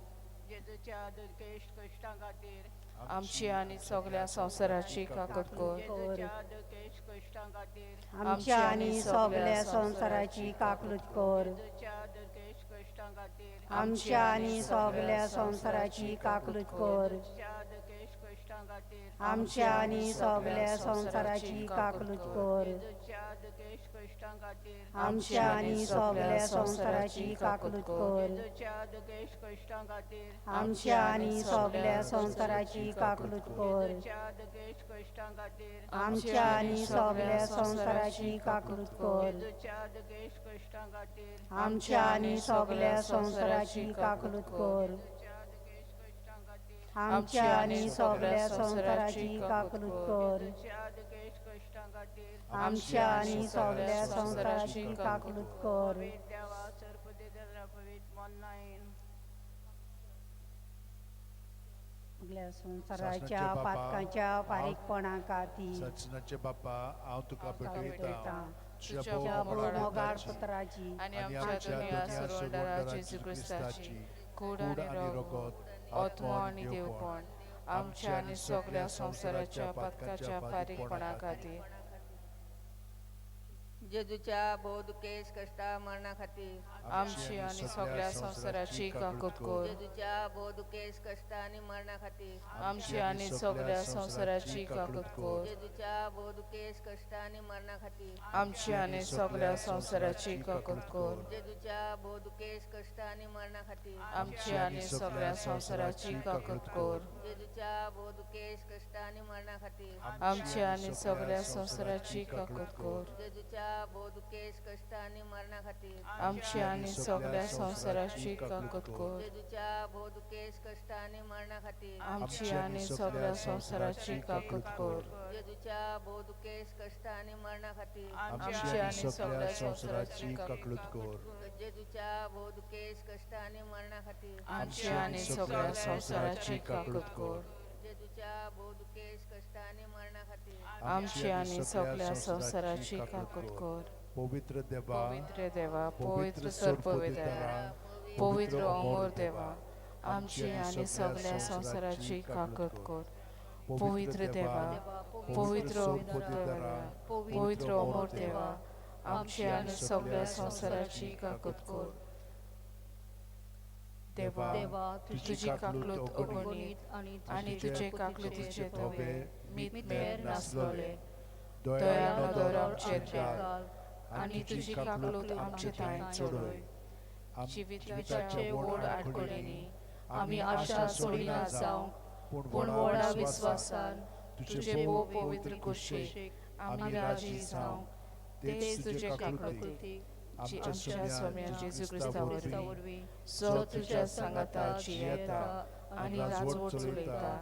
G: जेजूच्या दुर्केश कश्टां खातीर
K: आमची आनी सगळ्या संवसाराची काकूत कर.
G: जेजूच्या दुर्केश कश्टां खातीर
O: आमच्या आनी सगळ्या संवसाराची काकूत कर.
G: जेजूच्या दुर्केश कश्टां खातीर
O: आमच्या आनी सगळ्या संवसाराची काकूत कर.
G: जेजूच्या दुर्केश कश्टां खातीर
O: आमच्या आनी सगळ्या संवसाराची काकूत कर.
G: जेजूच्या दुर्केश कश्टां खातीर
O: आमच्या आनी सगळ्या संवसाराची काकूत कर.
G: जेजूच्या दुर्केश कश्टां खातीर
O: आमच्या आनी सगळ्या संवसाराची काकूत कर.
G: जेजूच्या दुर्केश कश्टां खातीर
O: आमच्या आनी सगळ्या संवसाराची काकूत कर.
G: जेजूच्या दुर्केश कश्टां खातीर
O: आमच्या आनी सगळ्या संवसाराची काकूत कर. आमच्या आनी सगळ्या संवसाराची काकूत कर. आमच्या आनी सगळ्या संवसाराची काकूत कर. संवसाराच्या पातकाच्या फारीकपणा खातीर
I: सासणाच्या बापा, हांव तुका भेटयतां
K: तुज्या
O: भोवमोगाळ पुत्राची
K: आनी आमच्या दर्या सर्वंडरा जेजू क्रिस्ताची कूड आनी रगत, आत्मो आनी देवपण आमच्या आनी सगळ्या संवसाराच्या पातकाच्या फारीकपणा खातीर.
G: जेजूच्या बोधकेश कश्टा मरणा खातीर
K: आमची आनी सगळ्या संवसाराची काकूत कर.
G: जेजूच्या बोधकेश कश्टा आनी मरणा खातीर
K: आमची आनी सगळ्या संवसाराची काकूत कर.
G: जेजूच्या बोधकेश कश्टा आनी मरणा खातीर
K: आमची आनी सगळ्या संवसाराची काकूत कर.
G: जेजूच्या बोधकेश कश्टा आनी मरणा खातीर
K: आमची आनी सगळ्या संवसाराची काकूत कर.
G: जेजूच्या बोधकेश कश्टा आनी मरणा खातीर
K: आमची आनी सगळ्या संवसाराची काकूत कर.
G: जेजूच्या बोधकेश कश्ट आनी मरणा खातीर
K: आमची आनी सगळ्या संवसाराची काकूत कर.
G: जेजूच्या बोधकेश कश्ट आनी मरणा खातीर
K: आमची आनी सगळ्या संवसाराची काकूत कर.
G: जेजूच्या बोधकेश कश्ट आनी मरणा खातीर
K: आमची आनी सगळ्या संवसाराची
I: काकूत कर.
G: जेजूच्या बोधकेश कश्ट आनी मरणा खातीर
K: आमची आनी सगळ्या संवसाराची काकूत कर.
G: जेजूच्या बोधकेश कश्ट आनी मरणा खातीर
K: आमची आनी सगळ्या संवसाराची काकूत कर.
I: पवित्र देवा,
K: पवित्र देवा, पवित्र सर्पवेदरा, पवित्र अमर देवा, आमची आनी सगळ्या संवसाराची काकूत कर. पवित्र देवा, पवित्र देवा, पवित्र अमर देवा, आमची आनी सगळ्या संवसाराची काकूत कर. देवा, तुजी काकलूत अगणीत आनी तुजे काकलुतीचे धवे मीत नासलोले दया नदर आमचेर घाल आनी तुजी काकलूत आमचे थांय चडय. जिविताच्या व्हड आडखळींनी आमी आशा सोडिना जावंक
C: पूण व्हडा विस्वासान तुजे भोव पवित्र कुशीक आमी राजी जावंक तेच तुजे काकळुतीक आमच्या स्वाम्या जेजू क्रिस्ता वरवीं जो तुज्या सांगाता जियेता आनी राजवट चलयता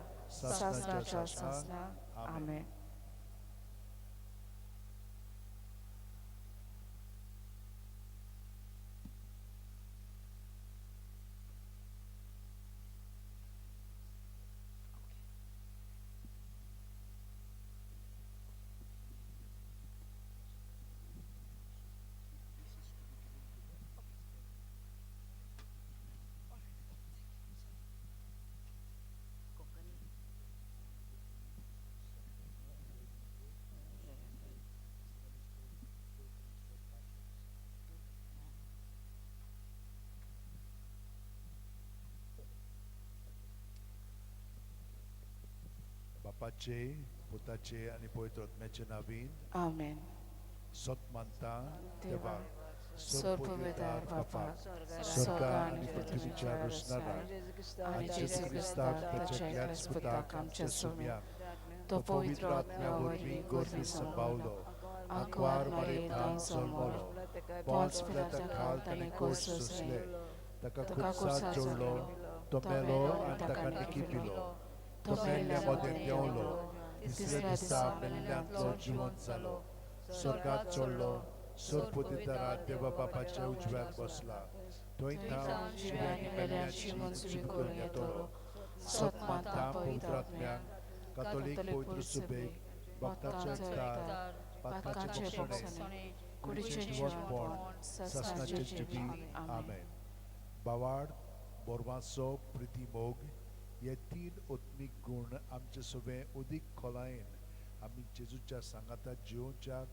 C: सासणाच्या सासणा. आमेन.
I: बापाचे, पुताचे आनी पवित्र आत्म्याचे नावीन.
C: आमेन.
I: सत मानता
C: देवाक,
I: सर्वपवित्र बापाक, स्वर्ग आनी पृथ्वीच्या रचणाराक, आनी जेजू क्रिस्ताक ताच्या एकल्याच पुताक आमच्या सोम्याक,
C: तो पवित्र आत्म्या वरवीं
I: गर्भी संभावलो, आंकवार मरेतान जल्मलो, पोंच पिलाता खाल ताणें कश्ट सोंसले, ताका खुरसार जोडलो, तो मेलो आनी ताका निकिपिलो, तो मेल्ल्या मदें देंवलो, तिसऱ्या दिसा मेल्ल्यांतलो जिवंत जालो, स्वर्गात चडलो, सर्वपवित्र देवा बापाच्या उजव्याक बसला, थंय थावन जिव्या आनी मेल्ल्यांची मंजुरी करून येतलो. सत मानता पवित्र आत्म्याक, कातोलीक पवित्र सुबेक, भक्ताचो एकतार, पातकाचें बक्षणें, कुडीचें जिवंतपण, सासणाचें जिवीत. आमेन. बावाड, बोरवांचो, प्रिती, मोग हे तीन आत्मीक गूण आमचे सगळे अदीक खोलायेन आमी जेजूच्या सांगाता जियोवच्याक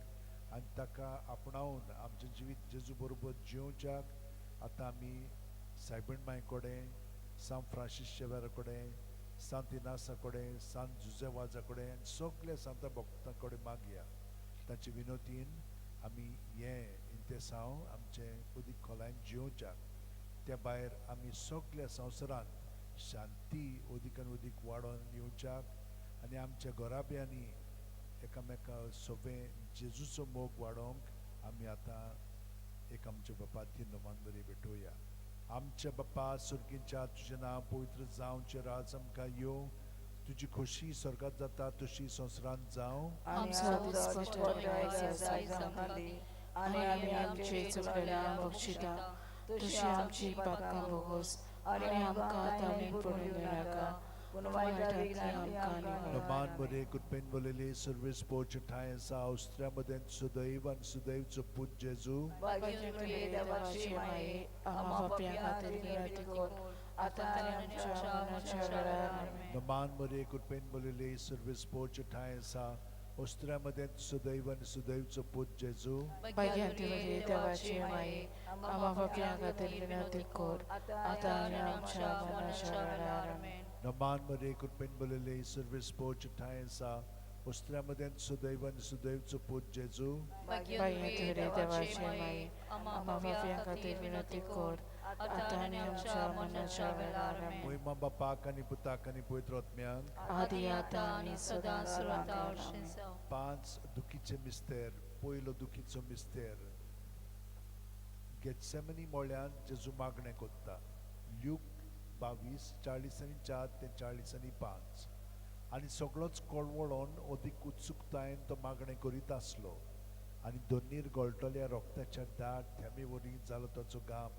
I: आनी ताका आपणावन आमचें जिवीत जेजू बरोबर जियोवच्याक आतां आमी सायबीण मांय कडेन, सांत फ्रांसीस शेव्यारा कडेन, सांत इनासा कडेन, सांत जुजे वाजा कडेन आनी सगल्या सांता भक्तां कडेन मागया. तांचे विनोतीन आमी हें इंतेसांव आमचें अदीक खोलायेन जियोवच्याक, त्या भायर आमी सगल्या संवसारांत शांती अदीक आनी अदीक वाडोवन येवच्याक आनी आमच्या घराब्यांनी एकामेका सगळें जेजूचो मोग वाडोवंक आमी आतां एक आमच्या बापा तीन नोमान बरी भेटोवया. आमच्या बापा सुर्गींच्या, तुजें नांव पवित्र जावचें, राज आमकां येवं, तुजी खोशी स्वर्गांत जाता तशी संवसारांत जावं.
C: आनी आमी आमचे चुकलेल्यांक बक्षिता तशी आमची पातकां भोगोस आनी आमकां ताणें पडून दिवनाका, पूण वायटांतल्यान आमकां निवार.
I: नमान बरे कृपेन बोलले सर्वेस पोच ठांय आसा, औस्त्र्या मदें सुदैव आनी सुदैवचो पूत जेजू.
C: देवाची माये, आम्हा पाप्यां खातीर विनंती कर, आतां आनी आमच्या मरणाच्या वेळार. आमेन.
I: नमान बरे कृपेन बोलले सर्वेस पोच ठांय आसा, ऑस्ट्रिया मदें सुदैव आनी सुदैवचो पूत जेजू.
C: भाग्यांती देवाची माये, आम्हा पाप्यां खातीर विनंती कर, आतां आनी आमच्या मरणाच्या वेळार. आमेन.
I: नमान मरे कृपेन बोलले सर्वेस पोच ठांय आसा, ऑस्ट्रिया मदें सुदैव आनी सुदैवचो पूत जेजू.
C: भाग्यांती देवाची माये, आम्हा पाप्यां खातीर विनंती कर, आतां आनी आमच्या मरणाच्या वेळार. आमेन.
I: मोहिमा बापाक आनी पुताक आनी पवित्र आत्म्याक,
C: आदी आतां आनी सदां सदां.
I: पांच दुखीचे मिस्तेर. पयलो दुखीचो मिस्तेर गेटसेमनी मोळ्यान जेजू मागणें कोत्ता. ल्यूक 22:44 ते 45. आनी सगळोच कळवळोन अदीक उत्सुकतायेन तो मागणें करीत आसलो आनी दोनीर गळटल्या रोगताच्या दाट थेंबे वरी जालो ताचो घाम.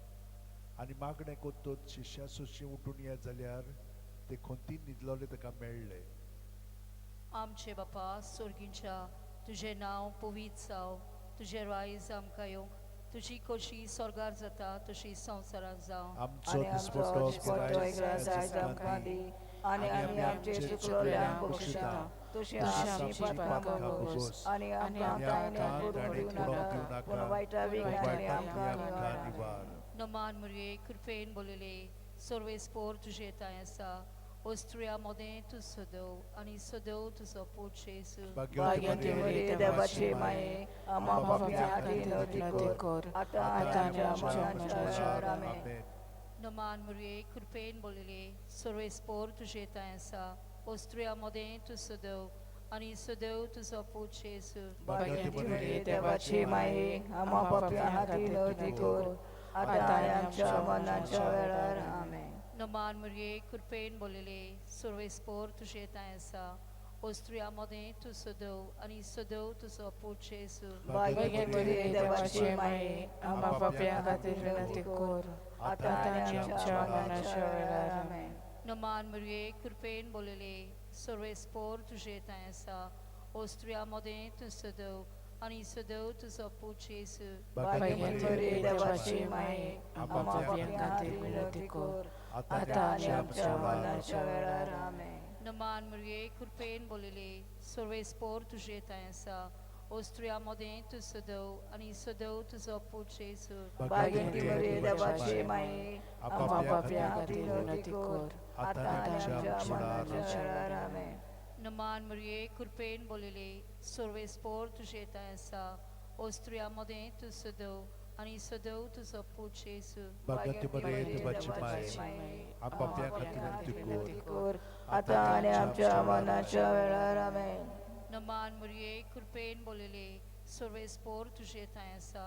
I: आनी मागणें कोत्तोच शिश्या सोशी उठून येत जाल्यार ते खोंतीन न्हिदलोले ताका मेळ्ळे.
E: आमचे बापा स्वर्गींच्या, तुजें नांव पवित्र जावं, तुजें रायज आमकां येवंक, तुजी खोशी स्वर्गार जाता तशी संवसारांत जावं.
I: आमचो दिसपट्टो ग्रास आयज आमकां दी, आनी आमी आमचे चुकलोल्यांक बक्षिता तशी आमची पातकां भोगोस, आनी आमकां ताणें पडूंक दिवं नाका, पूण वायटांतली आमकां निवार.
E: नमान मुरये कृपेन बोलले सर्वेस्पोर तुजे तांय आसा, ऑस्ट्रिया मदें तूं सदव आनी सदव तुजो पूत जेजू.
C: भाग्यवती देवाची माये, आम्हा पाप्यां खातीर विनंती कर, आतां आनी आमच्या मरणाच्या वेळार. आमेन.
E: नमान मुरये कृपेन बोलिले सर्वेस्पोर तुजे थंय आसा ओस्त्रिया मदें तूं सदैव आनी सदैव तुजो पूत जेजू.
C: भाग्यवती मरिये देवाची माये आम्हा पापयां खातीर विनवती कर आतां आनी आमच्या मरणाच्या वेळार. आमेन.
E: नमान मुरये कृपेन बोलिले सर्वेस्पोर तुजे थंय आसा ओस्त्रिया मदें तूं सदैव आनी सदैव तुजो पूत जेजू.
C: भाग्यवती मरिये देवाची माये आम्हा पापयां खातीर विनवती कर आतां आनी आमच्या मरणाच्या वेळार. आमेन.
E: नमान मुरये कृपेन बोलिले सर्वेस्पोर तुजे थंय आसा ओस्त्रिया मदें तूं सदैव आनी सदैव तुजो पूत जेजू.
C: भाग्यवती मरिये देवाची माये आम्हा पापयां खातीर विनवती कर आतां आनी आमच्या मरणाच्या वेळार. आमेन.
E: नमान मुरये कृपेन बोलिले सर्वेस्पोर तुजे थंय आसा ओस्त्रिया मदें तूं सदैव आनी सदैव तुजो पूत जेजू.
C: भाग्यवती मरिये देवाची माये आम्हा पापयां खातीर विनवती कर आतां आनी आमच्या मरणाच्या वेळार. आमेन.
E: नमान मुरये कृपेन बोलिले सर्वेस्पोर तुजे थंय आसा ओस्त्रिया मदें तूं सदैव आनी सदैव तुजो पूत जेजू.
I: भाग्यवती मरिये देवाची माये आम्हा पापयां खातीर विनवती कर
C: आतां आनी आमच्या मरणाच्या वेळार. आमेन.
E: नमान मुरये कृपेन बोलिले सर्वेस्पोर तुजे थंय आसा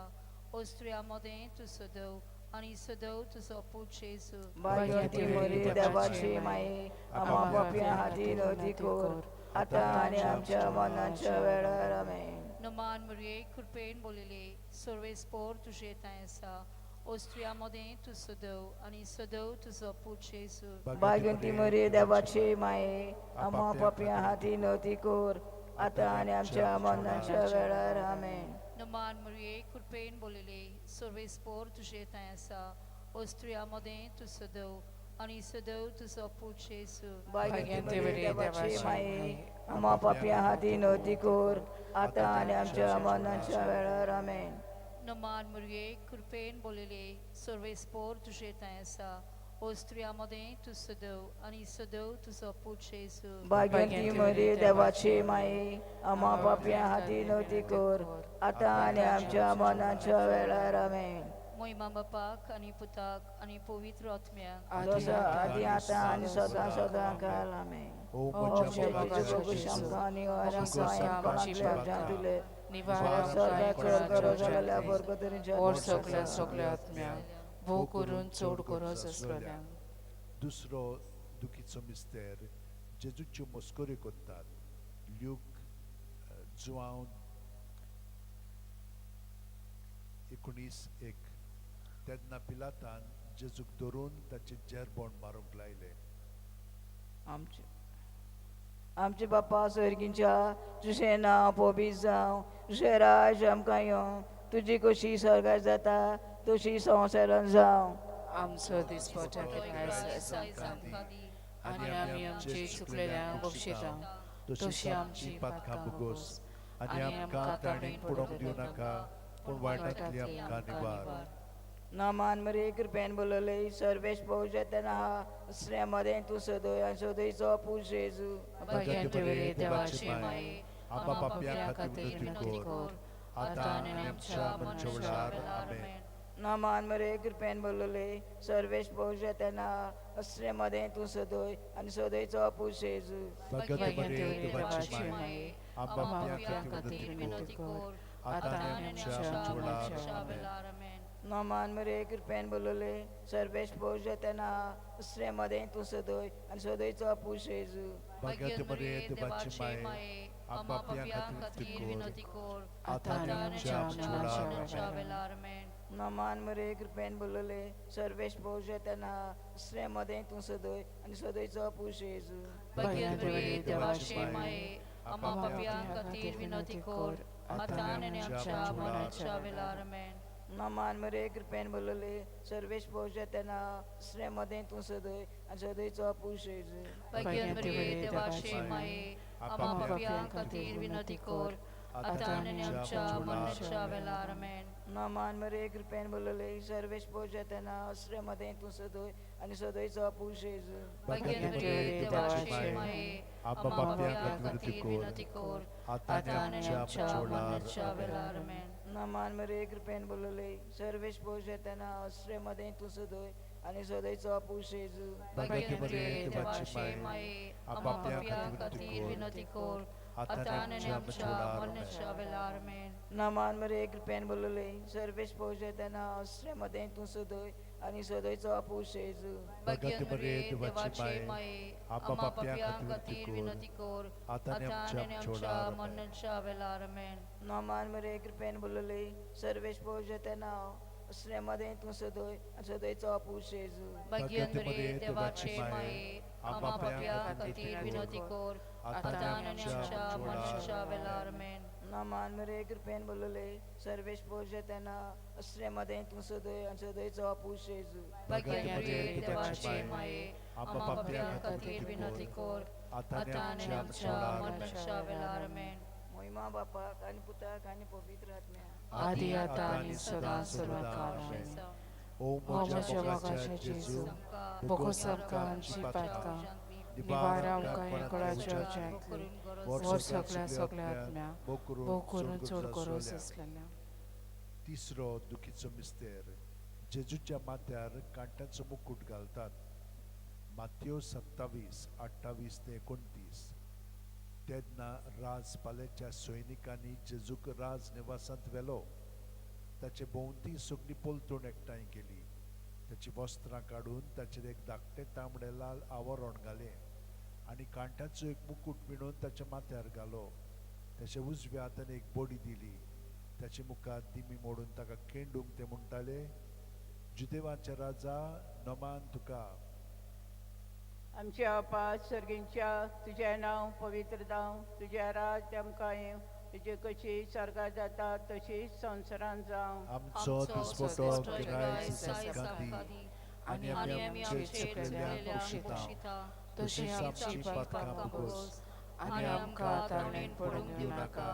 E: ओस्त्रिया मदें तूं सदैव आनी सदैव तुजो पूत जेजू.
C: भाग्यवती मरिये देवाची माये आम्हा पापयां खातीर विनवती कर आतां आनी आमच्या मरणाच्या वेळार. आमेन.
E: नमान मुरये कृपेन बोलिले सर्वेस्पोर तुजे थंय आसा ओस्त्रिया मदें तूं सदैव आनी सदैव तुजो पूत जेजू.
C: भाग्यवती मरिये देवाची माये आम्हा पापयां खातीर विनवती कर आतां आनी आमच्या मरणाच्या वेळार. आमेन.
E: नमान मुरये कृपेन बोलिले सर्वेस्पोर तुजे थंय आसा ओस्त्रिया मदें तूं सदैव आनी सदैव तुजो पूत जेजू.
C: भाग्यवती मरिये देवाची माये आम्हा पापयां खातीर विनवती कर आतां आनी आमच्या मरणाच्या वेळार. आमेन.
E: नमान मुरये कृपेन बोलिले सर्वेस्पोर तुजे थंय आसा ओस्त्रिया मदें तूं सदैव आनी सदैव तुजो पूत जेजू.
C: भाग्यवती मरिये देवाची माये आम्हा पापयां खातीर विनवती कर आतां आनी आमच्या मरणाच्या वेळार. आमेन.
E: मोहिमा बापाक आनी पुताक आनी पवित्र आत्म्याक
C: जसो आदी आतां आनी सदां सदां काल. आमेन.
I: ओ म्हज्या
H: सगळ्या सगळ्या आत्म्यांक भोव करून चड गरज आसलेल्यांक.
I: दुसरो दुखीचो मिस्तेर जेजूच्यो मस्कऱ्यो करतात. ल्यूक जुआंव 19:1. तेन्ना पिलातान जेजूक धरून ताचे जेरबोण मारूंक लायले.
C: आमचे बापा स्वर्गींच्या तुजें नांव पवित्र जावं, तुजें राज आमकां येवं, तुजी कशी स्वर्गार जाता तशी संवसारांत जावं.
H: आमचो दिसपट्या आमकां दी आनी आमी आमची चुकलेल्यांक बक्षिता तशी आमची पातकां भोगोस
I: आनी आमकां ताणें पडोवंक दिवं नाका पूण वायटांतली आमकां निवार.
C: नमान मरिये कृपेन बोलले सर्वेश पवित्र आहा मदें तूं सदैव आनी सदैचो पूत जेजू.
H: भाग्यवती मरिये देवाची माये
I: आम्हा पापयां खातीर विनवती कर आतां आनी आमच्या मरणाच्या वेळार. आमेन.
C: नमान मरिये कृपेन बोलले सर्वेश पवित्र आहा मदें तूं सदैव आनी सदैचो पूत जेजू.
I: भाग्यवती मरिये देवाची माये आम्हा पापयां खातीर विनवती कर आतां आनी आमच्या मरणाच्या वेळार. आमेन.
C: नमान मरिये कृपेन बोलले सर्वेश पवित्र आहा मदें तूं सदैव आनी सदैचो पूत जेजू.
I: भाग्यवती मरिये देवाची माये आम्हा पापयां खातीर विनवती कर आतां आनी आमच्या मरणाच्या वेळार. आमेन.
C: नमान मरिये कृपेन बोलले सर्वेश पवित्र आहा मदें तूं सदैव आनी सदैचो पूत जेजू.
E: भाग्यवती मरिये देवाची माये आम्हा पापयां खातीर विनवती कर आतां आनी आमच्या मरणाच्या वेळार. आमेन.
C: नमान मरिये कृपेन बोलले सर्वेश पवित्र आहा मदें तूं सदैव आनी सदैचो पूत जेजू.
E: भाग्यवती मरिये देवाची माये आम्हा पापयां खातीर विनवती कर आतां आनी आमच्या मरणाच्या वेळार. आमेन.
C: नमान मरिये कृपेन बोलले सर्वेश पवित्र आहा मदें तूं सदैव आनी सदैचो पूत जेजू.
E: भाग्यवती मरिये देवाची माये आम्हा पापयां खातीर विनवती कर आतां आनी आमच्या मरणाच्या वेळार. आमेन.
C: नमान मरिये कृपेन बोलले सर्वेश पवित्र आहा मदें तूं सदैव
O: आनी सदैचो आपूस जेजू.
S: भाग्यवती देवाची माये, आम्हा पाप्यां खातीर विनंती कर, आतां आनी आमच्या मरणाच्या वेळार. आमेन.
O: नामान मरे कृपेन बोलले सर्वेश पोषेतना आश्रय तूं सदय आनी सदैचो आपूस जेजू.
S: भाग्यवती देवाची माये, आम्हा पाप्यां खातीर विनंती कर, आतां आनी आमच्या मरणाच्या वेळार. आमेन.
O: नामान मरे कृपेन बोलले सर्वेश पोषेतना आश्रय तूं सदय आनी सदैचो आपूस जेजू.
S: भाग्यवती देवाची माये, आम्हा पाप्यां खातीर विनंती कर, आतां आनी आमच्या मरणाच्या वेळार. आमेन.
O: नामान मरे कृपेन बोलले सर्वेश पोषेतना आश्रय तूं सदय आनी सदैचो आपूस जेजू.
S: भाग्यवती देवाची माये, आम्हा पाप्यां खातीर विनंती कर, आतां आनी आमच्या मरणाच्या वेळार. आमेन.
O: मोहिमा बापाक आनी पुताक आनी पवित्र आत्म्याक,
H: आदी आतां आनी सदां सर्वकाळ. आमेन. ओ म्हज्या मोगाच्या जेजू, बोगोस आमकां आमची पातकां निवार आमकां एकळाच्या उज्यांतली वर सगळ्या सगळ्या आत्म्या भोव करून चड गरज आसलेल्या.
I: तिसरो दुखीचो मिस्तेर, जेजूच्या माथ्यार कांट्यांचो मुकूट घालतात. मातयो 27 28 ते 29. तेन्ना राजपाल्याच्या सैनिकांनी जेजूक राज निवासांत व्हेलो. ताचे भोंवती सगळी पलतूण एकठांय केली. ताची वस्त्रां काडून ताचेर एक धाकटें तांबडें लाल आवरण घालें आनी कांट्याचो एक मुकूट विणून ताच्या माथ्यार घालो. ताच्या उजव्या हातान एक बडी दिली. ताचे मुखार दिमी मोडून ताका केंडूंक ते म्हणटाले, जुदेवाचे राजा नमान तुका.
G: आमच्या बापा सर्गींच्या, तुजें नांव पवित्र जावं, तुजें राज्य आमकां येवं, तुजी कशी स्वर्गार जाता तशीच संवसारांत जावं.
I: आमचो दिसपटो गिरायक आमकां दी आनी आमी आमचे चुकलेल्यांक पोशिता, तशीच आमची पातकां भोगोस आनी आमकां ताणें पडूंक दिवं नाका,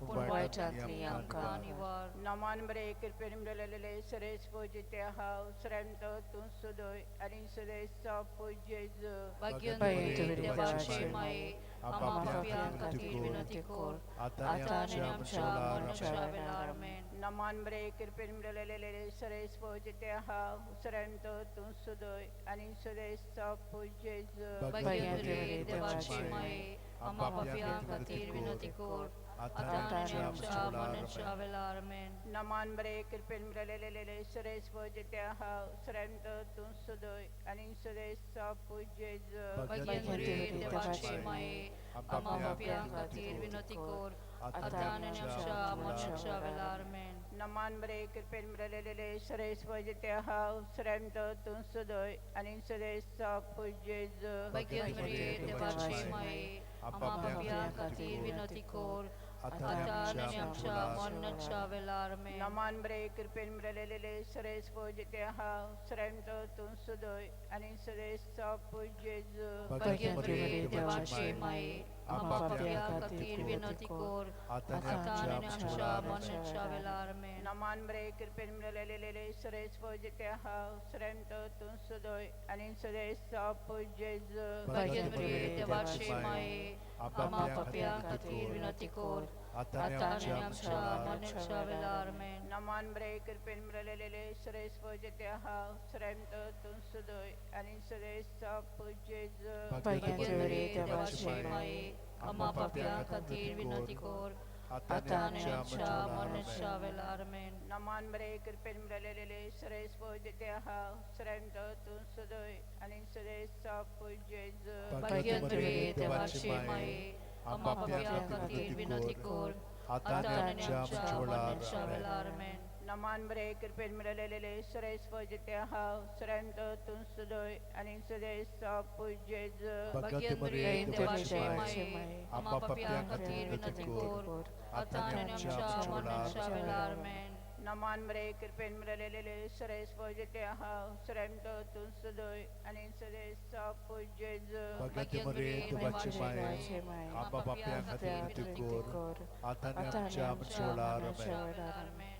I: पूण वायटांतली आमकां
G: निवार. नमान बरे कृपेन मेळलेले सरेश पूजिते हांव श्रेमतो तूं सदय आनी सदैचो पूज जेजू.
S: भाग्यवती देवाची माये, आम्हा पाप्यां खातीर विनंती कर, आतां आनी आमच्या मरणाच्या वेळार. आमेन.
G: नमान बरे कृपेन मेळलेले सरेश पूजिते हांव श्रेमतो तूं सदय आनी सदैचो पूज जेजू.
S: भाग्यवती देवाची माये, आम्हा पाप्यां खातीर विनंती कर, आतां आनी आमच्या मरणाच्या वेळार. आमेन.
G: नमान बरे कृपेन मेळलेले सरेश पूजिते हांव श्रेमतो तूं सदय आनी सदैचो पूज जेजू.
S: भाग्यवती देवाची माये, आम्हा पाप्यां खातीर विनंती कर, आतां आनी आमच्या मरणाच्या वेळार. आमेन.
G: नमान बरे कृपेन मेळलेले सरेश पूजिते हांव श्रेमतो तूं सदय आनी सदैचो पूज जेजू.
S: भाग्यवती देवाची माये, आम्हा पाप्यां खातीर विनंती कर, आतां आनी आमच्या मरणाच्या वेळार. आमेन.
G: नमान बरे कृपेन मेळलेले सरेश पूजिते हांव श्रेमतो तूं सदय आनी सदैचो पूज जेजू.
S: भाग्यवती देवाची माये, आम्हा पाप्यां खातीर विनंती कर, आतां आनी आमच्या मरणाच्या वेळार. आमेन.
G: नमान बरे कृपेन मेळलेले सरेश पूजिते हांव श्रेमतो तूं सदय आनी सदैचो पूज जेजू.
S: भाग्यवती देवाची माये, आम्हा पाप्यां खातीर विनंती कर, आतां आनी आमच्या मरणाच्या वेळार. आमेन.
G: नमान बरे कृपेन मेळलेले सरेश पूजिते हांव श्रेमतो तूं सदय आनी सदैचो पूज जेजू.
S: भाग्यवती देवाची माये, आम्हा पाप्यां खातीर विनंती कर, आतां आनी आमच्या मरणाच्या वेळार. आमेन.
G: नमान बरे कृपेन मेळलेले सरेश पूजिते हांव श्रेमतो तूं सदय आनी सदैचो पूज जेजू.
S: भाग्यवती देवाची माये, आम्हा पाप्यां खातीर विनंती कर, आतां आनी आमच्या मरणाच्या वेळार. आमेन.
G: नमान बरे कृपेन मेळलेले सरेश पूजिते हांव श्रेमतो तूं सदय आनी सदैचो पूज जेजू.
S: भाग्यवती देवाची माये, आम्हा पाप्यां खातीर विनंती कर, आतां आनी आमच्या मरणाच्या वेळार. आमेन.
G: नमान बरे कृपेन मेळलेले सरेश पूजिते हांव श्रेमतो तूं सदय आनी सदैचो पूज जेजू.
I: भाग्यवती देवाची माये, आम्हा पाप्यां खातीर विनंती कर, आतां आनी आमच्या मरणाच्या वेळार. आमेन.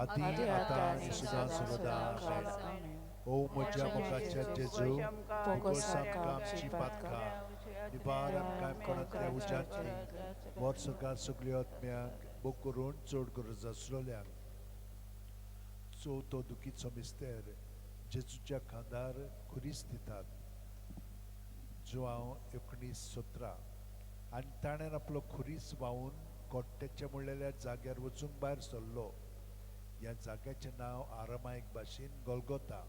I: आदी आतां आनी सदां सर्वदा. आमेन. ओ म्हज्या मोगाच्या जेजू, बोगोस आमकां आमची पातकां निवार आमकां कोणांतल्या उज्यांतली वर सगळ्या सगळ्यो आत्म्यांक बोग करून चड गरज आसलेल्यांक. चवथो दुखीचो मिस्तेर जेजूच्या खांदार खुरीस दितात. जुआंव 19:17. आनी ताणें आपलो खुरीस व्हांवून कोट्ट्याच्या म्हणलेल्या जाग्यार वचूंक भायर सरलो. ह्या जाग्याचें नांव आरामायक भाशेन गोलगोता.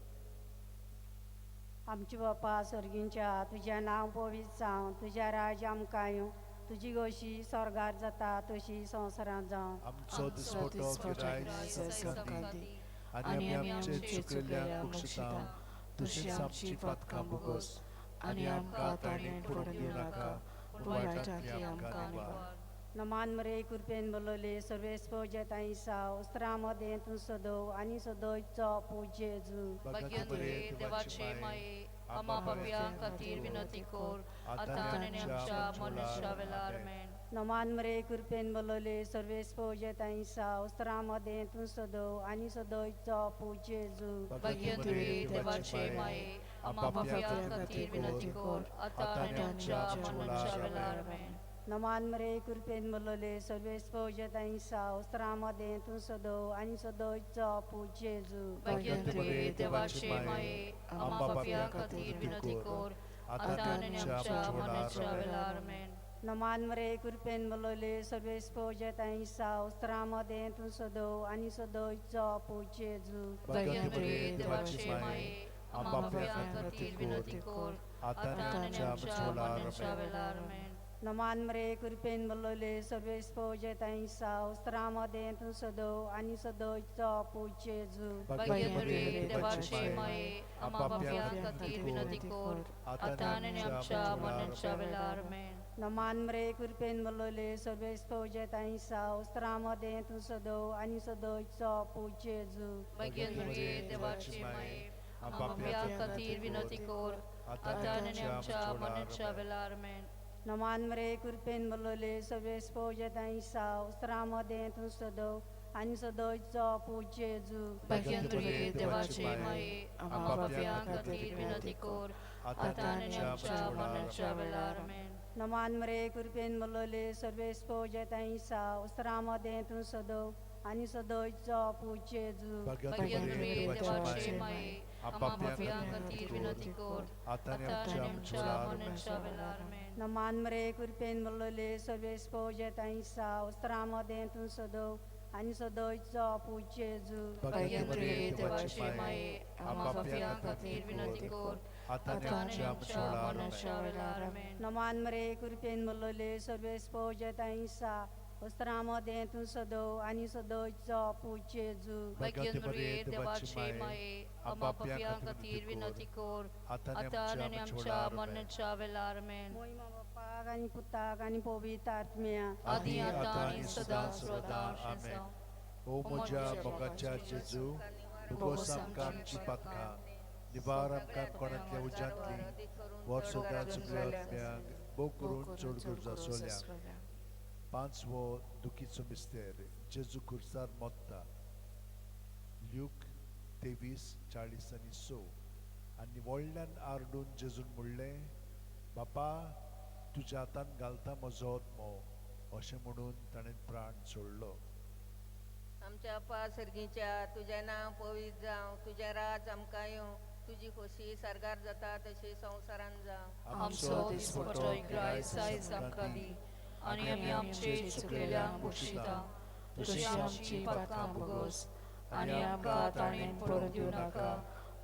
O: आमचे बापा स्वर्गींच्या, तुजें नांव पवित्र जावं, तुजें राज्य आमकां येवं, तुजी गोशी स्वर्गार जाता तशी संवसारांत जावं.
I: आमचो दिसपटो गिरायक आमकां दी आनी आमी आमचे चुकलेल्यांक बक्षिता तशीच आमची पातकां भोगोस आनी आमकां ताणें पडूंक दिवं नाका पूण वायटांतली आमकां निवार.
O: नमान मरे कृपेन बोलवले सर्वेस्पो जेताई साव उस्त्रा मदें तूं सदो आनी सदोयचो पूत जेजू.
E: भाग्यंतरे देवाचे माये, आम्हा पापयां खातीर विनंती कर, आतां आनी आमच्या मरणाच्या वेळार. आमेन.
O: नमान मरे कृपेन बोलवले सर्वेस्पो जेताई साव उस्त्रा मदें तूं सदो आनी सदोयचो पूत जेजू.
E: भाग्यंतरे देवाचे माये, आम्हा पापयां खातीर विनंती कर, आतां आनी आमच्या मरणाच्या वेळार. आमेन.
O: नमान मरे कृपेन बोलवले सर्वेस्पो जेताई साव उस्त्रा मदें तूं सदो आनी सदोयचो पूत जेजू.
E: भाग्यंतरे देवाचे माये, आम्हा पापयां खातीर विनंती कर, आतां आनी आमच्या मरणाच्या वेळार. आमेन.
O: नमान मरे कृपेन बोलवले सर्वेस्पो जेताई साव उस्त्रा मदें तूं सदो आनी सदोयचो पूत जेजू.
E: भाग्यंतरे देवाचे माये, आम्हा पापयां खातीर विनंती कर, आतां आनी आमच्या मरणाच्या वेळार. आमेन.
O: नमान मरे कृपेन बोलवले सर्वेस्पो जेताई साव उस्त्रा मदें तूं सदो आनी सदोयचो पूत जेजू.
E: भाग्यंतरे देवाचे माये, आम्हा पापयां खातीर विनंती कर, आतां आनी आमच्या मरणाच्या वेळार. आमेन.
O: नमान मरे कृपेन बोलवले सर्वेस्पो जेताई साव उस्त्रा मदें तूं सदो आनी सदोयचो पूत जेजू.
E: भाग्यंतरे देवाचे माये, आम्हा पापयां खातीर विनंती कर, आतां आनी आमच्या मरणाच्या वेळार. आमेन.
O: नमान मरे कृपेन बोलवले सर्वेस्पो जेताई साव उस्त्रा मदें तूं सदो आनी सदोयचो पूत जेजू.
E: भाग्यंतरे देवाचे माये, आम्हा पापयां खातीर विनंती कर, आतां आनी आमच्या मरणाच्या वेळार. आमेन.
O: नमान मरे कृपेन बोलवले सर्वेस्पो जेताई साव उस्त्रा मदें तूं सदो आनी सदोयचो पूत जेजू.
E: भाग्यंतरे देवाचे माये, आम्हा पापयां खातीर विनंती कर, आतां आनी आमच्या मरणाच्या वेळार. आमेन.
O: नमान मरे कृपेन बोलवले सर्वेस्पो जेताई साव उस्त्रा मदें तूं सदो आनी सदोयचो पूत जेजू.
E: भाग्यंतरे देवाचे माये, आम्हा पापयां खातीर विनंती कर, आतां आनी आमच्या मरणाच्या वेळार. आमेन.
O: नमान मरे कृपेन बोलवले सर्वेस्पो जेताई साव उस्त्रा मदें तूं सदो आनी सदोयचो पूत जेजू.
E: भाग्यंतरे देवाचे माये, आम्हा पापयां खातीर विनंती कर, आतां आनी आमच्या मरणाच्या वेळार. आमेन.
O: मोहिमा बापाक आनी पुताक आनी पवित्र आत्म्या,
E: आदी आतां आनी सदां सर्वदा.
I: आमेन. ओ म्हज्या मोगाच्या जेजू, भोगोस आमकां आमची पातकां, निवार आमकां कोणांतल्या उज्यांतली, वर सगळ्या सगळ्या आत्म्यांक भोव करून चड गरज आसोल्या. पांचवो दुखीचो मिस्तेर जेजू खुर्सार मोत्ता. ल्यूक 23:46. आनी व्हडल्यान आरडून जेजून म्हणलें, बापा तुज्या हातान घालता म्हजो आत्मो. अशें म्हणून ताणें प्राण सोडलो.
G: आमच्या बापा सर्गीच्या, तुजें नांव पवित्र जावं, तुजें राज आमकां येवं, तुजी खोशी सर्गार जाता तशी संवसारांत जावं.
E: आमचो दिसपटो ग्रायस आयज आमकां दी आनी आमी आमचे चुकलेल्यांक बक्षिता तशी आमची पातकां भोगोस आनी आमकां ताणें पडूंक दिवं नाका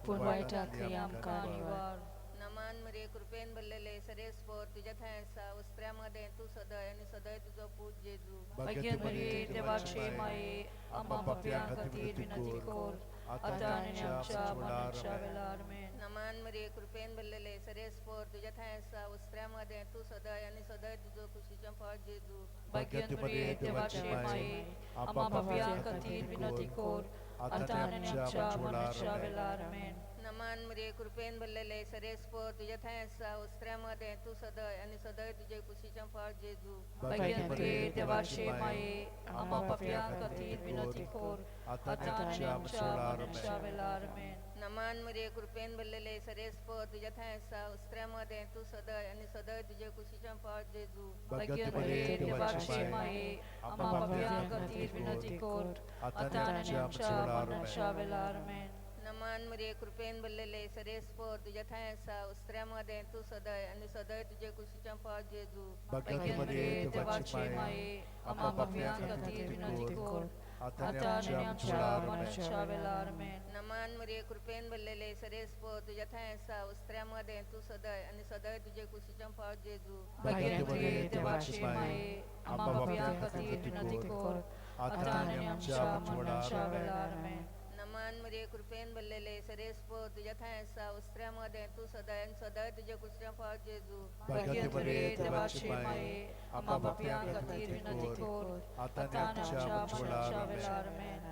E: पूण वायटांतली आमकां निवार.
G: नमान मरे कृपेन भरलेले सरेस्पर तुज्या थंय आसा, उस्त्र्या मदें तूं सदय आनी सदय तुजो पूत जेजू.
E: भाग्यंतरे देवाचे माये, आम्हा पापयां खातीर विनंती कर, आतां आनी आमच्या मरणाच्या वेळार. आमेन.
G: नमान मरे कृपेन भरलेले सरेस्पर तुज्या थंय आसा, उस्त्र्या मदें तूं सदय आनी सदय तुजो कुशीचें फळ जेजू.
E: भाग्यंतरे देवाचे माये, आम्हा पापयां खातीर विनंती कर, आतां आनी आमच्या मरणाच्या वेळार. आमेन.
G: नमान मरे कृपेन भरलेले सरेस्पर तुज्या थंय आसा, उस्त्र्या मदें तूं सदय आनी सदय तुजे कुशीचें फळ जेजू.
E: भाग्यंतरे देवाचे माये, आम्हा पापयां खातीर विनंती कर, आतां आनी आमच्या मरणाच्या वेळार. आमेन.
G: नमान मरिये कृपेन भरलेले सरेस्पर तुज्या थंय आसा उस्त्र्या मदें तूं सदय आनी सदय तुजे कुशीचें फळ जेजू.
S: भाग्यवंत देवाचे माये, आम्हा पाप्यां खातीर विनंती कर, आतां आनी आमच्या मरणाच्या वेळार. आमेन.
G: नमान मरिये कृपेन भरलेले सरेस्पर तुज्या थंय आसा उस्त्र्या मदें तूं सदय आनी सदय तुजे कुशीचें फळ जेजू.
S: भाग्यवंत देवाचे माये, आम्हा पाप्यां खातीर विनंती कर, आतां आनी आमच्या मरणाच्या वेळार. आमेन.
G: नमान मरिये कृपेन भरलेले सरेस्पर तुज्या थंय आसा उस्त्र्या मदें तूं सदय आनी सदय तुजे कुशीचें फळ जेजू.
S: भाग्यवंत देवाचे माये, आम्हा पाप्यां खातीर विनंती कर, आतां आनी आमच्या मरणाच्या वेळार. आमेन.
G: नमान मरिये कृपेन भरलेले सरेस्पर तुज्या थंय आसा उस्त्र्या मदें तूं सदय आनी सदय तुजे कुशीचें फळ जेजू.
S: भाग्यवंत देवाचे माये, आम्हा पाप्यां खातीर विनंती कर, आतां आनी आमच्या मरणाच्या वेळार. आमेन.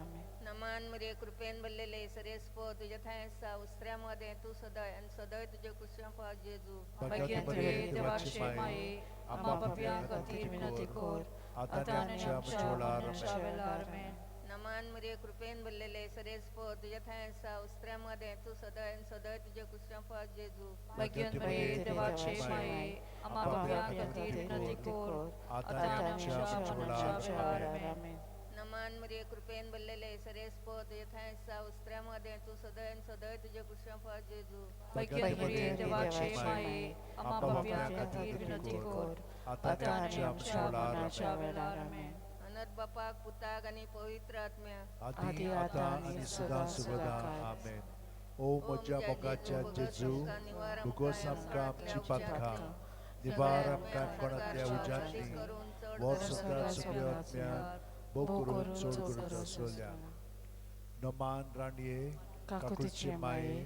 G: नमान मरिये कृपेन भरलेले सरेस्पर तुज्या थंय आसा उस्त्र्या मदें तूं सदय आनी सदय तुजे कुशीचें फळ जेजू.
S: भाग्यवंत देवाचे माये, आम्हा पाप्यां खातीर विनंती कर, आतां आनी आमच्या मरणाच्या वेळार. आमेन.
G: नमान मरिये कृपेन भरलेले सरेस्पर तुज्या थंय आसा उस्त्र्या मदें तूं सदय आनी सदय तुजे कुशीचें फळ जेजू.
S: भाग्यवंत देवाचे माये, आम्हा पाप्यां खातीर विनंती कर, आतां आनी आमच्या मरणाच्या वेळार. आमेन.
G: नमान मरिये कृपेन भरलेले सरेस्पर तुज्या थंय आसा उस्त्र्या मदें तूं सदय आनी सदय तुजे कुशीचें फळ जेजू.
S: भाग्यवंत देवाचे माये, आम्हा पाप्यां खातीर विनंती कर, आतां आनी आमच्या मरणाच्या वेळार. आमेन.
G: अनंत बापाक पुताक आनी पवित्र आत्म्या
S: आदी आतां आनी सदां सर्वदा. आमेन. ओ म्हज्या मोगाच्या जेजू, भुगोस आमकां आमची पातकां, निवार आमकां कोणांतल्या उज्यांतली, व्हर सगळ्या सगळ्या आत्म्याक, भोव करून चड गरज आसलेल्या. नमान राणये, काकुळचे माये,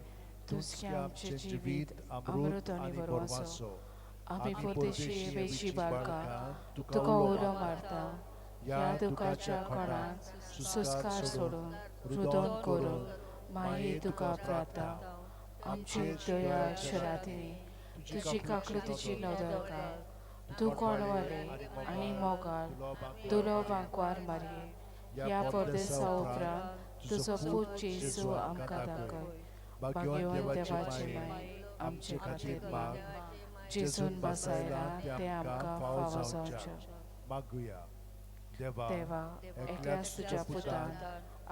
S: तूंच आमचें जिवीत अमृत आनी बरवासो.
E: आमी परदेशी वेशी बाळकां तुका उलो मारता, ह्या दुखाच्या खणांत सुस्कार सोडून रुदन करून माये तुका प्रार्था. आमची दया शरातीनी तुजी काकळुतीची नदर घाल, तूं कोणवाले आनी मोगाळ दुलो बांकवार मारये, ह्या परदेसा उपरांत तुजो पूत जेजू आमकां दाखय. भाग्यवंत देवाची माये, आमचे खातीर माग, जेजून बसायला तें आमकां फावो जावचें.
S: मागुया.
E: देवा, एकल्याच तुज्या पुतान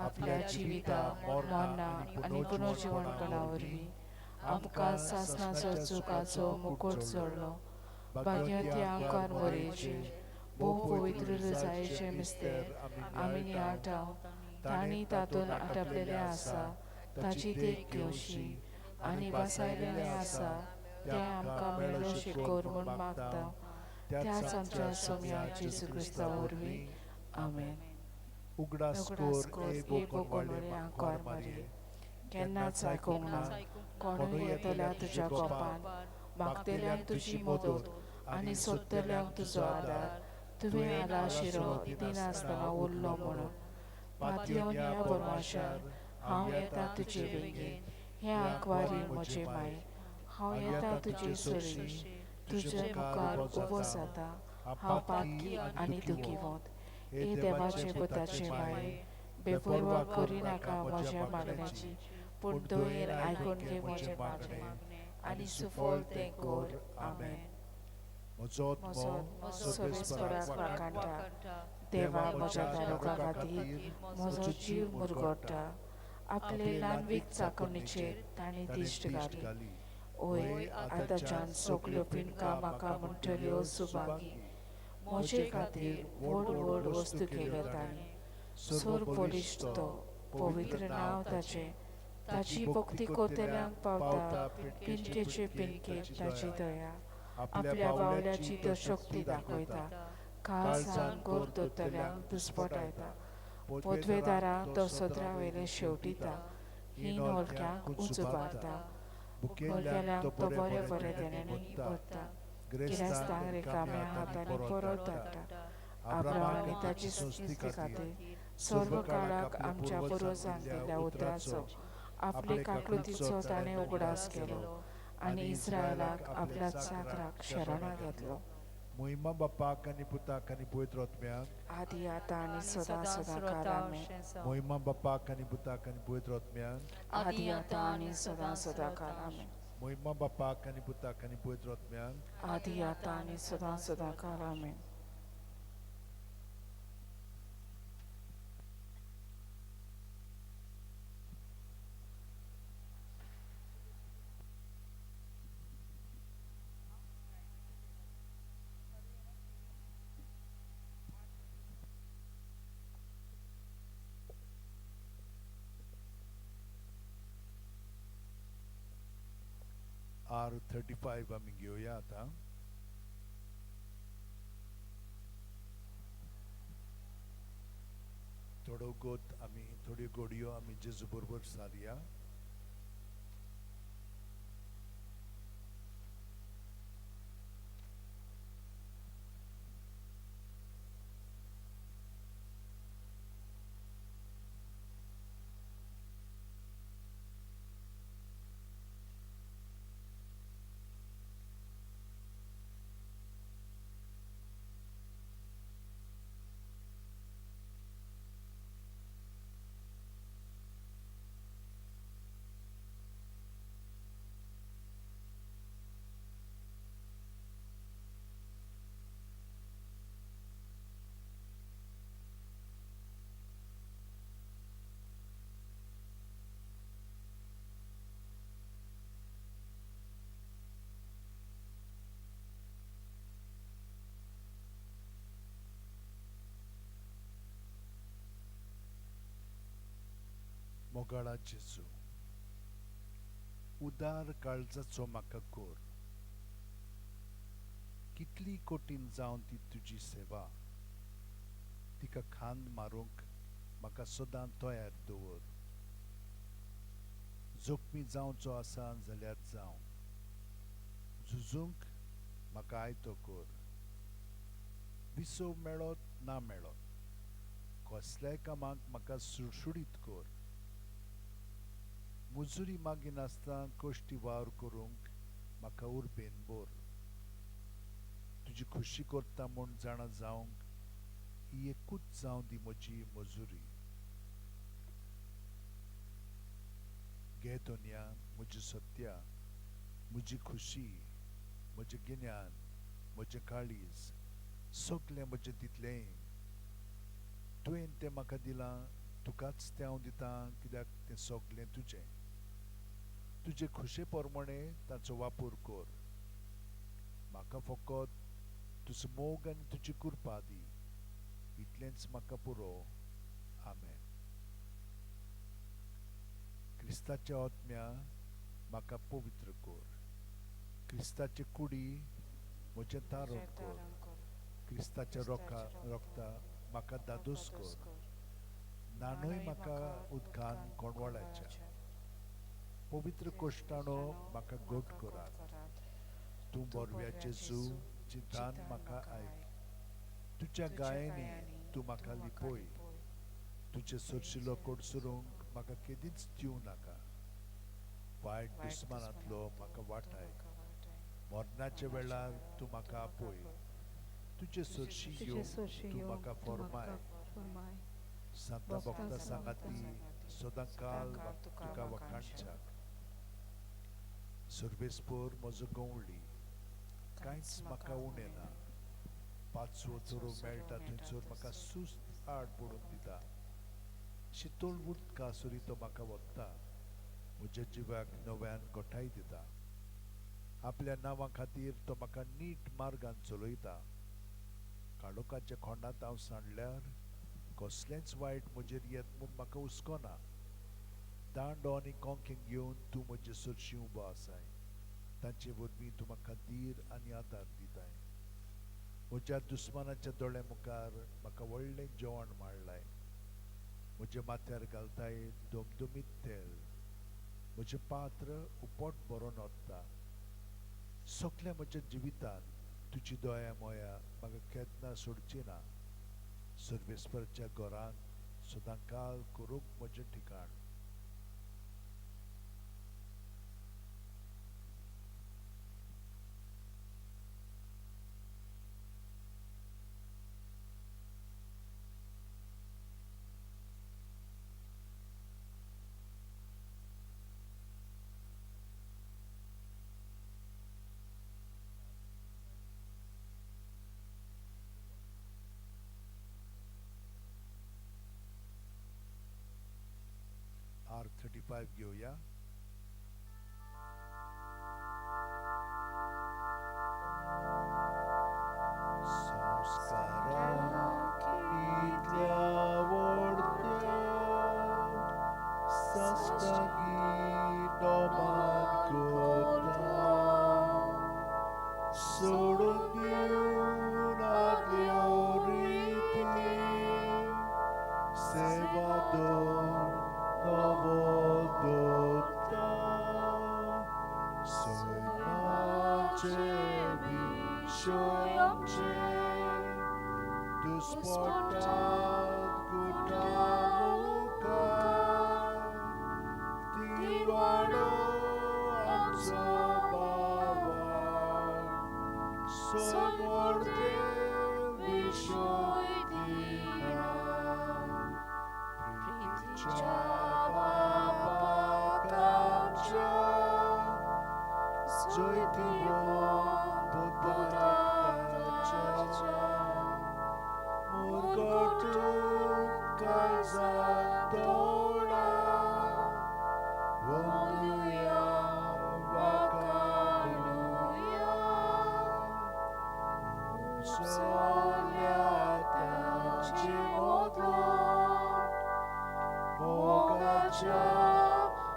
E: आपल्या जिविता मरणा आनी पुनर्जिवणपणा वरवीं आमकां सासणाचो चुकाचो मुकुट जोडलो. भाग्यवंती आमकार मरयेचे भोव पवित्र रुजायेचे मिस्तेर आमी नियाळटाव, तांणी तातूंत आटापलेलें आसा ताची देख घेवची आनी बसायलेलें आसा तें आमकां मेळोवचें कर म्हूण मागता, त्याच आमच्या सोम्या जेजू क्रिस्ता वरवीं. आमेन.
S: उगडास कर ए बोकोनवाले
E: आंकवार मारये, केन्नाच आयकूंक ना कोणूय येतल्या तुज्या गोपान, मागतल्यांक तुजी मदत आनी सोदतल्यांक तुजो आदार. तुवें आलाशिरो दिनासतना उरलो म्हणून पातयेवन ह्या बरमाशार हांव येता तुजे बेगीन. हे आंकवारी म्हजे माये, हांव येता तुजे सरशी, तुजे मुखार उबो जाता हांव पातकी आनी दुखीवंत. ए देवाचे पुताचे माये, बेपर्वा करिनाका म्हज्या मागण्याची, पूण दयेन आयकून घे म्हजें मागणें आनी सुफळ तें कर. आमेन.
S: म्हजो आत्मो
E: सर्वेस्पराक वाखाणटा, देवा म्हज्या तारुका खातीर म्हजो जीव मुरगट्टा. आपले ल्हानवीक चाकणीचेर ताणें दिश्ट घाली. ओय, आतांच्यान सगल्यो पिनका म्हाका म्हणटल्यो सुभागी. म्हजे खातीर व्हड व्हड वस्तू केल्यो ताणें. सोर बळिश्ट तो, पवित्र नांव ताचें. ताची भक्ती करतल्यांक पावता पिनकेचे पिनकेक ताची दया. आपल्या बावल्याची तो शक्ती दाखयता, काळजान गोर दवरतल्यांक दुस्पटायता. पदवेदारांक तो सदरा वयले शेवटिता, हीन हलक्यांक उंच उबारता. भुकेल्ल्यांक तो बरे बरे देण्यांनी भरता, गिरेस्तांक रिकाम्या हातांनी परत धाडटा. अब्राहम आनी ताची संस्कृती खातीर सर्व काळाक आमच्या पुर्वजांक दिल्ल्या उतराचो आपले काकळुतीचो ताणें उगडास केलो आनी इस्रायलाक आपल्या चाकराक शरणां घेतलो.
I: मोहिमा बापाक आनी पुताक आनी पवित्र आत्म्याक
H: आदी आतां आनी सदां सदां काळ आमेन.
I: मोहिमा बापाक आनी पुताक आनी पवित्र आत्म्याक
H: आदी आतां आनी सदां सदां काळ आमेन.
I: मोहिमा बापाक आनी पुताक आनी पवित्र आत्म्याक
H: आदी आतां आनी सदां सदां काळ आमेन.
I: R35 आमी घेवया आतां. थोडो गोत आमी थोड्यो गोडयो आमी जेजू बरोबर सारया. मोगाळा जेजू, उदार काळजाचो म्हाका कोर, कितली कठीण जावन ती तुजी सेवा, तिका खांद मारूंक म्हाका सदां तयार दवर. जोखमी जावचो आसा जाल्यार जावं, झुजूंक म्हाका आयतो कर. विसव मेळत ना मेळत, कसल्याय कामाक म्हाका सुडसुडीत कर. मुजुरी मागिनासतना कश्टी वावर करूंक म्हाका उर्बेन बोर. तुजी खुशी करता म्हूण जाणा जावंक ही एकूच जावं दी म्हजी मजुरी. घे दोनया म्हजी सत्या, म्हजी खुशी, म्हजें गिन्यान, म्हजें काळीज, सगलें म्हजें दितलें. तुवें तें म्हाका दिलां, तुकाच तें हांव दितां, कित्याक तें सगलें तुजें. तुजे खुशे प्रमाणे ताचो वापर कर. म्हाका फकत तुजो मोग आनी तुजी कृपा दी, इतलेंच म्हाका पुरो. आमेन. क्रिस्ताच्या आत्म्या म्हाका पवित्र कर. क्रिस्ताचे कुडी म्हजें तारण कर. क्रिस्ताच्या रोखता म्हाका दादोस कर. नानूय म्हाका उदकान कोणवाळाच्या पवित्र कोश्टाणो म्हाका गोट करात. तूं बोरव्या जेजू चिंतान म्हाका आयक. तुज्या गायांनी तूं म्हाका लिपय. तुजे सरशिलो कोडसरूंक म्हाका केदींच दिवं नाका. वायट दुस्मानांतलो म्हाका वाटाय. मरणाच्या वेळार तूं म्हाका आपय. तुजे सरशी येवंक तूं म्हाका फॉर्माय. सांता भक्ता सांगाती सदां काल तुका वाखाणच्याक. सर्वेस्पोर म्हजो गवळी, कांयच म्हाका उणें ना. पांचवो चोरो मेळटा थंयसर म्हाका सुस्त आड पडून दिता. शितोळ उदका सरी तो म्हाका वता. म्हज्या जिवाक नव्यान गोठाय दिता. आपल्या नांवा खातीर तो म्हाका नीट मार्गान चलयता. काळोखाच्या खोंडांत हांव सांडल्यार कसलेंच वायट म्हजेर येत म्हूण म्हाका हुस्को ना. दांडो आनी कोंकें घेवन तूं म्हजे सरशीं उबो आसाय. तांचे वरवीं तूं म्हाका धीर आनी आदार दिताय. म्हज्या दुस्मानाच्या दोळ्या मुखार म्हाका व्हडलें जेवण मांडलाय. म्हज्या माथ्यार घालताय दमदमीत तेल. म्हजें पात्र उपट भरून वता. सगल्या म्हज्या जिवितांत तुजी दया मोया म्हाका केन्ना सोडची ना. सर्वेस्परच्या घरांत सदां काल करूंक म्हजें ठिकाण. रिवाइव घेवया. संस्काराक इतल्या व्हडत्या साश्टांगी नमन करता, सोडून दिवन आदल्यो रिती, सेवा दोन नवो दवरता. सैमाचे विशय आमचे दुस्पटात गुटा मुखार, तिरवाडो आमचो बाबा सोडवडते विशय दिना. प्रितीच्या बापाक आमच्या जैतिवंत पुताच्या मुरगटून काळजांत तोडा, वंदुया वाखाणुया. सोल्या तांचे मोदलो मोगाच्या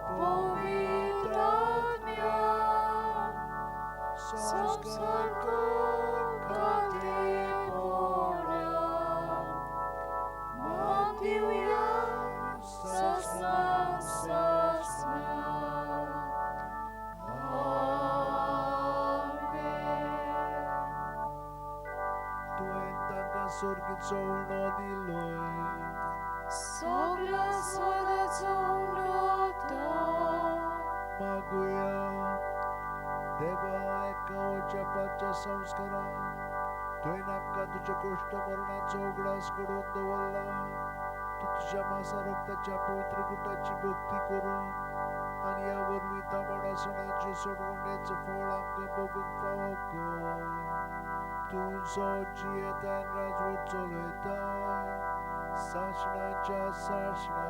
I: पवित्र आत्म्या, संस्कार खातेपणा मान दिवया सासणा सासणा. आमेन. तुवें तांकां सर्गीचो उणो दिलोय,
E: सगळ्या स्वराचो उणो तो.
I: मागुया. देवा, एका जपाच्या संस्कारान तुवें आमकां तुज्या कोश्ट मरणाचो उगडास घडोवन दवरला. तूं तुज्या मासा रक्ताच्या पवित्र गुटाची भक्ती करून आनी ह्या वरवीं तांबडा सणाची सोडवणेचो फळ आमकां भोगूंक फावो कर. तूं जो जियेता राजवट चलयता सासणाच्या सासणा.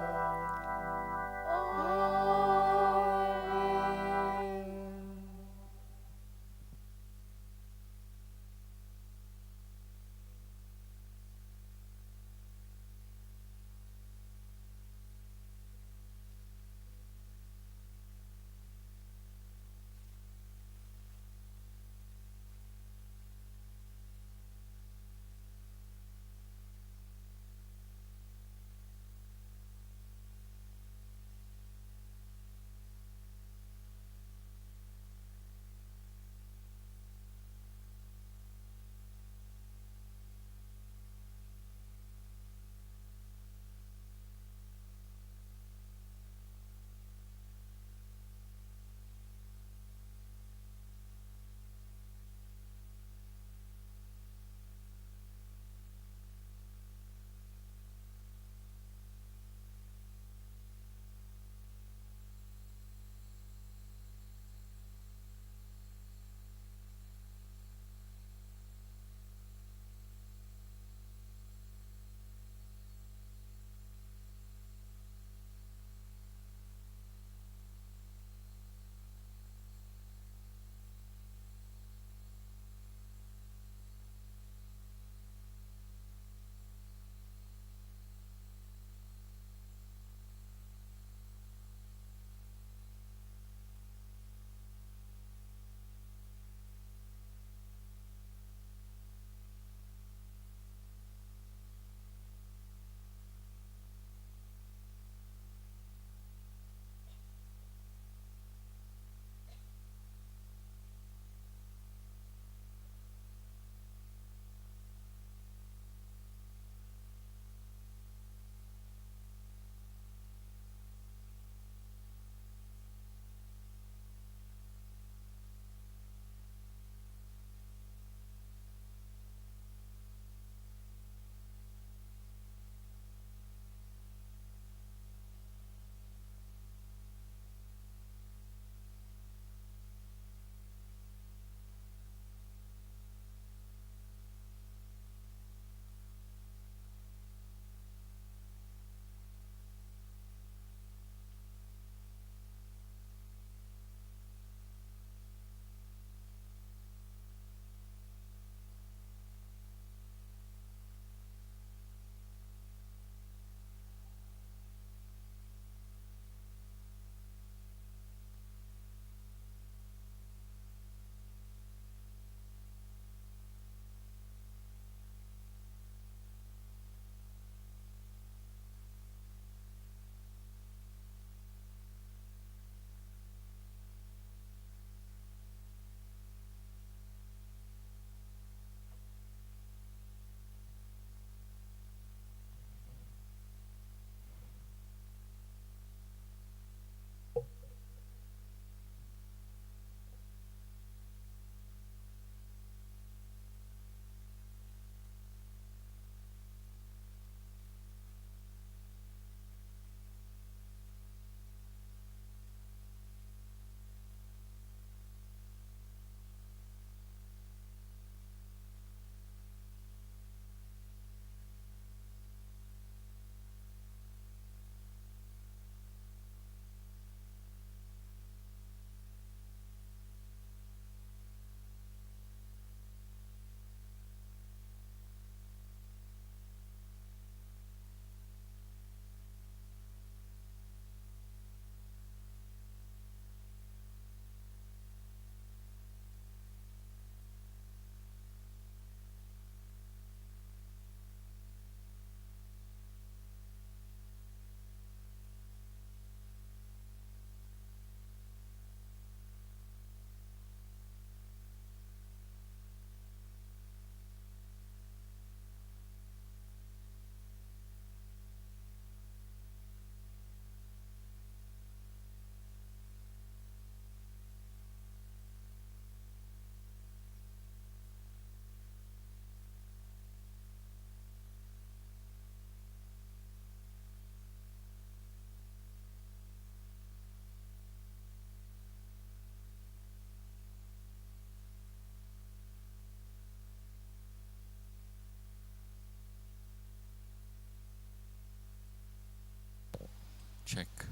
J: Check.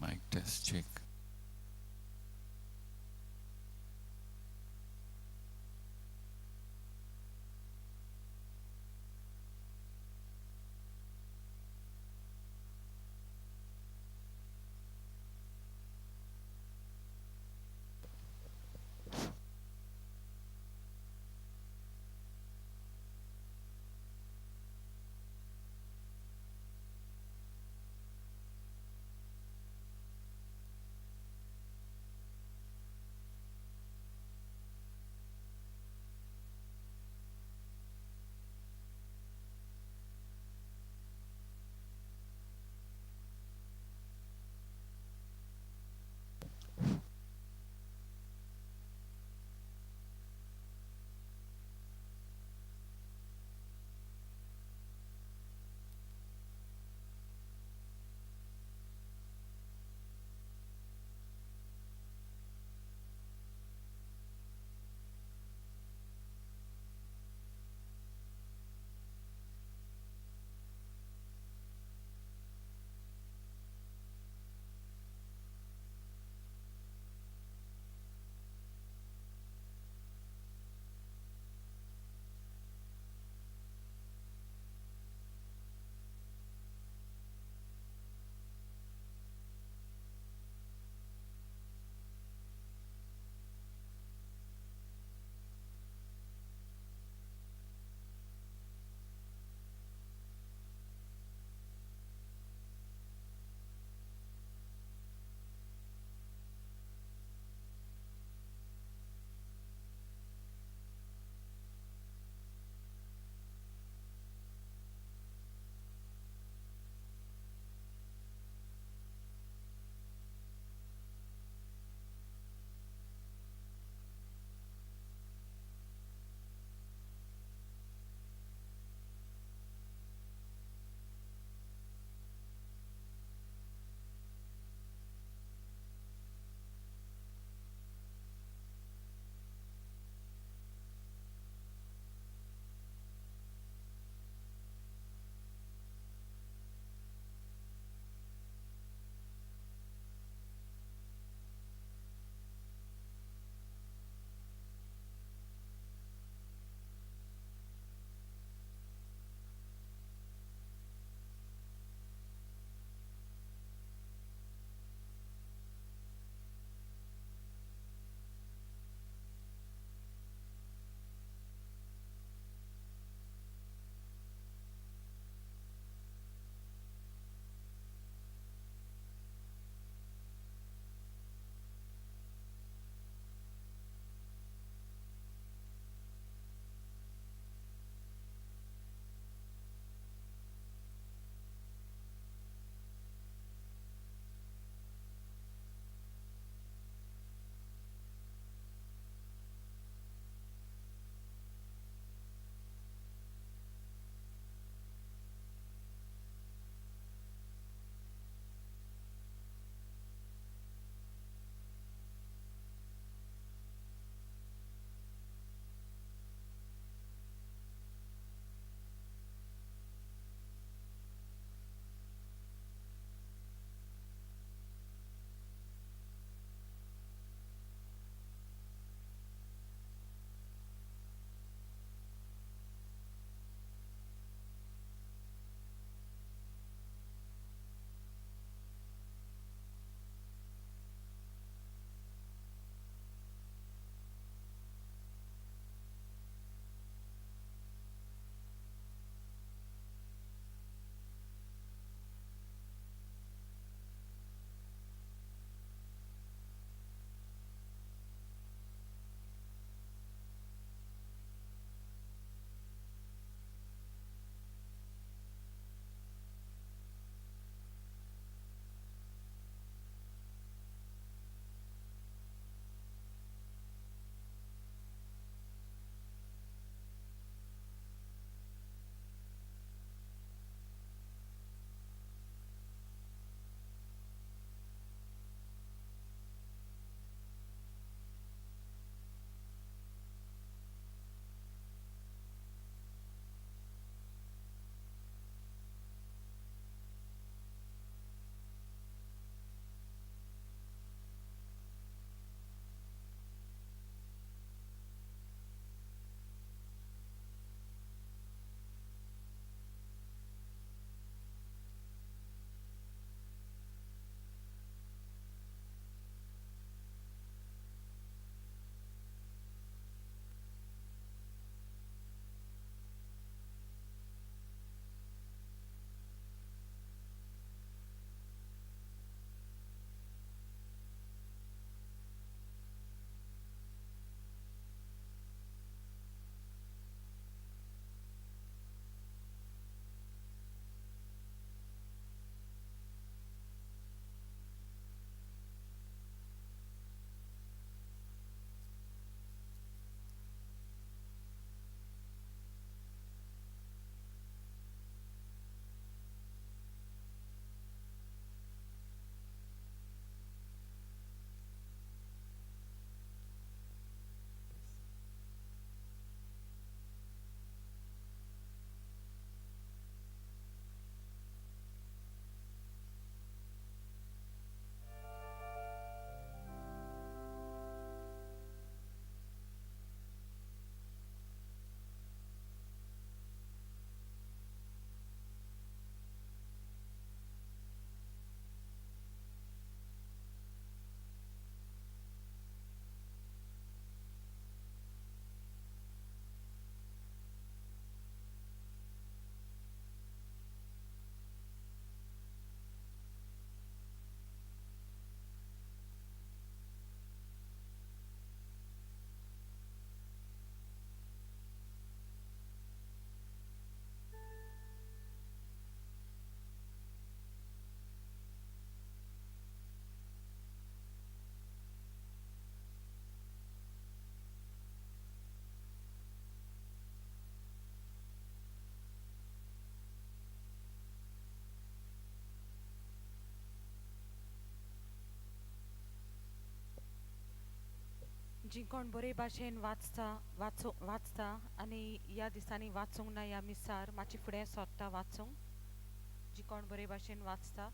J: Mic test, check.
A: जी कोण बरे भाशेन वाचता वाचूं वाचता आनी ह्या दिसांनी वाचूंक ना ह्या मिसार मातशी फुडें सोदता वाचूंक. जी कोण बरे भाशेन वाचता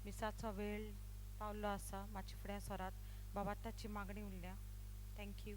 A: मिसाचो वेळ पावल्लो आसा, मातशी फुडें सरात. बाबा ताची मागणी उरल्या. Thank you.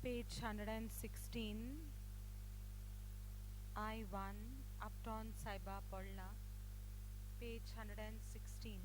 A: Page 116, I1, Upton Saiba Podla, page 116.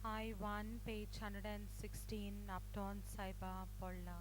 A: I1, page 116, Upton Saiba Podla.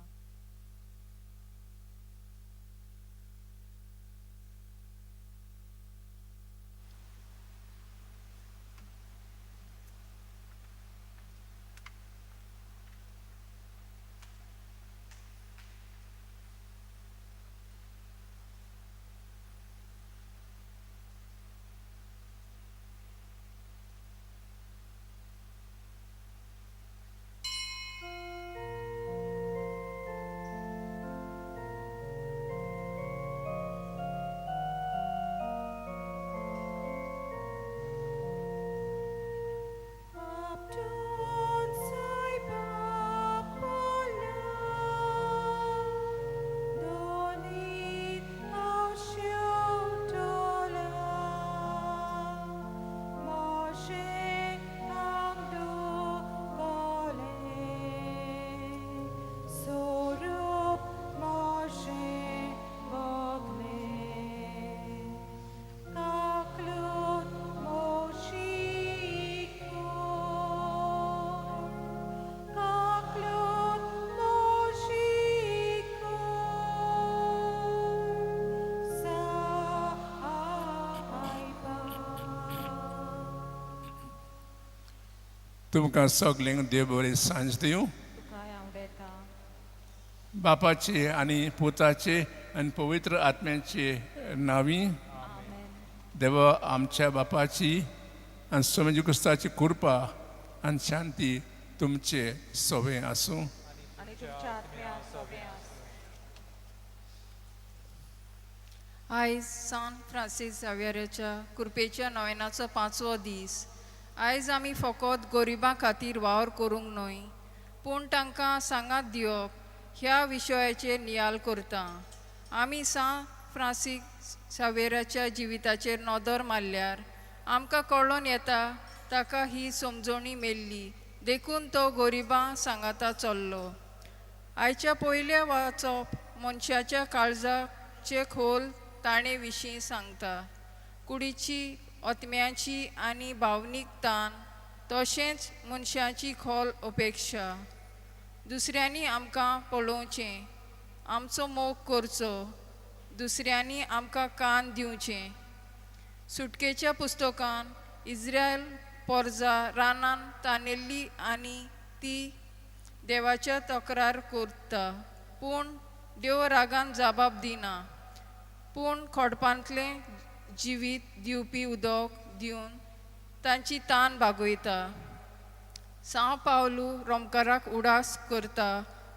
O: तुमकां सगल्यांक देव बरी सांज दिवं.
A: तुकाय आवडटा.
O: बापाचे आनी पुताचे आनी पवित्र आत्म्याचे नांवी. देवा आमच्या बापाची आनी स्वामी क्रिस्ताची कृपा आनी शांती तुमचे सवे आसूं.
A: आनी तुमच्या आत्म्या सोबे आसूं.
U: आयज सान फ्रांसीस झाव्यराच्या कृपेच्या नोवेनाचो पांचवो दीस. आयज आमी फकत गरिबां खातीर वावर करूंक न्हय, पूण तांकां सांगात दिवप ह्या विशयाचेर नियाळ करता. आमी सान फ्रांसीस झाव्यराच्या जिविताचेर नदर मारल्यार आमकां कळोन येता ताका ही समजणी मेल्ली, देखून तो गरिबां सांगाता चल्लो. आयच्या पयल्या वाचप मनशाच्या काळजाचे खोल ताणे विशीं सांगता. कुडीची, आत्म्याची आनी भावनीक ताण, तशेंच मनशाची खोल अपेक्षा. दुसऱ्यांनी आमकां पळोवचें, आमचो मोग करचो, दुसऱ्यांनी आमकां कान दिवचें. सुटकेच्या पुस्तकान इस्रायल पोरजा रानान तानेल्ली आनी ती देवाच्या तक्रार करता, पूण देव रागान जबाब दिना, पूण खोडपांतलें जिवीत दिवपी उदक दिवन तांची तान भागयता. सांव पावलू रोमकाराक उडास करता,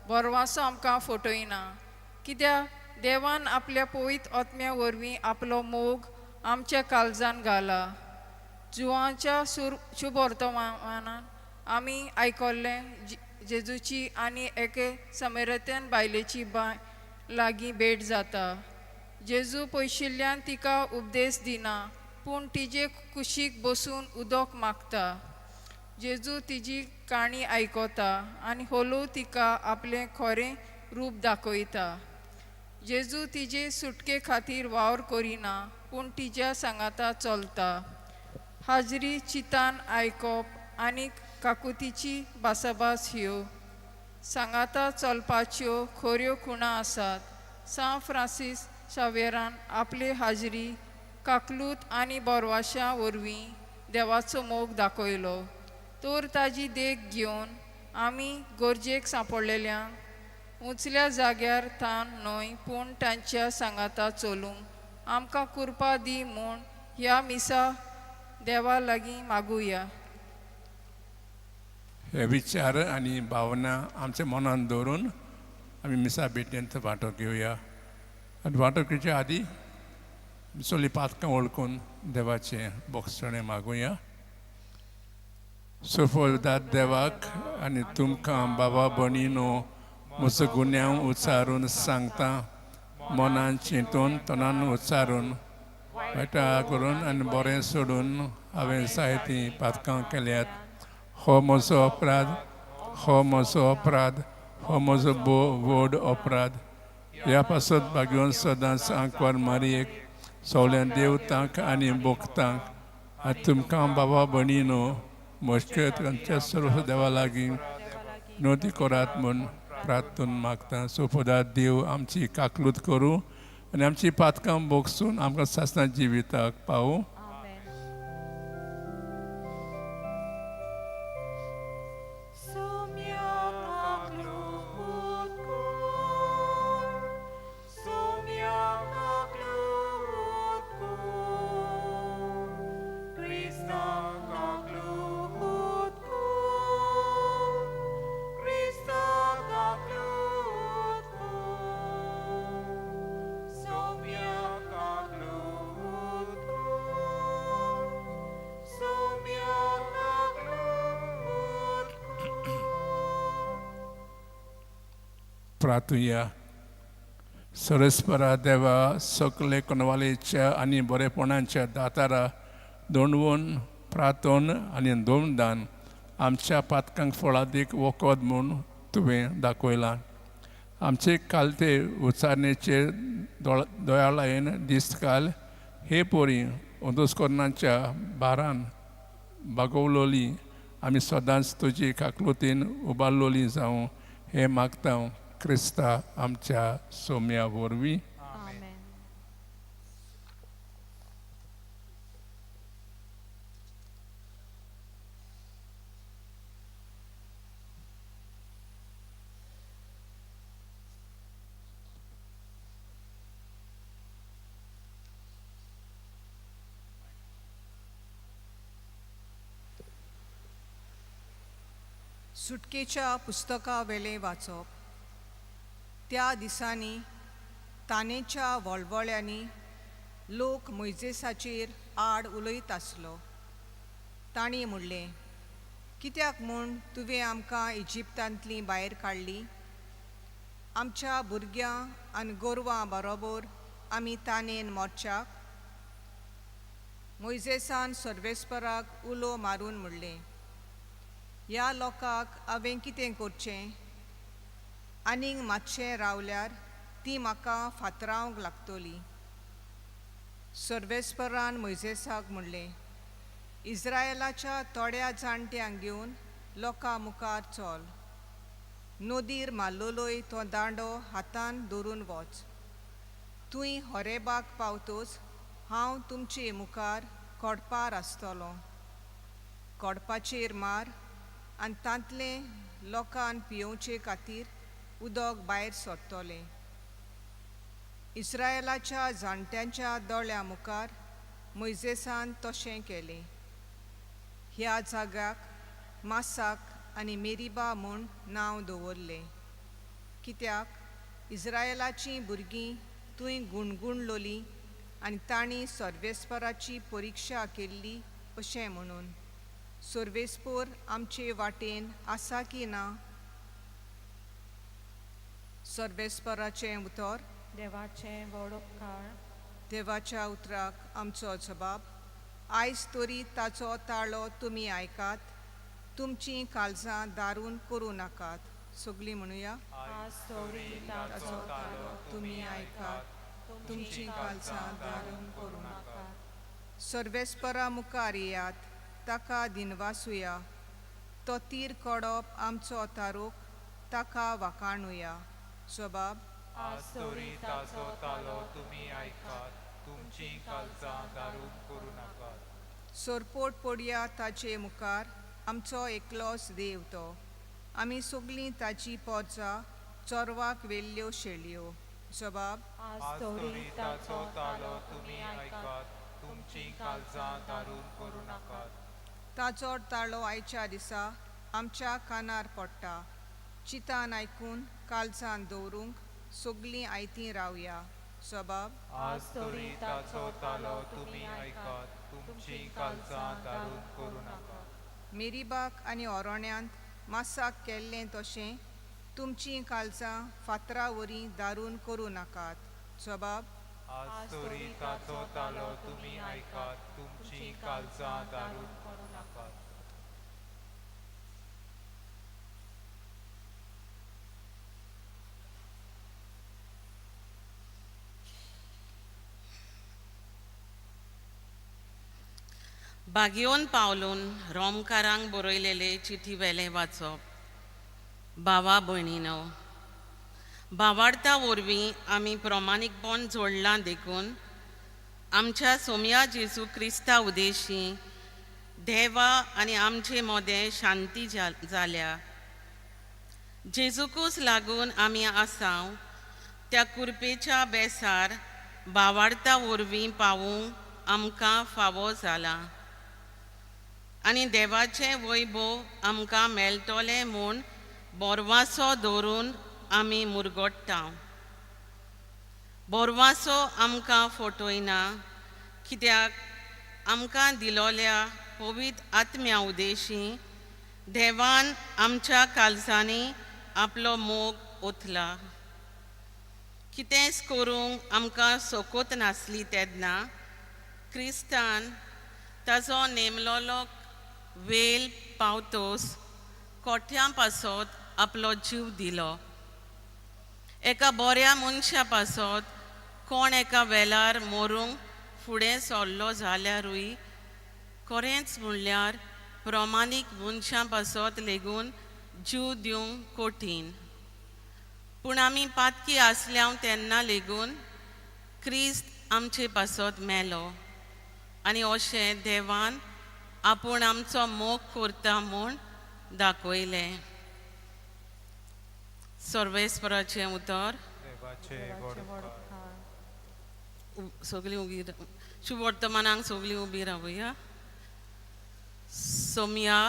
U: बरवासो आमकां फटयना, कित्याक देवान आपल्या पवित्र आत्म्या वरवीं आपलो मोग आमच्या काळजान घाला. जुवांच्या शुभवर्तमानान आमी आयकल्लें जेजूची आनी एके समेरत्यान बायलेची बांय लागीं भेट जाता. जेजू पयशिल्ल्यान तिका उपदेश दिना, पूण तिजे कुशीक बसून उदक मागता. जेजू तिजी काणी आयकता आनी होलू तिका आपलें खरें रूप दाखयता. जेजू तिजे सुटके खातीर वावर करिना, पूण तिज्या सांगाता चलता. हाजरी चितान आयकप आनी काकुतीची भासाभास ह्यो सांगाता चलपाच्यो खऱ्यो खुणा आसात. सान फ्रांसीस शावेरान आपले हाजरी, काकलूत आनी बोरवाशा वरवीं देवाचो मोग दाखयलो. तर ताजी देख घेवन आमी गरजेक सांपडलेल्यांक उंचल्या जाग्यार थान न्हय, पूण तांच्या सांगाता चलूंक आमकां कृपा दी म्हूण ह्या मिसा देवा लागीं मागुया.
O: हे विचार आनी भावना आमच्या मनान दवरून आमी मिसा भेटेंत वांटो घेवया. आनी वांटो घेवच्या आदी सगळीं पातकां वळखून देवाचें बोगसणें मागुया. सुफोदात देवाक आनी तुमकां बाबा भणीनो म्हजो गुन्यांव उच्चारून सांगता, मनान चिंतून तोंडान उच्चारून वायटा करून आनी बरें सोडून हांवें जायतीं पातकां केल्यात. हो म्हजो अपराध, हो म्हजो अपराध, हो म्हजो भोव व्हड अपराध. ह्या पासत भाग्योन सदांच आंकवार मारयेक सगळ्या देवतांक आनी भोक्तांक आनी तुमकां बाबा भणीनो म्हज्या आमच्या सर्व देवा लागीं नोंदी करात म्हूण प्रार्थून मागता. सोपोदात देव आमची काकलूत करूं आनी आमची पातकां भोगसून आमकां सासणा जिविताक पावूं. प्रार्थुया. सरस्परा देवा सगळे कोनवालेच्या आनी बरेपणाच्या दातारा दोंडवून प्रार्थन आनी दोनदान आमच्या पातकांक फळादीक वखद म्हूण तुवें दाखयलां. आमचे कालते उच्चारणेचे दोयाळायेन दिसकाल हे पोरी अंदोस्कोरणाच्या भारान बागवलोली आमी सदांच तुजी काकलुतीन उबारलोली जावं हें मागता क्रिस्ता आमच्या सोम्या वरवीं.
D: सुटकेच्या पुस्तका वेलें वाचप. त्या दिसांनी तानेच्या वळवळ्यांनी लोक मोयजेसाचेर आड उलयत आसलो. तांणी म्हणलें, कित्याक म्हूण तुवें आमकां इजिप्तांतलीं भायर काडलीं? आमच्या भुरग्यां आनी गोरवां बरोबर आमी तानेन मोर्चाक. मोयजेसान सर्वेस्पराक उलो मारून म्हणलें, ह्या लोकांक हांवें कितें करचें? आनीक मातशें रावल्यार ती म्हाका फातरावंक लागतली. सर्वेस्परान मोयजेसाक म्हणलें, इस्रायलाच्या थोड्या जाणट्यांक घेवन लोकां मुखार चल. नदीर मारलेलोय तो दांडो हातान धरून वच. तूं होरेबाक पावतोच हांव तुमचे मुखार कोडपार आसतलो. कोडपाचेर मार आनी तांतलें लोकान पियोवचे खातीर उदक भायर सरतलें. इस्रायलाच्या जाणट्यांच्या दोळ्यां मुखार मोयजेसान तशें केलें. ह्या जाग्याक मासाक आनी मेरिबा म्हूण नांव दवरलें, कित्याक इस्रायलाचीं भुरगीं थंय गुणगुणलोलीं आनी तांणी सर्वेस्पराची परिक्षा केल्ली अशें म्हणून, सर्वेस्पोर आमचे वाटेन आसा की ना? सर्वेस्पराचें उतर.
A: देवाचें व्हड उपकार.
D: देवाच्या उतराक आमचो जबाब. आयज तरी ताचो ताळो तुमी आयकात, तुमचीं काळजां दारून करूं नाकात. सगळीं म्हणुया, ताचो ताळो तुमी आयकात, तुमचीं काळजां दारून करूं नाकात. सर्वेस्परा मुखार येयात, ताका दिनवासुया. तो तीर कडप आमचो तारूक, ताका वाखाणुया. जबाब.
S: ताचो तालो तुमी आयकात, तुमचीं काळजां दारून करूं नाकात.
D: सोरपोट पडया ताचे मुखार, आमचो एकलोच देव तो. आमी सगळीं ताची पोरजा, चोरवाक वेल्ल्यो शेळयो. जबाब.
S: ताचो तालो तुमी आयकात, तुमचीं काळजां दारून करूं नाकात.
D: ताचो ताळो आयच्या दिसा आमच्या कानार पडटा. चितान आयकून काळजान दवरूंक सगळीं आयतीं रावया. जबाब.
S: आज तरी ताचो तालो तुमी आयकात, तुमचीं काळजां दारून करूं नाकात.
D: मेरीबाक आनी ओरोण्यांत मासाक केल्लें तशें तुमचीं काळजां फातरा वरी दारून करूं नाकात. जबाब.
S: आज तरी ताचो तालो तुमी आयकात, तुमचीं काळजां दारून करूं नाकात.
V: बागयोन पावलून रोमकारांक बरयलेले चिठी वेलें वाचप. भावा भयणीनो, भावार्था वरवीं आमी प्रमाणीकपण जोडलां देखून आमच्या सोमया जेजू क्रिस्ता उदेशी देवा आनी आमचे मदें शांती जाल्या. जेजूकूच लागून आमी आसाव त्या कुरपेच्या बेसार भावार्था वरवीं पावूंक आमकां फावो जाला आनी देवाचें वैभव आमकां मेळटलें म्हूण बोरवासो दवरून आमी मुरगोट्टा. बोरवासो आमकां फटयना, कित्याक आमकां दिलोल्या पवित्र आत्म्या उदेशी देवान आमच्या काळजांनी आपलो मोग ओतला. कितेंच करूंक आमकां सोकोत नासली तेन्ना क्रिस्तान ताजो नेमलोलो वेल पावतोस कोठ्यां पासत आपलो जीव दिलो. एका बऱ्या मनशा पासत कोण एका वेलार मरूंक फुडें सरलो जाल्यारूय खरेंच म्हणल्यार प्रमाणीक मनशां पासत लेगून जीव दिवंक कठीण. पूण आमी पातकी आसल्या तेन्ना लेगून क्रिस्त आमचे पासत मेलो आनी अशें देवान आपूण आमचो मोग करता म्हूण दाखयलें. सर्वेस्पराचें उतर. सगळीं उबी शुभवर्तमानाक सगळीं उबी रावया. सोमया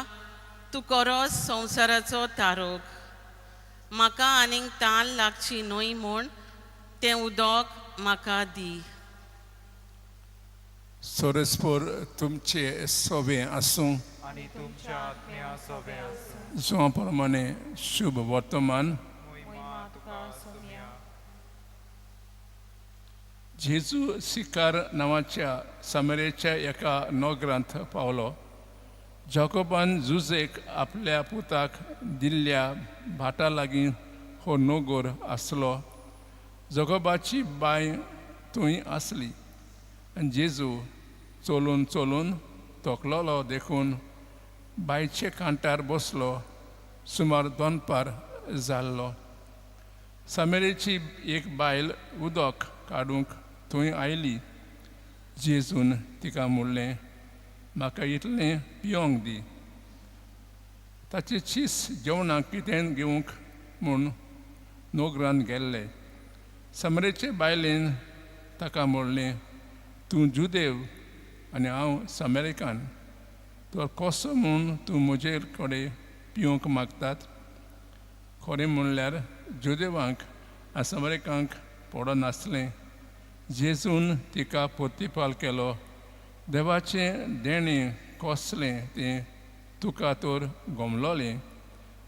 V: तूं कोरोस संवसाराचो तारोग म्हाका आनीक तान लागची न्हय म्हूण तें उदक म्हाका दी.
B: सोरसपूर तुमचे सोबे आसूं
S: आनी तुमच्या आत्म्या सोबे आसूं.
B: जो प्रमाणे शुभ वर्तमान. जेजू सिकार नांवाच्या सामरेच्या एका नगरांत पावलो. जाकोबान जुजेक आपल्या पुताक दिल्ल्या भाटा लागीं हो नगर आसलो. जाकोबाची बांय थंय आसली आनी जेजू चलून चलून थकलोलो देखून बांयचे कांठार बसलो. सुमार दनपार जाल्लो. सामेरेची एक बायल उदक काडूंक थंय आयली. जेजून तिका म्हणलें, म्हाका इतलें पिवंक दी. ताचे चीस जेवणाक कितें घेवंक म्हूण नगरांत गेल्ले. सामरेचे बायलेन ताका म्हणलें, तूं जुदेव आनी हांव सामेरिकान, तर कसो म्हूण तूं म्हजे कडेन पिवंक मागतात? खरें म्हणल्यार जुदेवांक आनी सामेरिकांक पडनासलें. जेजून तिका प्रतिपाल केलो, देवाचें देणें कसलें तें तुका तर गमलोलें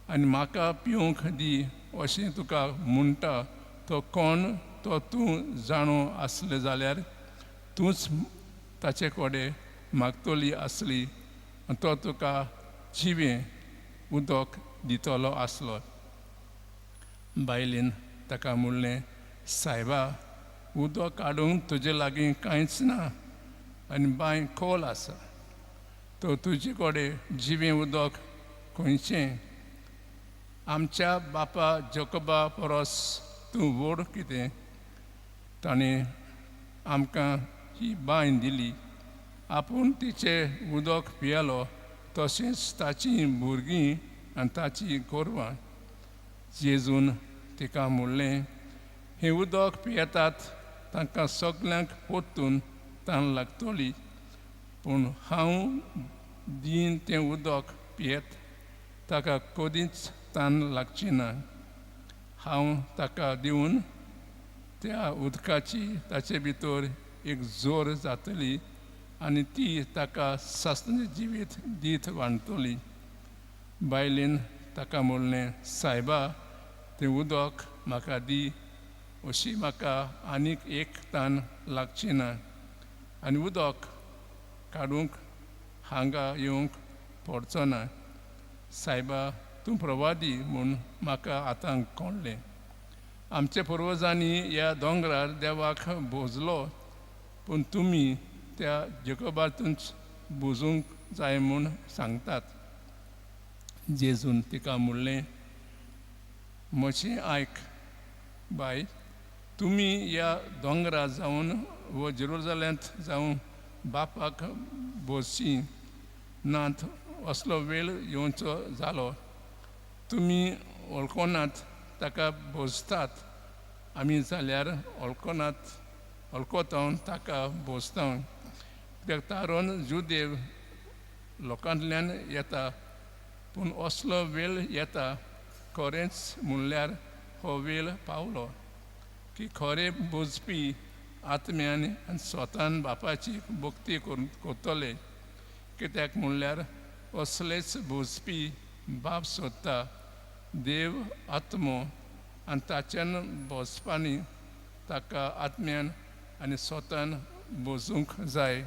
B: आनी म्हाका पिवंक दी अशें तुका म्हणटा तो कोण तो तूं जाणो आसलें जाल्यार तूंच ताचे कडेन मागतली आसली आनी तो तुका जिवें उदक दितलो आसलो. बायलेन ताका म्हणलें, सायबा, उदक काडूंक तुजे लागीं कांयच ना आनी बांय खोल आसा, तर तुजे कडेन जिवें उदक खंयचें? आमच्या बापा जोकोबा परस तूं व्हड कितें? ताणें आमकां ही बांय दिली. आपूण तिचें उदक पियेलो, तशेंच ताचीं भुरगीं आनी ताचीं गोरवां. जेजून तिका म्हणलें, हें उदक पियेतात तांकां सगल्यांक परतून तान लागतली, पूण हांव दीन तें उदक पियेत ताका कदींच तान लागची ना. हांव ताका दिवन त्या उदकाची ताचे भितर एक जोर जातली आनी ती ताका सासणाचें जिवीत दीत वाडटली. बायलेन ताका म्हणलें, सायबा, तें उदक म्हाका दी, अशी म्हाका आनीक एक तान लागची ना आनी उदक काडूंक हांगा येवंक पडचो ना. सायबा, तूं प्रवादी म्हूण म्हाका आतां कळ्ळें. आमच्या पुर्वजांनी ह्या दोंगरार देवाक भोजलो, पूण तुमी त्या जेकोबातूच भोजूंक जाय म्हूण सांगतात. जेजून तिका म्हणलें, म्हजें आयक बाय, तुमी ह्या दोंगरा जावन वो जेरुजाल्यांत जावन बापाक भोजची नात असलो वेळ येवचो जालो. तुमी वळखनात ताका भोजतात, आमी जाल्यार वळखनात वळखता ताका भोजता. कित्याक तारोन जुदेव लोकांतल्यान येता, पूण असलो वेळ येता, खरेंच म्हणल्यार हो वेळ पावलो की खरें भोजपी आत्म्यान आनी स्वतान बापाची भक्ती करतले. कित्याक म्हणल्यार असलेच भोजपी बाप सोदता. देव आत्मो आनी ताच्यान भोजपानी ताका आत्म्यान आनी स्वतान भोजूंक जाय.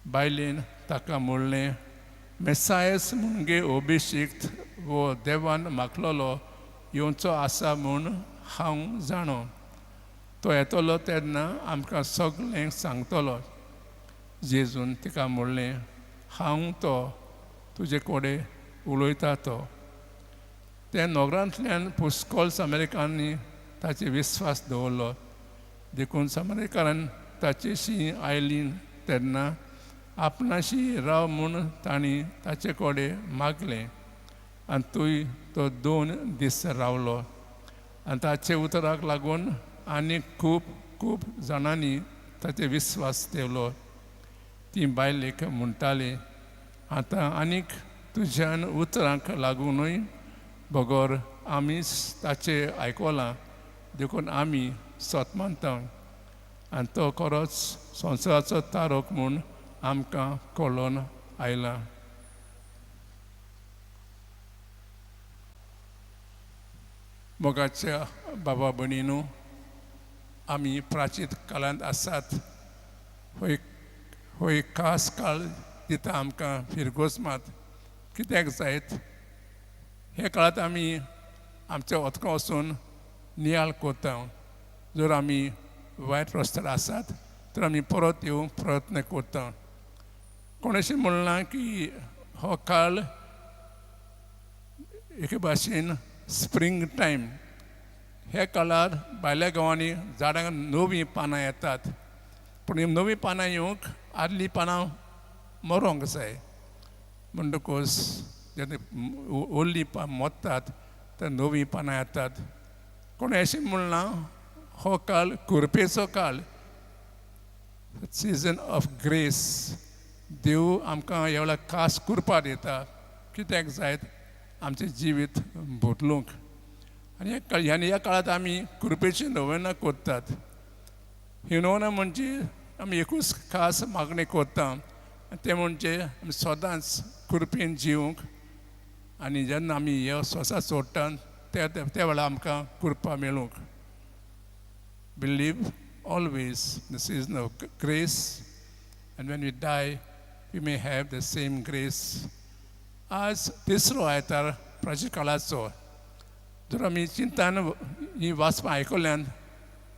B: बायलेन ताका म्हणलें, मेसायस म्हणगे अभिषिक्त वो देवान मागलोलो येवचो आसा म्हूण हांव जाणो. तो येतलो तेन्ना आमकां सगळें सांगतलो. जेजून तिका म्हणलें, हांव तो तुजे कडेन उलयता तो. त्या नगरांतल्यान पुष्कळ सामेरिकांनी ताचेर विस्वास दवरलो. देखून सामेरिकारान ताचेशी आयली तेन्ना आपणाशी राव म्हूण तांणी ताचे कडेन मागलें आनी थंय तो 2 दीस रावलो. आनी ताचे उतराक लागून आनी खूब खूब जाणांनी ताचेर विस्वास ठेवलो. ती बायलेक म्हणटाली, आतां आनीक तुज्यान उतरांक लागूनय बगर आमीच ताचें आयकलां, देखून आमी सत मानता आनी तो खरोच संवसाराचो तारक म्हूण आमकां कळोन आयला. मोगाच्या बाबा भयणीनू, आमी प्राचीन काळांत आसात. हो एक खास काळ दिता आमकां फिरगोज मात कित्याक जायत हे काळांत आमी आमच्या वतकां वचून नियाळ करता. जर आमी वायट रस्त्यार आसात तर आमी परत येवंक प्रयत्न करता. कोण अशें म्हणलां की हो काळ एके भाशेन स्प्रींग टायम. ह्या काळार भायल्या गांवांनी झाडांक नवीं पानां येतात, पूण नवीं पानां येवंक आदलीं पानां मरोंक जाय. म्हणटकूच जेन्ना ओल्लीं मोत्तात तर नवीं पानां येतात. कोणें अशें म्हणलां हो काळ कुरपेचो काळ, सिजन ऑफ ग्रेस. देव आमकां ह्या वेळार खास कुरपा दिता, कित्याक जायत आमचें जिवीत बदलूंक. आनी ह्या काळांत आमी कुरपेची नोवेनां करतात. ही नोवेनां म्हणजे आमी एकूच खास मागणी करता, तें म्हणजे आमी सदांच कुरपेन जिवंक आनी जेन्ना आमी हे सोंसा सोडटा त्या वेळार आमकां कुरपा मेळूंक. We live always in the season of grace, and when we die, we may have the same grace. आज तिसरो आयतार प्राचीन काळाचो. जर आमी चिंतान ही वाचपां आयकल्यान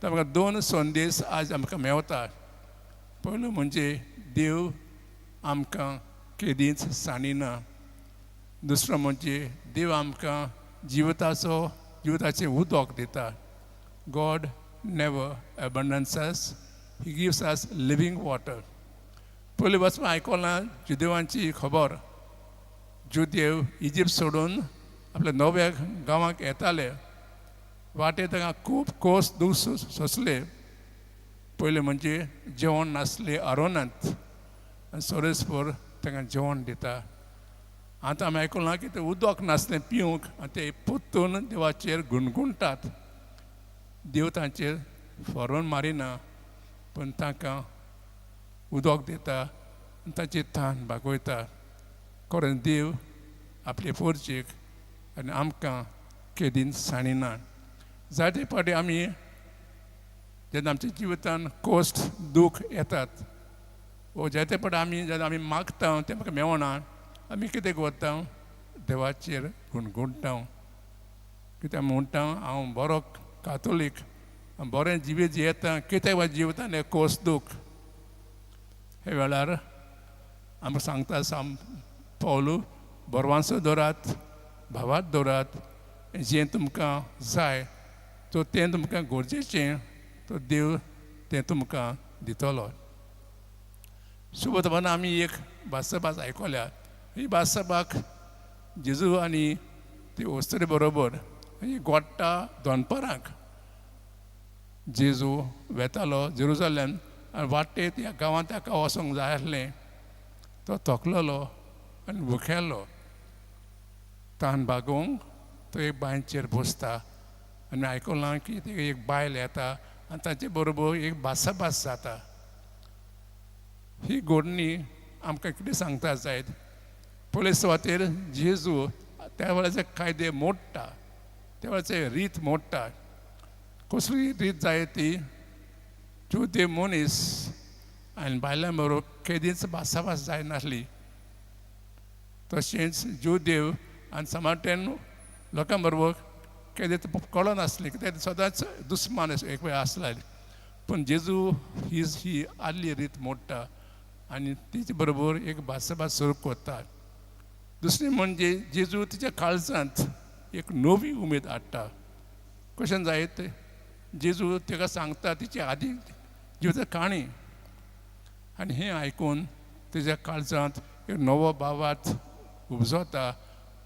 B: तर आमकां दोन संदेश आज आमकां मेवता. पयलो म्हणजे देव आमकां केदींच सांडिना. दुसरो म्हणजे देव आमकां जिविताचें उदक दिता. God never abandons us, he gives us living water. पयलीं वाचपां आयकलां जुदेवांची खबर. जुदेव इजिप्त सोडून आपल्या नव्या गांवाक येताले. वाटेर तांकां खूब कोस दूख सोंसले. पयलें म्हणजे जेवण नासलें आरोनांत, आनी सोरेसपोर तांकां जेवण दिता. आतां आमी आयकलां की तें उदक नासलें पिवंक आनी ते परतून देवाचेर गुणगुणटात. देव तांचेर फरोन मारिना, पूण तांकां उदक दिता आनी तांची तान भागयता. कारण देव आपले पोरचेक आनी आमकां केदीन सांडिना. जायते फावटी आमी जेन्ना आमच्या जिवितान कोश्ट दूख येतात वो जायते फावटी आमी जेन्ना आमी मागता तें आमकां मेवना, आमी कितें करता देवाचेर गुणगुणटा. कित्याक म्हणटा हांव बरो कातोलीक, बरें जिवीत जियेता, कित्याक म्हज्या जिवितान हें कोस दूख. हे वेळार आमकां सांगता साम पावलू, बरवांसो दवरात, भावात दवरात, जें तुमकां जाय तो तें तुमकां गरजेचें तो देव तें तुमकां दितलो. शुभतमान आमी एक भासाभास आयकल्या. ही भासाभास जेजू आनी ती वस्तुरे बरोबर ही गोडटा दनपारांक जेजू वेतालो जेरुजलेम आनी वाटेत ह्या गांवांत ताका वचोंक जाय आसलें. तो थकलेलो आनी भुकेल्लो. तान भागोवंक तो एक बांयचेर बसता आनी आयकलां की ते एक बायल येता आनी ताचे बरोबर एक भासाभास जाता. ही घडणी आमकां कितें सांगता जायत. पयले सुवातेर जेजू त्या वेळाचे कायदे मोडटा, त्या वेळाचे रीत मोडटा. कसली रीत जाय ती ज्यो मनीस आनी बायलां बरोबर केदींच भासाभास जायनासली. तशेंच ज्यो देव आनी समाट्यान लोकां बरोबर केदींच कळनासली, कित्याक सदांच दुस्मान एक वेळ आसले. पूण जेजू ही आदली रीत मोडटा आनी तिचे बरोबर एक भासाभास सुरू करता. दुसरें म्हणजे जेजू तिच्या काळजांत एक नवी उमेद हाडटा. कशें जायत जेजू ताका सांगता तिची आदी जिविता काणी, आनी हें आयकून तिच्या काळजांत एक नवो भावार्थ उपजता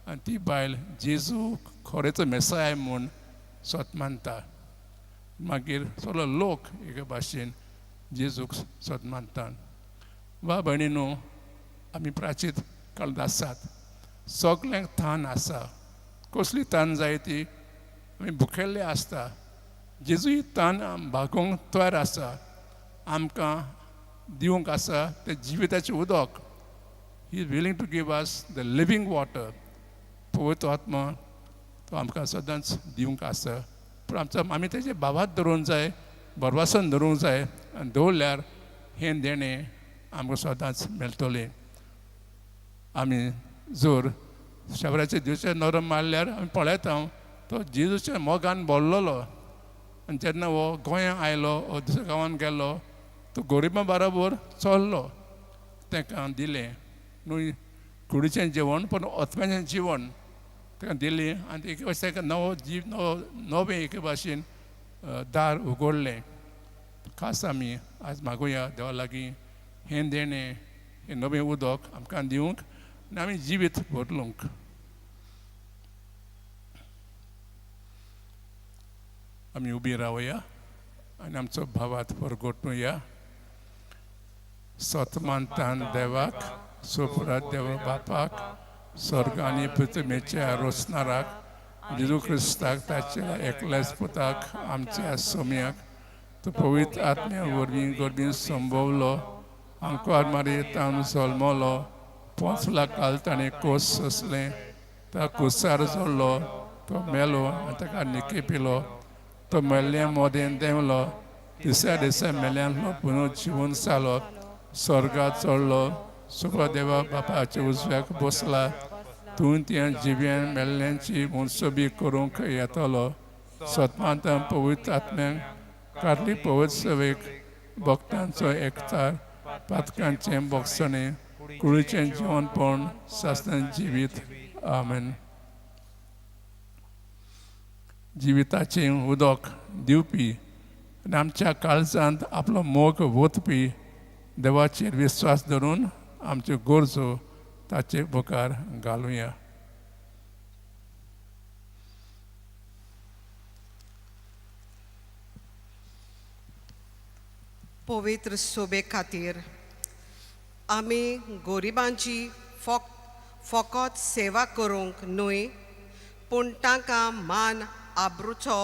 B: आनी ती बायल जेजू खरेचो मेसाय म्हूण स्वत मानता. मागीर सगळो लोक एके भाशेन जेजूक स्वत मानता. वा भयणीनो, आमी प्राचीत काळांत आसात. सगल्यांक तान आसा. कसली तान जाय ती? आमी भुकेल्ले आसता. जेजूय तान भागोवंक तयार आसा. आमकां दिवंक आसा तें जिविताचें उदक. He is willing to give us the living water. पवित्र आत्मा तो आमकां सदांच दिवंक आसा. पूण आमचो आमी तेजे भावात धरूंक जाय, भरवासन धरूंक जाय आनी दवरल्यार हें देणें आमकां सदांच मेळटलें. आमी जर शबराचे दिवचे नरम मारल्यार आमी पळयता तो जेजूच्या मोगान भरलेलो. आनी जेन्ना हो गोंया आयलो वो दुसऱ्या गांवान गेलो तो गरिबां बरोबर चल्लो. ताका दिलें न्हय कुडीचें जेवण पूण आत्म्याचें जिवण ताका दिलें आनी एक भाशेन ताका नवो जीव नवो नवें एके भाशेन दार उगडलें. खास आमी आज मागुया देवा लागीं हें देणें, हें नवें उदक आमकां दिवंक आनी आमी जिवीत बदलूंक. आमी उबी रावया आनी आमचो भावात परगटुया. सतमानतान देवाक, सोपरात देवा बापाक, स्वर्ग आनी पृथ्वीच्या रोसणाराक, जेजू क्रिस्ताक ताच्या एकल्याच पुताक आमच्या सोम्याक, तो पवित्र आत्म्या वरवीं गर्बीन संभवलो, आंकवार मारयेतान जल्मलो, 5 लाख ताणें कोस सोंसलें, तो कुसार जोडलो, तो मेलो आनी ताका निकेपिलो, तो मेल्ल्या मोदेन देंवलो, तिसऱ्या दिसा मेल्यांतलो पुनः जिवन जालो, स्वर्गात चडलो, सुखा देवा बापाच्या उजव्याक बसला, तूं त्या जिव्यान मेल्ल्यांची मुनसबी करूंक येतलो. सतमानतान पवित्र आत्म्यांक कारली पवित्र सभेक, भक्तांचो एकचार, पातकांचें बोगसणें, कुडीचें जिवनपण, सासणाचें जिवीत. आमेन. जिविताचें उदक दिवपी आनी आमच्या काळजांत आपलो मोग वोतपी देवाचेर विस्वास धरून आमच्यो गरजो ताचे मुखार घालुया.
F: पवित्र सोबे खातीर आमी गरिबांची फकत सेवा करूंक न्हय, पूण तांकां मान आब्रूचो,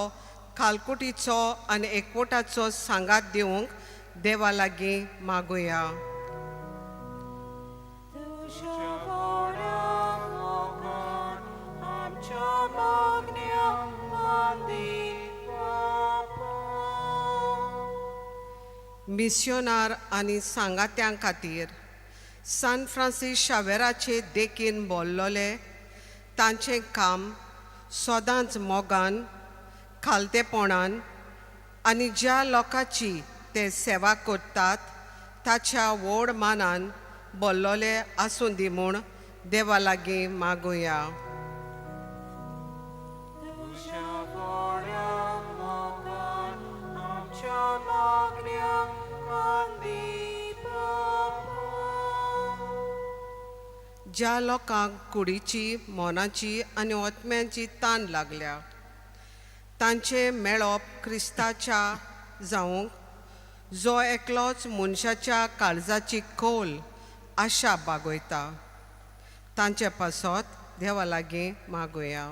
F: खालकुटीचो आनी एकवटाचो सांगात दिवंक देवा लागीं मागुया. मिस्योनार आनी सांगात्यां खातीर सान फ्रांसीस शावेराचे देखीन बोल्लोले तांचें काम सदांच मोगान, खालतेपणान आनी ज्या लोकांची ते सेवा करतात ताच्या व्हड मानान बोल्लोले आसूं दी म्हूण देवा लागीं मागुया. ज्या लोकांक कुडीची, मनाची आनी आत्म्यांची तान लागल्या तांचें मेळप क्रिस्ताच्या जावंक, जो एकलोच मनशाच्या काळजाची खोल आशा बागयता, तांचे पासत देवा लागीं मागुया.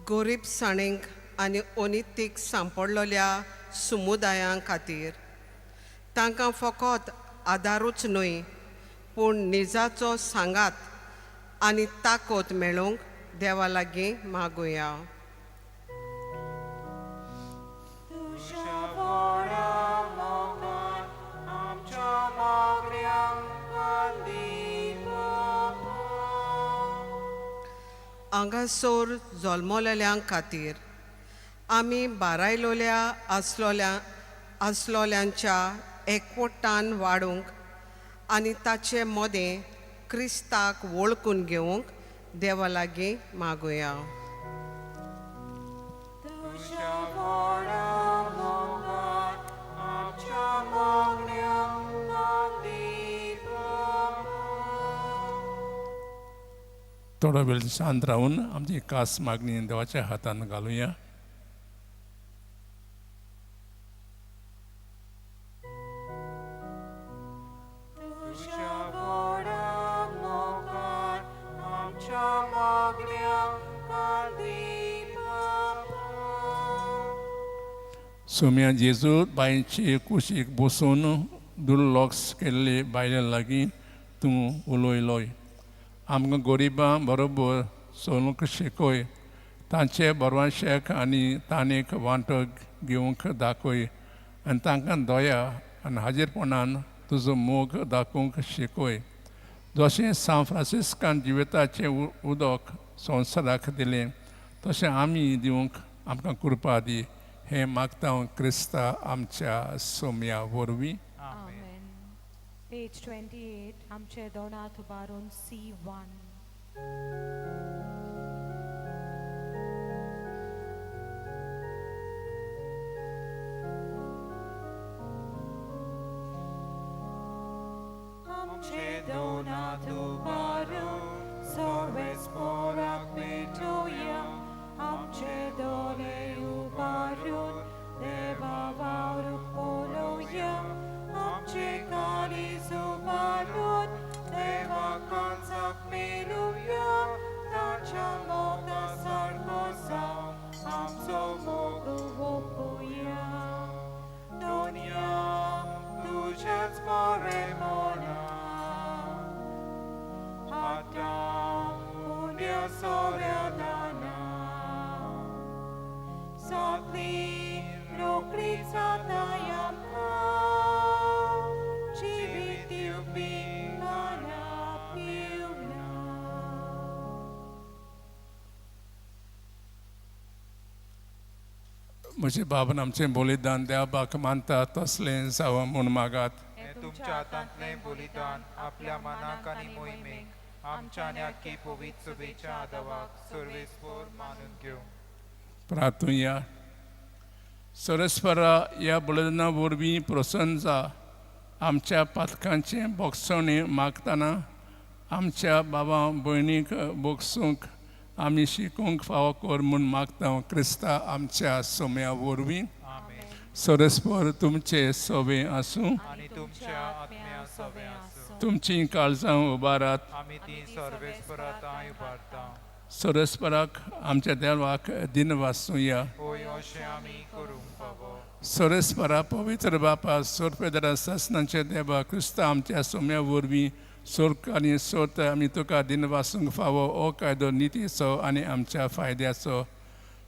F: गरीब साणेंक आनी अनितीक सांपडलेल्या समुदायां खातीर तांकां फकत आदारूच न्हय पूण निजाचो सांगात आनी ताकद मेळोवंक देवा लागीं मागुया. हांगासर जल्मलेल्यां खातीर आमी बारायलोल्या आसलोल्यांच्या एकवटान वाडूंक आनी ताचे मदें क्रिस्ताक वळखून घेवंक देवा लागीं मागुया.
B: थोडो वेळ शांत रावन आमची खास मागणी देवाच्या हातान घालुया. सोम्या जेजू बांयचे कुशीक बसून दुर्लक्ष केल्ले बायले लागीं तूं उलयलोय. आमकां गरिबां बरोबर चलूंक शिकय, तांचे बरवांशेक आनी ताणेक वांटो घेवंक दाखय आनी तांकां दया आनी हाजीरपणान तुजो मोग दाखोवंक शिकय. जशें सांत फ्रांसिस्कान जिविताचें उदक संवसाराक दिलें तशें आमी दिवंक आमकां कृपा दी. हें मागता हांव क्रिस्ता आमच्या सोम्या वरवीं.
A: पेज 28 आमचे दोनात उबारून C1. आमचे दोनात उबारून सर्वेस्पराक भेटोया. आमचे दोळे उबारून देवा वावरूक पळोवया. आमचे काळीज उबारून देवा काळजाक मेळुया. ताच्या मोगा सारको जावं आमचो मोग ओंपुया. दोनया तुजेंच बरेपणा आतां उण्या सोऱ्या दाना सगळी रोखडी जाताय आमकां जिवीत दिवपी खाणा पिवणा.
B: म्हजे बाबान आमचें बलिदान देवाक मानता तसलें जावं म्हूण मागात.
S: हें तुमच्या हातांतलें बलिदान आपल्या मनाक आनी मोहिमेक आमच्या आनी आख्खी पवित्र सभेच्या आदावाक सर्वेस्पर मानून घेवं.
B: प्रार्थुया. सरस्परा ह्या बलिदाना वरवीं प्रसन्न जा. आमच्या पातकांचें भोगसणें मागतना आमच्या बाबा भयणीक भोगसूंक आमी शिकूंक फावो कर म्हूण मागता क्रिस्ता आमच्या सोम्या वरवीं. सरस्पर तुमचे सवे आसूं
S: आनी तुमच्या आत्म्या सवे आसूं.
B: तुमचीं काळजां उबारात.
S: आमी ती सर्वेस्परा तांय उबारता.
B: सरस्पराक आमच्या देवाक दिन वाचुया.
S: होय अशें आमी करूंक फावो.
B: सरस्परा पवित्र बापा सोरपेदरा सासनाचे देवा क्रिस्ता आमच्या सोम्या वरवीं सोर्क आनी सोत आमी तुका दिन वाचूंक फावो. हो कायदो नितीचो आनी आमच्या फायद्याचो.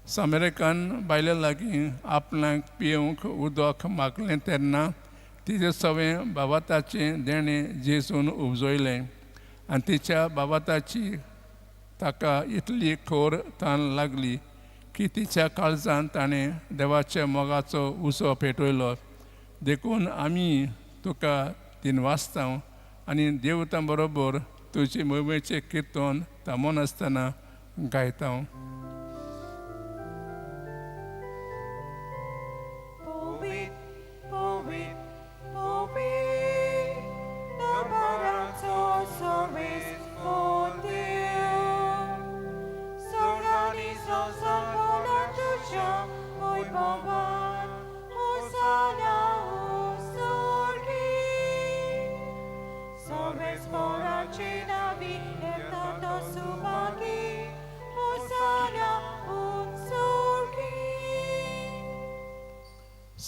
B: सामेरिकन बायले लागीं आपणाक पिवंक उदक मागलें तेन्ना तिचे सवें बाबाताचें देणें जेजून उपजयलें आनी तिच्या बाबाताची ताका इतली खोर तान लागली की तिच्या काळजान ताणें देवाच्या मोगाचो उजो पेटयलो. देखून आमी तुका दिनवासता आनी देवतां बरोबर तुजे मोहिमेचें किर्तन थांबनासतना गायता.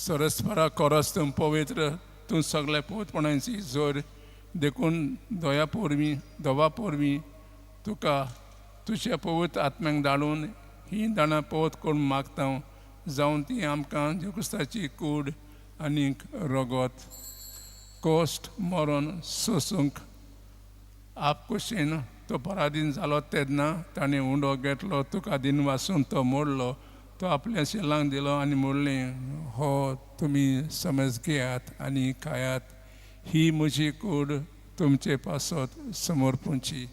B: सरस्परा कोरस तूं पवित्र तूं सगळ्या पवित्रपणाची जोर देखून दया पोरवीं दवा पोरवीं तुका तुज्या पवित्र आत्म्यांक धाडून ही दाणां पवित्र करून मागता जावन ती आमकां जेजू कूड आनीक रगत कोश्ट मरण सोसूंक आपकुशीन तो पराधीन जालो तेन्ना ताणें उंडो घेतलो तुका दिन वासून तो मोडलो तो आपल्या शिलांक दिलो आनी म्हणलें हो तुमी समज घेयात आनी खायात ही म्हजी कूड तुमचे पासत समर्पूंची.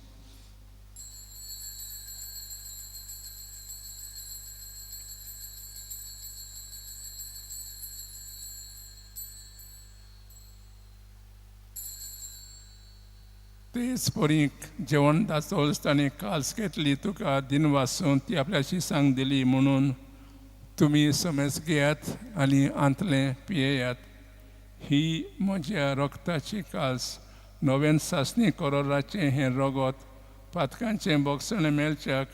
B: तेच परी जेवण दासोल्स ताणें काल्स घेतली तुका दिनवासून ती आपल्याशी सांग दिली म्हणून तुमी समज घेयात आनी आंतलें पियेयात. ही म्हज्या रक्ताची काल्स, नव्यान सासणी करोराचें हें रगत पातकांचें बोगसणें मेळच्याक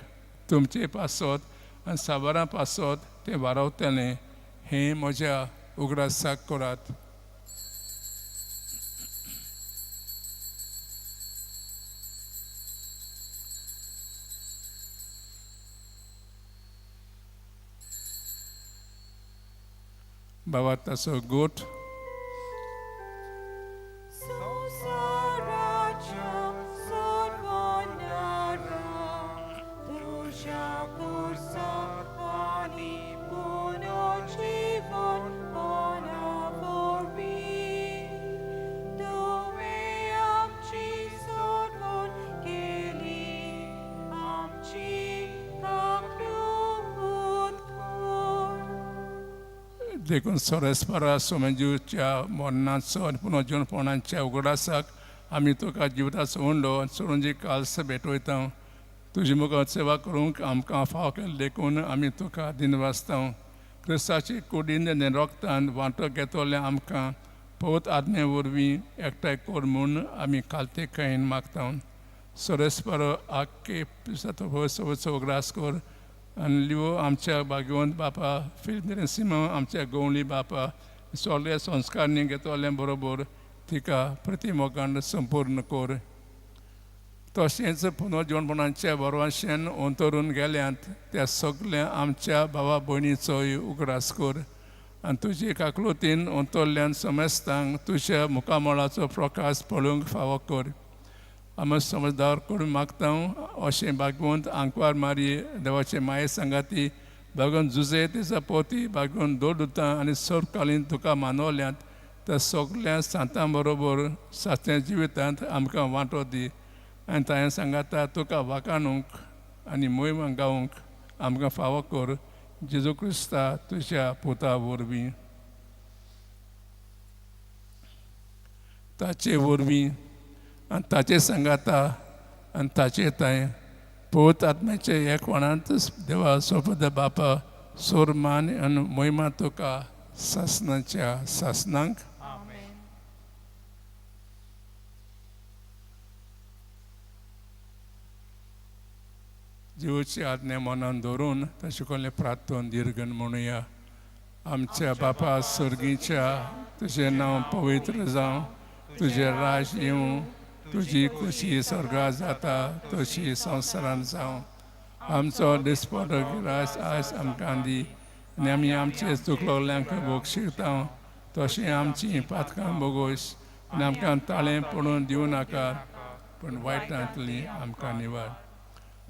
B: तुमचे पासत आनी साबारां पासत तें वारवतलें. हें म्हज्या उगडासाक करात. बाबा ताचो गोठ देखून सोरेस्परा सोमेजूच्या मरणाचो आनी पुनर्जीवनपणाच्या उगडासाक आमी तुका जिविताचो उंडो आनी सोडून काल्स भेटयता. तुजी मुखार सेवा करूंक आमकां फाव केलें देखून आमी तुका दिनवासता. क्रिस्ताची कुडीन आनी रोगतान वांटो घेतले आमकां पवित्र आत्मे वरवीं एकठांय कर म्हूण आमी खालतेकायेन मागता. सोरेस्पर आख्खे सवचो उगडास कर आनी लिवो आमच्या भाग्यवंत बापा फिलिप सिमा आमच्या गवळी बापा सगळे संस्कार घेतले बरोबर तिका प्रतिमोगान संपूर्ण कर. तशेंच पुनर्जीवनपणाच्या बरवाशेन अंतरून गेल्यांत त्या सगळ्या आमच्या भावा भयणीचोय उगडास कर आनी तुजे काकलुतीन अंतरल्यान समेस्तांक तुज्या मुखामळाचो प्रकाश पळोवंक फावो कर. आमी समजदार करून मागता अशें भागवंत आंकवार मारी देवाचे माये सांगाती भागून जुजे तेचा पोती भागून दोडुता आनी सर्वकालीन तुका मानवल्यांत त्या सगळ्या सांतां बरोबर साच्या जिवितांत आमकां वांटो दी आनी ताणें सांगाता तुका वाखाणूंक आनी मोहिमा गावंक आमकां फावो कर. जेजू क्रिस्ता तुज्या पुता वरवीं, ताचे वरवीं आनी ताचे सांगाता आनी ताचे तांय पवित्र आत्म्याचे एकवणांत देवा सोपद बापा सोरमान आनी मोहिमा तुका सासनाच्या सासनांक. जिवची आज्ञा मनान धरून तशें कसलें प्रार्थन दीर्घन म्हणुया. आमच्या बापा सर्गीच्या तुजें नांव पवित्र जावं, तुजें राज येवं, तुजी खुशी स्वर्गा जाता तशी संवसारान जावं. आमचो दिसपटो गिरास आज आमकां दी आनी आमी आमचे चुकलोल्यांक भोगशिता तशें आमची पातकां भोगोस आनी आमकां ताळें पडून दिवं नाका पूण वायटांतली आमकां निवार.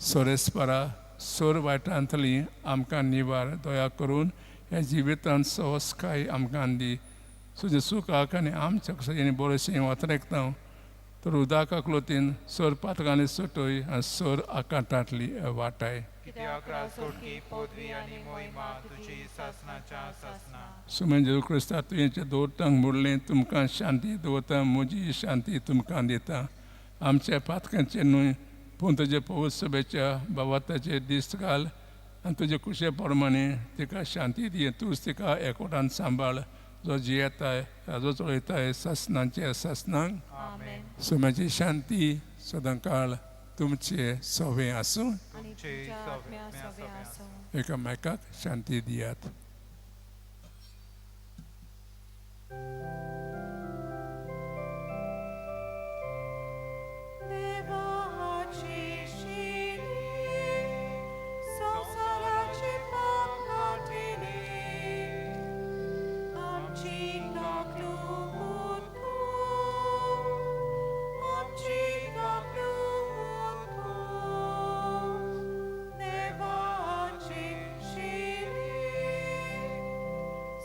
B: सोरेस्परा सोर वायटांतली आमकां निवार. दया करून ह्या जिवितांत सवसकाय आमकां दी. तुजें सुखाक आनी आमच्या सगळ्यांनी बरोशें वातरेकता तर उदका क्लोतीन सोर पातकांनी सुटय आनी सोर आकांतांतली वाटाय. सुमेन जेजू क्रिस्ता तुवें दवरतांक म्हणलें तुमकां शांती दवरता, म्हजी शांती तुमकां दिता. आमच्या पातकांचेर न्हय पूण तुजे पवित्र सभेच्या बाबाताचे दीस घाल आनी तुजे कुशे प्रमाणे तिका शांती दी. तूंच तिका एकवटान सांबाळ जो जियेताय जो चलयताय सासनाचे सासनांक. सुम्याची शांती सदांकाळ तुमचे सवे आसूं. एकामेकाक शांती दियात.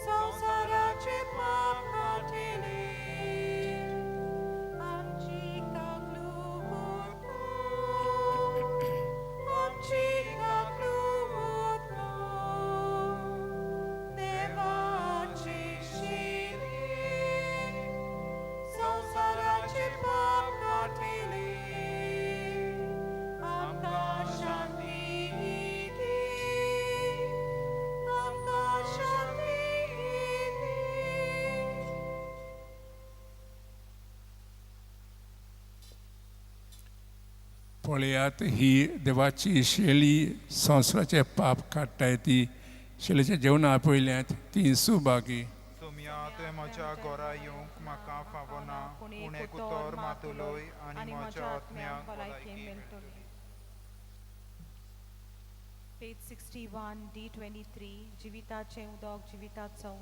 A: संसाराचे पाप काटे.
B: पळयात ही देवाची शेली संवसाराचें पाप काडटाय ती शेलीचें जेवण आपयल्यांत ती सुभागी.
S: सोमया तुवें म्हज्या घरा येवंक म्हाका फावना, पूण एक उतर मात उलय आनी म्हज्या आत्म्याक भलायकी मेळटली.
A: पेज 61 D23 जिविताचें उदक जिविताचो.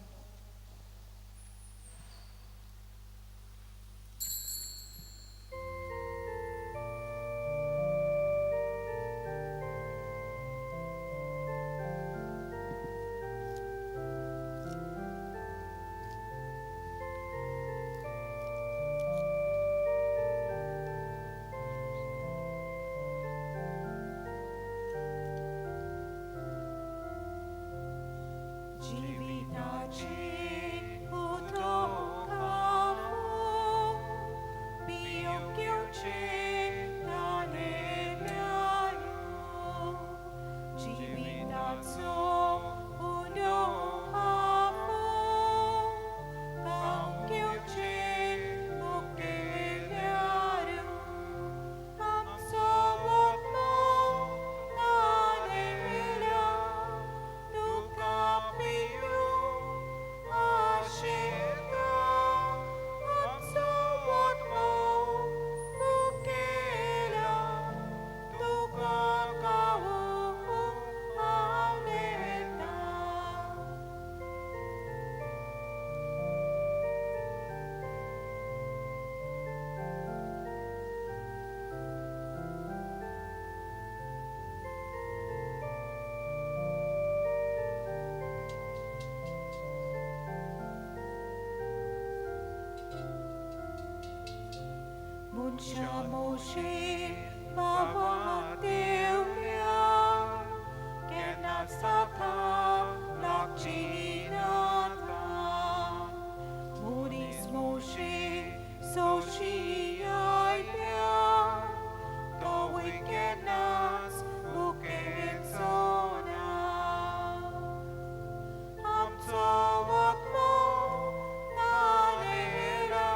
A: Moshe Baba Deulia Kenasaka Lakchinata Muris Moshe Soshi Ailea Towi Kenas Buketsona Amso Atmo Tanela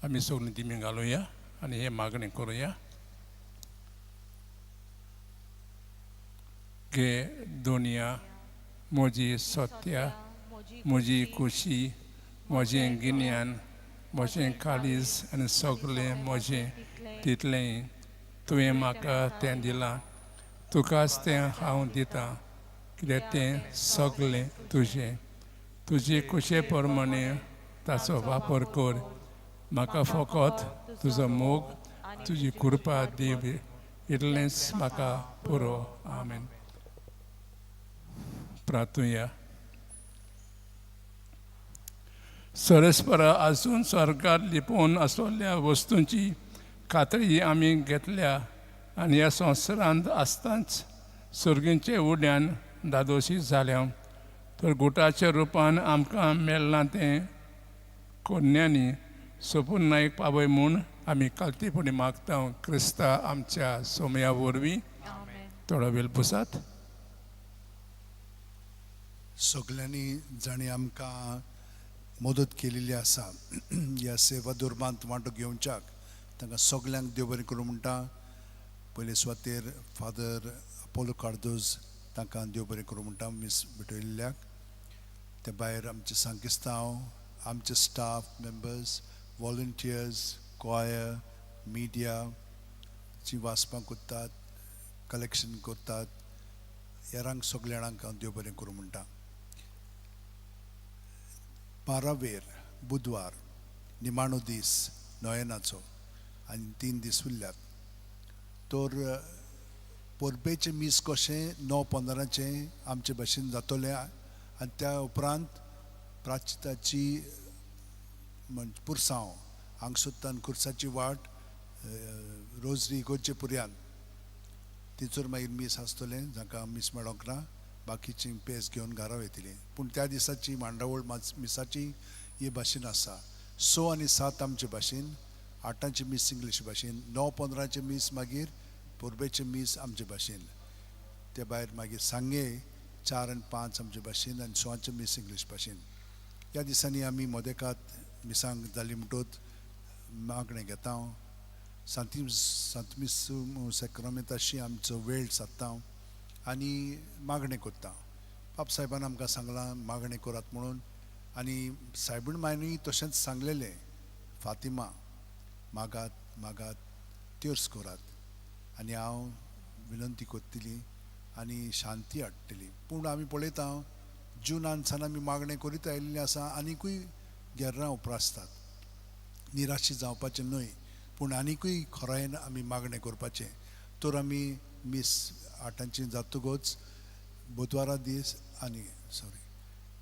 B: आमी सगळीं दिमी घालुया. आनी हे मागणी करुया. गे दुनिया म्हजी सत्या, म्हजी खुशी, म्हजें गिन्यान, म्हजें काळीज आनी सगळें म्हजें तितलेंय तुवें म्हाका तें दिलां, तुकाच तें हांव दितां, कित्याक तें सगळें तुजें. तुजे खुशे प्रमाणे ताचो वापर कर. म्हाका फकत तुजो मोग, तुजी कृपा दी, इतलेंच म्हाका पुरो. आमेन. प्रार्थुया. सरस्परा आजून स्वर्गार लिपोवन आसलेल्या वस्तूंची खात्री आमी घेतल्या आनी ह्या संवसारांत आसतांच सर्गींचे उड्यान धादोशी जाल्या, तर गुटाच्या रुपान आमकां मेळ्ळां तें कोन्यांनी सोपून नायक पावय म्हूण आमी कालतीपणी मागता क्रिस्ता आमच्या सोमया वरवीं. थोडो वेळ बसात.
I: सगल्यांनी जांणी आमकां मदत केलेली आसा ह्या सेवा दुर्मांत वांटो घेवच्याक तांकां सगल्यांक देव बरें करूं म्हणटा. पयले सुवातेर फादर अपोलो कार्दोज तांकां देव बरें करूं म्हणटा मीस भेटयल्ल्याक. ते भायर आमचे सांकिस्तांव, आमचे staff members, volunteers, choir, media जी वाचपां करतात, कलेक्शन करतात, हेरांक सगल्या जाणांक हांव देव बरें करूं म्हणटा. 12वेर बुधवार निमाणो दीस नोयेनाचो आनी 3 दीस उरल्यात. तर परबेचें मीस कशें 9:15 आमचे भाशेन जातलें आनी त्या उपरांत प्राचिताची पुरसांव हांगसुत्तान खुर्साची वाट रोजरी इगोर्जे पुर्यांत थंयसर मागीर मीस आसतलें. जांकां मीस मेळोंक ना बाकीची पेज घेवन घरा वयतली. पूण त्या दिसाची मांडावळ मिसाची ही भाशेन आसा. 6 आनी 7 आमचे भाशेन, 8ांची मीस इंग्लीश भाशेन, 9:15 मीस मागीर परबेचें मीस आमचे भाशेन, ते भायर मागीर सांगे 4 आनी 5 आमचे भाशेन आनी 6ांचें मीस इंग्लीश भाशेन. ह्या दिसांनी आमी मदेकात मिसांक जाली म्हणटूच मागणें घेता, सांतमीस सेक्रामेंताशी आमचो वेळ सादता आनी मागणें करता. पाप साहेबान आमकां सांगलां मागणें करात म्हणून आनी सायबीण मायनूय तशेंच सांगलेलें, फातिमा मागात मागात त्योर्स करात आनी हांव विनंती करतली आनी शांती हाडटली. पूण आमी पळयता जुनान सान आमी मागणें करीत आयिल्लीं आसा आनिकूय गेर्रां उप्रासतात. निराशी जावपाचें न्हय, पूण आनिकूय खोरायेन आमी मागणें करपाचें. तर आमी मीस 8ांची जातकच बुधवारा दीस आनी सॉरी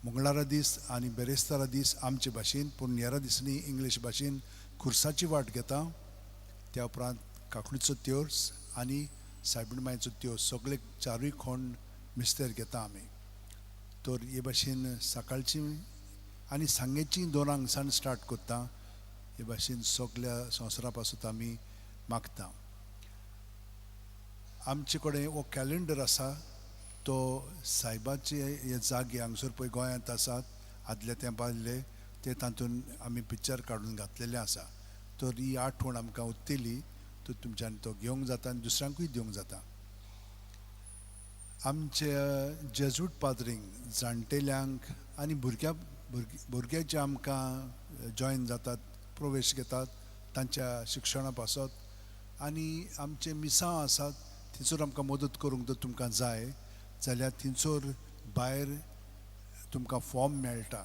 I: मंगळारा दीस आनी बेरेस्तारा दीस आमचे भाशेन, पूण हेरा दिसांनी इंग्लीश भाशेन खुर्साची वाट घेता. त्या उपरांत काकडीचो त्योर्स आनी सायबीण मायचो त्योर्स सगळे 4 खोंड मिस्तेर घेता आमी. तर हे भाशेन सकाळची आनी सांगेची 2 सान स्टार्ट करता. हे भाशेन सगल्या संवसारा पासून आमी मागता. आमचे कडेन हो कॅलेंडर आसा तो सायबाचे हे जागे हांगसर पळय गोंयांत आसात आदल्या तेंपारले ते तातूंत आमी पिक्चर काडून घातलेलें आसा. तर ही आठवण आमकां उत्तली तर तुमच्यान तो घेवंक जाता आनी दुसऱ्यांकूय दिवंक जाता. आमचे जेजूट पाद्रींक जाणटेल्यांक आनी भुरग्याचे जे आमकां जॉयन जातात, प्रवेश घेतात तांच्या शिक्षणा पासत आनी आमचे मिसांव आसात थंयसर आमकां मदत करूंक जर तुमकां जाय जाल्यार थंयसर भायर तुमकां फॉर्म मेळटा,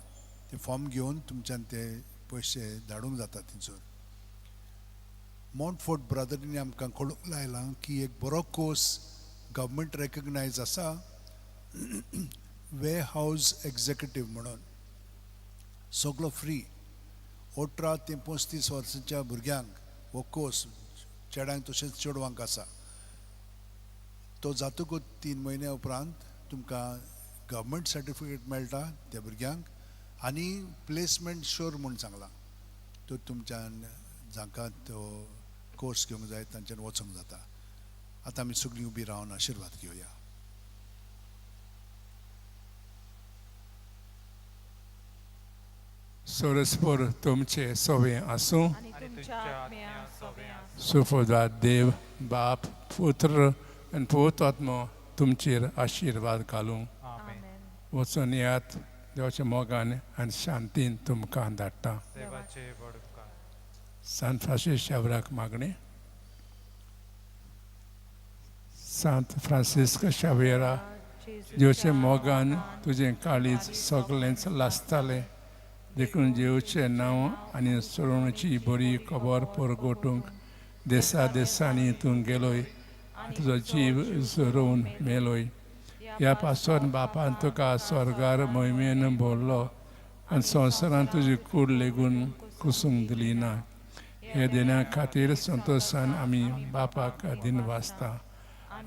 I: ते फॉर्म घेवन तुमच्यान ते पयशे धाडूंक जाता थंयसर. मॉन्टफोर्ट ब्रदरींनी आमकां कळूंक लायलां की एक बरो कोर्स गव्हर्मेंट रेकग्नायज आसा वे हावज एग्जेक्युटीव म्हणून, सगलो फ्री. 18 ते 35 वर्सांच्या भुरग्यांक हो कोर्स, चेड्यांक तशेंच चेडवांक आसा. तो जातकूच 3 म्हयन्या उपरांत तुमकां गव्हर्मेंट सर्टिफिकेट मेळटा त्या भुरग्यांक आनी प्लेसमेंट श्योर म्हूण सांगलां. तर तुमच्यान जांकां तो कोर्स घेवंक जाय तांच्यान वचोंक जाता. आतां आमी सगळीं उबी रावन आशिर्वाद घेवया.
B: सरस्पर तुमचे सवे आसूं.
A: आनी तुमच्या आत्म्या
S: सोबें आसूं.
B: सुफोदा देव बाप पुत्र आनी पवित्र आत्मो तुमचेर आशिर्वाद घालूं.
S: आमेन.
B: वचून येयात, देवाच्या मोगान आनी शांतीन तुमकां धाडटा.
S: देवाचे व्हड उपकार.
B: सांत फ्रांसीस शावराक मागणें. सांत फ्रांसिस्क शावेरा, जेवचे मोगान तुजें काळीज सगळेंच लासतालें, देखून जेवचें नांव आनी सोडोवणेची बरी खबर परगटूंक देसा देसांनी तूं गेलोय, तुजो जीव झरोवन मेलोय. ह्या पासून बापान तुका स्वर्गार मोहिमेन भरलो आनी संवसारांत तुजी कूड लेगून कुसूंक दिली ना. हे देण्या खातीर संतोशान आमी बापाक दिन वाचता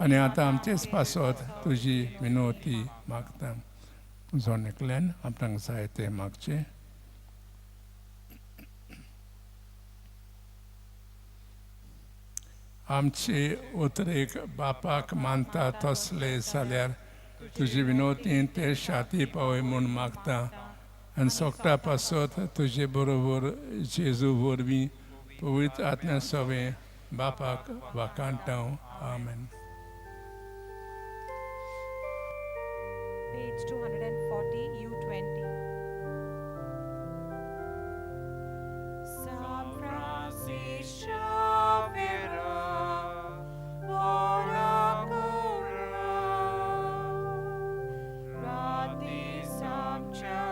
B: आनी आतां आमचेच पासत तुजी विनवती मागता. जण एकल्यान आपणाक जाय तें मागचें. आमचे उतरेक बापाक मानता तसले जाल्यार तुजी विनवतीन ते शाती पावय म्हूण मागता आनी सोगटा पासत तुजे बरोबर जेजू वरवीं पवित्र आत्म्या सवें बापाक वाखाणटा. आमेन.
A: Page 240, U20.
C: San Francis Xavier, ora cura, rati samchalota,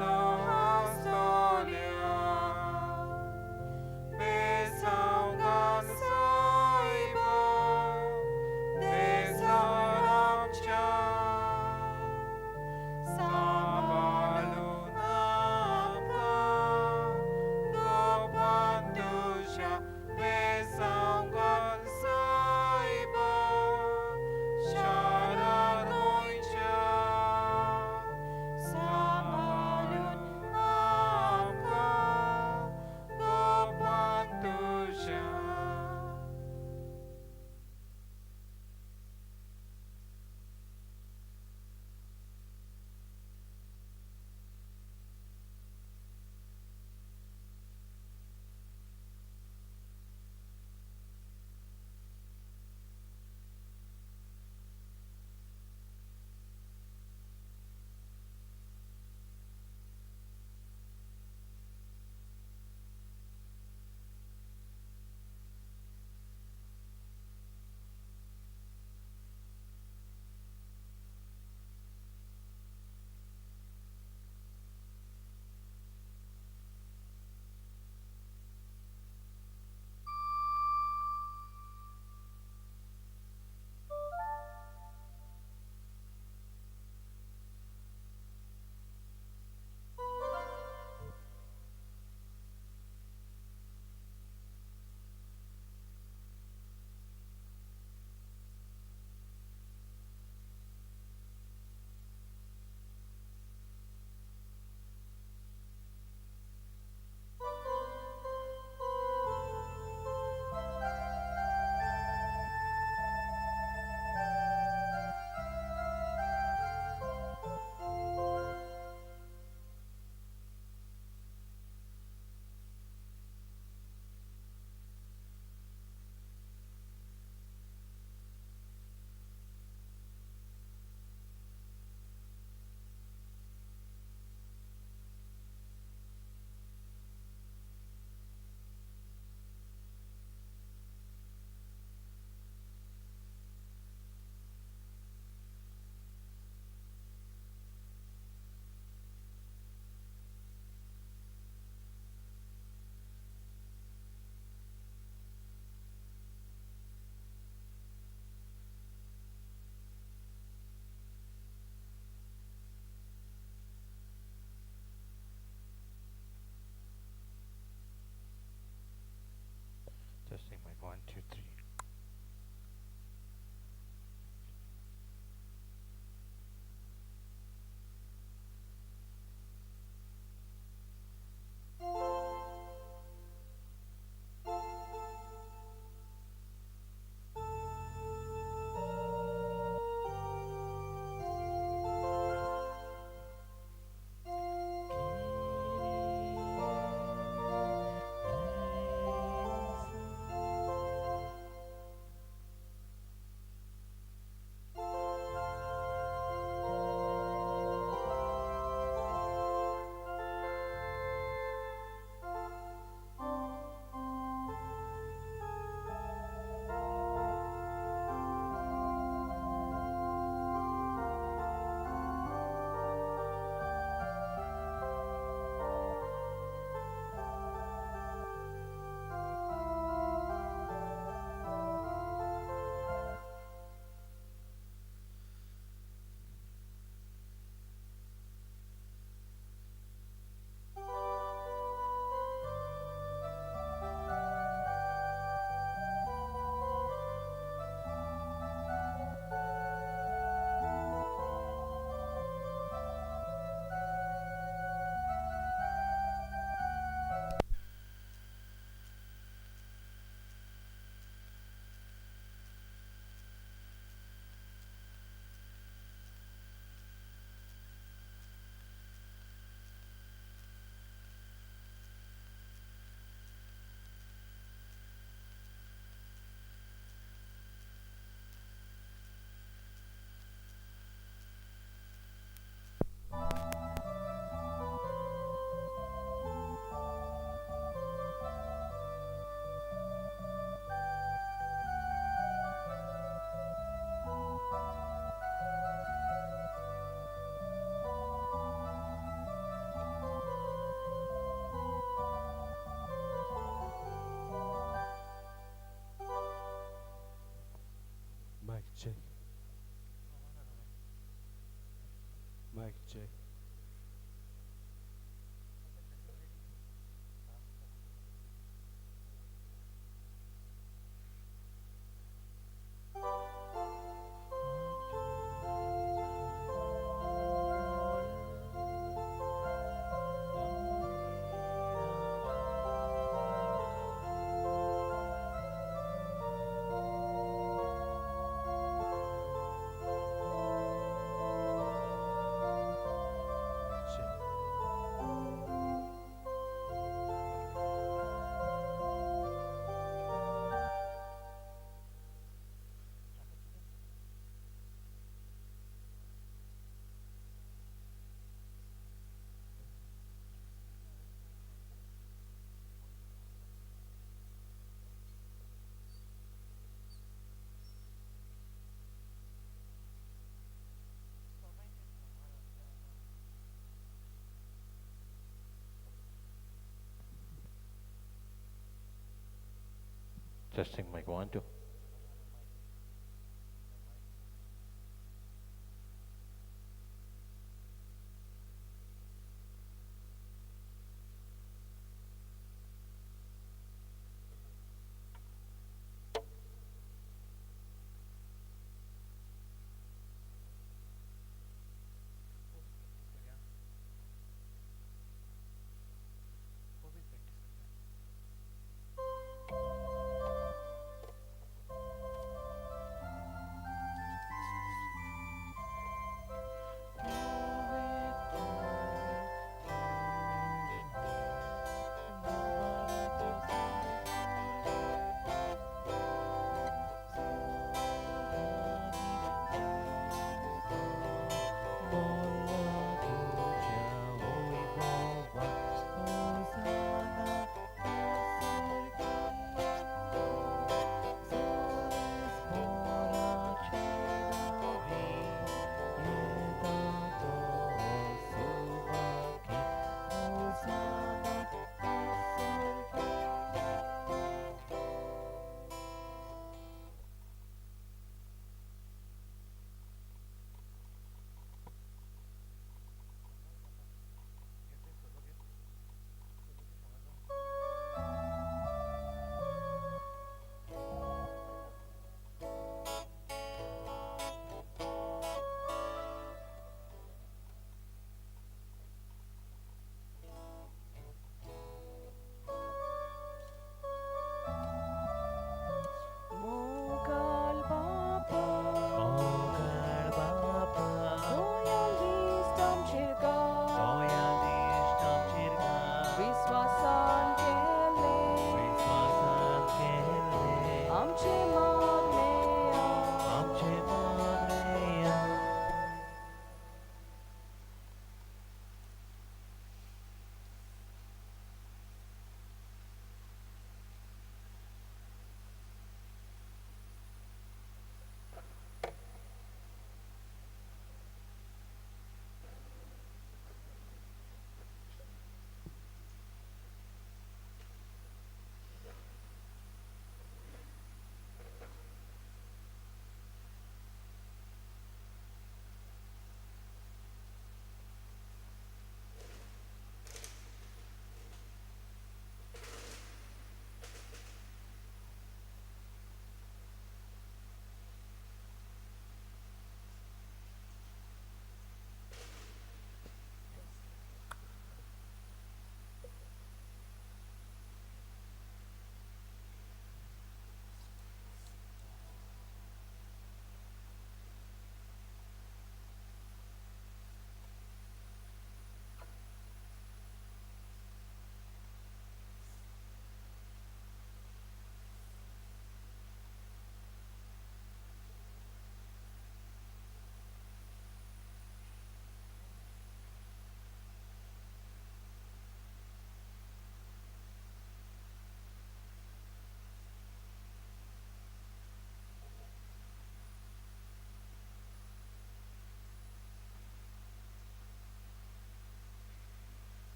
C: la storia, besanga saiba, desaramcha,
L: Check. Mic check.
N: Testing mic 1, 2.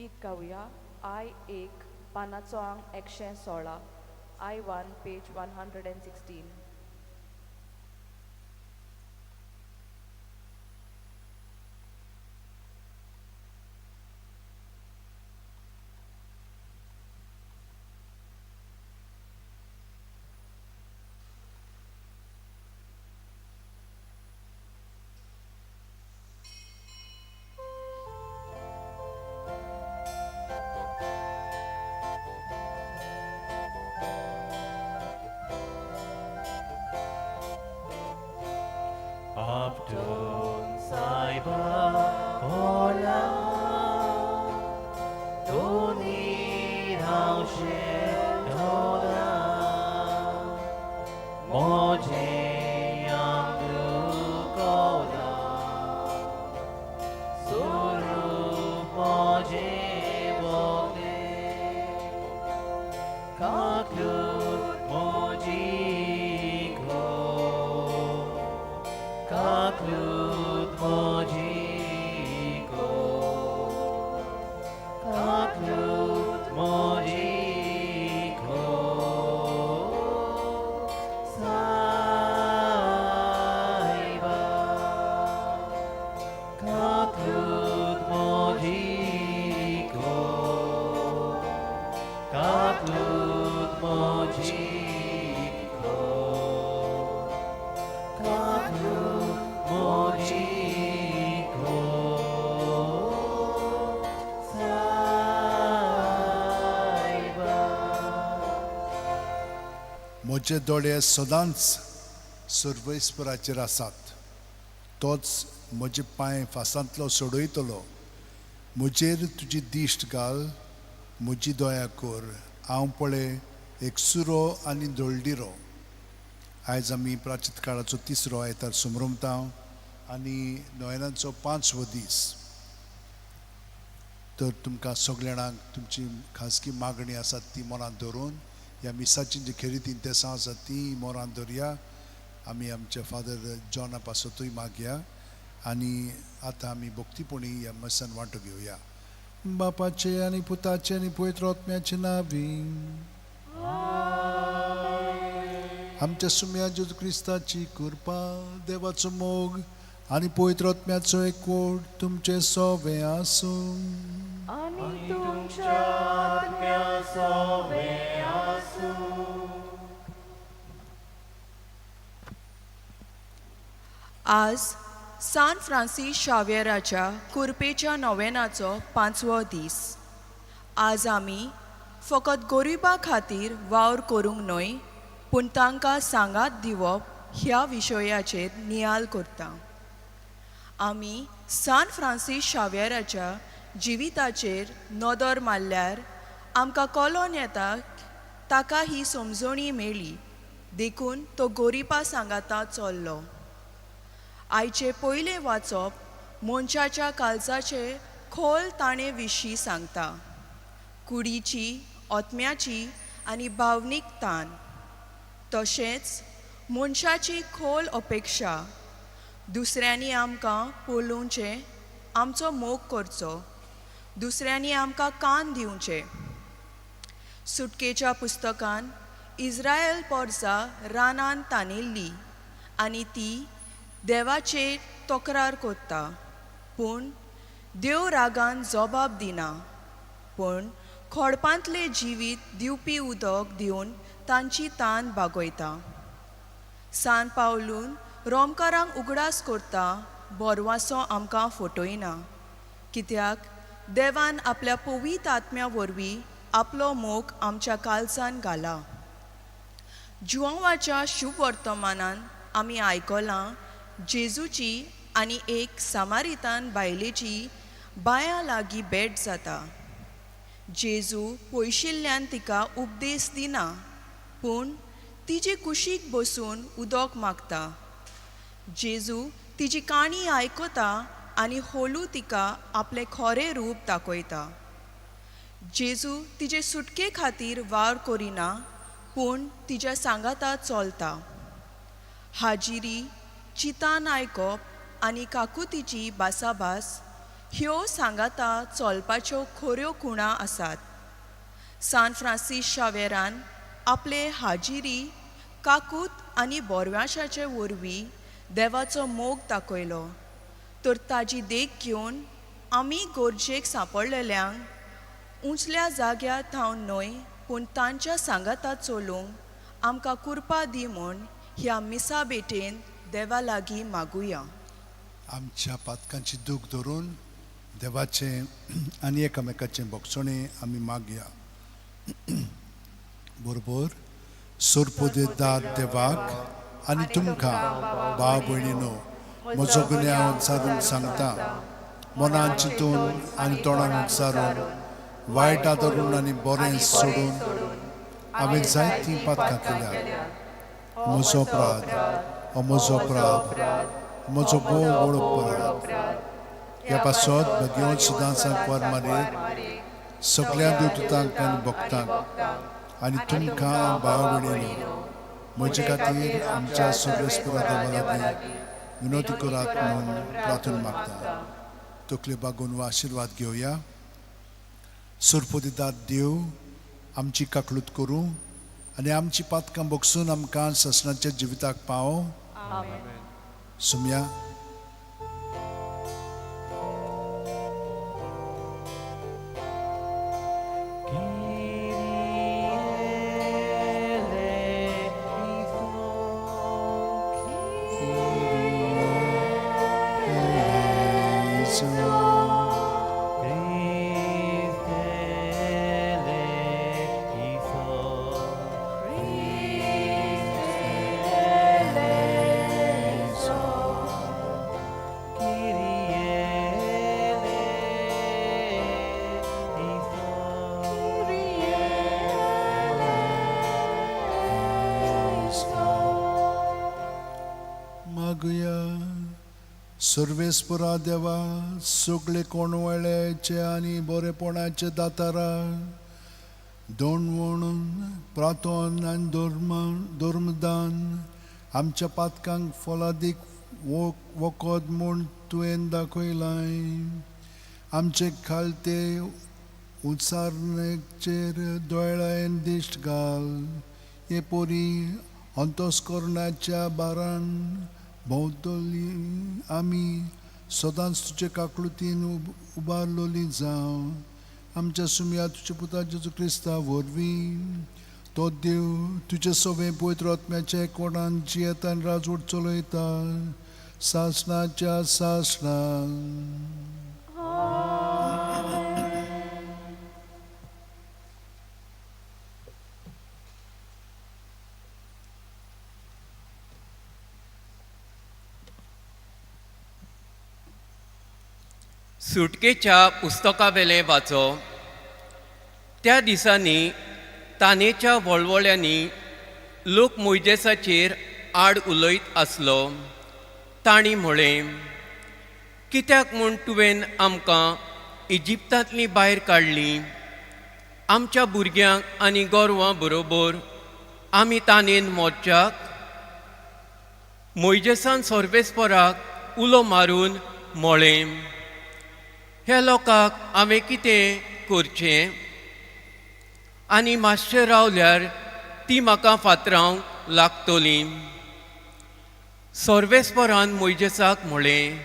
H: गीत गावया I एक पानाचो आंग 116 I 1 page 116.
E: Abdun Saiba Ola Doni Haushe Dola Moje Amdu Kola Suru Moje Bole Kaklut Moji Ko Kaklut Mojiko, Kaklut Mojiko, Saiba. Kaklut Mojiko, Kaklut Mojiko, Kaklut Mojiko, Saiba.
I: म्हजे दोळे सदांच सर्वेस्पराचेर आसात. तोच म्हजे पांय फासांतलो सोडयतलो. म्हजेर तुजी दिश्ट घाल, म्हजी दया कर. हांव पळय एक सुरो आनी दळडिरो. आयज आमी प्राचीत काळाचो तिसरो आयतार समरमता आनी नोयनाचो 5वो दीस. तर तुमकां सगल्या जाणांक तुमची खाजगी मागणी आसात ती मनांत धरून ह्या मिसाची जी खेरीत इंतेसां आसात ती मनांत धरया. आमी आमच्या फादर जॉना पासतूय मागया आनी आतां आमी भक्तीपणी ह्या मिसान वांटो घेवया. बापाचे आनी पुताचे आनी पवित्र आत्म्याचे नांवी. आमच्या सुम्या जेजू क्रिस्ताची कृपा, देवाचो मोग आनी पवित्र आत्म्याचो एकवट तुमचे सोवे आसूं.
E: आनी तुमच्या आत्म्या सोवे आसूं.
D: आज सान फ्रांसीस शाव्येराच्या कुरपेच्या नोवेनाचो 5वो दीस. आज आमी फकत गोरिबा खातीर वावर करूंक न्हय, पूण तांकां सांगात दिवप ह्या विशयाचेर नियाल करता. आमी सान फ्रांसीस शाव्येराच्या जिविताचेर नदर मारल्यार आमकां कळोन येता ताका ही समजणी मेळ्ळी, देखून तो गोरिबा सांगाता चल्लो. आयचें पयलें वाचप मनशाच्या काळजाचे खोल ताणे विशीं सांगता. कुडीची, आत्म्याची आनी भावनीक ताण, तशेंच मनशाची खोल अपेक्षा दुसऱ्यांनी आमकां पळोवचें, आमचो मोग करचो, दुसऱ्यांनी आमकां कान दिवचें. सुटकेच्या पुस्तकान इस्रायल पोरसा रानान तानिल्ली आनी ती देवाचेर तक्रार करता, पूण देव रागान जबाब दिना, पूण खोडपांतलें जिवीत दिवपी उदक दिवन तांची तान भागयता. सान पावलून रोमकारांक उगडास करता, बोरवासो आमकां फटयना, कित्याक देवान आपल्या पवित्र आत्म्या वरवीं आपलो मोग आमच्या काळजान घाला. जुआंवाच्या शुभ वर्तमानान आमी आयकलां जेजूची आनी एक सामारितान बायलेची बांया लागीं भेट जाता. जेजू पयशिल्ल्यान तिका उपदेश दिना, पूण तिजे कुशीक बसून उदक मागता. जेजू तिजी काणी आयकता आनी होलू तिका आपलें खरें रूप दाखयता. जेजू तिजे सुटके खातीर वावर करिना, पूण तिज्या सांगाता चलता. हाजिरी, चितान आयकप आनी काकुतीची भासाभास
P: ह्यो सांगाता चलपाच्यो खऱ्यो खुणा आसात. सान फ्रांसीस शावेरान आपले हाजिरी, काकूत आनी बोरव्याशाचे वरवीं देवाचो मोग दाखयलो, तर ताजी देख घेवन आमी गरजेक सांपडलेल्यांक उंचल्या जाग्यार थावन न्हय पूण तांच्या सांगाता चलूंक आमकां कुरपा दी म्हूण ह्या मिसा भेटेन देवा लागीं मागुया.
I: आमच्या पातकांची दूख धरून देवाचें आनी एकामेकाचें भोगसणें आमी मागया. बरोबर सोरपोदेदार देवाक आनी तुमकां भाव भयणीनो म्हजो गुन्यांव उच्चारून सांगता, मनान चिंतून आनी तोंडान उच्चारून, वायट आदरून आनी बरें सोडून हांवें जायतीं पातकां केल्या. म्हजो अपराध, हो म्हजो अपराध, म्हजो भोव व्हड अपराध. ह्या पासत भगवंत सदां सांकवार मारीत सगळ्या देवदूतांक आनी भक्तांक आनी तुमकां भाव भयणीनो म्हजे खातीर आमच्या सर्वेस्परा देवा लागीं विनवती करात म्हूण प्रार्थना मागता. तकले बागोवन वा आशिर्वाद घेवया. सुरपोदिदार देव आमची काकलूत करूं आनी आमची पातकां बगसून आमकां ससनाच्या जिविताक पावो. सुमया. सर्वेस्परा देवा सगळे कोणवळ्याचे आनी बरेपणाचे दातारा दोणवण प्रातोन आनी धर्मदान आमच्या पातकांक फलादीक वखद म्हूण तुवें दाखयलाय. आमचे खालते उचारणेचेर दोळ्यान दिश्ट घाल, हे पोरी अंतस्करणाच्या बारान भोंवतली आमी सदांच तुजे काकळुतीन उबारलोली जावं. आमच्या सुमया तुज्या पुता जेजू क्रिस्ता वरवीं तो देव तुजे सवें पवित्र आत्म्याच्या एकवटान जियेता आनी राजवट चलयता सासणाच्या सासणान.
R: सुटकेच्या पुस्तकावेलें वाचो. त्या दिसांनी तानेच्या वळवळ्यांनी लोक मोयजेसाचेर आड उलयत आसलो. तांणी म्हळें, कित्याक म्हूण तुवें आमकां इजिप्तांतलीं भायर काडलीं? आमच्या भुरग्यांक आनी गोरवां बरोबर आमी तानेन मोर्चाक. मोयजेसान सर्वेस्पराक उलो मारून म्हळें, ह्या लोकांक हांवें कितें करचें? आनी मातशें रावल्यार ती म्हाका फातरावंक लागतली. सर्वेस्परान मोयजेसाक म्हळें,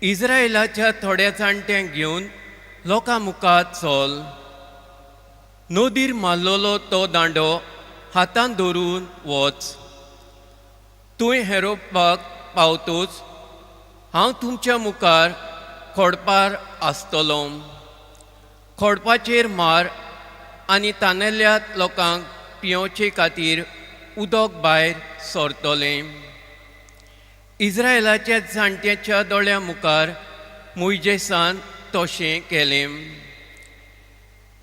R: इस्रायलाच्या थोड्या जाणट्यांक घेवन लोकां मुखार चल. नदीर मारलेलो तो दांडो हातान धरून वच. तूं हेरोपाक पावतूच हांव तुमच्या मुखार खोडपार आसतलो. खोडपाचेर मार आनी तानेल्या लोकांक पियोवचे खातीर उदक भायर सरतलें. इस्रायलाच्या जाणट्यांच्या दोळ्यां मुखार मोयजेसान तशें केलें.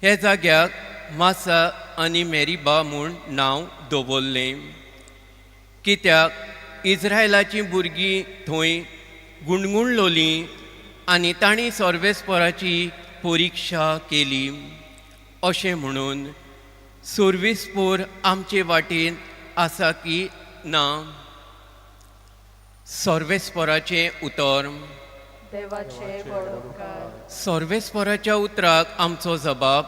R: ह्या जाग्याक मासा आनी मेरीबा म्हूण नांव दवरलें, कित्याक इस्रायलाचीं भुरगीं थंय गुणगुणलोलीं आनी तांणी सर्वेस्पराची परिक्षा केली. अशें म्हणून सर्वेस्पोर आमचे वाटेन आसा की ना. सर्वेस्पराचें उतर.
E: देवाचे व्हड उपकार.
R: सर्वेस्पराच्या उतराक आमचो जबाब.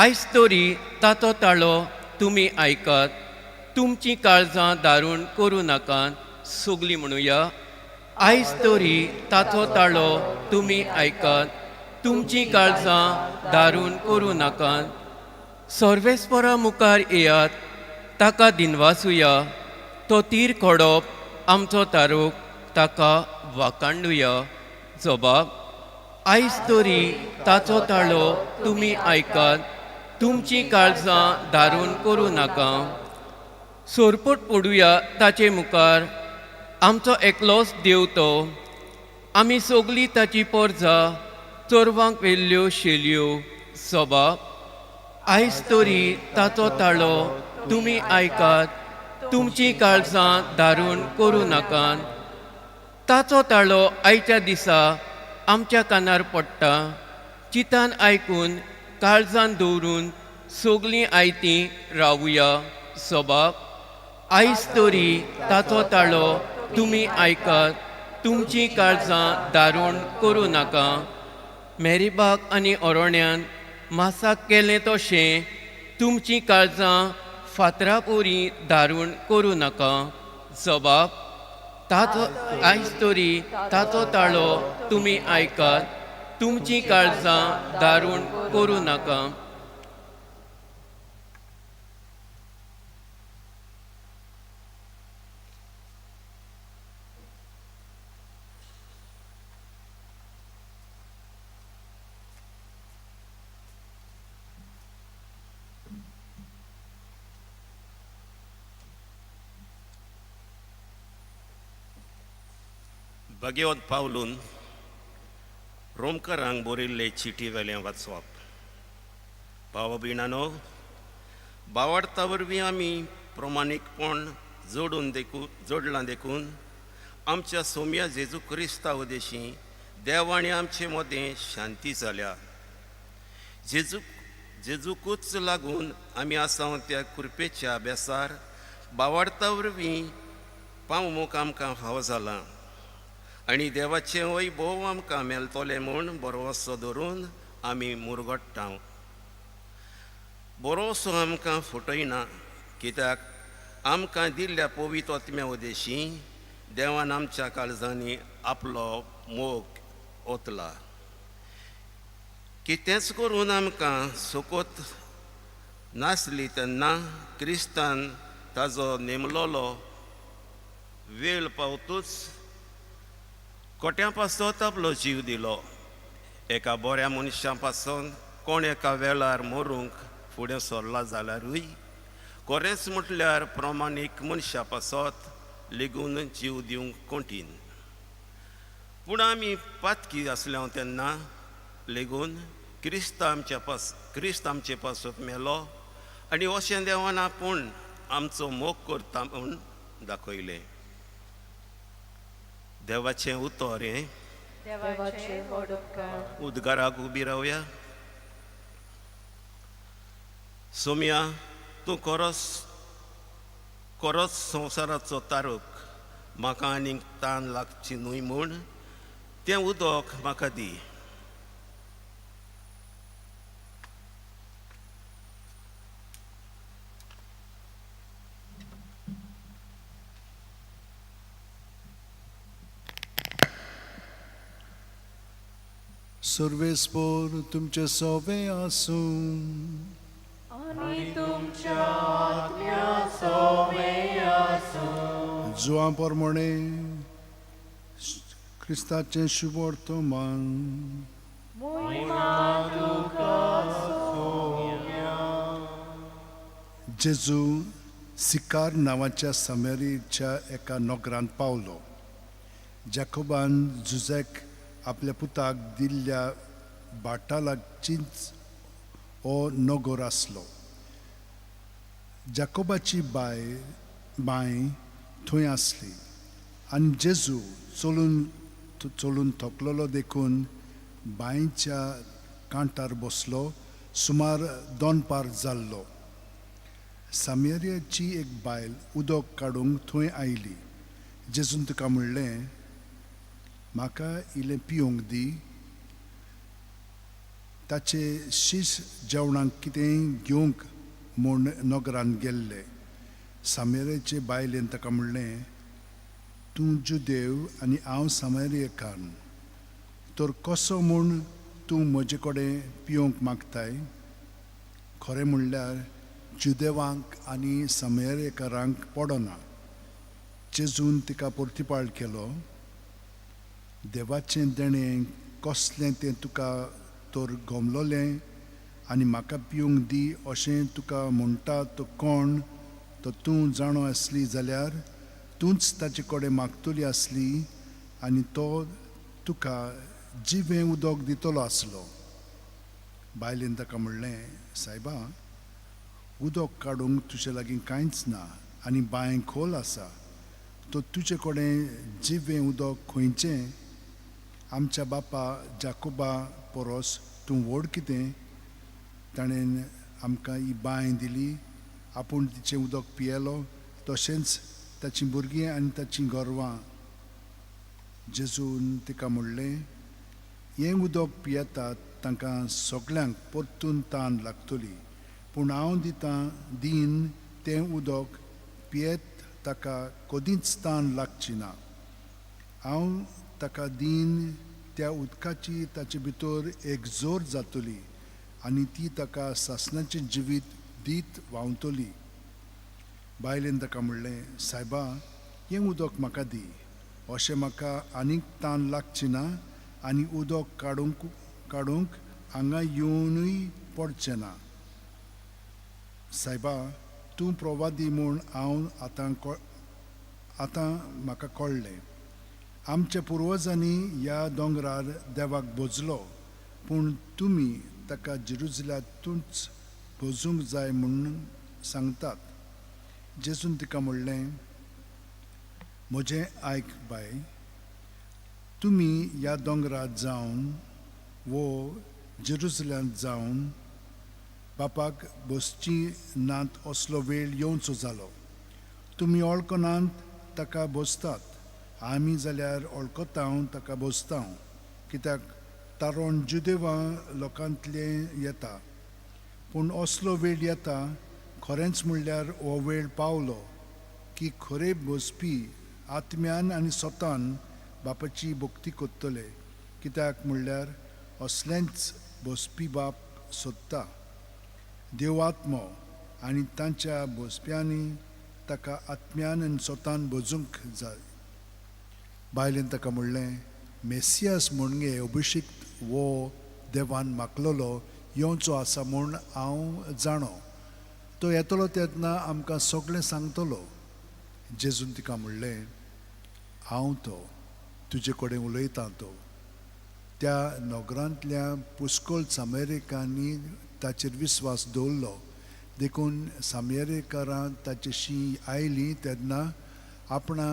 R: आयज तरी ताचो ताळो तुमी आयकात, तुमचीं काळजां दारूण करूं नाकात. सगलीं म्हणुया, आयज तरी ताचो ताळो तुमी आयकात, तुमचीं काळजां दारूण करूं नाकात. सर्वेस्परा मुखार येयात, ताका दिनवासुया, तो तीर खोडप आमचो तारूक, ताका वाकांडुया. जबाब. आयज तरी ताचो ताळो तुमी आयकात, तुमचीं काळजां दारूण करूं नाका. सोरपट पडुया ताचे मुखार, आमचो एकलोच देव तो. आमी सगलीं ताची पोरजा, चोरवांक व्हेल्ल्यो शेलयो. जबाब. आयज तरी ताचो ताळो तुमी आयकात, तुमचीं काळजां दारूण करूं नाकात. ताचो ताळो आयच्या दिसा आमच्या कानार पडटा. चितान आयकून काळजान दवरून सगलीं आयतीं रावुया. जबाब. आयज तरी ताचो ताळो तुमी आयकात, तुमचीं काळजां दारूण करूं नाका. मेरीबाग आनी ओरोण्यान मासाक केलें तशें तुमचीं काळजां फातरापोरी दारूण करूं नाका. जबाब. ताचो आयज तरी ताचो ताळो तुमी आयकात, तुमचीं काळजां दारूण करूं नाका.
M: भगवत पावलून रोमकरांक बरयल्ले चिटी वेलें वाचप. भाव भयणांनो, बावार्ता वरवीं आमी प्रमाणीकपण जोडून देखून जोडलां देखून आमच्या सोम्या जेजू क्रिस्ता उदेशी देव आनी आमचे मदें शांती जाल्या. जेजूकूच लागून आमी आसा त्या कृपेच्या अभ्यासार बावार्ता वरवीं पावूंक आमकां फावो जालां आनी देवाचें वैभव आमकां मेळटलें म्हूण बरोसो धरून आमी मुरगट्टा. बरोसो आमकां फटयना, कित्याक आमकां दिल्ल्या पवित्र आत्म्या उदेशी देवान आमच्या काळजांनी आपलो मोग ओतला. कितेंच करून आमकां सुकोत नासली तेन्ना क्रिस्तान ताजो नेमलोलो वेळ पावतूच कोट्यां पासत आपलो जीव दिलो. एका बऱ्या मनशां पासून कोण एका वेळार मरूंक फुडें सरला जाल्यारूय खरेंच म्हटल्यार प्रमाणीक मनशां पासत लेगून जीव दिवंक कठीण. पूण आमी पातकी आसले तेन्ना लेगून क्रिस्त आमचे पासत मेलो आनी अशें देवान आपूण आमचो मोग करता म्हूण दाखयलें. देवाचें उतर हें.
E: देवाचे व्हड उपकार.
M: उद्गाराक उबी रावया. सोम्या, तूं खरोच खरोच संवसाराचो तारक, म्हाका आनीक तान लागची न्हय म्हूण तें उदक म्हाका दी.
I: सर्वेस्पोर तुमचे सोवे आसूं
E: आनी तुमच्या आत्म्या सोवे आसूं.
I: जुवां प्रमाणे क्रिस्ताचें शुभवर्तमान.
E: मोहिमा तुका सोम्या.
I: जेजू सिकार नांवाच्या समेरीच्या एका नगरांत पावलो. जाकोबान जुझेक आपल्या पुताक दिल्ल्या बाटा लागचीच हो नगर आसलो. जाकोबाची बांय थंय आसली आनी जेजू चलून चलून थकलेलो देखून बांयच्या कांठार बसलो. सुमार दनपार जाल्लो. सामेरियाची एक बायल उदक काडूंक थंय आयली. जेजून तुका म्हणलें, म्हाका इल्लें पिवंक दी. ताचे शीस जेवणाक कितेंय घेवंक म्हूण नगरान गेल्ले. सामेरियाचे बायलेन ताका म्हणलें, तूं जुदेव आनी हांव सामेरियेकान्न, तर कसो म्हूण तूं म्हजे कडेन पिवंक मागताय? खरें म्हणल्यार जुदेवांक आनी सामेरियेकारांक पडना. जेजून तिका परतिपाळ केलो, देवाचें देणें कसलें तें तुका तर गमलोलें आनी म्हाका पिवंक दी अशें तुका म्हणटा तो कोण तो तूं जाणो आसली जाल्यार तूंच ताचे कडेन मागतली आसली आनी तो तुका जिवें उदक दितलो आसलो. बायलेन ताका म्हणलें, सायबा, उदक काडूंक तुजे लागीं कांयच ना आनी बांय खोल आसा, तो तुजे कडेन जिवें उदक खंयचें? आमच्या बापा जाकोबा परस तूं व्हड कितें? ताणें आमकां ही बांय दिली, आपूण तिचें उदक पियेलो, तशेंच ताचीं भुरगीं आनी ताचीं गोरवां. जेजून तिका म्हणलें, हें उदक पियेतात तांकां सगळ्यांक परतून तान लागतली, पूण हांव दितां दीन तें उदक पियेत ताका कदींच तान लागची ना. हांव ताका दीन त्या उदकाची ताचे भितर एक जोर जातली आनी ती ताका सासणाचें जिवीत दीत व्हांवतली. बायलेन ताका म्हणलें, सायबा, हें उदक म्हाका दी, अशें म्हाका आनीक तान लागची ना आनी उदक काडूंक हांगा येवनूय पडचें ना. सायबा, तूं प्रवादी म्हूण हांव आतां म्हाका कळ्ळें. आमच्या पुर्वजांनी ह्या दोंगरार देवाक भजलो, पूण तुमी ताका जेरुजलेमांतूच भजूंक जाय म्हूण सांगतात. जेजून तिका म्हणलें, म्हजें आयक बाय, तुमी ह्या दोंगरार जावन वो जेरुजलेमांत जावन बापाक बसची नात असलो वेळ येवचो जालो. तुमी वळखनात ताका बसतात, आमी जाल्यार वळखता ताका बसता, कित्याक तारण जुदेवा लोकांतलें येता. पूण असलो वेळ येता, खरेंच म्हणल्यार हो वेळ पावलो की खरे बसपी आत्म्यान आनी स्वतान बापाची भक्ती करतले, कित्याक म्हणल्यार असलेंच बसपी बाप सोदता. देवात्मो आनी तांच्या बसप्यांनी ताका आत्म्यान आनी स्वतान भजूंक जाय. बायलेन ताका म्हणलें, मेसियास म्हणगे अभिषिक्त वो देवान मागलेलो येवचो आसा म्हूण हांव जाणो, तो येतलो तेन्ना आमकां सगळें सांगतलो. जेजून तिका म्हणलें, हांव तो तुजे कडेन उलयतां तो. त्या नगरांतल्या पुष्कळ सामेरिकांनी ताचेर विस्वास दवरलो, देखून सामेरिकारां ताचेशी आयलीं तेन्ना आपणा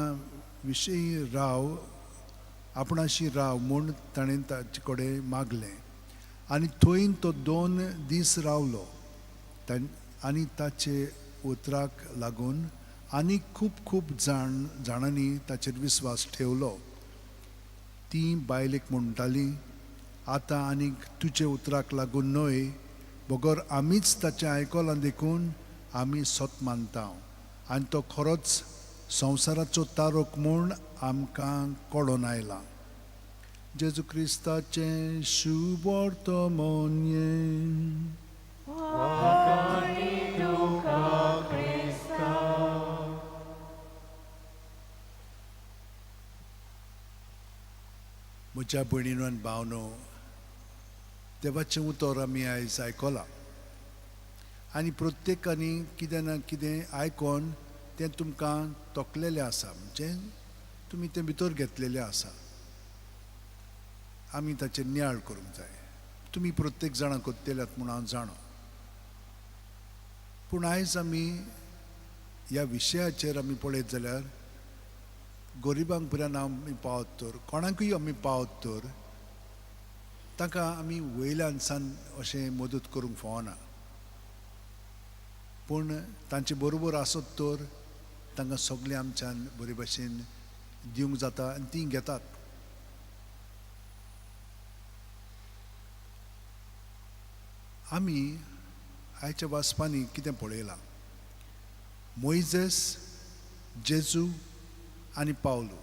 I: विशयी राव, आपणाशी राव म्हूण ताणें ताचे कडेन मागलें आनी थंय तो 2 दीस रावलो. आनी ताचे उतराक लागून आनी खूब खूब जाणांनी ताचेर विस्वास ठेवलो. ती बायलेक म्हणटाली, आतां आनीक तुजे उतराक लागून न्हय, बगर आमीच ताचें आयकलां देखून आमी सत मानता आनी तो खरोच संवसाराचो तारक म्हूण आमकां कळोन आयला. जेजू क्रिस्ताचें शुभवर्तमान. म्हज्या भयणीनो आनी भावनो, देवाचें उतर आमी आयज आयकलां आनी प्रत्येकांनी कितें ना कितें आयकोन तें तुमकां तोखलेलें आसा, म्हणजे तुमी तें भितर घेतलेलें आसा. आमी ताचेर नियाळ करूंक जाय. तुमी प्रत्येक जाणां करतल्यात म्हूण हांव जाणो, पूण आयज आमी ह्या विशयाचेर आमी पळयत जाल्यार गरिबांक पर्यंत आमी पावत तर, कोणाकूय आमी पावत तर, तांकां आमी वयल्यान सान अशें मदत करूंक फावना, पूण तांचे बरोबर आसत तर तांकां सगळें आमच्यान बरे भशेन दिवंक जाता आनी तीं घेतात. आमी आयच्या वाचपांनी कितें पळयलां? मोयजेस, जेजू आनी पावलू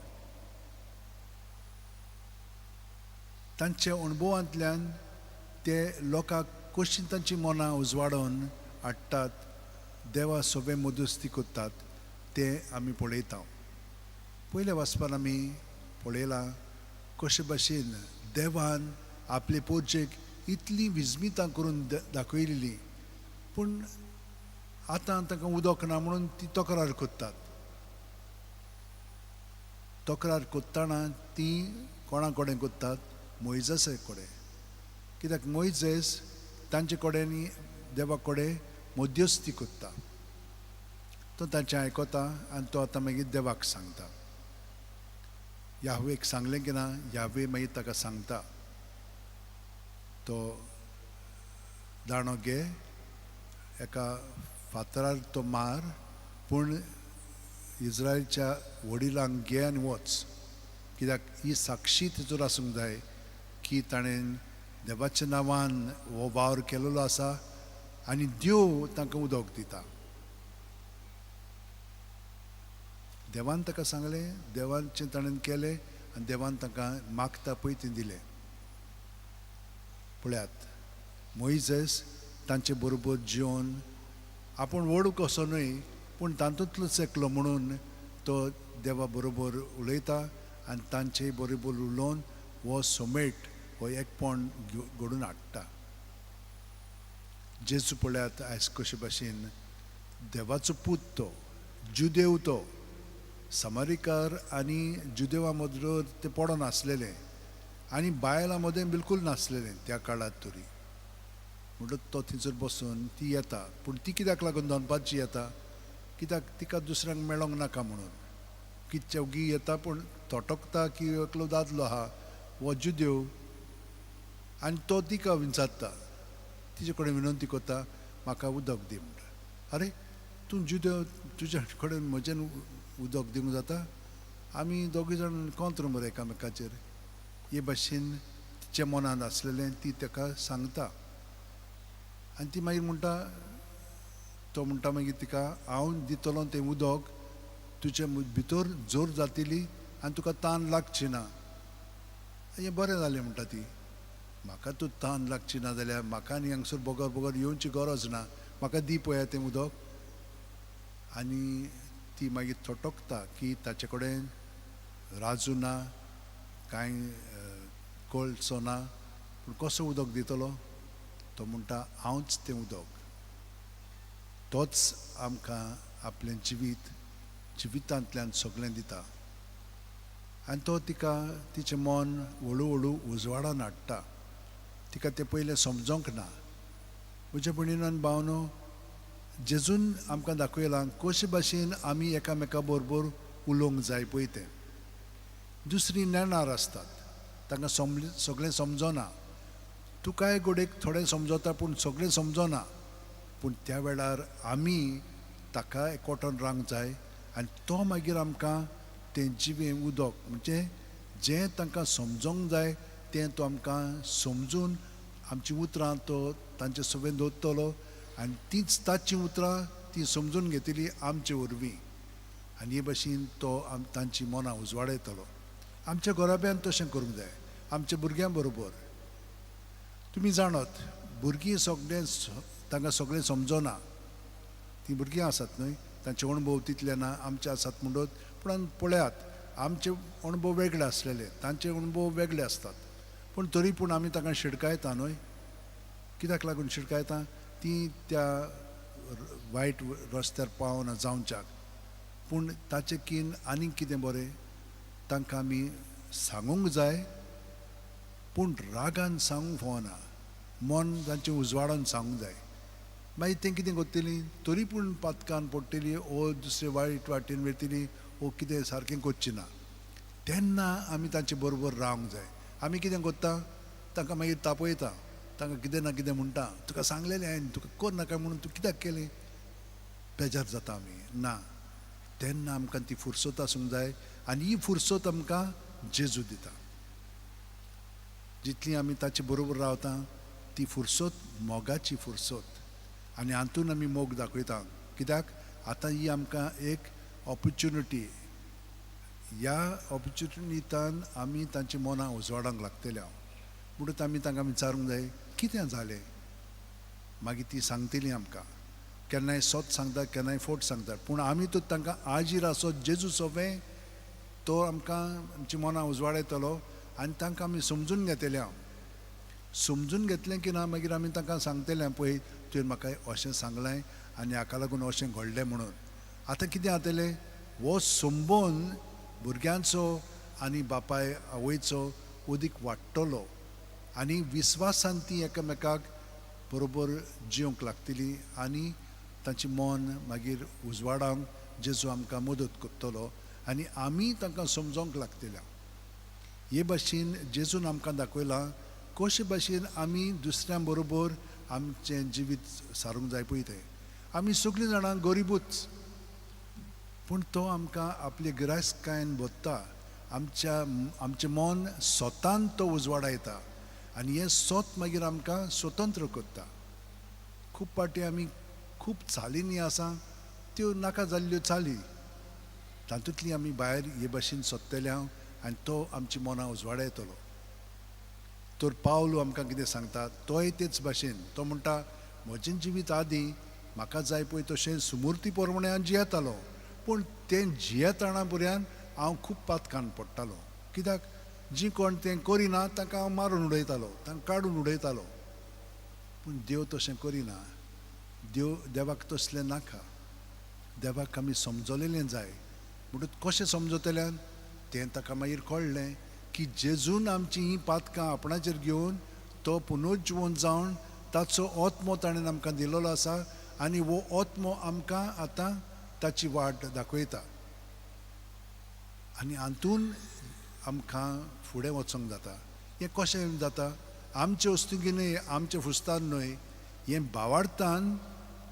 I: तांच्या अणभवांतल्यान ते लोकांक कशी तांची मनां उजवाडोवन हाडटात, देवा सोबे मदुस्ती करतात ते आमी पळयता. पयल्या वाचपान आमी पळयलां कशे भाशेन देवान आपले पोरजेक इतलीं विजमितां करून दाखयलेली, पूण आतां तांकां उदक ना म्हणून ती तक्रार करतात. तक्रार करतना ती कोणा कडेन करतात? मोयजेसा कडेन. कित्याक मोयजेस तांचे कडेन देवा कडेन मध्यस्थी करता, तो तांचें आयकता आनी तो आतां मागीर देवाक सांगता. याहवेक सांगलें की ना, याहवे मागीर ताका सांगता, तो दांडो घे, एका फातरार तो मार, पूण इज्रायलच्या वडिलांक घे आनी वच, कित्याक ही साक्षी तितूर आसूंक जाय की ताणें देवाच्या नांवान हो वावर केलेलो आसा आनी देव तांकां उदक दिता. देवान ताका सांगलें, देवाचें ताणें केलें आनी देवान तांकां मागता पळय तें दिलें. पळयात, मोयजेस तांचे बरोबर जेवन आपूण व्हड कसो न्हय पूण तातूंतलोच एकलो म्हणून तो देवा बरोबर उलयता आनी तांचे बरोबर उलोवन हो समेट, हो एकपण घडून हाडटा. जेजू पळयात आयज कशे भाशेन देवाचो पूत तो, जुदेव तो, समारीकार आनी जुदेवा मदलो ते पडोन आसलेले आनी बायलां मदें बिलकूल नासलेलें त्या काळांत तरी. म्हणटच तो थंयसर बसून ती येता, पूण ती कित्याक लागून दनपारची येता? कित्याक तिका दुसऱ्यांक मेळोंक नाका म्हणून. कितच्या ओगी येता पूण थोटकता की एकलो दादलो आहा हो जुदेव, आनी तो तिका विचारता, तिचे कडेन विनंती करता, म्हाका उदक दी म्हणटा. अरे तूं जुदेव, तुज्या कडेन म्हजेन उदक दिवंक जाता? आमी दोगूय जाण कोंत्र मरे एकामेकाचेर. हे भाशेन तिच्या मनांत आसलेलें ती ताका सांगता आनी ती मागीर म्हणटा, तो म्हणटा मागीर तिका, हांव दितलो तें उदक तुजे भितर जोर जातली आनी तुका तान लागची ना. हें बरें जालें म्हणटा ती, म्हाका तूं तान लागची ना जाल्यार म्हाका आनी हांगसर बगर बगर येवची गरज ना, म्हाका दी पळया तें उदक. आनी ती मागीर थोटकता की ताचे कडेन राजू ना, कांय कळचो ना, पूण कसो उदक दितलो? तो म्हणटा, हांवच तें उदक. तोच आमकां आपलें जिवीत जिवितांतल्यान सगळें दिता आनी तो तिका तिचें मन हळू हळू उजवाडान हाडटा. तिका तें पयलें समजोंक ना. म्हज्या भयणीन भावनो, जेजून आमकां दाखयलां कशे भाशेन आमी एकामेका बरोबर उलोवंक जाय पळय तें. दुसरीं नेणार आसतात, तांकां सगळें समजना. तुकाय गोडेक थोडें समजता पूण सगळें समजना. पूण त्या वेळार आमी ताका एकवटून रावंक जाय आनी तो मागीर आमकां तें जिवें उदक, म्हणजे जें तांकां समजोंक जाय तें तो आमकां समजून आमचीं उतरां तो तांचे सवें दवरतलो आनी तींच ताचीं उतरां तीं समजून घेतली आमचे वरवीं आनी हे भाशेन तो तांची मनां उजवाडयतलो. आमच्या घराब्यान तशें करूंक जाय, आमच्या भुरग्यां बरोबर. तुमी जाणत, भुरगीं सगळें तांकां सगळें समजना. तीं भुरगीं आसात न्हय, तांचे अणभव तितले ना आमचे आसात म्हणून. पूण पळयात, आमचे अणभव वेगळे आसलेले, तांचे अणभव वेगळे आसतात, पूण तरी पूण आमी तांकां शिडकायता न्हय. कित्याक लागून शिडकायता? तीं त्या वायट रस्त्यार पावना जावच्याक. पूण ताचें कीन आनीक कितें बरें तांकां आमी सांगूंक जाय, पूण रागान सांगूंक फावना, मन तांचें उजवाडान सांगूंक जाय. मागीर तें कितें करतलीं? तरी पूण पातकान पडटलीं ओ दुसरे वायट वाटेन वयतलीं ओ कितें सारकें करचीं ना. तेन्ना आमी तांचे बरोबर रावंक जाय. आमी कितें करता? तांकां मागीर तापयता, तांकां कितें ना कितें म्हणटा, तुका सांगलेलें हांवें तुका कर नाका म्हणून तूं कित्याक केलें? बेजार जाता आमी. ना, तेन्ना आमकां ती फुरसत आसूंक जाय आनी ही फुरसत आमकां जेजू दिता. जितली आमी ताचे बरोबर रावता ती फुरसत मोगाची फुरसत आनी हातून आमी मोग दाखयता. कित्याक आतां ही आमकां एक ऑपॉर्च्युनिटी, ह्या ऑपॉर्च्युनिटींतान आमी तांची मनां उजवाडांक लागतल्या. म्हणून आमी तांकां विचारूंक जाय कितें जालें, मागीर ती सांगतली आमकां. केन्नाय सत सांगता, केन्नाय फोट सांगता, पूण आमी तर तांकां आजीर आसत जेजू सोंपें तो आमकां आमची मनां उजवाडयतलो आनी तांकां आमी समजून घेतले. समजून घेतलें की ना मागीर आमी तांकां सांगतले पळय तुवें म्हाका अशें सांगलें आनी हाका लागून अशें घडलें म्हणून. आतां कितें जातलें, हो संबंद भुरग्यांचो आनी बापाय आवयचो अदीक वाडटलो आनी विस्वासान ती एकामेकाक बरोबर जिवंक लागतली आनी तांचें मन मागीर उजवाडांक जेजू आमकां मदत करतलो आनी आमी तांकां समजोंक लागतल्या. हे भाशेन जेजून आमकां दाखयलां कशे भाशेन आमी दुसऱ्यां बरोबर आमचें जिवीत सारूंक जाय पळय तें. आमी सगळीं जाणां गरिबूच, पूण तो आमकां आपले गिरायकायेन भरता, आमचें मन स्वतान तो उजवाडायता आनी हें स्वत मागीर आमकां स्वतंत्र करता. खूब फावटी आमी खूब चालींनी आसा त्यो नाका जाल्ल्यो चाली, तातूंतली आमी भायर हे भाशेन सोदतले हांव आनी तो आमची मनां उजवाडायतलो. तर पावलो आमकां कितें सांगता तोय तेच भाशेन, तो म्हणटा म्हजें जिवीत आदीं म्हाका जाय पळय तशें सुमुर्ती प्रमाणे हांव जियेतालो, पूण तें जियेतना पर्यंत हांव खूब पातकान पडटालो. कित्याक जी कोण तें करिना तांकां हांव मारून उडयतालो, तांकां काडून उडयतालो. पूण देव तशें करिना, देवाक तसलें नाका, देवाक आमी समजलेलें जाय. म्हणटकच कशें समजतल्यान तें ताका मागीर कळ्ळें की जेजून आमची हीं पातकां आपणाचेर घेवन तो पुनर्जिवन जावन ताचो आत्मो ताणें आमकां दिलेलो आसा आनी हो आत्मो आमकां आतां ताची वाट दाखयता आनी हातून आमकां फुडें वचोंक जाता. हें कशें जाता, आमचे वस्तुकी न्हय, आमचे फुस्तान न्हय, हें भावार्थान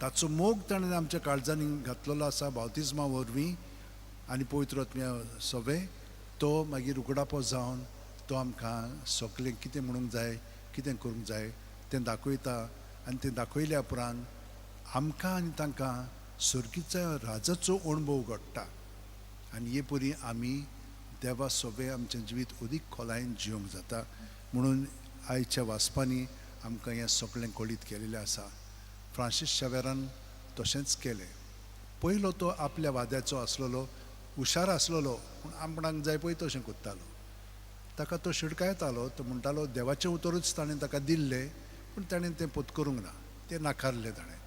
I: ताचो मोग ताणें आमच्या काळजांनी घातलेलो आसा बावतिज्मा वरवीं आनी पवित्र आत्म्या सवे तो मागीर उगडापो जावन तो आमकां सगळें कितें म्हणूंक जाय, कितें करूंक जाय तें दाखयता आनी तें दाखयल्या उपरांत आमकां आनी तांकां सर्गीच्या राजाचो अणभव घडटा आनी हे परी आमी देवा सोबे आमचें जिवीत अदीक खोलायेन जिवंक जाता. म्हणून आयच्या वाचपांनी आमकां हें सगळें कळीत केलेलें आसा. फ्रांसीस शावेरान तशेंच केलें. पयलो तो आपल्या वाद्याचो आसलेलो, हुशार आसलेलो, पूण आपणाक जाय पळय तशें करतालो. ताका तो शिडकायतालो, तो म्हणटालो देवाचें उतरूच ताणें ताका दिल्लें, पूण ताणें तें पत्करूंक ना, तें नाकारलें ताणें.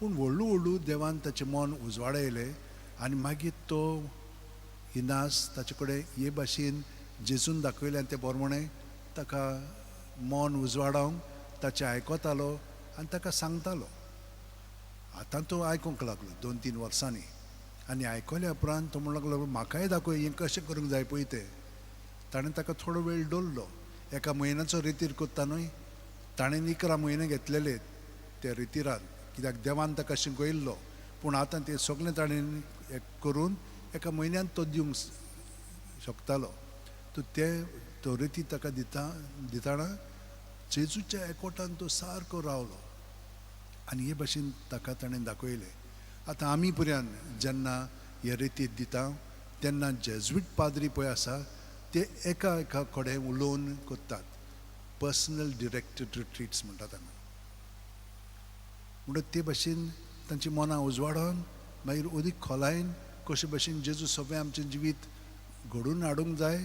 I: पूण व्हडलू व्हडलू देवान ताचें मन उजवाडायलें आनी मागीर तो इनास ताचे कडेन हे भाशेन जेजून दाखयलें आनी तें प्रमाणें ताका मन उजवाडावंक ताचें आयकतालो आनी ताका सांगतालो. आतां तो आयकूंक लागलो 2-3 वर्सांनी आनी आयकल्या उपरांत तो म्हणूंक लागलो म्हाकाय दाखय हें कशें करूंक जाय पळय तें. ताणें ताका थोडो वेळ दवरलो, एका म्हयन्याचो रितीर करता न्हय, ताणें 11 म्हयने घेतलेले त्या रितीरान, कित्याक देवान ताका शिकयल्लो. पूण आतां तें सगळें ताणें एक करून एका म्हयन्यांत तो दिवंक शकतालो. तर ते तो रिती ताका दितना जेजूच्या एकवटान तो सारको रावलो आनी हे भाशेन ताका ताणें दाखयलें. आतां आमी पर्यंत जेन्ना हे रितीत दिता तेन्ना जेज्वीट पाद्री पळय आसा ते एका एका कडेन उलोवन करतात, पर्सनल डिरेक्टेड रिट्रीट्स म्हणटा तांकां. म्हणटकच ते भाशेन तांची मनां उजवाडोन मागीर अदीक खोलायेन कशे भाशेन जेजू सगळें आमचें जिवीत घडोवन हाडूंक जाय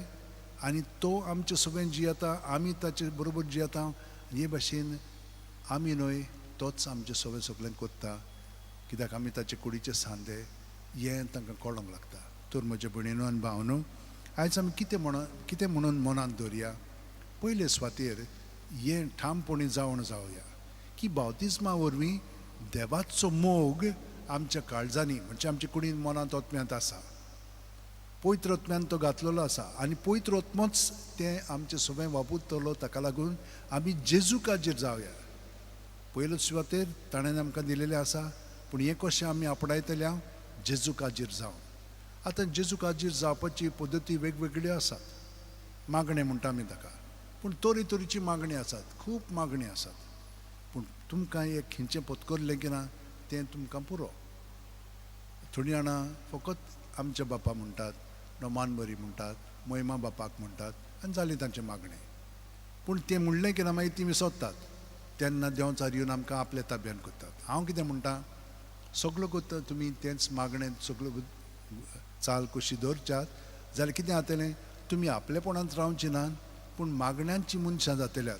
I: आनी तो आमचे सगळें जियेता, आमी ताचे बरोबर जियेता, हे भाशेन आमी न्हय तोच आमचें सगळें सगळें करता, कित्याक आमी ताचे कुडीचे सांदे हें तांकां कळोंक लागता. तर म्हज्या भयणीनो आनी भावनो, आयज आमी कितें म्हणून मनांत दवरया, पयले सुवातेर हें ठामपणी जावन जावया की बावतिज्मा वरवीं देवाचो मोग आमच्या काळजांनी म्हणजे आमच्या कुडीन मनांत आत्म्यांत आसा, पवित्र आत्म्यान तो घातलेलो आसा आनी पवित्र आत्मोच तें आमचें सगळें वापरतलो. ताका लागून आमी जेजू काजीर जावया. पयले सुवातेर ताणें आमकां दिलेलें आसा, पूण हें कशें आमी आपणायतल्या जेजू काजीर जावन. आतां जेजू काजीर जावपाची पद्दती वेगवेगळ्यो आसात, मागणें म्हणटा आमी ताका, पूण तरेतरेची मागणी आसात, खूब मागणी आसात. पूण तुमकां एक खंयचें पत्करलें की ना तें तुमकां पुरो. थोडीं जाणां फकत आमच्या बापा म्हणटात, नोमान बरी म्हणटात, मोहिमा बापाक म्हणटात आनी जालें तांचें मागणें. पूण तें म्हणलें की ना मागीर ती विसरतात. तेन्ना देंवचार येवन आमकां आपल्या ताब्यान करतात. हांव कितें म्हणटा, सगळो करता तुमी तेंच मागणें सगळो चाल कशी दवरच्यात जाल्यार कितें जातलें, तुमी आपलेपणांत रावची ना पूण मागण्यांची मनशां जातल्यात.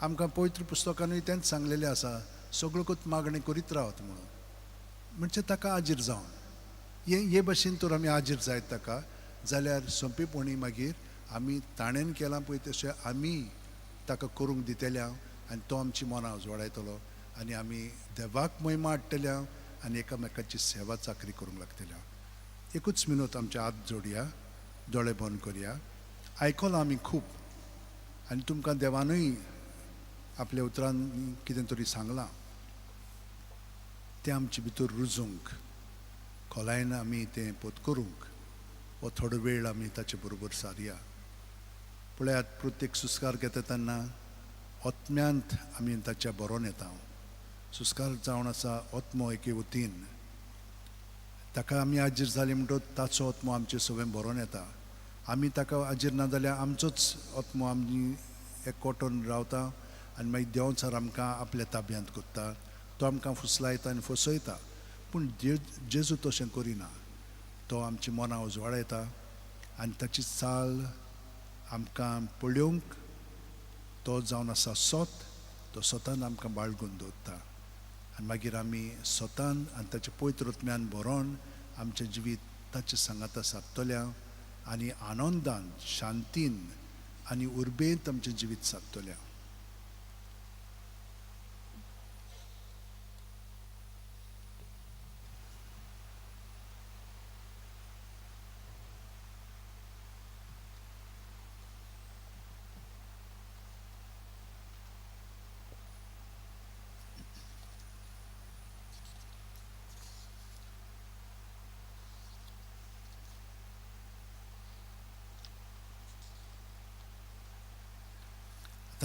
I: आमकां पवित्र पुस्तकानूय तेंच सांगलेलें आसा, सगळो कोत मागणें करीत रावत म्हणून. म्हणजे ताका आजीर जावन हे हे भशेन तर आमी आजीर जायत ताका जाल्यार सोंपेपणी मागीर आमी ताणेन केलां पळय तशें आमी ताका करूंक दितल्या आनी तो आमची मनां उजवाडायतलो आनी आमी देवाक महिमा हाडटल्या आनी एकामेकाची सेवा चाकरी करूंक लागतल्या. एकूच मिनूत आमचे हात जोडया, दोळे बंद करया. आयकलां आमी खूब आनी तुमकां देवानूय आपल्या उतरान कितें तरी सांगलां, तें आमचे भितर रुजूंक खोलायेन आमी तें पोत करूंक हो थोडो वेळ आमी ताचे बरोबर सारया. पळयात, प्रत्येक सुस्कार घेता तेन्ना आत्म्यांत आमी ताच्या बरोवन येता. सुस्कार जावन आसा आत्मो एके वतीन, ताका आमी आजीर जाली म्हणटकच ताचो आत्मो आमचे सगळें बरोवन येता. आमी ताका आजीर ना जाल्यार आमचोच आत्मो आमी एकवटून रावता आनी मागीर देंवचार आमकां आपल्या ताब्यांत करता, तो आमकां फुसलायता आनी फसयता. पूण जेजू तशें करिना, तो आमची मनां उजवाडायता आनी ताची चाल आमकां पळोवंक तो जावन आसा सोत, तो सोतान आमकां बाळगून दवरता आनी मागीर आमी सोतान आनी ताचे पवित्र आत्म्यान भरोन आमचें जिवीत ताचे सांगाता सारतल्या आनी आनंदान, शांतीन आनी उर्बेंत आमचें जिवीत सारतल्या.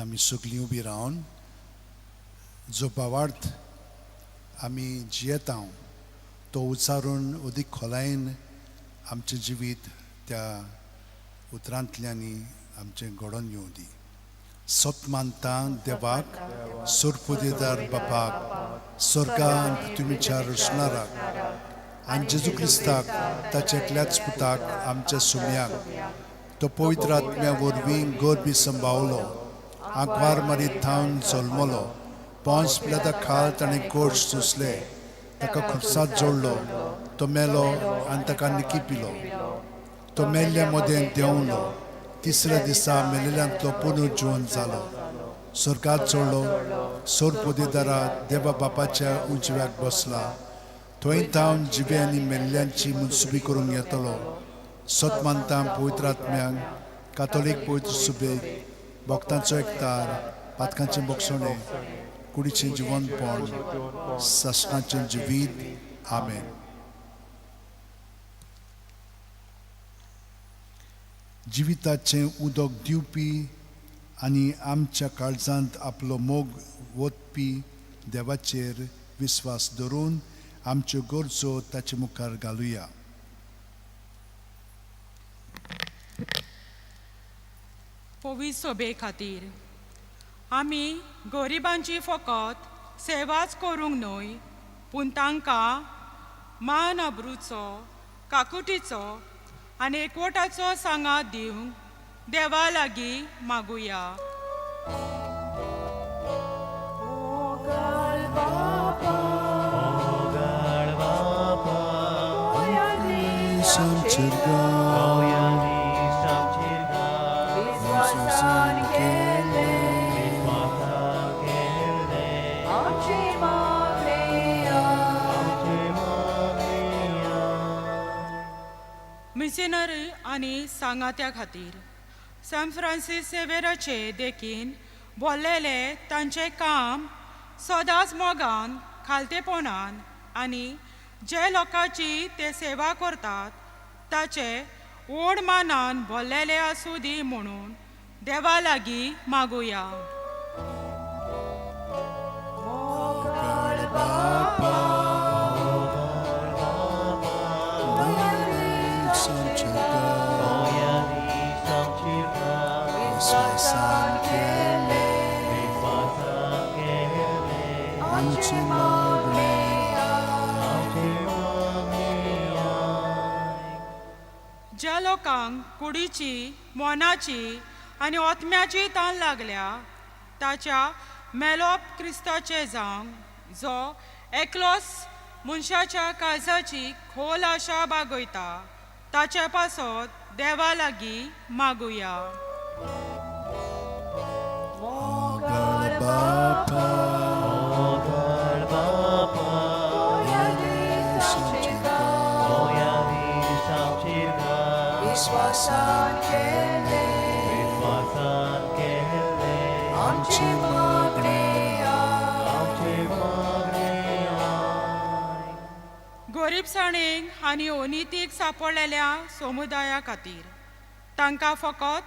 I: आमी सगळीं उबी रावन जो भावार्थ आमी जियेता तो उच्चारून अदीक खोलायेन आमचें जिवीत त्या उतरांतल्यानी आमचें घडोवन येवं दी. सत मानता देवाक, सोरपुदेदार बापाक, स्वर्गांत पृथ्वीच्या रचणाराक आनी जेजू क्रिस्ताक ताच्या एकल्याच पुताक आमच्या सुम्याक, तो पवित्र आत्म्या वरवीं गर्भी संभावलो, आंकवार मारीत थावन जल्मलो, पोंस पिलाता खाल ताणें कोश सोंसले, ताका खुर्सात जोडलो, तो मेलो आनी ताका निकी पिलो, तो मेल्ल्या मदें देंवलो, तिसऱ्या दिसा मेलेल्यांतलो पुनर्जीवन जालो, स्वर्गात चडलो, सोरपोदेदारा देवा बापाच्या उजव्याक बसला, थंय थावन जिवे आनी मेल्ल्यांची मुनसुबी करूंक येतलो. सत मानता पवित्र आत्म्यांक, कातोलीक पवित्र सुबेक, भक्तांचो एकतार, पातकांचें बोगसणें, कुडीचें जिवनपण, सासणाचें जिवीत. आमेन. जिविताचें उदक दिवपी आनी आमच्या काळजांत आपलो मोग वतपी देवाचेर विस्वास धरून आमच्यो गरजो ताचे मुखार घालुया.
Q: पवित्र सभे खातीर आमी गरिबांची फकत सेवाच करूंक न्हय, पूण तांकां मान अब्रूचो, काकुटीचो आनी एकवटाचो सांगात दिवंक देवा लागीं मागुया. मिशनरी आनी सांगात्या खातीर सान फ्रांसीस सेवेराचे देखीन बोल्लेले तांचें काम सदांच मोगान, खालतेपणान आनी जे लोकांची ते सेवा करतात ताचे व्हड मानान भरलेले आसूं दी म्हणून देवा लागीं मागुया.
I: विस्वासान केल्लें आमचें मागणें.
Q: ज्या लोकांक कुडीची, मनाची आनी आत्म्याची तान लागल्या ताच्या मेलोप क्रिस्ताचें जावंक, जो एकलोच मनशाच्या काळजाची खोल आशा बागयता, ताचे पासत देवा लागीं मागुया.
I: मोगाळ बापा, विस्वासान केल्लें आमचें मागणें.
Q: गोरीबसाणेक आनी अनितीक सापडलेल्या समुदाया खातीर तांकां फकत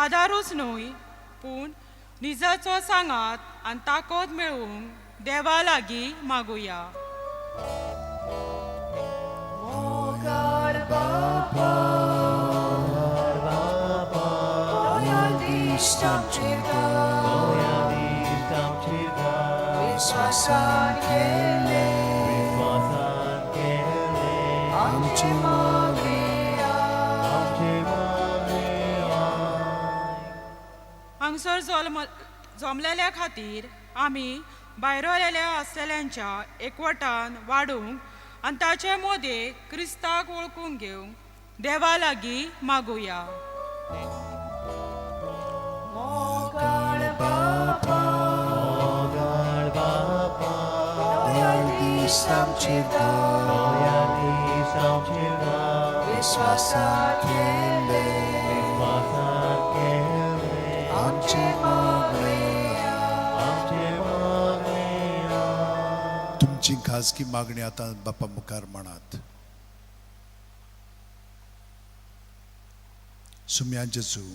Q: आदारूच न्हय पूण निजाचो सांगात आनी ताकद मेळोवंक देवा लागीं मागुया.
I: मोगाळ बापा, दयाळ दीस आमचेर विस्वासान केल्लें आमचें मागणें.
Q: हांगसर जमलेल्या खातीर आमी भायरलेल्या आसलेल्यांच्या एकवटान वाडूंक आनी ताचे मदें क्रिस्ताक वळखूंक घेवंक देवा लागीं मागुया.
I: मोगाळ बापा, दयाळ दीस आमचेर विस्वासान केल्लें आमचें मागणें. तुमची खाजगी मागणी आतां बापा मुखार मांडात. सुम्या जेजू,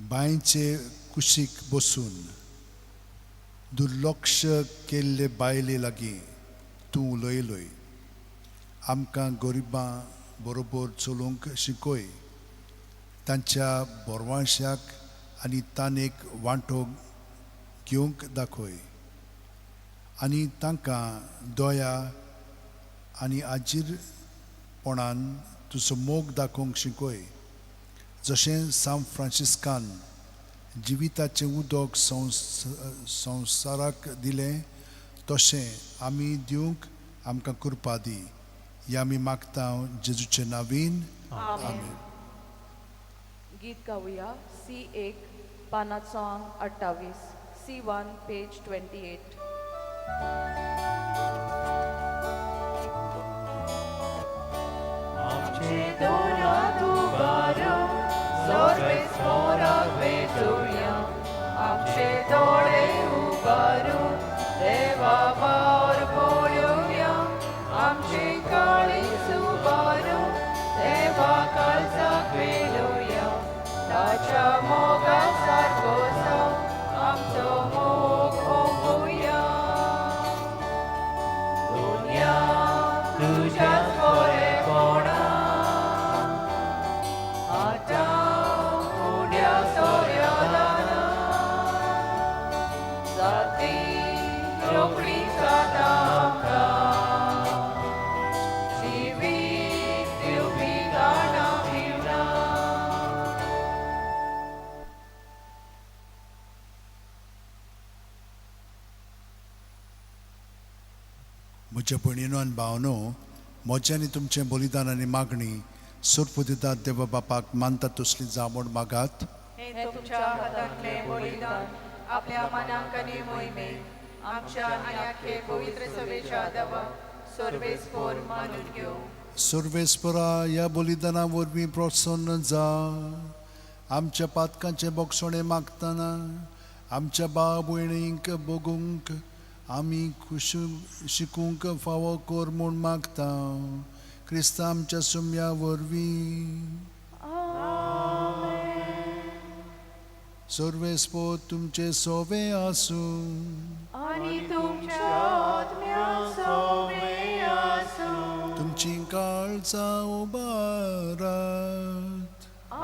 I: बांयचे कुशीक बसून दुर्लक्ष केल्ले बायले लागीं तूं उलयलोय. आमकां गरिबां बरोबर चलूंक शिकय, तांच्या बोरवांशाक आनी तानेक वांटो घेवंक दाखय आनी तांकां दया आनी आजीरपणान तुजो मोग दाखोवंक शिकय. जशें सांत फ्रांसिस्कान जिविताचें उदक संवसाराक दिलें तशें आमी दिवंक आमकां कृपा दी. ह्या आमी मागता जेजूचे नांवीन, आमेन.
C: गीत गावया C1 पानाचो आंक 28, C1 page 28. आमचे दोनां दुबारो सर्वेस्पोराक वेचोया, आमचे दोळे उबारू देवा वावर पळोवया, आमचे काळीज उबारू देवा काळजाक वेलोया, ताच्या मोगा सारको जावं आमचो मोग ओंपुया. दुनिया तुज्याच बरेपणा आतां उण्या सोऱ्यादाना जाती रोखडी जाता आमकां जिवीत दिवपी गाणां पिवना.
I: म्हज्या भयणीनो आनी भावनो, म्हजें आनी तुमचें बलिदान आनी मागणी सुरपुदितात देवा बापाक मानता तसली जावं म्हूण मागात.
C: हें तुमच्या हातांतलें बलिदान आपल्या मनाक आनी मोहिमेक आमच्या आनी आख्खे पवित्र सभेच्या देवा सर्वेस्पोर मानून घेवं.
I: सर्वेस्परा ह्या बलिदाना वरवीं प्रसन्न जा. आमच्या पातकांचें बोगसणें मागतना आमच्या भाव भयणींक भोगूंक आमी खुश शिकूंक फावो कर म्हूण मागता. क्रिस्ता आमच्या सुम्या वरवीं. सर्वेस्पोर तुमचे सोवे आसूं
C: आनी तुमच्या आत्म्या सोवे आसूं.
I: तुमची काळजां उबारात.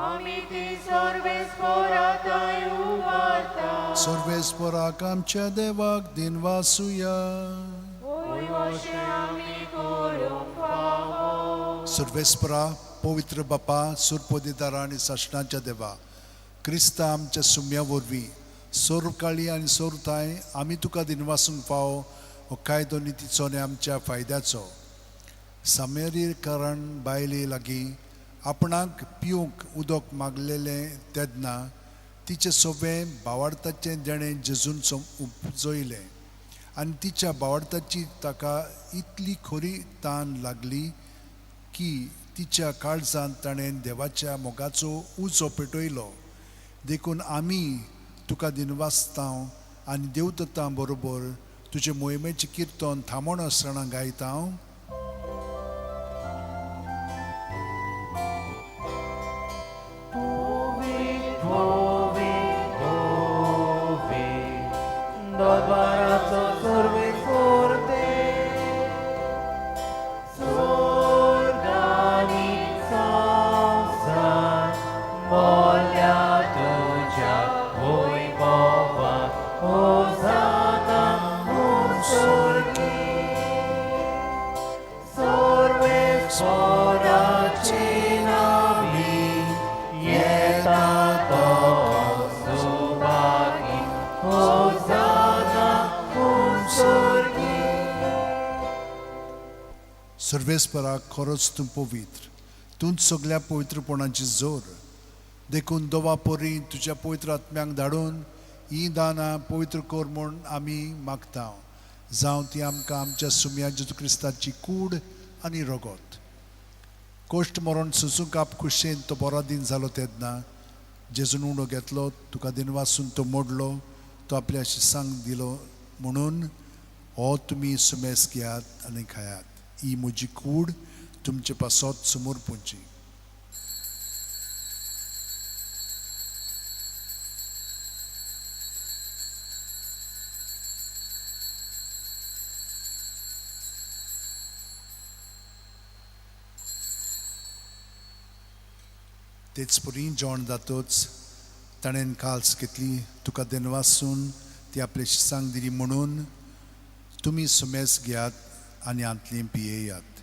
C: आमी ती सर्वेस्पोरा सर्वेस्पोरा तांय उबारता.
I: सर्वेस्पोराक आमच्या देवाक दिनवासुया.
C: वय अशें आमी करूंक फावो.
I: सर्वेस्परा, पवित्र बापा, सुरपोदेदारा आनी सासणाच्या देवा, क्रिस्ता आमच्या सुम्या वरवीं सोरकाळी आनी सोरताय आमी तुका दिनवासूंक फावो. हो कायदो नितीचो आनी आमच्या फायद्याचो. सामेरीकरण बायले लागीं आपणाक पिवंक उदक मागलेलें तेन्ना तिचें सोबें बावार्थाचें देणें जेजून उपजयलें आनी तिच्या बावार्थाची ताका इतली खोरी तान लागली की तिच्या काळजांत ताणें देवाच्या मोगाचो उजो पेटयलो. देखून आमी तुका दिनवासता आनी देवदत्तां बरोबर तुजे मोहिमेचें किर्तन थांबोण आसतना गायता. सर्वेस्परा, खरोच तूं पवित्र, तूंच सगल्या पवित्रपणाची जोर. देखून दोवा परी तुज्या पवित्र आत्म्यांक धाडून ही दानां पवित्र कर म्हूण आमी मागता. जावं ती आमकां आमच्या सुम्या जेजू क्रिस्ताची कूड आनी रगत. कोश्ट मरण सुसूंक आप खुशेन तो बरो दीन जालो तेन्ना जेजून उणो घेतलो, तुका दिनवासून तो मोडलो, तो आपल्या शिसांक दिलो म्हणून हो तुमी सुमेस घेयात आनी खायात. ही म्हजी कूड तुमचे पासत समोर पुंची. तेच परी जेवण जातच ताणें काल्स घेतली, तुका दिनवासून ती आपले शिसांक दिली म्हणून तुमी सुमेस घेयात आनी हांतली पियेयात.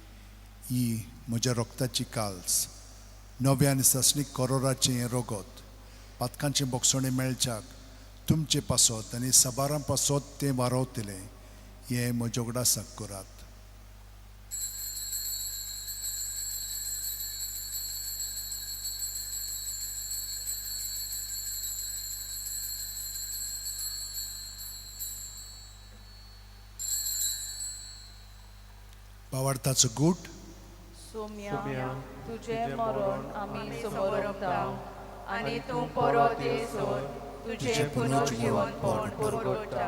I: ही म्हज्या रोगताची काल्स, नव्या आनी सासणीक करोराचें हें रगत, पातकांचें बोगसणें मेळच्याक तुमचे पासत आनी साबारां पासत तें वारवतलें. हें म्हज्या उगडासाक करात. बावार्थाचो गूट.
C: सोम्या, तुजें मरण आमी समोरता आनी तूं परत येसर तुजें पुनर्जिवनपण परगटा.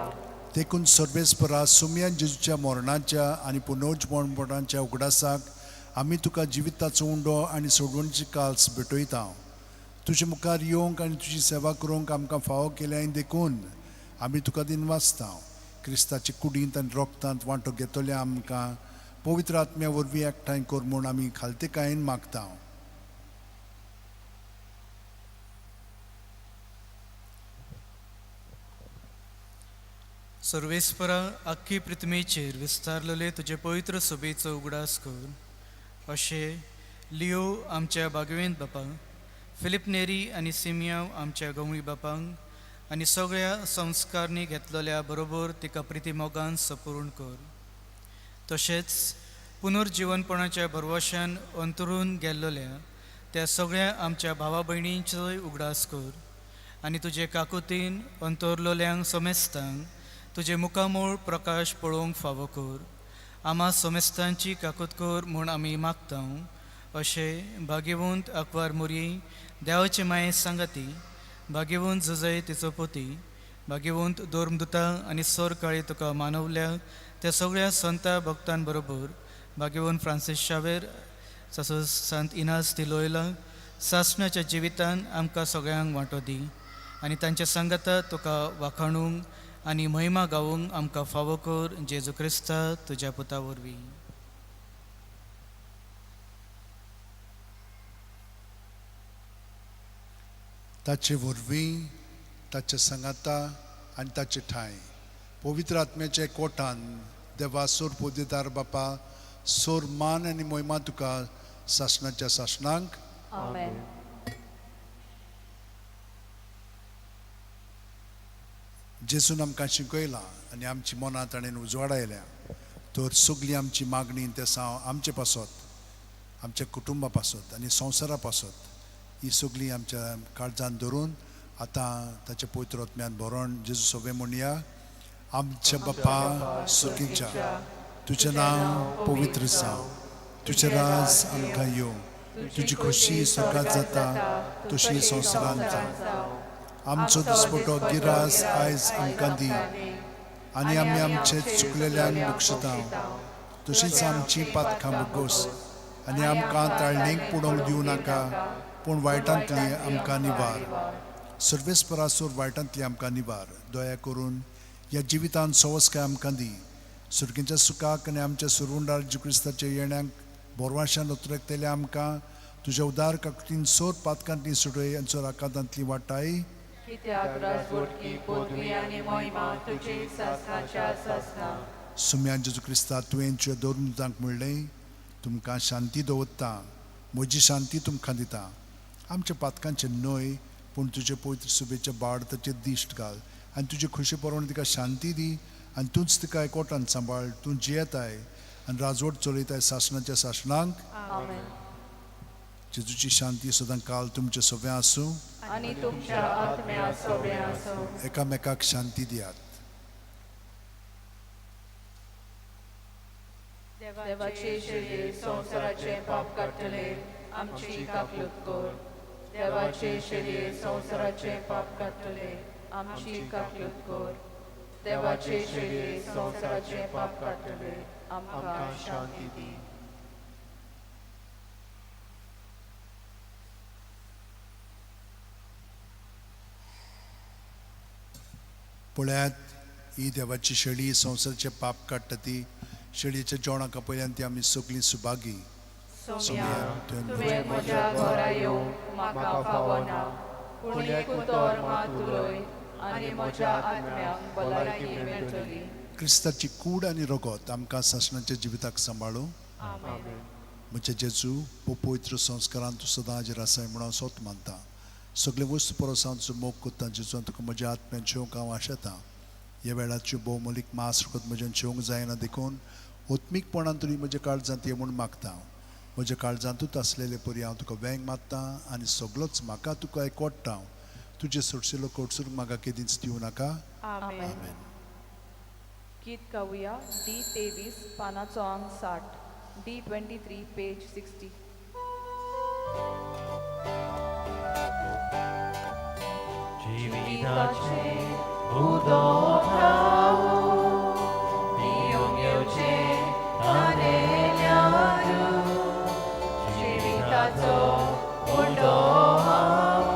I: देखून सर्वेस्परा, सुम्या जेजूच्या मरणाच्या आनी पुनर्जिवनपणाच्या उगडासाक आमी तुका जिविताचो उंडो आनी सोडवणची काल्स भेटयता. तुजे मुखार येवंक आनी तुजी सेवा करूंक आमकां फावो केल्या देखून आमी तुका दिनवासता. क्रिस्ताचे कुडींत आनी रोगतांत वांटो घेतल्या आमकां पवित्र आत्म्या वरवीं एकठांय कर म्हूण आमी खालतेकायेन मागता.
K: सर्वेस्परा, आख्खी पृथ्वीचेर विस्तारलेले तुजे पवित्र सभेचो उगडास कर. अशें लियो आमच्या बागवेंत बापांक, फिलीप नेरी आनी सिमियांव आमच्या गवळी बापांक आनी सगळ्या संस्कारणी घेतलेल्या बरोबर तिका प्रितीमोगान सपूर्ण कर. तशेंच पुनर्जिवनपणाच्या भरवशान अंतरून गेल्लोल्या त्या सगळ्या आमच्या भावा भयणींचोय उगडास कर आनी तुजे काकुतीन अंतरलोल्यांक समेस्तांक तुजे मुखामूळ प्रकाश पळोवंक फावो कर. आमा समेस्तांची काकूत कर म्हूण आमी मागता. अशें भाग्यवंत आंकवार मोरये देवाचे माये सांगाती, भाग्यवंत जुजय तिचो पोती, भाग्यवंत धर्मदुता आनी सोर काळी तुका मानवल्या त्या सगळ्या संता भक्तांबरोबर भाग्यवंत फ्रांसीस शावेर तसोच संत इनास दिलोयला सासणाच्या जिवितान आमकां सगळ्यांक वांटो दी आनी तांच्या सांगाता तुका वाखाणूंक आनी महिमा गावूंक आमकां फावो कर जेजू क्रिस्ता तुज्या पुता वरवीं.
I: ताचे वरवीं, ताचे सांगाता आनी ताचे ठांय पवित्र आत्म्याच्या कोटान देवा सोर पोदेदार बापा सोर मान आनी मोहिमा तुका सासणाच्या सासणांक.
E: आमेन.
I: जेजून आमकां शिकयलां आनी आमची मनां ताणें उजवाडायल्या तर सगळी आमची मागणी तेसांव आमचे पासत, आमच्या कुटुंबा पासत आनी संवसारा पासत ही सगळी आमच्या काळजान धरून आतां ताच्या पवित्र आत्म्यान भरोन जेजू सगळें म्हणया. आमच्या बापा सुखीच्या, तुजें नांव पवित्र जावं, तुजें राज आमकां येवं, तुजी खोशी स्वर्गात जाता तशी संवसारांत जावं. आमचो दिसपटो गिरास आयज आमकां दी आनी आमी आमचे चुकलेल्यांक बक्षिता तशीच आमची पातकां बोगोस आनी आमकां ताळणेक पुडोवंक दिवं नाका पूण वायटांतली आमकां निवार. सर्वेस्परासूर वायटांतली आमकां निवार. दया करून ह्या जिवितांत सवस्काय आमकां दी. सुर्गींच्या सुखाक आनी आमच्या सुरवुंडार जेजू क्रिस्ताच्या येण्याक बोरवाशान उतरकतले आमकां तुज्या उदार काकतीन सोर पातकांतली सुटय आनी सोर आकांतांतली वाटाय.
C: कित्याक राजवटकी पदवी आनी महिमा तुजी सासणाच्या सासणा.
I: सुम्यान जेजू क्रिस्ता तुवें तुज्या दोन दुतांक म्हणलें, तुमकां शांती दवरता, म्हजी शांती तुमकां दिता. आमच्या पातकांचें न्हय पूण तुजे पवित्र सुबेच्या बाड ताचेर दिश्ट घाल आनी तुजे खुशी प्रमाण तिका शांती दी आनी तूंच तिका एकवटान सांबाळ. तूं जियेताय आनी राजवट चलयताय सासणाच्या सासणांक.
E: आमेन.
I: जेजूची शांती सदां काल तुमचे सगळें आसूं
C: आनी तुमच्या आत्म्या सगळें आसूं.
I: एकामेकाक शांती दियात.
C: देवाचे शेळये संवसाराचे पाप काडटले आमची काकलूत कर. देवाचे शेळये संवसाराचे पाप काडटले आमची काकलूत कर. देवाचे शेळये संवसाराचे पाप काडटले आमकां शांती दी.
I: पळयात, ही देवाची शेळी संवसाराचे पाप काडटा. ती शेळयेच्या जेवणाक पयल्यान ती आमी सगळीं सुभागी.
C: सोम्या, तुवें म्हज्या घरा येवंक म्हाका फावना, पूण एक उतर मात उलय आनी म्हज्या आत्म्याक भलायकी मेळटली.
I: क्रिस्ताची कूड आनी रगत आमकां सासणाच्या जिविताक सांबाळूं. म्हज्या जेजू, पवित्र संस्कारान तूं सदां हाजीर आसाय म्हणून हांव सोत मानता. सगळे वस्तू परस हांव तुजो मोग करता. जेजू, तुका म्हज्या आत्म्यान शेवंक हांव आशेतां. ह्या वेळाच्यो भोवमोलीक मास रगत म्हज्यान शेवंक जायना देखून आत्मीकपणान तुमी म्हज्या काळजांत ये म्हूण मागता. म्हज्या काळजांतूच आसलेले परी हांव तुका वेंग मारता आनी सगळोच म्हाका तुका एकवट्टा. तुजे सोडशिल्लो कोटसूर म्हाका केदींच दिवं नाका.
E: आमेन. गीत गावया डी 23 पानाचो आंक 60, डी 23 पेज 60.
C: जिविताचें उदक हांव पिवंक येवचें तानेल्यार, जिविताचो उंडो हांव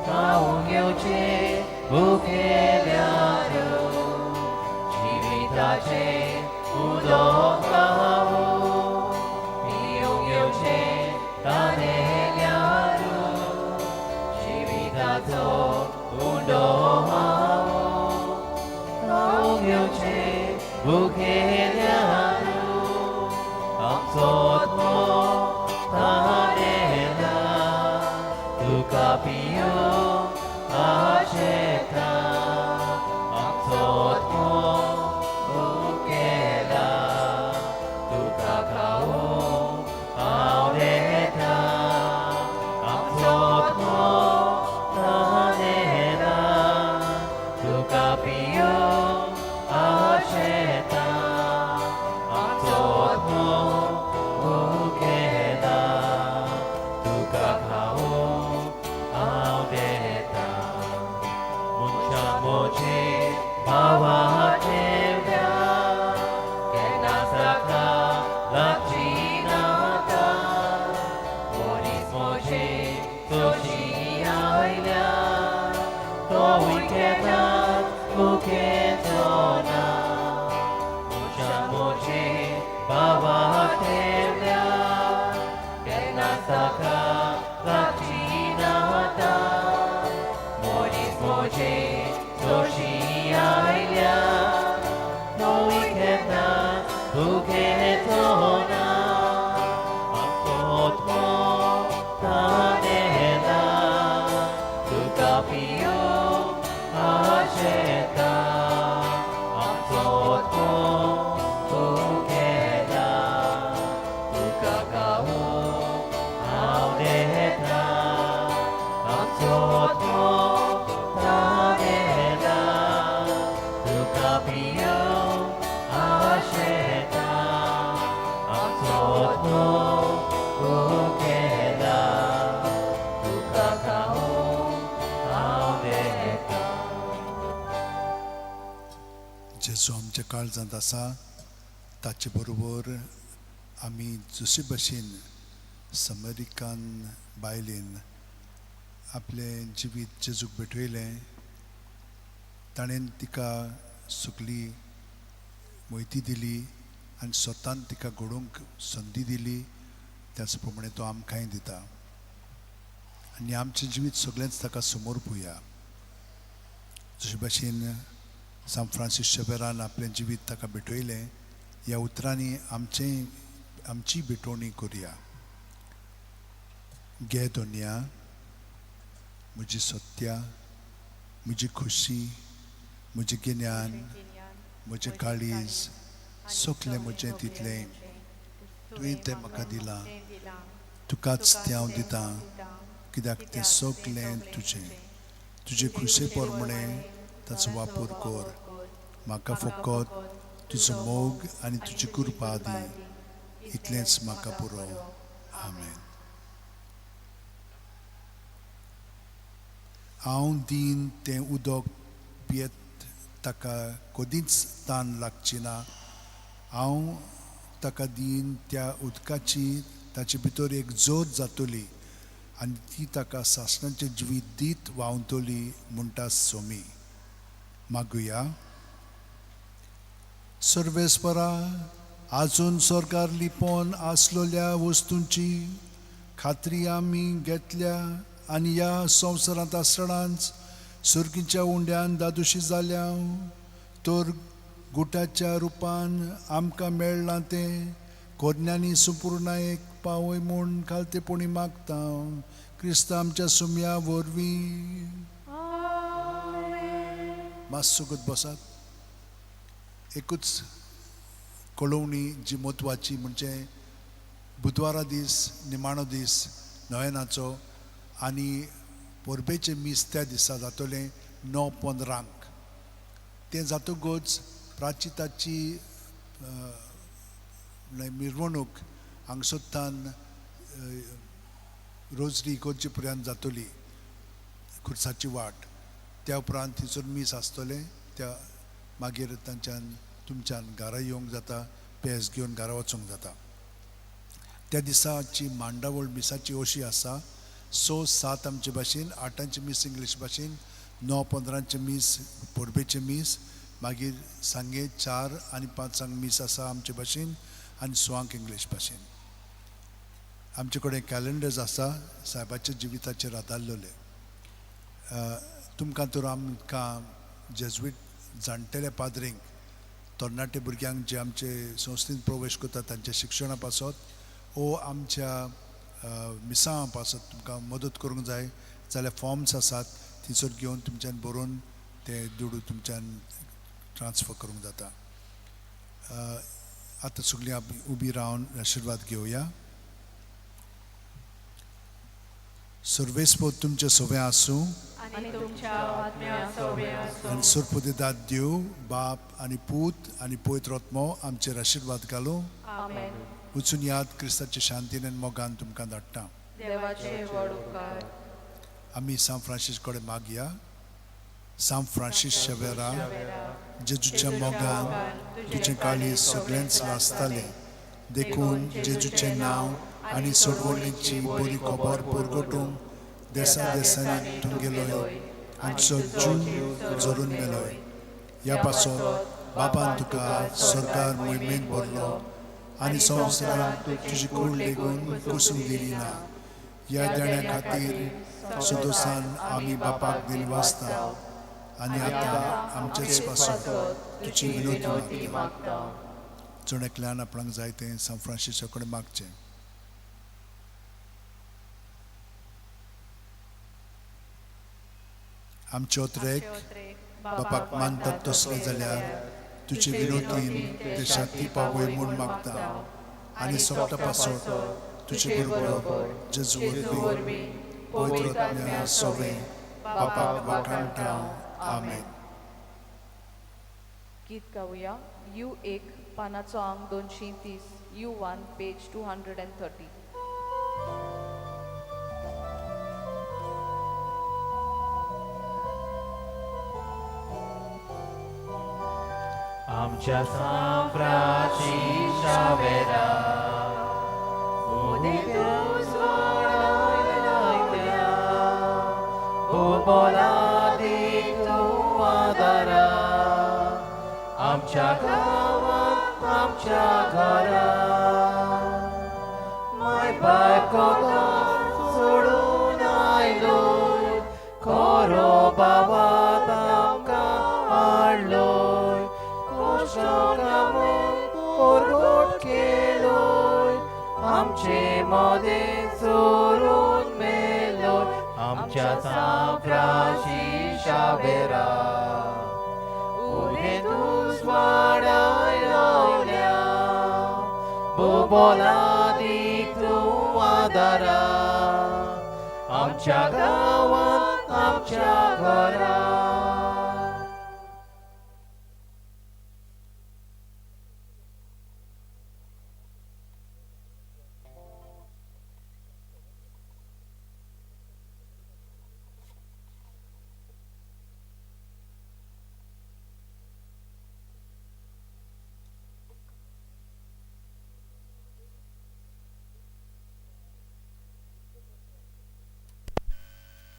C: खावंक येवचें भुकेल्यार, जिविताचें उदक हांव पिवंक येवचें तानेल्यार, जिविताचो उंडो हांव खावंक येवचें भुकेल्यार. आमचो आत्मो तानेला तुका पिवंक आशेता, आमचो आत्मो भुकेला तुका खावंक हांव देता. आमचो आत्मो तानेला तुका पिवंक आशेता, आमचो आत्मो भुकेला तुका खावंक हांव देता. मनशां म्हजे भावाचे केन्ना ताका लागची नाका, मनीस म्हजे तशी आयल्या तोवूय केन्नाच भुकेचो ना. मनशां म्हजे भावाचे केन्ना ताका लागची नाका,
E: म्हजे तोशी आयल्या नवी केन्ना भुकेतो ना आमचो तानेला तुका पिवंक आशेता आमचो भुकेता तुका खावंक हांव देता आमचो तानेला तुका पिवंक आशेता आमचो भुकेला तुका खावंक हांव देता.
I: जेजू आमच्या काळजांत आसा ताचे बरोबर आमी जशे भशेन समरिकान बायलेन आपलें जिवीत जेजूक भेटयलें ताणें तिका सगली म्हायती दिली आनी स्वतान तिका घडोवंक संदी दिली. त्याच प्रमाणे तो आमकांय दिता आनी आमचें जिवीत सगळेंच ताका समर्पुया. जशे भशेन सांत फ्रांसीस शेवेरान आपलें जिवीत ताका भेटयलें ह्या उतरांनी आमची भेटवणी करुया. घे दोनया म्हजी सत्या, म्हजी खुशी, म्हजें गिन्यान, म्हजें काळीज, सगलें म्हजें तितलें तुवें तें म्हाका दिलां, तुकाच तें हांव दितां कित्याक तें सगलें तुजें. तुजे खुशे प्रमाणे ताचो वापर कर. म्हाका फकत तुजो मोग आनी तुजी कृपा दी, इतलेंच म्हाका पुरो. आमेन. हांव दीन तें उदक पियेत ताका कदींच तान लागची ना. हांव ताका दीन त्या उदकाची ताचे भितर एक जोत जातली आनी ती ताका सासणाचें जिवीत दीत व्हांवतली म्हणटा सोमी. मागुया. सर्वेस्परा, आजून सरकार लिपोवन आसलेल्या वस्तूंची खात्री आमी घेतल्या आनी ह्या संवसारांत आसतनाच सुर्गीच्या उंड्यान दादोशी जाल्या तर गुटाच्या रुपान आमकां मेळ्ळां तें कोरण्यांनी संपूर्णायेक पावय म्हूण खालतेपणी मागता क्रिस्त आमच्या सुमया वरवीं. मातसो बसात. एकूच कळोवणी जी म्हत्वाची म्हणजे बुधवारा दीस निमाणो दीस नोवेनाचो आनी परबेचें मीस त्या दिसा जातलें 9:15. तें जातकच प्राचिताची मिरवणूक हांगसरतान रोजरी इगर्जे पर्यंत जातली खुर्साची वाट. त्या उपरांत थंयसर मीस आसतलें. त्या मागीर तांच्यान तुमच्यान घरा येवंक जाता, पेज घेवन घरा वचूंक जाता. त्या दिसाची मांडावळ मिसाची अशी आसा: 6-7 आमचे भाशेन, 8 मीस इंग्लीश भाशेन, 9:15 मीस परबेचें मीस, मागीर सांगे 4 आनी 5 मीस आसा आमचे भाशेन आनी 6 इंग्लीश भाशेन. आमचे कडेन कॅलेंडर्स आसा सायबाच्या जिविताचेर आदारलेले. तुमकां तर आमकां जेज्वीट जाणटेल्या पाद्रींक, तरणाटे भुरग्यांक जे आमचे संस्थेंत प्रवेश करता तांच्या शिक्षणा पासत ओ आमच्या मिसां पासत तुमकां मदत करूंक जाय जाल्यार फॉर्म्स आसात थंयसर घेवन तुमच्यान बरोवन ते दुडू तुमच्यान ट्रान्सफर करूंक जाता. आतां सगळीं आमी उबी रावन आशिर्वाद घेवया. सर्वेस्पोत तुमचे सवें आसूं
C: आनी तुमच्या आत्म्या सवें आसूं.
I: आनी सरपतिदात देव बाप आनी पूत आनी पवित्र आत्मो आमचेर आशिर्वाद घालूं.
C: आमेन.
I: वचून याद क्रिस्ताचे शांतीन आनी मोगान तुमकां धाडटा.
C: देवाचे व्हड उपकार.
I: आमी सांत फ्रांसीस कडेन मागया. सांत फ्रांसीस शेवेरा, जेजूच्या मोगान तुजें काळीज सगळेंच लासतालें, देखून जेजूचें नांव आनी सोडवणीची बरी खबर परगटूंक देसा देसांनी तूं गेलोय आनी जीव झरून मेलोय. ह्या पासत बाबान तुका सरकार मोहिमेंत भरलो आनी संवसारांत तुजी कूड लेगून कुसूंक दिली ना. ह्या देण्या खातीर सदोसान आमी बापाक दिल वाचता. आनी आतां आमचेच पासत तुजी विनोती मागता. जण एकल्यान आपणाक जाय तें सांत फ्रांसिसा कडेन मागचें. आमचे ओत्रेक बापाक मानतात तसले जाल्यार तुजे विनोतीन ते शांती पावय म्हूण मागता आनी सोंपता पासत तुजे बरोबर जेजू वरवीं पवित्र आत्म्या सोवे बापाक वाखाणटा. आमेन.
G: गीत गावया you 1 पानाचो आंक 230 U1 page 230.
T: आमच्या सांत फ्रांसिसा वेरा आमच्या गांवांत आमच्या घरा माय बायको सोडून आयलो खरो बाबात आमकां हाडलो परगट केलोय आमचे मदें चोरून मेलोय आमच्या सांत फ्रांसिसा वेरा उदें तुजवाडायल्या बोबोला दी तूं आदारा आमच्या गांवांत आमच्या घरा.